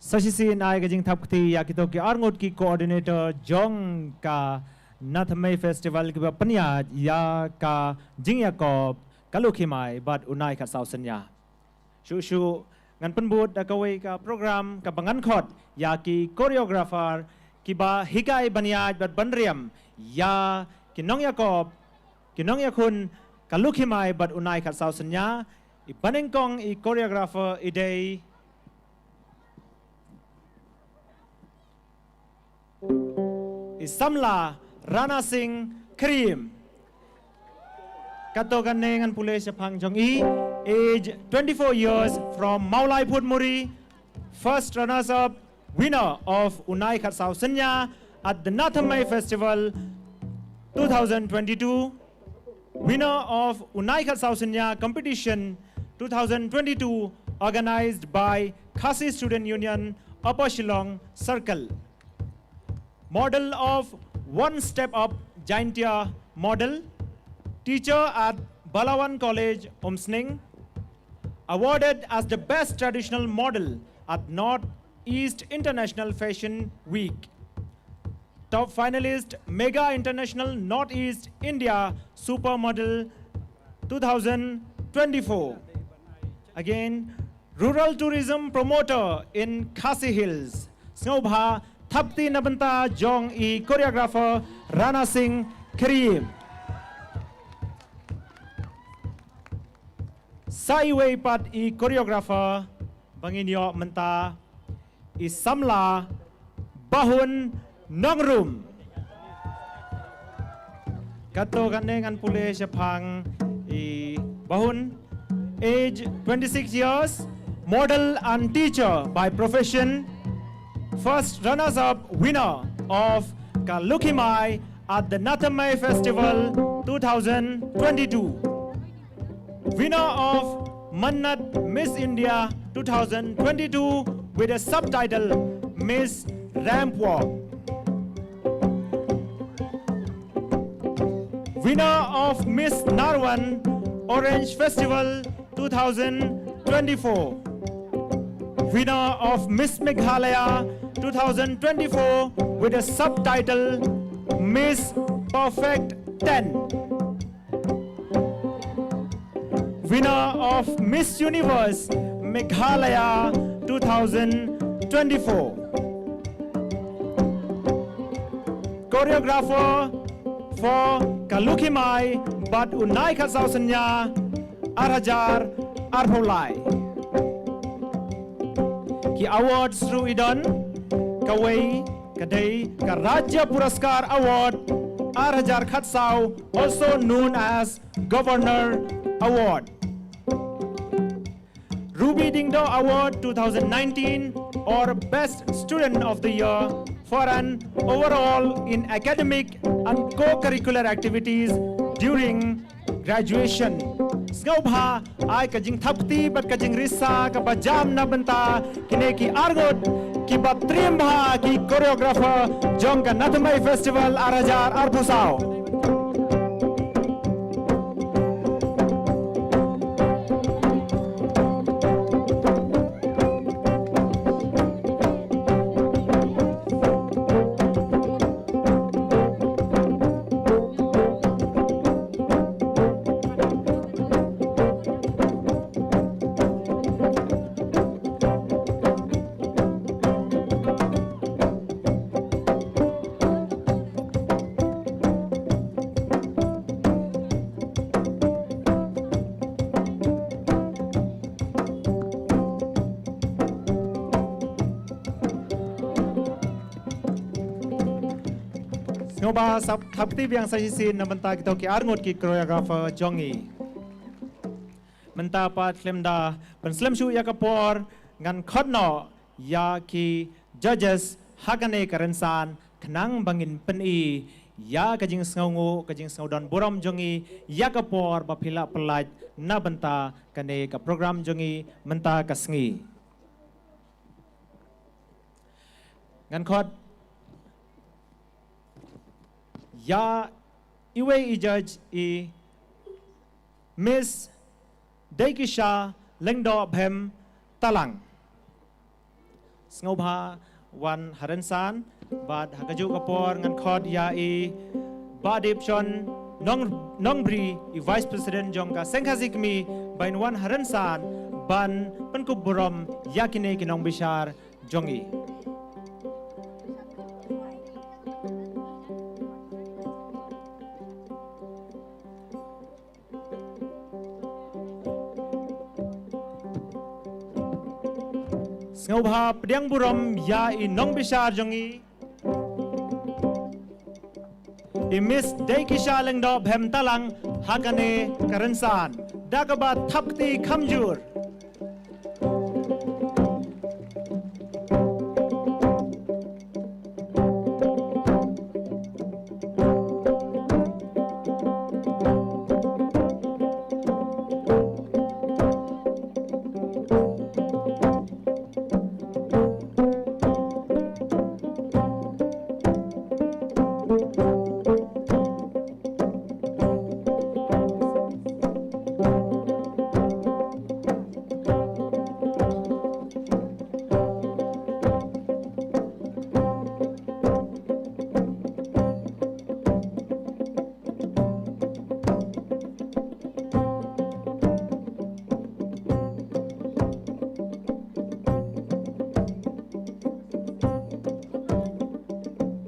Sa shisien ai ka jingthap kti ïa kito ki arngut ki coordinator jong ka Nathamei Festival kiba pynïaid ïa ka jingïakop ka Lukhimai bad u Nai Khatsaw Synñia. Shuh shuh ngan pynbud da kawei ka program kaba ngan khot ïa ki choreographer kiba hikai ban ïaid bad ban riam ïa ki nongïakop, ki nongïakhun ka Lukhimai bad u Nai Khatsaw Synñia. I banyngkong i choreographer i dei i samla Rana Singh Kyriem. Kato kane ngan pule shaphang jong i, age twenty-four years, from Mawlai Phutmuri, first runners up, winner of u Nai Khatsaw Synñia at the Nathamei Festival two thousand twenty-two, winner of u Nai Khatsaw Synñia competition two thousand twenty-two, organized by Khasi Student Union, Upper Shillong Circle. Model of One Step Up Jaintia Model, teacher at Balawan College, Umsning, awarded as the best traditional model at North East International Fashion Week. Top finalist, Mega International Northeast India Supermodel two thousand twenty-four. Again, rural tourism promoter in Khasi Hills. Sngewbha thap kti na bynta jong i choreographer Rana Singh Kyriem. Sa iwei pat i choreographer ba ngin ïoh mynta, i samla Bahun Nongrum. Kato kane ngan pule shaphang i Bahun. Age twenty-six years, model and teacher by profession, first runners-up winner of ka Lukhimai at the Nathamei Festival two thousand twenty-two. Winner of Mannat Miss India two thousand twenty-two with a subtitle Miss Ramp Walk. Winner of Miss Narwan Orange Festival two thousand twenty-four. Winner of Miss Meghalaya two thousand twenty-four with a subtitle Miss Perfect ten. Winner of Miss Universe Meghalaya two thousand twenty-four. Choreographer for ka Lukhimai bad u Nai Khatsaw Synñia ar hajar arphew lai. Ki awards ruh i don, kawei ka dei ka Rajya Puraskar Award ar hajar khatsaw, also known as Governor Award. Ruby Dingdo Award two thousand nineteen, or Best Student of the Year for an overall in academic and co-curricular activities during graduation. Sngewbha ai ka jingthap kti bad ka jingrisa kaba jam na bynta kine ki arngut kiba triem bha ki choreographer jong ka Nathamei Festival ar hajar arphew saw. Sngewbha sa thap kti biang sa shisien na bynta kito ki arngut ki choreographer jong ngi. Mynta pat khlem da pynslem shuh ïa ka por, ngan khot noh ïa ki judges ha kane ka rynsan khnang ba ngin pyni ïa ka jingsngewnguh, ka jingsngewdon burom jong ngi ïa ka por ba phi la pyllait na bynta kane ka program jong ngi mynta ka sngi. Ngan khot ïa iwei i judge, i Miss Deikisha Lyngdoh Bhem Talang. Sngewbha wan ha rynsan, bad ha kajuh ka por ngan khot ïa i Bah Dipshon Nong, Nongbri, i Vice President jong ka Seng Khasi Kmie, ba in wan ha rynsan ban pynkup burom ïa kine ki nongbishar jong i. Sngewbha pdiang burom ïa i nongbishar jong i, i Miss Deikisha Lyngdoh Bhem Talang, ha kane ka rynsan da kaba thap kti kham jur.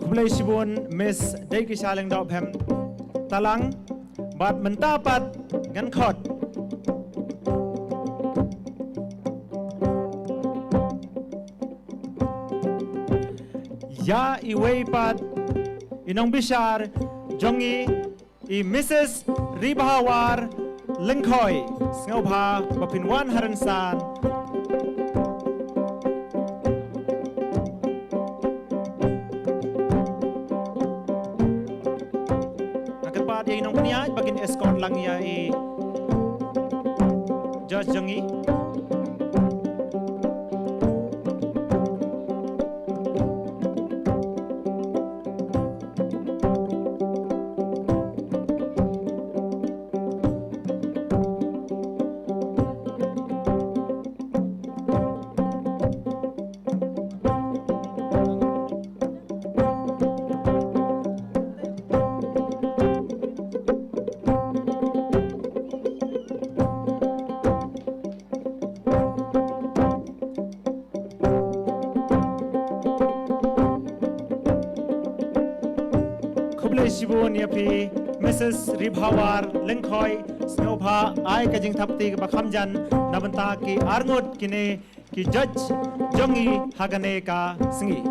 Khublei shibun Miss Deikisha Lyngdoh Bhem Talang, bad mynta pat ngan khot ïa iwei pat i nongbishar jong i, i Missus Ribhawar Lyngkhoi, sngewbha ba phin wan ha rynsan. Nga kyrpad ïa i nongpynïaid ba kin escort lang ïa i judge jong i. Khublei shibun ïa phi, Missus Ribhawar Lyngkhoi, sngewbha ai ka jingthap kti kaba kham jan na bynta ki arngut kine ki judge jong i ha kane ka sngi.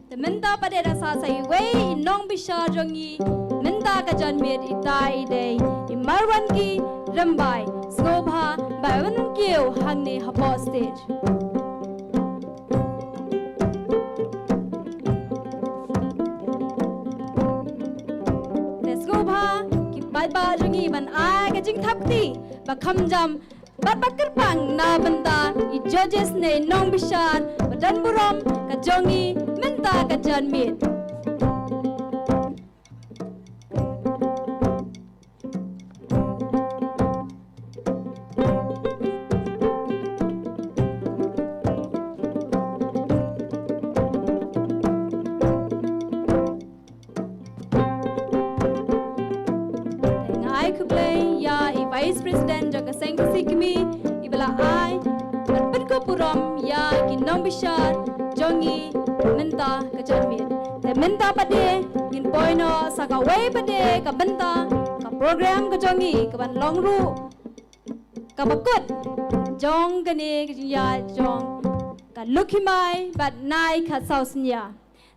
Te mynta pat de da sah sa iwei i nongbishar jong i mynta ka janmiet, ita i dei i Marwanki Rymbai, sngewbha ba wan kiew hangne hapoh stage. Te sngewbha ki paidbah jong i ban ai ka jingthap kti ba kham jan bad ba kyrpang na bynta i judges ne i nongbishar ba don burom ka jong i mynta ka janmiet. Nga ai khublei ïa i Vice President jong ka Seng Khasi Kmie, iba la ai bad pynkup burom ïa ki nongbishar jong i mynta ka janmiet. Te mynta pat de ngin poi noh sa kawei pat de ka bynta ka program ka jong i, kaban long ruh kaba kut jong kane ka jingïaid jong ka Lukhimai bad Nai Khatsaw Synñia.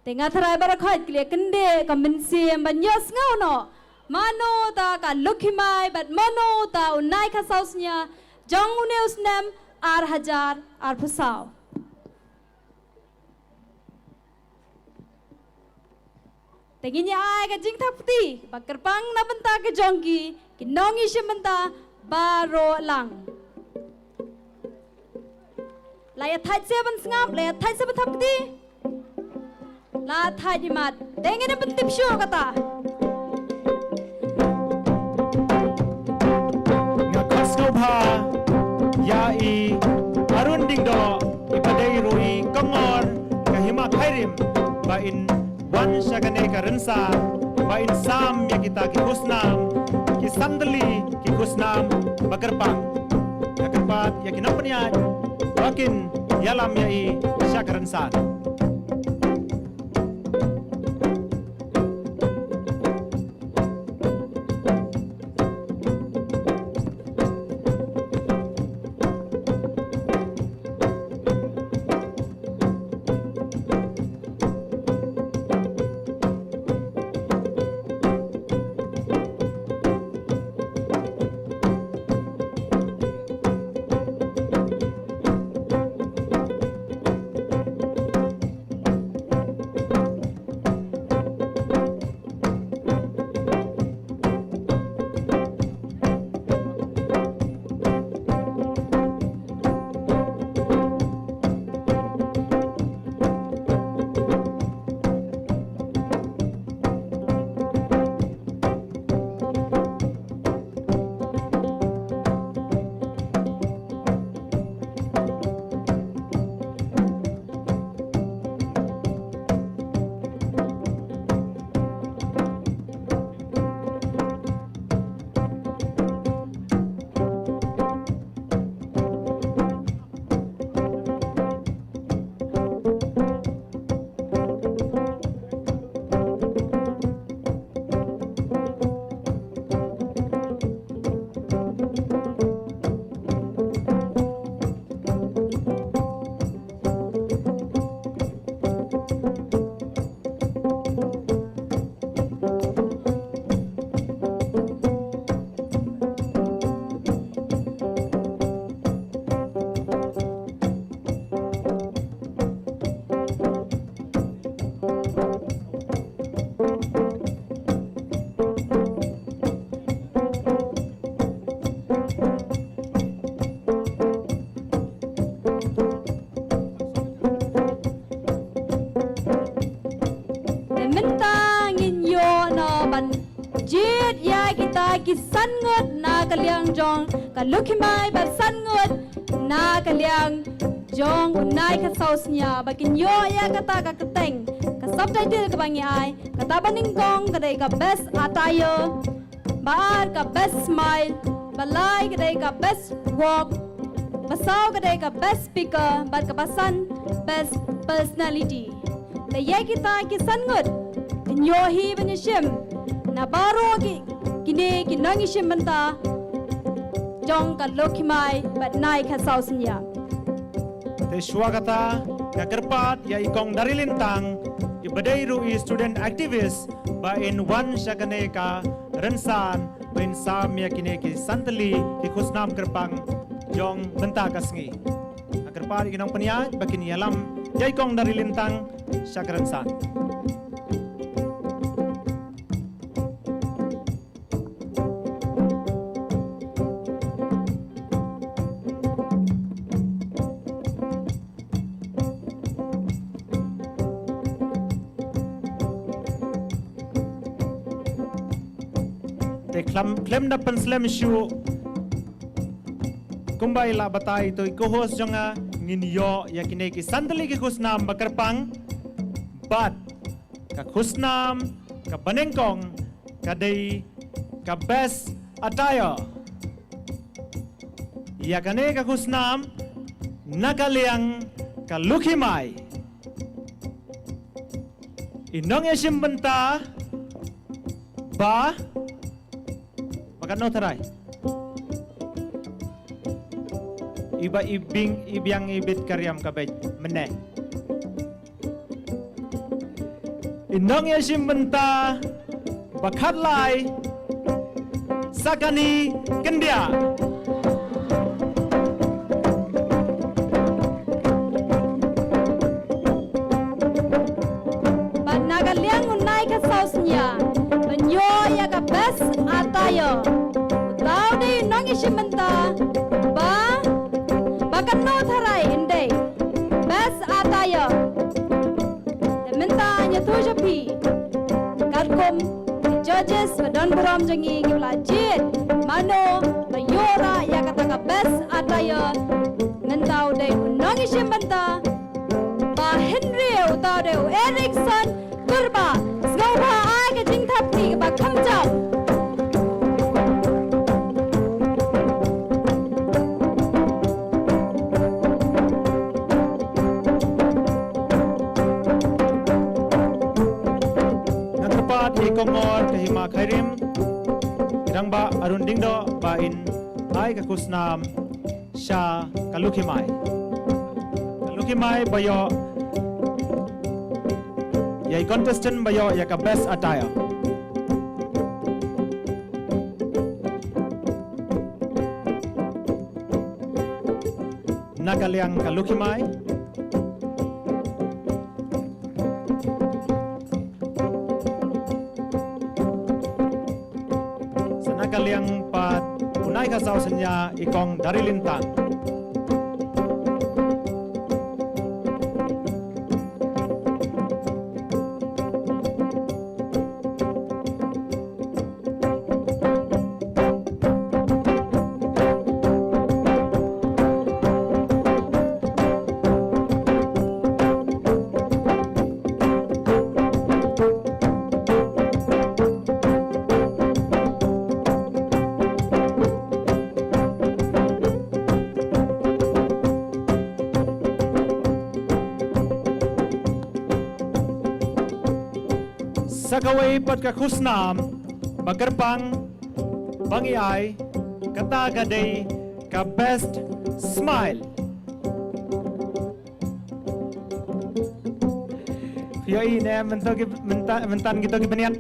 Te nga tharai baroh khot ki la kyndit ka mynsiem ban ïohsngew noh mano ta ka Lukhimai bad mano ta u Nai Khatsaw Synñia jong une u snem ar hajar arphew saw. Te ngin ïa ai ka jingthap kti ba kyrpang na bynta ka jong ki, ki nongïashim bynta baroh lang. La ïa thait se ban sngap, la ïa thait se ban thap kti. La thait imat. Te ngin ïa pyntip shuh kata. Nga khot sngewbha ïa i Arun Diengdoh, iba dei ruh i Ngor, ka Hima Khyrim, ba in wan sha kane ka rynsan, ba in sam ïa kita ki khusnam, ki santylli ki khusnam ba kyrpang. Nga kyrpad ïa ki nongpynïaid ba kin ïalam ïa i sha ka rynsan. Te mynta ngin ïoh noh ban jied ïa kita ki san ngut na ka liang jong ka Lukhimai bad san ngut na ka liang jong u Nai Khatsaw Synñia ba kin ïoh ïa kata ka kyrteng, ka subtitle kaba ngi ai, kata ba nyngkong ka dei ka Best Attire, ba ar ka Best Smile, ba lai ka dei ka Best Walk, ba saw ka dei ka Best Speaker, bad kaba san Best Personality. Te ïa kita ki san ngut, kin ïoh hi ban ïashim na baroh ki, kine ki nongïashim bynta jong ka Lukhimai bad Nai Khatsaw Synñia. Te shuwa kata, nga kyrpad ïa i Kong Darilin Tang, iba dei ruh i student activist, ba in wan sha kane ka rynsan, ba in sam ïa kine ki santylli ki khusnam kyrpang jong mynta ka sngi. Nga kyrpad ïa ki nongpynïaid ba kin ïalam ïa i Kong Darilin Tang sha ka rynsan. Te khlem, khlem da pynslem shuh, kumba i la batai to i co-host jong nga, ngin ïoh ïa kine ki santylli ki khusnam ba kyrpang, bad ka khusnam kaba nyngkong ka dei ka Best Attire. Ïa kane ka khusnam na ka liang ka Lukhimai. I nongïashim bynta ba, ba katno tharai? Iba i bing, i biang i bit ka riam ka beit mynne. I nongïashim bynta ba khatlai, Sakani Kyndiah. Bad na ka liang u Nai Khatsaw Synñia, ban ïoh ïa ka Best Attire, uta u dei u nongïashim bynta ba, ba katno tharai yn dei Best Attire. Te mynta ngi ïathuh sha phi katkum ki judges ba don burom jong ngi, kiba la jied mano ba ïoh rah ïa kata ka Best Attire. Mynta u dei u nongïashim bynta Uta u dei u Erickson Kurbah. Sngewbha ai ka jingthap kti kaba kham jam. Nga kyrpad ïa i Kong Ngor ka Hima Khyrim, i Rangbah Arun Diengdoh, ba in ai ka khusnam sha ka Lukhimai. Ka Lukhimai ba ïoh ïa i contestant ba ïoh ïa ka best attire. Na ka liang ka Lukhimai. Sa na ka liang pat u Naikhatsaw Synñia i Kong Darilin Tang. Sa kawei pat ka khusnam ba kyrpang ba ngi ai, kata ka dei ka best smile. Phi ïohi ne em mynta ki, mynta, mynta kito ki bniat?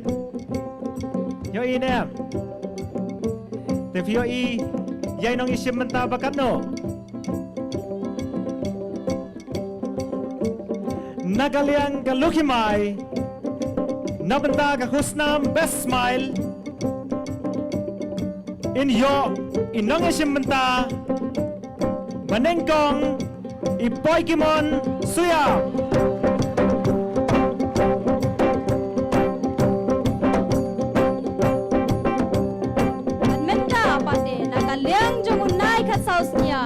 Ïohi ne em? Te phi ïohi ïa i nongïashim bynta ba katno? Na ka liang ka Lukhimai, na bynta ka khusnam best smile, in ïoh i nongïashim bynta ba nyngkong, i Poikimon Suiam. Bad mynta pat de na ka liang jong u Naikhatsaw Synñia,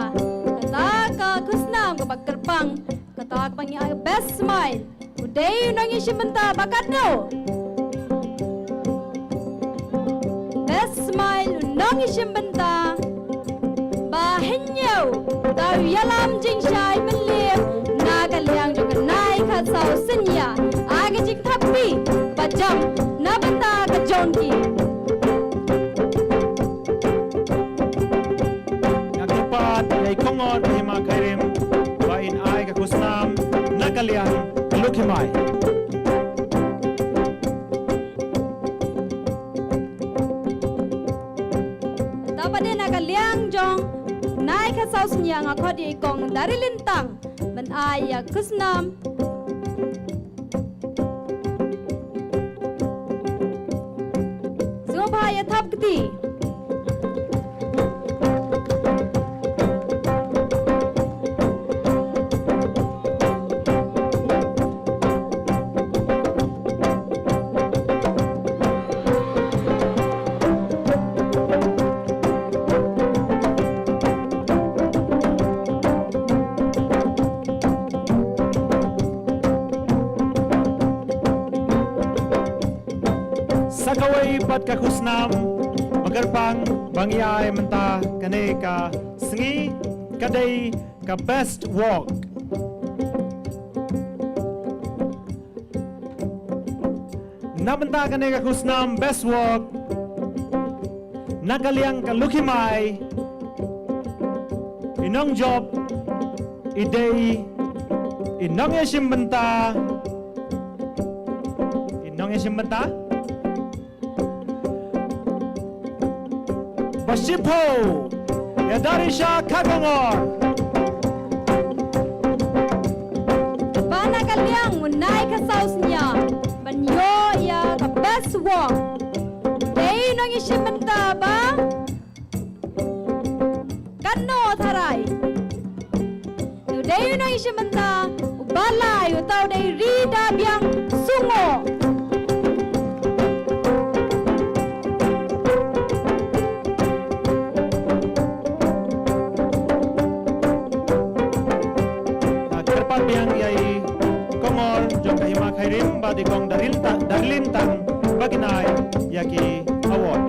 kata ka khusnam kaba kyrpang, kata kaba ngi ai best smile, u dei u nongïashim bynta ba katno? Best smile u nongïashim bynta ba hynñiew. Uta u ïalam jingshai mynliem na ka liang jong ka Naikhatsaw Synñia. Ai ka jingthap kti ba jam na bynta ka jong ki. Nga kyrpad ïa i Kong Ngor ka Hima Khyrim ba in ai ka khusnam na ka liang ka Lukhimai. Te pat de na ka liang jong Naikhatsaw Synñia nga khot ïa i Kong Darilin Tang ban ai ïa ka khusnam. Sngewbha ïa thap kti. Sa kawei pat ka khusnam ba kyrpang ba ngi ai mynta kane ka sngi ka dei ka best walk. Na bynta kane ka khusnam best walk, na ka liang ka Lukhimai, i nongjop i dei i nongïashim bynta, i nongïashim bynta ba shiphew, ïa Darisha Kharkongor. Bad na ka liang u Naikhatsaw Synñia ban ïoh ïa ka best walk, dei u nongïashim bynta ba katno tharai? U dei u nongïashim bynta uba lai, uta u dei Ridabiang Sungo. Nga kyrpad biang ïa i Kong Ngor jong Khairim bad i kong Darilin Tan, Darilin Tan ba kin ai ïa ki award.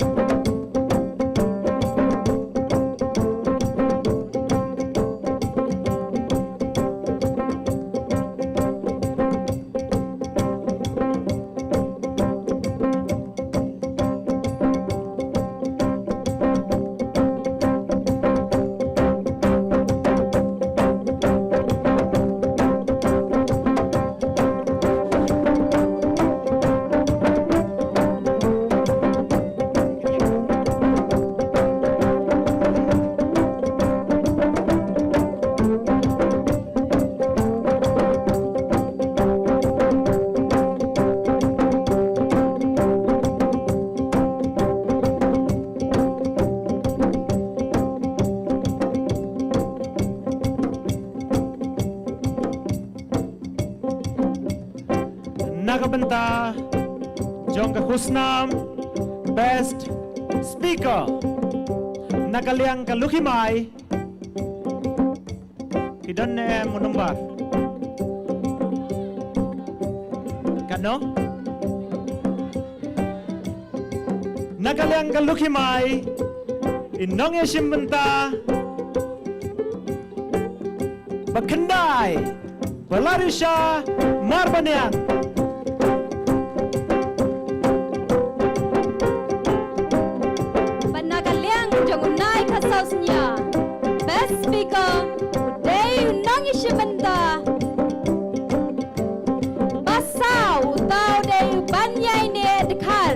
Na ka bynta jong ka khusnam Best Speaker, na ka liang ka Lukhimai, ki don ne em u nombar? Katno? Na ka liang ka Lukhimai, i nongïashim bynta ba khyndai, Balarisha Marbaniang. Bad na ka liang jong u Nai Khasaw Snia, Best Speaker, u dei u nongïashim bynta ba saw, uta u dei u Banïaineh Dkhar.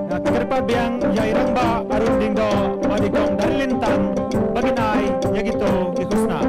Nga kyrpad biang ïa i Rangbah Arun Diengdoh bad i kong Darilin Tan ba kin ai ïa kito ki khusnam.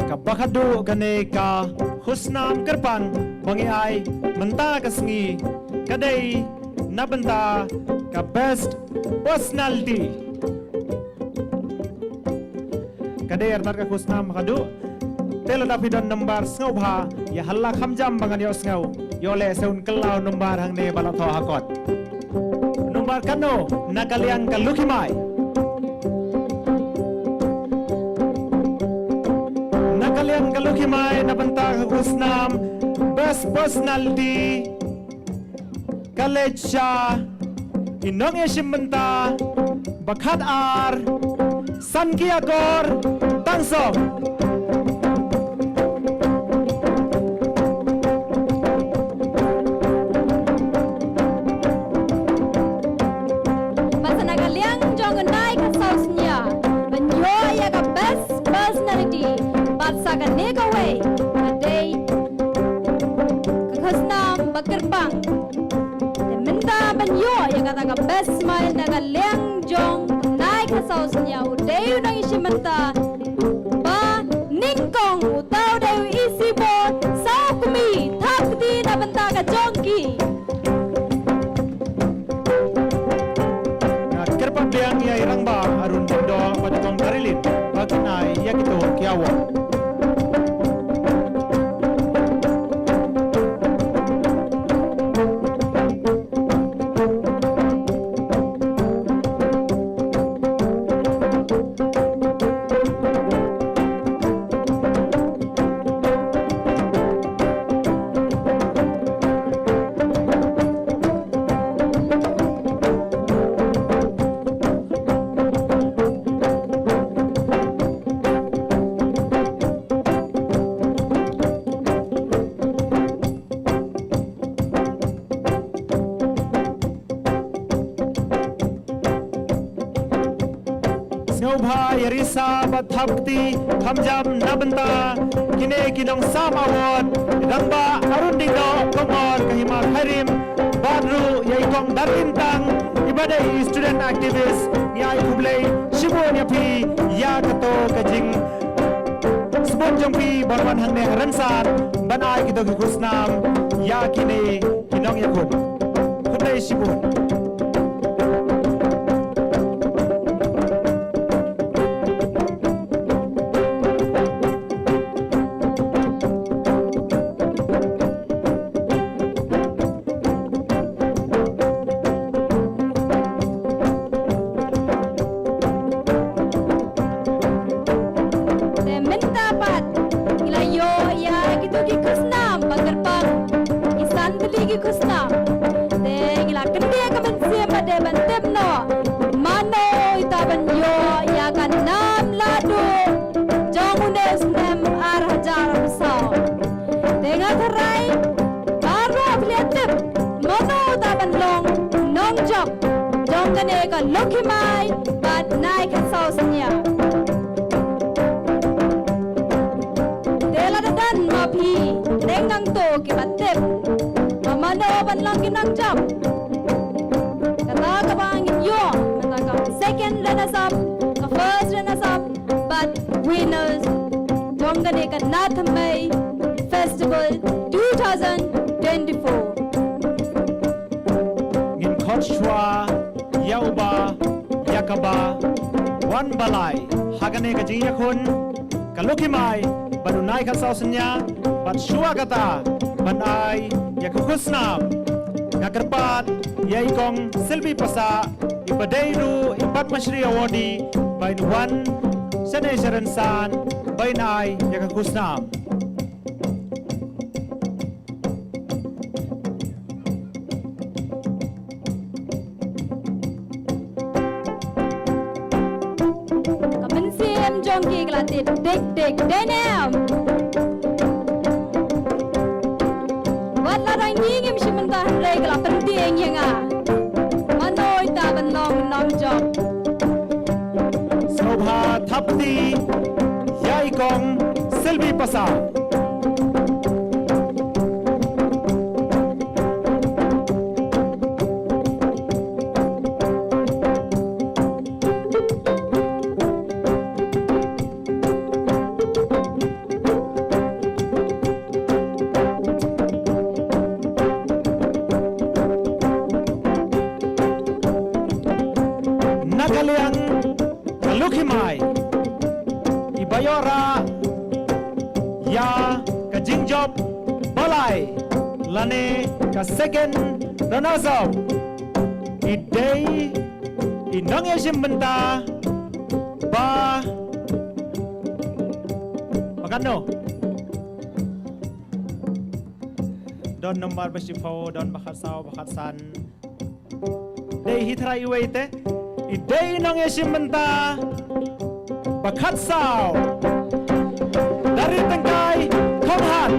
Kaba khadduh kane ka khusnam kyrpang ba ngi ai mynta ka sngi ka dei na bynta ka Best Personality. Ka dei artat ka khusnam khadduh. Te lada phi don nombar sngewbha ïa hala kham jam ba ngan ïohsngew. Ïoh leh se un kylla u nombar hangne ba la thoh ha kot. Nombar kano na ka liang ka Lukhimai? Na ka liang ka Lukhimai na bynta ka khusnam Best Personality, ka leit sha i nongïashim bynta ba khatar, Sanki Akor Tangsong. Bad sa na ka liang jong u Nai Khasaw Snia ban ïoh ïa ka Best Personality, bad sa kane kawei ka dei ka khusnam ba kyrpang. Te mynta ban ïoh ïa kata ka Best Smile na ka liang jong u Nai Khasaw Snia, u dei u nongïashim bynta ba nyngkong, uta u dei u Isibor Sawkmie. Thap kti na bynta ka jong ki. Nga kyrpad biang ïa i Rangbah Arun Diengdoh bad i kong Darilin ba kin ai ïa kito ki award. Sngewbha ïa risa bad thap kti kham jam na bynta kine ki nongsam award, i rangbah Arun Diengdoh Kongor ka Hima Khyrim, bad ruh ïa i Kong Darlin Tang, iba dei i student activist. Ngi ai khublei shibun ïa phi ïa kato ka jing sbun jong phi ban wan hangne ha rynsan ban ai kito ki khusnam ïa kine ki nongïakhun. Khublei shibun. Te mynta pat ngi la ïoh ïa kito ki khusnam ba kyrpang, ki san tylli ki khusnam. Te ngi la kyndit ka mynsiem ba dei ban tip noh mano ita ban ïoh ïa ka nam ladu jong une u snem ar hajar arphew saw. Te nga tharai baroh phi la tip mano uta ban long nongjop jong kane ka Lucky Mai bad Nai Khatsaw Synñia. Te lada don ma phi dang nangto kiba tip ba mano ban long ki nongjop, kata kaba ngin ïoh mynta ka second runners up, ka first runners up, bad winners jong kane ka Nathamei Festival two thousand twenty-four. Ngin khot shuwa ïa uba ïa kaba wan ba lai ha kane ka jingïakhun ka Lucky Mai bad u Nai Khatsaw Synñia, bad shuwa kata ban ai ïa ka khusnam, nga kyrpad ïa i Kong Silbi Passah, iba dei ruh i Padma Shri Awardee ba in wan shane sha rynsan ba in ai ïa ka khusnam. Ka mynsiem jong ki ka la tied dik dik, dei ne em? Wat la dang ngi ngim shim bynta hynrei ka la pyntieng ïa nga mano ita ban long nongjop. Sngewbha thap kti ïa i Kong Silbi Passah. Na ka liang ka Lucky Mai, iba ïoh rah ïa ka jingjop ba lai lane ka second runners up, i dei i nongïashim bynta ba, ba katno? Don nambar ba shiphew, don ba khatsaw, ba khatsan. Dei hi trai iwei te. I dei nongïashim bynta ba khatsaw, Dari Tyngkai Konghat.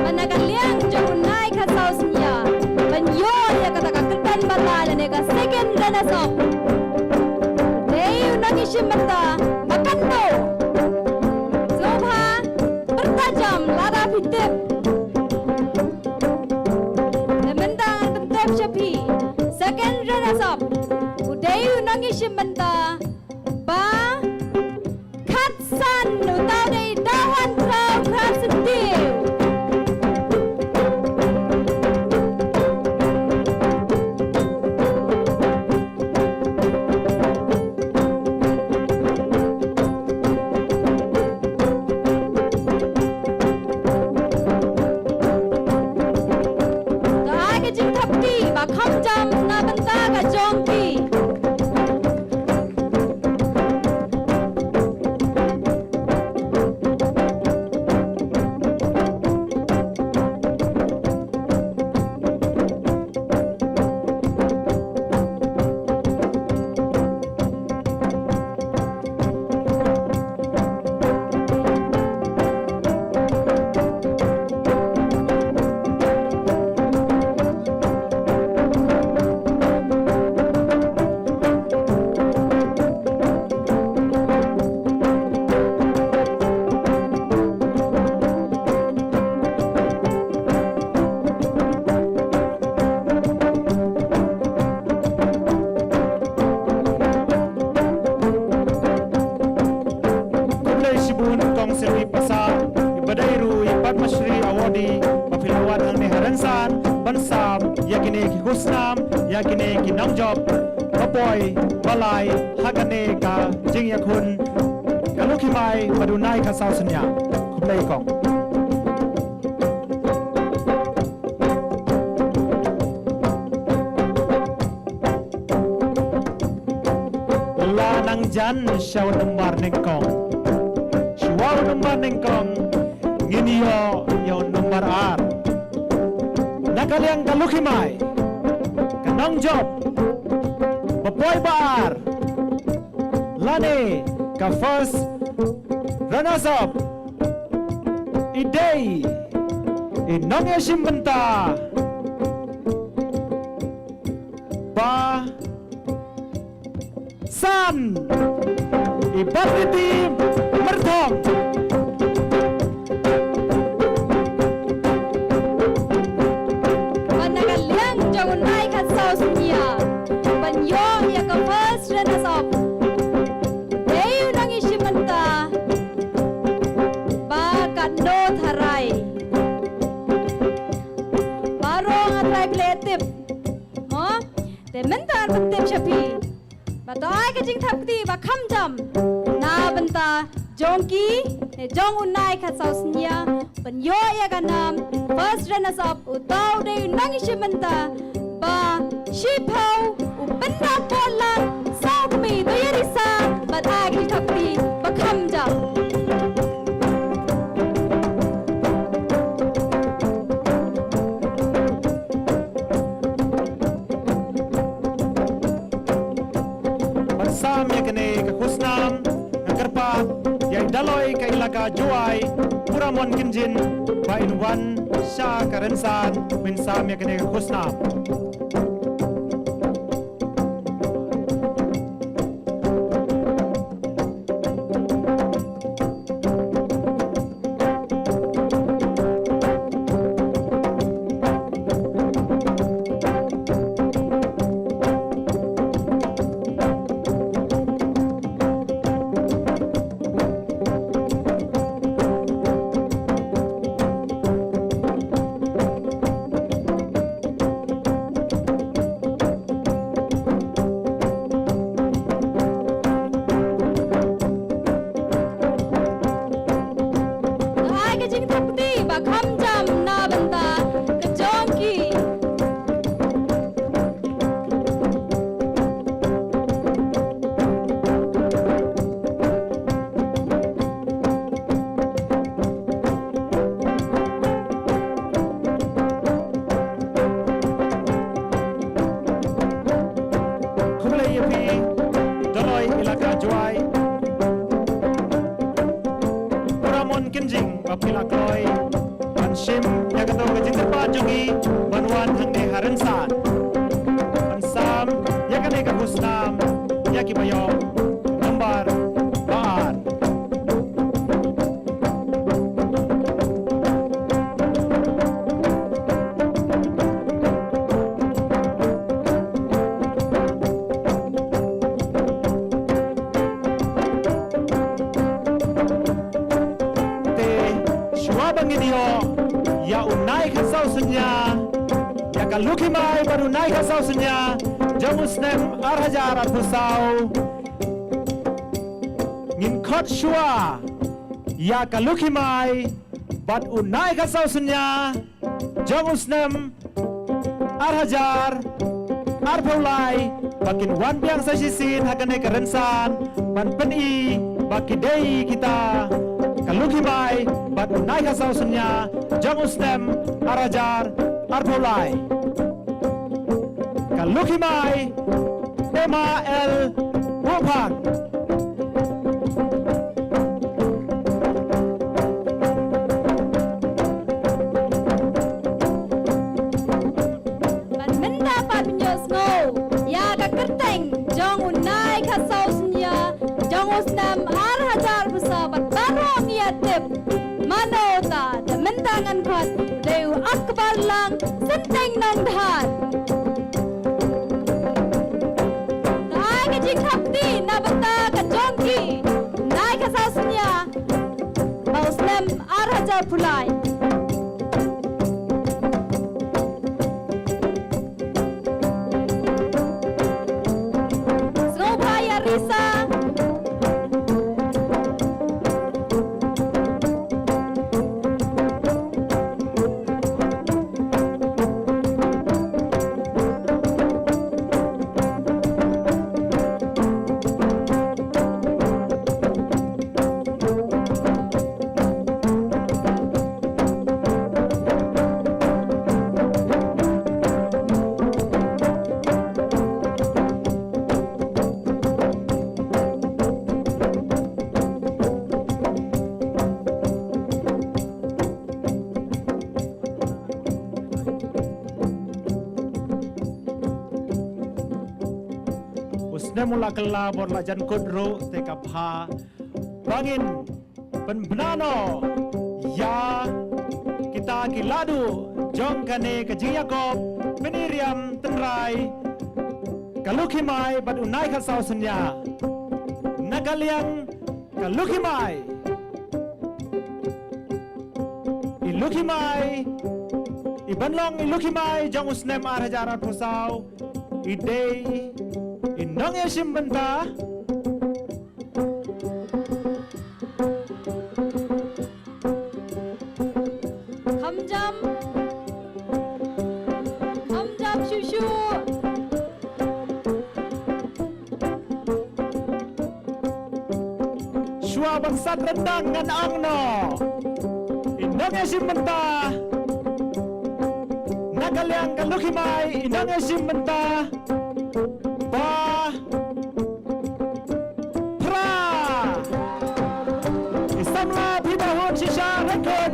Bad na ka liang jong u Nai Khatsaw Synñia, ban ïoh ïa kata ka kyrdan ba lai lane ka second runners up, dei u nongïashim bynta ba katno? Sngewbha pyrta jam lada phi tip. Te mynta ngan pyntip sha phi, second runners up u dei u nongïashim bynta ba khatsan, uta u dei Dawan Thraw Kharsyntiu. Ka ai ka jingthap kti ba kham jam na bynta ka jong ki. Kine ki khusnam ïa kine ki nongjop ba poi ba lai ha kane ka jingïakhun ka Lukhimai bad u Naikhatsaw Synñia. Khublei kong. La nang jan sha u nombar nyngkong. Shuwa u nombar nyngkong ngin ïoh ïa u nombar ar. Na ka liang ka Lukhimai, ka nongjop ba poi ba ar, lane ka first runners up, i dei i nongïashim bynta ba san, i Barniti Myrthong. Bad na ka liang jong u Naikhatsaw Synñia ban ïoh ïa ka first runners up, dei u nongïashim bynta ba Katno Tharai. Baroh nga trai phi la tip. Mo, te mynta ngan pyntip sha phi. Ba to ai ka jingthap kti ba kham jam na bynta jong ki, ne jong u Naikhatsaw Synñia, ban ïoh ïa ka nam first runners up, uta u dei u nongïashim bynta ba shiphew u Pynda Portland Sawkmie. To ïa risa bad ai ka jingthap kti ba kham jam. Ban sam ïa kane ka khusnam, nga kyrpad ïa i Dolloi ka Elaka Jowai, Puramon Kynjin, ba in wan sha ka rynsan ban sam ïa kane ka khusnam. Ai ka jingthap kti ba kham jam na bynta ka jong ki. Khublei ïa phi, Dolloi Elaka Jowai. Puramon Kynjing ba phi la kloi ban shim ïa kato ka jingkyrpad jong ngi ban wan hangne ha rynsan ban sam ïa kane ka khusnam ïa kiba ïoh nambar ba ar. Te shuwa ba ngin ïoh ïa u Naikhatsaw Synñia, ïa ka Lukhimai bad u Naikhatsaw Synñia jong u snem ar hajar arphew saw, ngin khot shuwa ïa ka Lukhimai bad u Naikhatsaw Synñia jong u snem ar hajar arphew lai ba kin wan biang sa shisien ha kane ka rynsan ban pyni ba ki dei kita ka Lukhimai bad u Naikhatsaw Synñia jong u snem ar hajar arphew lai. Ka Lukhimai Emma L Buphang. Ban mynta pat pynïohsngew ïa ka kyrteng jong u Naikhatsaw Synñia jong u snem ar hajar arphew saw bad baroh ngi ïa tip mano uta. Te mynta ngan khot u dei u Akbar Lang Synteng Nongdhar. Ai ka jingthap kti na bynta ka jong ki Naikhatsaw Synñia ba u snem ar hajar arphew lai. U snem u la kylla bor la jan kut ruh te ka bha ba ngin pynbna noh ïa kita ki ladu jong kane ka jingïakop pyni riam tynrai ka Lukhimai bad u Nai Khatsaw Synñia. Na ka liang ka Lukhimai, i Lukhimai, i ban long i Lukhimai jong u snem ar hajar arphew saw i dei i nongïashim bynta. Kham jam. Kham jam shuh shuh. Shuwa ban sat ryndang ngan ong noh, i nongïashim bynta na ka liang ka Lukhimai, i nongïashim bynta ba phra, i samla Pynahun shisha Rengkhun,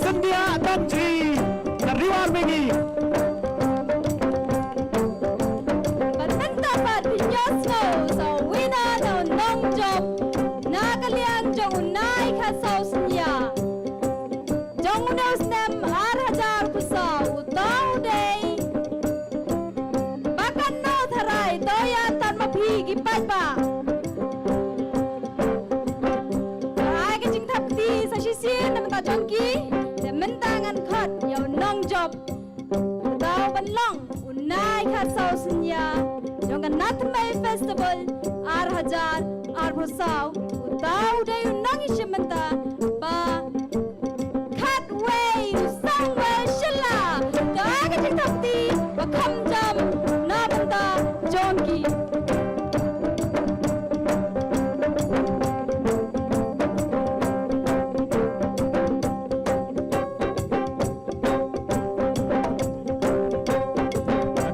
Syndiah Tangjri na Ri War Mihngi. Bad mynta pat phi ïohsngew sa uwei na u nongjop na ka liang jong u Nai Khatsaw Synñia jong une u snem ar hajar arphew saw, uta u dei ba kan nongtharai, to ïa tan ma phi ki paidbah. Ai ka jingthap kti sa shisien na bynta jong ki. Te mynta ngan khot ïa u nongjop, uta u ban long u Nai Khatsaw Synñia jong ka Nathymmai Festival ar hajar arphew saw, uta u dei u nongïashim bynta ba khatwei, u Sangwel Shylla. To ai ka jingthap kti ba kham jam na bynta jong ki.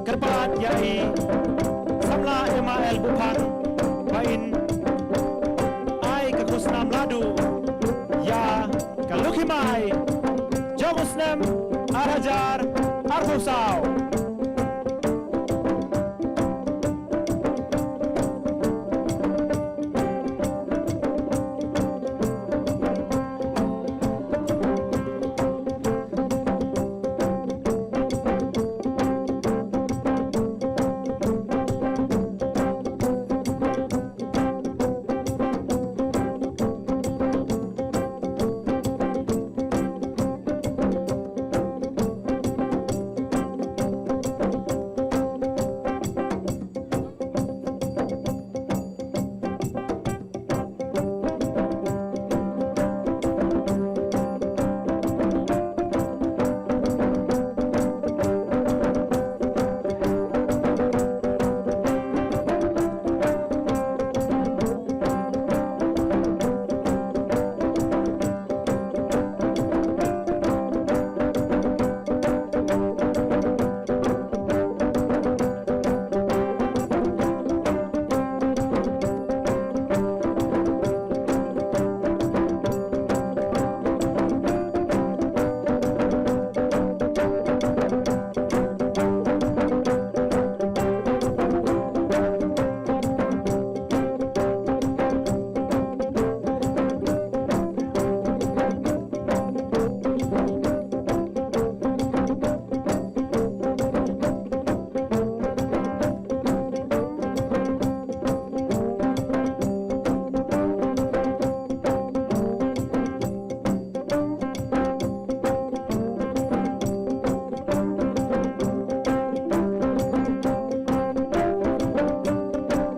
Kyrpad ïa i samla Emma L Buphang ba in ai ka khusnam ladu ïa ka Lukhimai jong u snem ar hajar arphew saw.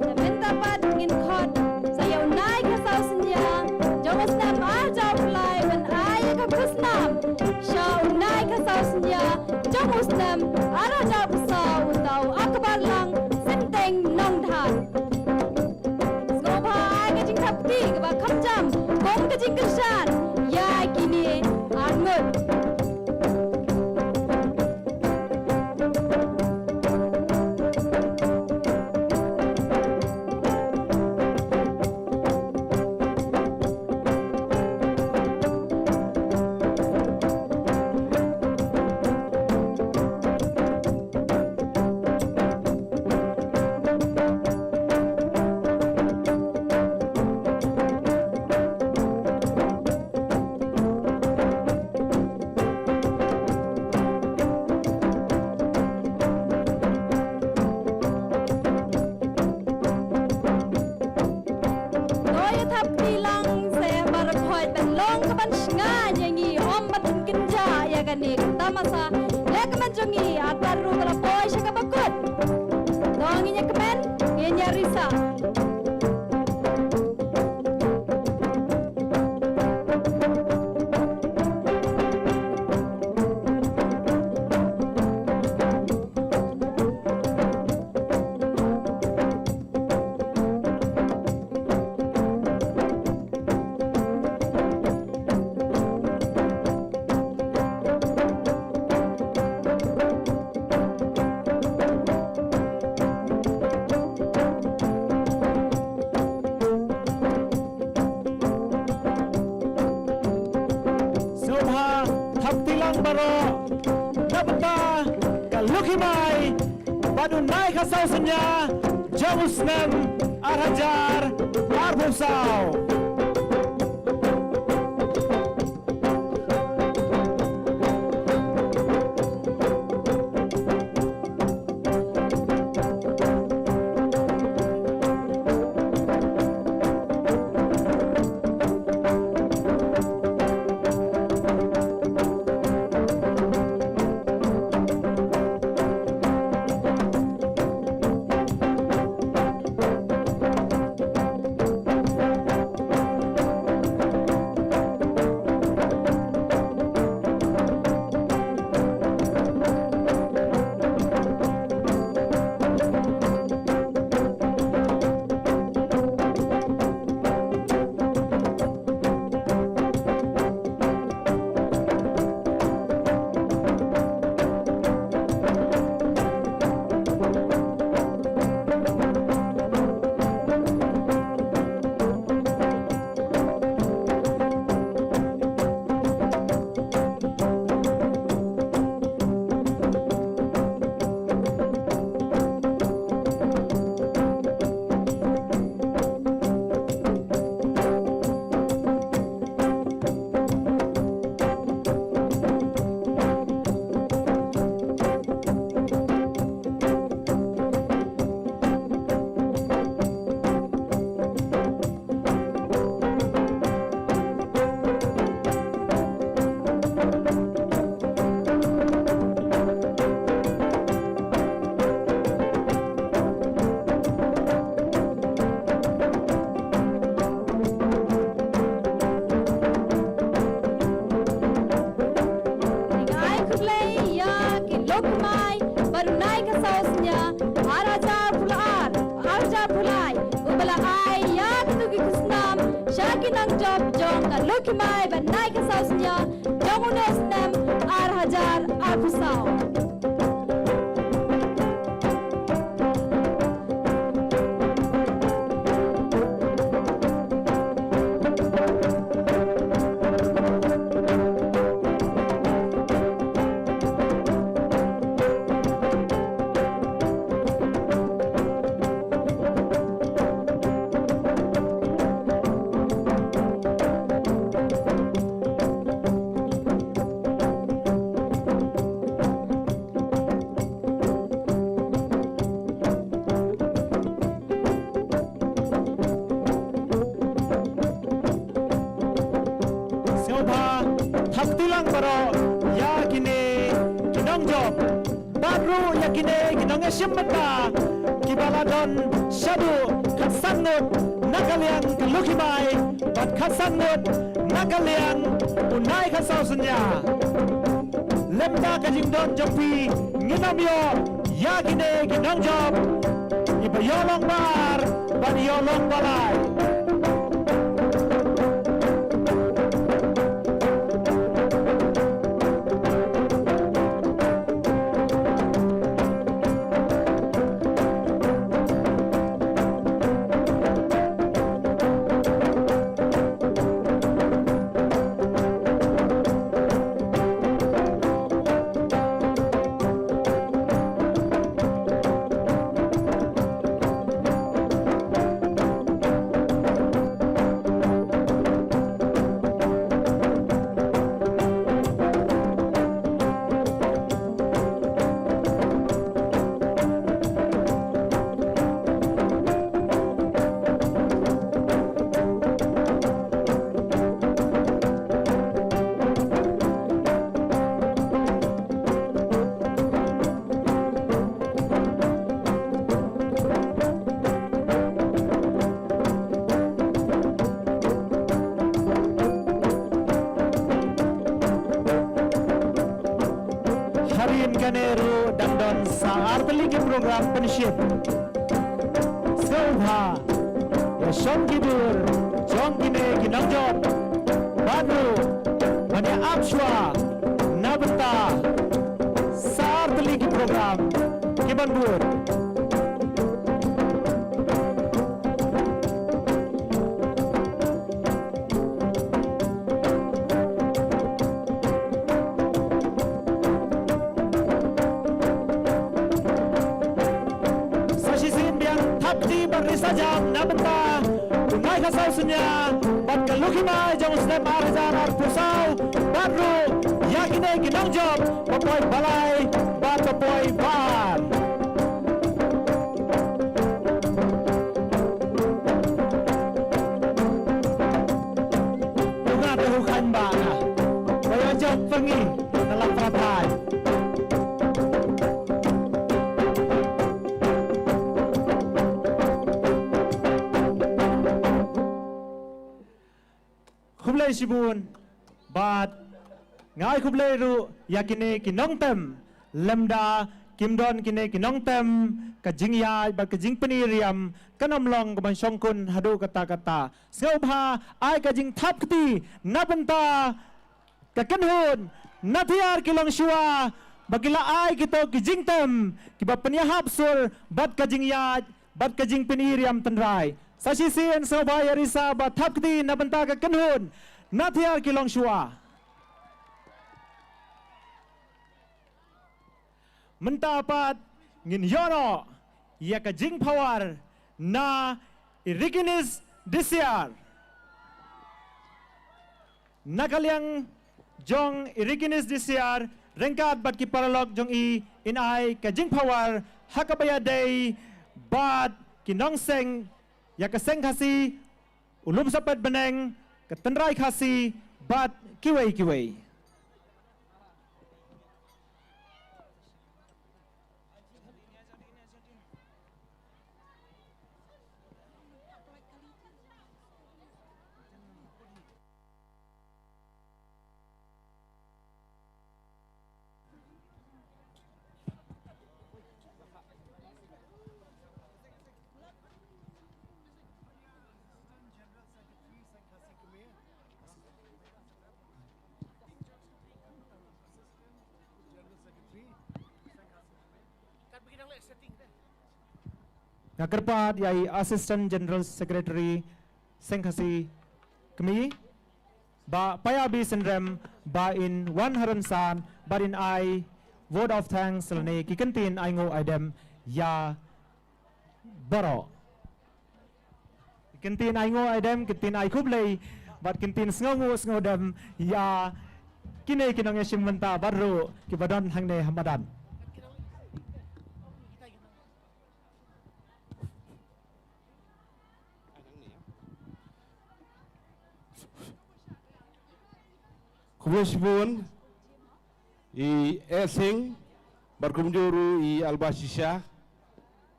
Te mynta pat ngin khot sa ïa u Nai Khatsaw Synñia jong u snem ar hajar arphew lai ban ai ïa ka khusnam sha u Nai Khatsaw Synñia jong u snem ar hajar arphew saw, uta u Akbar Lang Synteng Nongdhar. Sngewbha ai ka jingthap kti kaba kham jam kum ka jingkyrshan ïa kine arngut. Risa. Sngewbha thap kti lang baroh na bynta ka Lucky Mai bad u Nai Khasaw Synñia jong u snem ar hajar arphew saw. Ngi ai khublei ïa ki Lucky Mai bad u Nai Khasaw Synñia ar hajar arphew ar, ar hajar arphew lai, uba la ai ïa kito ki khusnam sha ki nongjop jong ka Lucky Mai bad Nai Khasaw Synñia jong une u snem ar hajar arphew saw. Sngewbha thap kti lang baroh ïa kine ki nongjop bad ruh ïa kine ki nongïashim bynta kiba la don shaduh khatsan ngut na ka liang ka Lucky Mai bad khatsan ngut na ka liang u Nai Khasaw Synñia. Lem da ka jingdon jong phi ngin ym ïoh ïa kine ki nongjop kiba ïoh long ba ar bad ïoh long ba lai. Tylli ki program pynshit. Sngewbha ïa shong ki dur jong kine ki nongjop bad ruh ban ïa ap shuwa na bynta sar tylli ki program ki ban bud. Sa shisien biang thap kti bad risa jam na bynta u Nai Khasaw Synnia bad ka Lucky Mai jong u snem ar hajar arphew saw bad ruh ïa kine ki nongjop ba poi ba lai bad ba poi ba ar. Tunga te hu khan ba na. Ba ïa jop pyngi na la prathai. Khublei shibun bad nga ai khublei ruh ïa kine ki nongtem, lymda kim don kine ki nongtem ka jingïaid bad ka jingpyni riam kan ym long ka ban shongkun haduh katta katta. Sngewbha ai ka jingthap kti na bynta ka kynhun Nathiar ki longshuwa ba ki la ai kito ki jingtem kiba pynïahap sur bad ka jingïaid bad ka jingpyni riam tynrai. Sa shisien sngewbha ïa risa ba thap kti na bynta ka kynhun Nathiar ki longshuwa. Mynta pat ngin ïoh noh ïa ka jingphawar na i Rikinis Disiar. Na ka liang jong i Rikinis Disiar ryngkat bad ki paralok jong i, in ai ka jingphawar ha kaba ïadei bad ki nongseng ïa ka seng Khasi, u Lum Sapet Bneng, ka Tynrai Khasi bad kiwei kiwei. Nga kyrpad ïa i Assistant General Secretary Seng Khasi Kmie, Bah Paya B Synrem, ba in wan ha rynsan bad in ai vote of thanks lane ki kyntien ainguh aidem ïa baroh. Kyntien ainguh aidem, kyntien ai khublei bad kyntien sngewnguh sngewdem ïa kine ki nongïashim bynta bad ruh kiba don hangne ha madan. Khublei shibun i Esing bad kumjuh ruh i Alba Shisha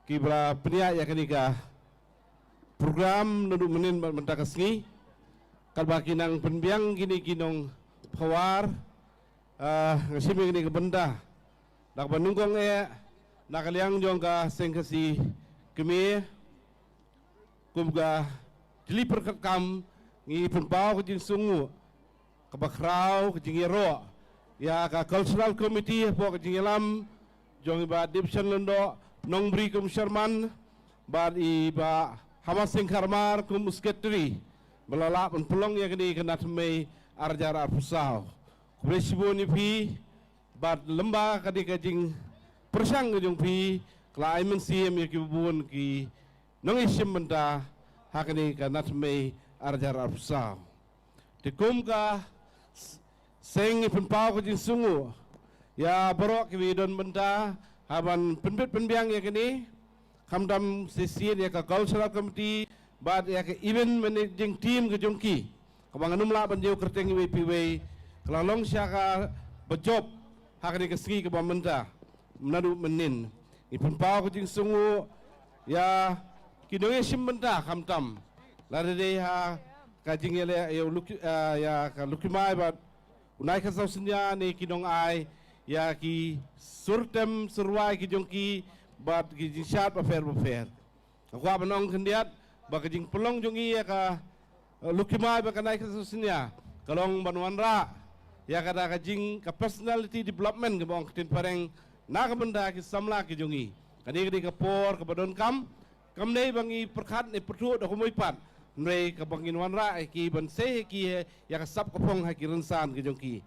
kiba la pynïaid ïa kane ka program naduh mynnin bad mynta ka sngi. Katba ki nang pynbiang kine ki nongphawar, ah, nga shim ïa kane ka bynta da kaba nyngkong eh na ka liang jong ka Seng Khasi Kmie, kum ka jylliew pyrkhat kam, ngi pynpaw ka jingsngewnguh kaba khraw, ka jingïaroh ïa ka Cultural Committee hapoh ka jingïalam jong i Bah Dipshan Lyngdoh Nongbri kum u Chairman bad i Bah Hama Singh Kharmar kum u Secretary ba la lah ban pynlong ïa kane ka natmei ar hajar arphew saw. Khublei shibun ïa phi bad lyngba kane ka jingpyrshang ka jong phi ka la ai mynsiem ïa kiba bun ki nongïashim bynta ha kane ka natmei ar hajar arphew saw. Te kum ka s-, seng ngi pynpaw ka jingsngewnguh ïa baroh kiba don bynta ha ban pynbit pynbiang ïa kane, khamtam shisien ïa ka Cultural Committee bad ïa ka Event Managing Team ka jong ki, kaba ngan ym lah ban ïoh kyrteng iwei pa iwei, ka la long sha kaba jop ha kane ka sngi kaba mynta. Naduh mynnin ngi pynpaw ka jingsngewnguh ïa ki nongïashim bynta khamtam lada dei ha ka jingïaleh ïa u Lucky, ah, ïa ka Lucky Mai bad u Nai Khasaw Synnia ne ki nongai, ïa ki surtem surwai ki jong ki bad ki jingshad bapher bapher. Nga kwah ban ong khyndiat ba ka jingpynlong jong ngi ïa ka, eh, Lucky Mai bad ka Nai Kynsuh Synñia ka long ban wanrah ïa kata ka jing ka personality development kaba ong ka ktien phareng na ka bynta ki samla ki jong ngi. Kane ka dei ka por kaba donkam, kam dei ba ngi pyrkhat ne pyrthuh da kumno pat, hynrei kaba ngin wanrah ïa ki ban sei ïa ki ïa ka sap ka phong ha ki rynsan ki jong ki.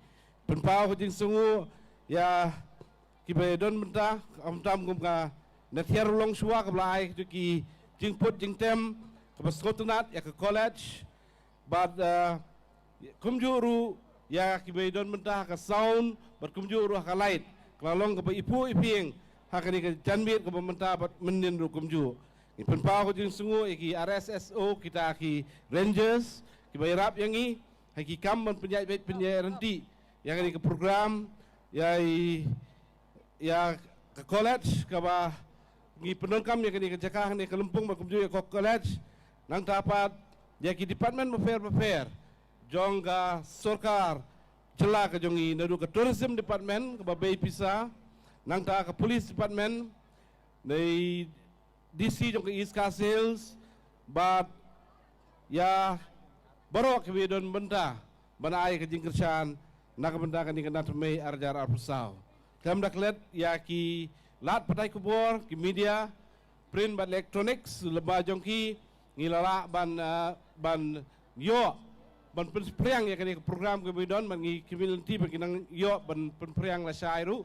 Pynpaw ka jingsngewnguh ïa kiba don bynta, khamtam kum ka Nathiar Longshwa kaba la ai ki jingput jingtem kaba sngewtynnat ïa ka college, bad, eh, kumjuh ruh ïa kiba don bynta ha ka sound bad kumjuh ruh ha ka light, ka la long kaba iphuh iphieng ha kane ka janmiet kaba mynta bad mynnin ruh kumjuh. Ngi pynpaw ka jingsngewnguh ïa ki R S S O, kita ki rangers kiba ïarap ïa ngi ha ki kam ban pynïaid beit pynïaid ryntih ïa kane ka program, ïa i, ïa ka college kaba ngi pyndonkam ïa kane ka jaka hangne ka Lympung bad kumjuh ïa ka college. Nangta pat ïa ki department bapher bapher jong ka sorkar jylla ka jong ngi, naduh ka tourism department kaba bei pisa, nangta ka police department, na i D C jong ka East Khasi Hills, bad ïa baroh kiba don bynta ban ai ka jingkyrshan na ka bynta kane ka Nathymmai ar hajar arphew saw. Khlem da klet ïa ki lad pathai khubor, ki media, print bad electronics, lyngba jong ki ngi la lah ban, ah, ban ïoh ban pynphriang ïa kane ka program kaba don, bad ngi khmih lynti ba ki nang ïoh ban pynphriang lashai ruh.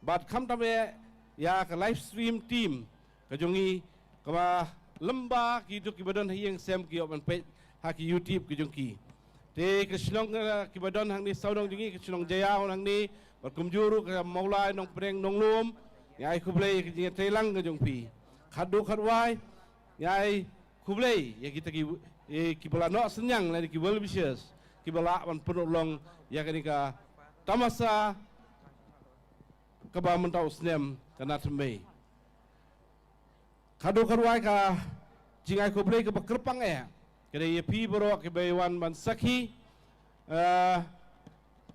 Bad khamtam eh ïa ka live stream team ka jong ngi, kaba lyngba kito kiba don ha ïing sem ki ïoh ban peit ha ki YouTube ki jong ki. Te ka shnong, eh, kiba don hangne sawdong jong ngi, ka shnong Jaïaw hangne, bad kumjuh ruh ka Mawlai, Nongpdeng, Nonglum, ngi ai khublei ka jingïatreilang ka jong phi. Khatduh khatwai, ngi ai khublei ïa kita ki, eh, kiba la noh synñiang lane ki well wishers kiba lah ban pynurlong ïa kane ka tamasa kaba mynta u snem ka Nathymmai. Khatduh khatwai ka jingai khublei kaba kyrpang eh ka dei ïa phi baroh kiba ïa wan ban sakhi. Eh,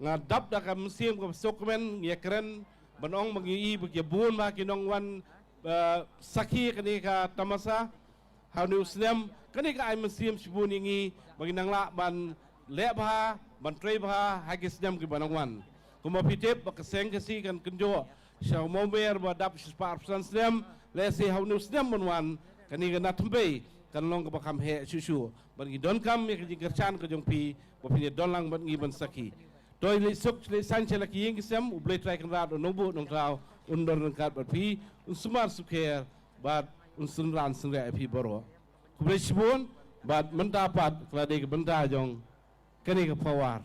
nga dap da ka mynsiem kaba sngewkmen, ngi ïa kren ban ong ba ngi i ba ki bun ba ki nongwan, eh, sakhi kane ka tamasa ha une u snem. Kane ka ai mynsiem shibun ïa ngi ba ngi nang lah ban leh bha, ban trei bha ha ki snem kiba nang wan. Kumba phi tip ba ka seng Khasi kan kynjoh sha u mawmer ba dap shispah arphew san snem, lehse ha une u snem ban wan kane ka Nathymmai kan long kaba kham heh shuh shuh. Bad ngi donkam ïa ka jingkyrshan ka jong phi ba phin ïa don lang bad ngi ban sakhi. To leit suk leit saiñ sha la ki ïing ki sem, U Blei Trai Kynrad U Nongbuh Nongthaw un don ryngkat bad phi, un sumar sukher bad un synran synriah ïa phi baroh. Khublei shibun, bad mynta pat ka la dei ka bynta jong kane ka Pawar.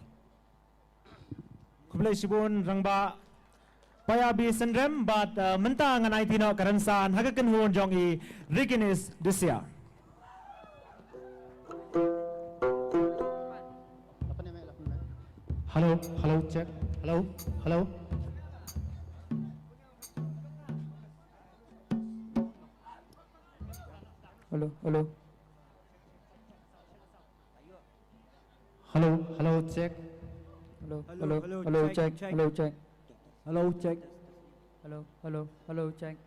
Khublei shibun Rangbah Paya B Synrem, bad, uh, mynta ngan aiti noh ka rynsan ha ka kynhun jong i Rikinis Disia. Hello, hello, check. Hello, hello. Hello, hello. Hello, hello, check. Hello, hello, hello, hello, check, check, check. Hello, check. Hello, hello, hello, check.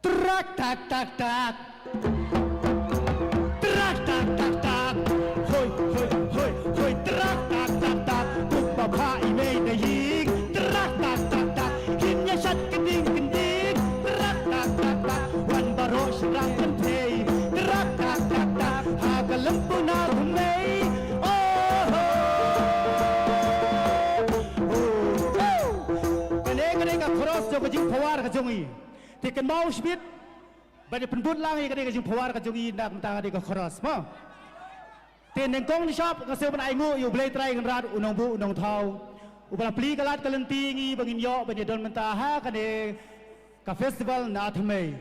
Trak tak tak tak. Trak tak tak tak. Hoi hoi hoi hoi. Trak tak tak tak. Puk ba pha i mei da ying. Trak tak tak tak. Kin ïa shat kynding kynding. Trak tak tak tak. Wan baroh shynrang kynthei. Trak tak jingphawar ka jong i. Te kynmaw shibit ban ïa pynbud lang ïa kane ka jingphawar ka jong i na ka bynta kane ka chorus mo. Te nyngkong nyngshap nga sngew ban ai nguh ïa U Blei Trai Kynrad, U Nongbuh U Nongthaw, uba la plie ka lad ka lynti ïa ngi ba ngin ïoh ban ïa don mynta ha kane ka festival Na Thymmei.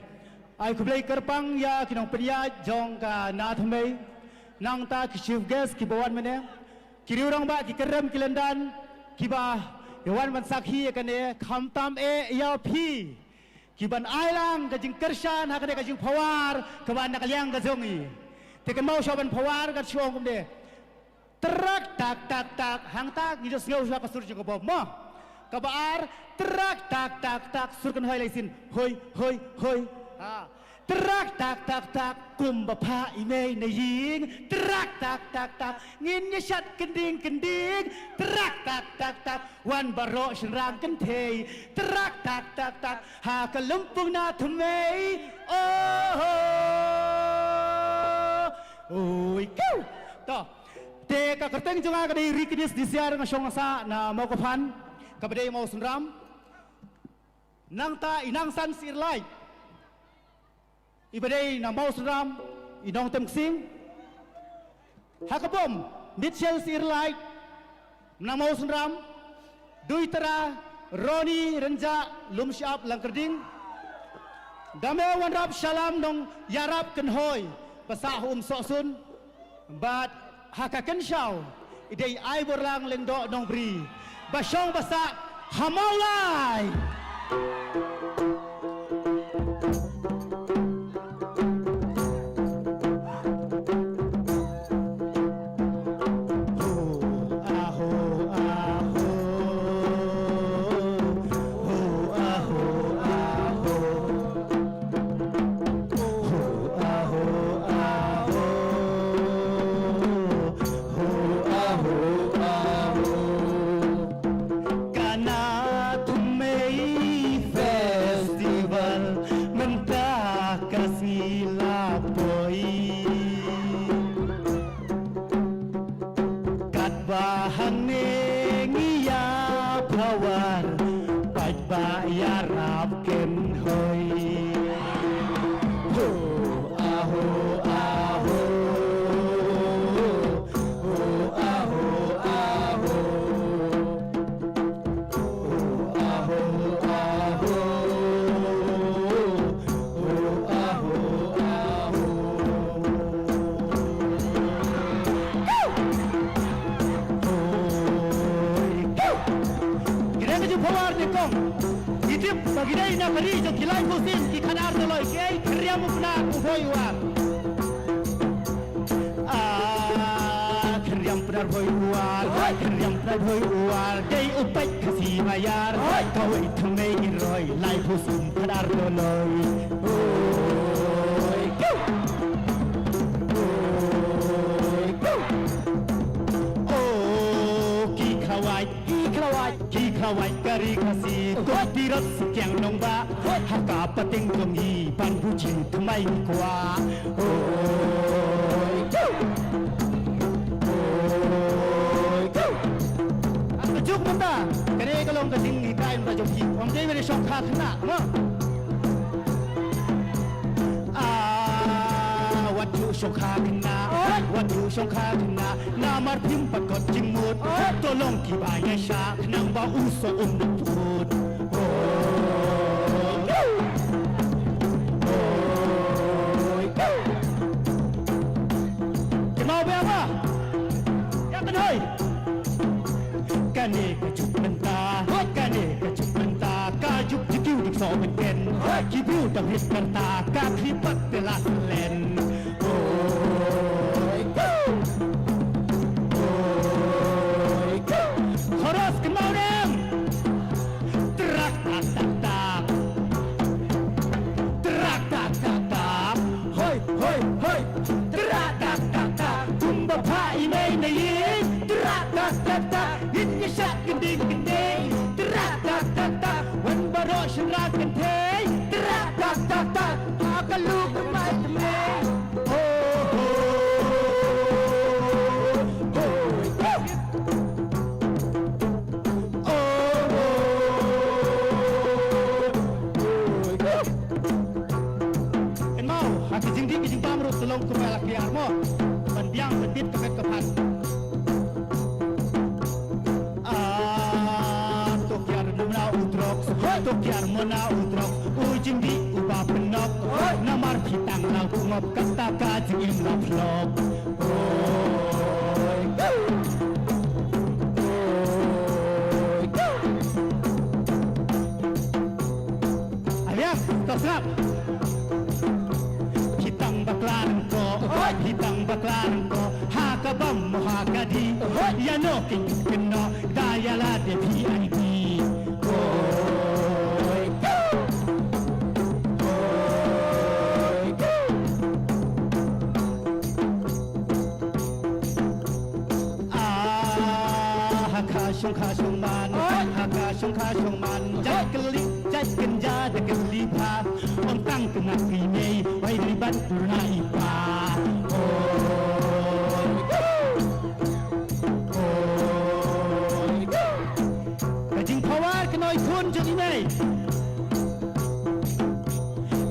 Ai khublei kyrpang ïa ki nongpynïaid jong ka Na Thymmei, nangta ki chief guest kiba wan mynne, ki riew rangbah, ki kyrem ki lyndan kiba ïa wan ban sakhi ïa kane, khamtam eh ïa phi kiban ai lang ka jingkyrshan ha kane ka jingphawar kaba na ka liang ka jong i. Te kynmaw shuwa ban phawar, ka shu ong kumne: Trak tak tak tak. Hangta ngi ju sngew shuwa ka sur jong ka bom mo. Kaba ar: Trak tak tak tak. Sur kynhoi lai sien: Hoi hoi hoi. Ha. Trak tak tak tak. Kumba phah i mei na ïing. Trak tak tak tak. Ngin ïa shat kynding kynding. Trak tak tak tak. Wan baroh shynrang kynthei. Trak tak tak tak. Ha ka lympung Na Thymmei. Oh, oh. Oi, kiu. To. Te ka kyrteng jong nga ka dei Rikinis Disiar, nga shong sah na Mawkaphan, kaba dei Mawsynram. Nangta i Nangsan Syiemlieh, iba dei na Mawsynram, i Nongtem Ksing. Ha ka bom, Mitchell Syiemlieh na Mawsynram. Duitara, Ronnie Rynjah, Lumshyiap Langkyrding. Dame Wanrap Shalam, Nongïarap Kynhoi, ba sah ha Umsohsun. Bad ha ka kynshaw i dei Aiborlang Lyngdoh Nongbri, ba shong ba sah ha Mawlai. Ka Na Thymmei Festival mynta ka sngi la poi. Katba hangne ngi ïa phawar, paidbah ïarap kynhoi. Ho, a, ho, a, ho. Ho, a, ho, a, ho. Ho, a, ho, a, ho. Ho, a, ho, a, ho. Hoi, kiu. Ki dei ka jingphawar nyngkong. Ngi tip ba ki dei na ka ri jong ki laiphew sien, ki khadar doloi, ki ei, khynriam u Pnar u Bhoi u Ar. Ah, khynriam Pnar Bhoi u Ar, hoi, khynriam Pnar Bhoi u Ar, dei u peit Khasi Maiar, hoi, kawei thymmei i roi, laiphew sien khadar doloi. Hoi, kiu. Hoi, kiu. Oh, ki khawai, ki khawai, ki khawai ka ri Khasi, hoi, kum tirot Sukiang Nongbah, hoi, ha ka pateng jong ngi ban buh jingthymmai ngi kwah. Hoi, kiu. Hoi, kiu. Ah, ka juk mynta, kane ka long ka jinghikai mynta jong phi. Ym dei ba dei shongkha khynnah, mo. Ah, wat ju shongkha khynnah, wat ju shongkha khynnah. Namar phim pat kot jingmut, to long kiba ïaishah khnang ba u soh um nang put. Hoi, hoi, hoi. Kynmaw ba ïa ba, ïa kynhoi. Kane ka juk mynta, kane ka juk mynta, ka juk jingkiew jingsoh mynken. Ki briew dang rit ka rta, ka khlieh pat te la slen. Hoi, kiu. Hoi, kiu. Chorus, kynmaw ne em? Trak tak tak tak. Trak tak tak tak. Hoi, hoi, hoi. Trak tak tak tak. Kumba phah i mei na ïing. Trak tak tak tak. Ngin ïa shad kynding kynding. Trak tak tak tak. Wan baroh shynrang kynthei. Trak tak tak tak. Ha ka luk thymmai thymmei. Oh, oh, oh, oh. Oh, oh, To kiar mo na u drok, u jingdih uba pynok. Namar phi tang la u ngop, kata ka jingim la phlok. Oi, oi. Alia, to sngap. Phi tang bakla ryngkoh, phi tang bakla ryngkoh. Ha ka bam mo ha ka dih, ïa no kin kynnoh, da ïa la de V I P. Oi, oi. Ah, ha ka shong ka shong man, ha ka shong ka shong man. Jait kylli, jait kynja da kylli pha. Ong tang kynga ki mei, wai dri ban dur na i pa. Oi, oi. Ka jingpawar ka noi khun jong i mei.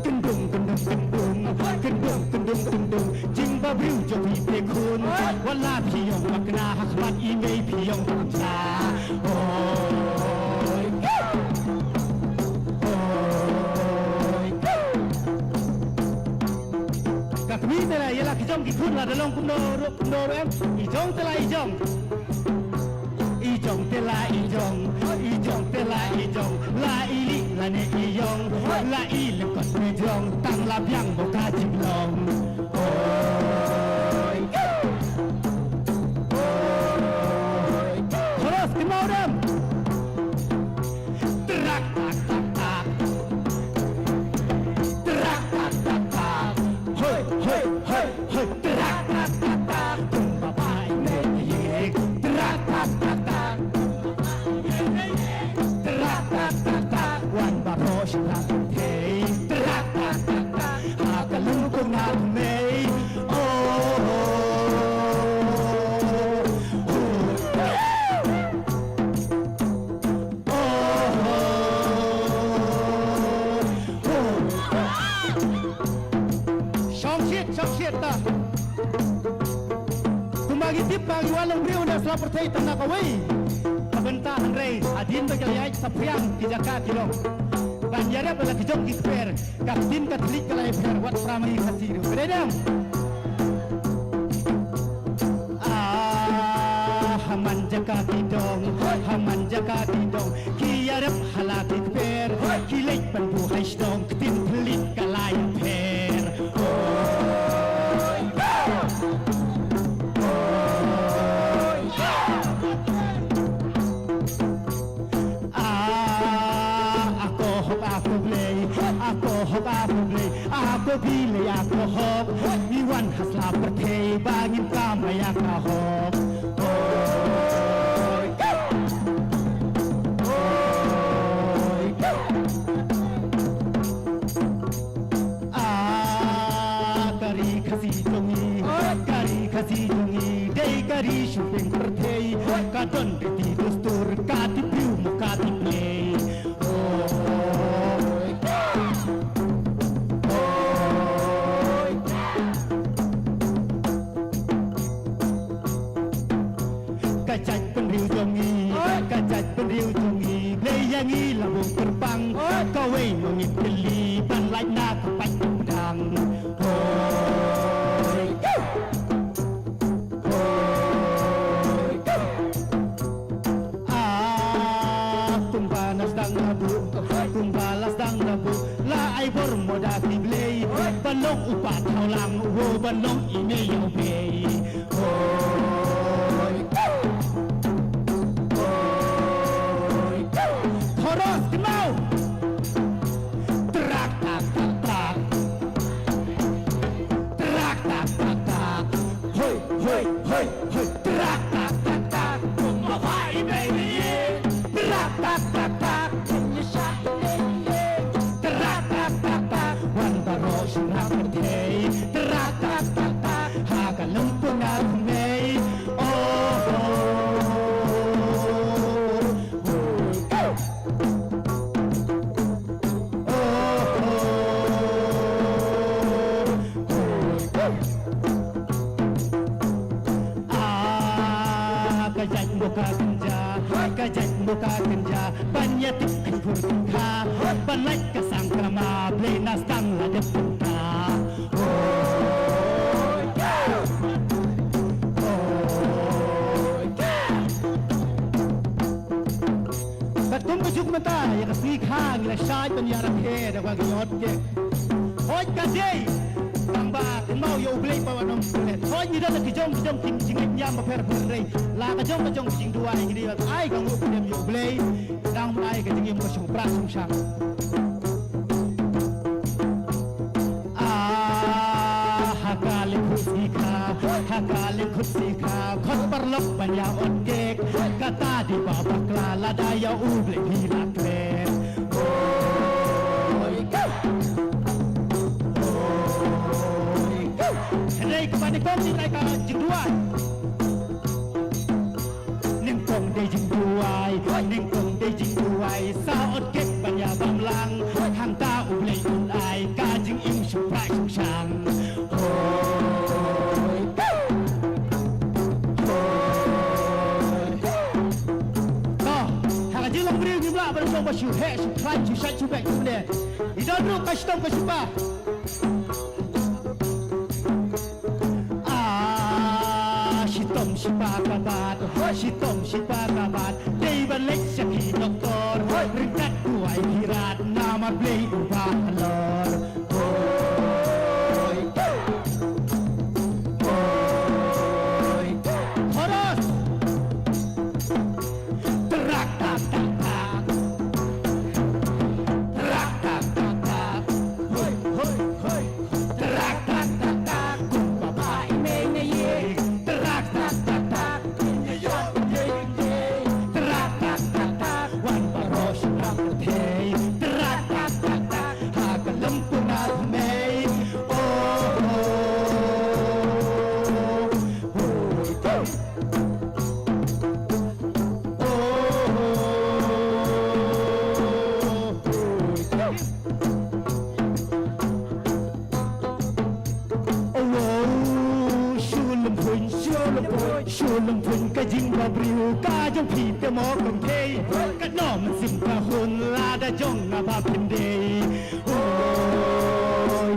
Kyndung, kyndung, kyndung, kyndung, kyndung, kyndung. Jingbabriew jong i te khun. Wat la phi ïong makna ha khmat i mei phi ïong kumta. Oi. Oi. Ka kmie te la ïa la ki jong ki khun la da long kumno ruh kumno ruh em. I jong te la i jong. I jong te la i jong, i jong te la i jong, la i lih lane i ïong, la i lyngkot ne jong, tang la biang mo ka jinglong. Oi. Oi. Chorus, kynmaw dem. Trak tak tak tak. Trak tak tak tak. Hoi hoi hoi. Hoi, trak, trak, trak, trak. Kum ba bai me yek. Trak, trak, trak, trak. Trak, trak, trak, trak. Wan baroh sha la thei. Trak, trak, trak, trak. Ha ka lung kong na mei. Oh, oh, oh. Shong shit, shong shit ta. Kumba ngi tip ba ngi wan long briew na sla pyrthei tang na kawei ka bynta, hynrei hadien ba ngi la ïaid saphriang ki jaka ki long ban ïarap ïa la ki jong ki kper. Ka ktien ka thylliej ka la ïapher wat Primary Khasi ruh. Ka dei dang. Ah, ha man jaka ki dong, ha man jaka ki dong, ki ïarap ha la ki kper, ki leit pynbuh ha shnong, ktien thylliej ka la ïapher. Oi. Oi. Ah, ako hok ako Blei, ako hok ako Blei, ako Blei ako hok. Ngi wan ha sla pyrthei ba ngin klam ïa ka hok. Oi. Oi. Ah, ka ri Khasi jong ngi, ka ri Khasi jong ngi, dei ka ri shu pynpyrthei, ka don riti dustur, ka tip briew mo ka tip Blei. Oi. Oi. Ka jaitbynriew jong ngi, ka jaitbynriew jong ngi, Blei ïa ngi la bun kyrpang, kawei mo ngin kylli, ban lait na ka paidbah dang. Hoi. Hoi. Ah, kumba la sdang la buh, kumba la sdang la buh, la ai bor mo da ki Blei, ban long u paidbah lang, u ban long i mei ïa u Blei. Hoi. Hoi. Chorus, kynmaw. Trak tak tak tak. Trak tak tak tak. Hoi hoi hoi hoi. Trak tak tak tak. Kum ba bai baby. Trak tak tak tak. Kum ya sha. Trak tak tak tak. Wan baroh sha pyrthei. Trak tak tak tak. Ha ka lympung armei. Oh, oh, oh. Oh, oh, oh. Ah, ka jait mo ka kynja, ka jait mo ka kynja, ban ïa tip Kha ban lait ka sang khlama Blei na sdang la dep ka. Hoi ka, hoi ka. Katkum ka juk mynta ïa ka sngi kha ngi la shait ban ïarap ïa da ka ot kek. Hoi ka dei tang ba kynmaw ïa U Blei ba wan ong klet. Hoi ngi don la ki jong ki jong ki jingngeit ñiam bapher bapher. La ka jong ka jong ki jingduwai ngi dei ban ai ka nguh ka dem ïa U Blei. Dang ai ka jingim ka shongpra shongshang. Ah, ha ka lyngkhuh sngi kha, ha ka lyngkhuh sngi kha, khot paralok ban ïa ot kek. Kata dei ba bakla lada ïa U Blei hi la klet. Hoi ka, hoi ka. Hynrei kaba nyngkong ngi ai ka jingduwai. Nyngkong dei jingduwai, nyngkong dei jingduwai, sa ot kek ban ïa bam lang, hangta U Blei un ai ka jingim shongpra shongshang. Hoi, hoi. To, ha ka jinglong briew ngim lah ban shong ba shu heh, shu khlaiñ, shu shait, shu beit kumne. I don ruh ka shitom ka shipa. Ah, shitom shipa ka bat, hoi, shitom shipa ka bat. Dei ban leit sha ki doktor, hoi, ryngkat duwai phi rat, namar Blei uba halor. Hoi, hoi. Chorus. Trak tak tak tak. Trak tak tak tak. Hoi, hoi, hoi. Trak tak tak tak. Kumba ba i mei na ïing. Trak tak tak tak. Ïa ïoh ïa ïing. Trak tak tak tak. Wan baroh sha ka pyrthei. Trak tak tak tak. Ha ka lem pynat mei. Oh, oh, oh, oh. Shu lum pun, shu lum pun, shu lum pun ka jingbabriew ka jong phi te mo kong thei. Katno mynsiem ka hun lada jong nga ba phin dei. Hoi.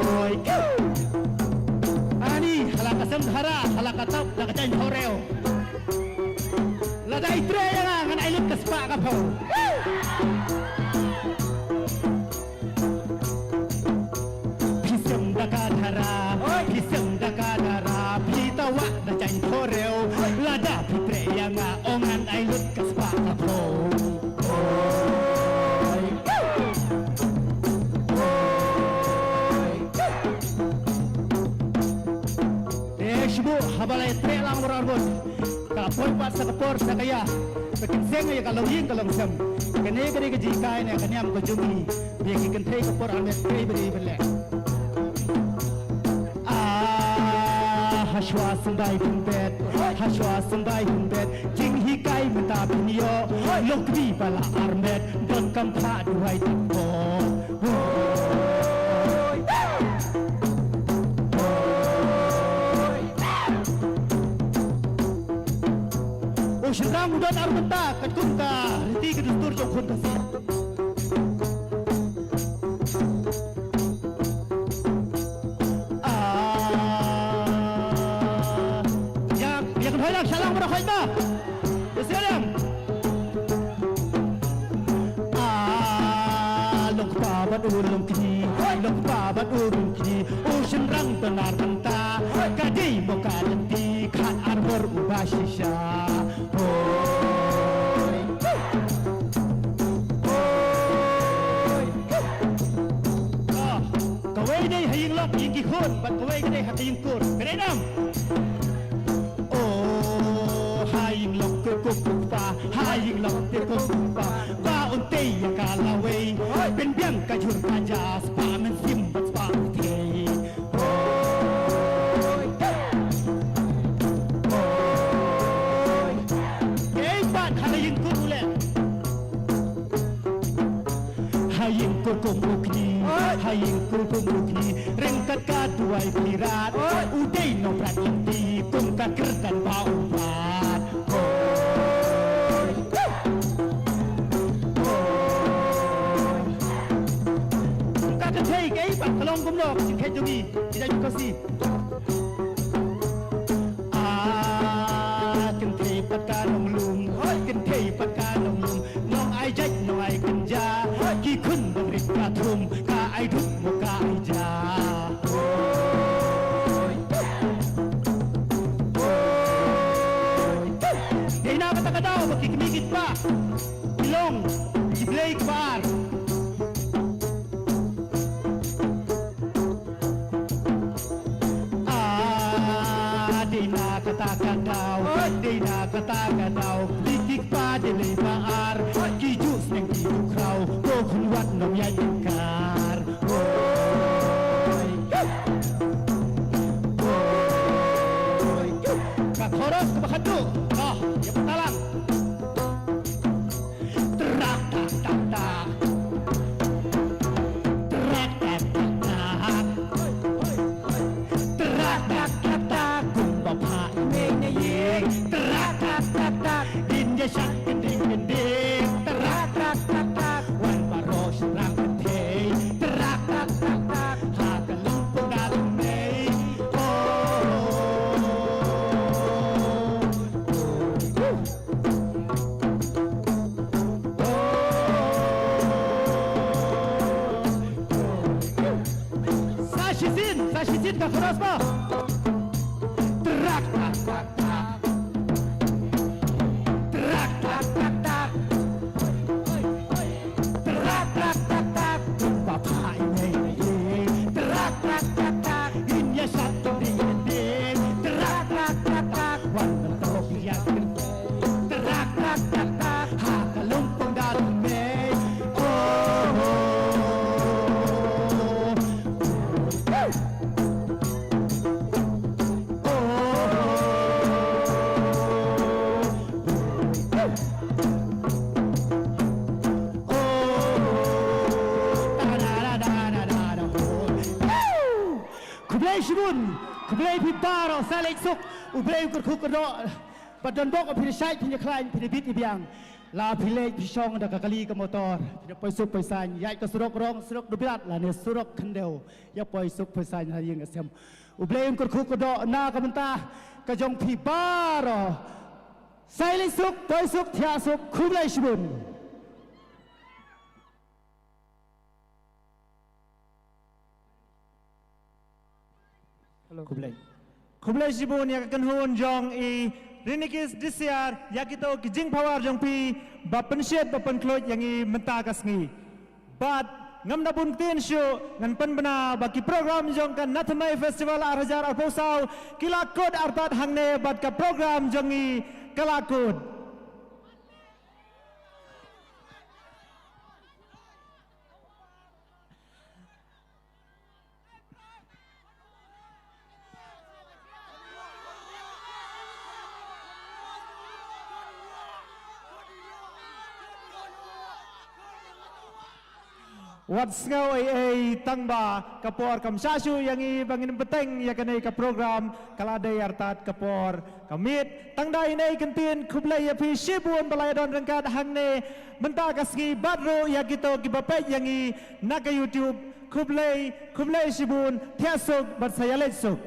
Hoi. Ani, hala ka sem dhara, hala ka tap, da ka jaiñ phew rew. Lada i treh ïa nga ngan ai lut ka spah ka phew. Phi sem da ka dhara, phi sem da ka dhara, phi tawah da jaiñ phew rew. Lada phi treh ïa nga, oh ngan ai lut ka spah ka phew. Hoi. Hoi. Te shu buh haba la ïatreh lang baroh arngut. Ka la poi pat sa ka por sa ka ïa. Ka kynseng ïa ka longïing ka longsem. Kane ka dei ka jinghikai ne ka niam ka jong ngi. Ïa ki kynthei ka por armet trei ba dei ban leh. Ah, hashwa symbai pynbeit, hashwa symbai pynbeit. Jinghikai mynta phin ïoh, long kmie ba la armet, donkam phah duwai tang ko. U shynrang u don ar mynta katkum ka riti ka dustur jong khun Khasi. Ah, ïa, ïa kan hoi lang, shah lang baroh hoi ba. Ïa sia lang. Ah, long kpa bad u long kñi, long kpa bad u long kñi, u shynrang to nar mynta, ka dei mo ka lynti, khan arbor uba shisha. Hoi. Hoi. Ah, kawei dei ha ïing lok ïing ki khun, bad kawei ka dei ha ka ïing kur. Ka dei nam? Oh, ha ïing lok ka kum u kpa, ha ïing lok ka kum u kpa. Ba un tei ïa ka lawei, pynbiang ka jhur ka ja, spah mynsiem bad spah pyrthei. Hoi. Hoi. Ei, pat ha la ïing kur u leh. Ha ïing kur kum u kñi, ha ïing kur kum u kñi, ryngkat ka duwai phi rat, u dei nongbrat lynti, kum ka kyrdan ba u bat. Hoi. Ki khet jong ngi, ki jait Khasi. Ah, kynthei pat ka nonglum, kynthei pat ka nonglum. Nong ai jait, nong ai kynja. Ki khun ban rit ka thum, ka ai duk mo ka ai ja. Dei na kata ka daw ba ki kmie ki kpa ki long ki blei ki bar. Ah, dei na kata ka daw, dei na kata ka daw. Ki kpa dei lei ba ar, ki ju seng ki ju kraw. Ko khun wat nong ïaid kar. Oi. Oi. Ka chorus ka ba khadduh. Noh, ïa pyntalang. Trak, tak, tak, tak. Trak, tak, tak, tak. Trak, tak, tak, tak. Kumba phah ïing na ïing. Trak, tak, tak, tak. Din ja shak kynding kynding. Trak, tak, tak, tak. Wan baroh shynrang kynthei. Trak, tak, tak, tak. Ha ka lympung da lyngnei. Oh, oh, oh, oh. Sa shisien, sa shisien ka chorus mo. Trak, tak, tak, tak. Trak, tak, tak, tak. Trak, trak, trak, trak. Kumba phah ïing na ïing. Trak, trak, trak, trak. Ngin ïa shad kynding kynding. Trak, trak, trak, trak. Wan nang tyrok ïa kynthei. Trak, trak, trak, trak. Ha ka lympung da lyngnei. Oh, oh, oh. Khublei shibun, khublei phi baroh, sa leit suk, U Blei un kyrkhu kyrdoh, bad don bok phi da shait, phi da khlaiñ, phi da bit ïa biang. La phi leit phi shong da ka kali ka motor, phi da poi suk poi saiñ, ïaid ka surok rong, surok dubrat, lane surok khyndew, ïa poi suk poi saiñ ha ïing ha sem. U Blei un kyrkhu kyrdoh na ka bynta ka jong phi baroh. Sa leit suk, poi suk, thiah suk, khublei shibun. Hello. Khublei. Khublei shibun ïa ka kynhun jong i Rinikis Disiar, ïa kito ki jingpower jong phi ba pynshit ba pynkhluit ïa ngi mynta ka sngi. Bad ngam da bun ktien shuh, ngan pynbna ba ki program jong ka Nathamei Festival ar hajar arphew saw ki la kut artat hangne, bad ka program jong ngi ka la kut. Wat sngew ei ei, tang ba ka por kam shah shuh ïa ngi ba ngin bteng ïa kane ka program, ka la dei artat ka por ka miet. Tang da ine i kyntien, khublei ïa phi shibun ba la ïa don ryngkat hangne mynta ka sngi, bad ruh ïa kito kiba peit ïa ngi na ka YouTube. Khublei, khublei shibun, thiah suk bad sa ïaleit suk.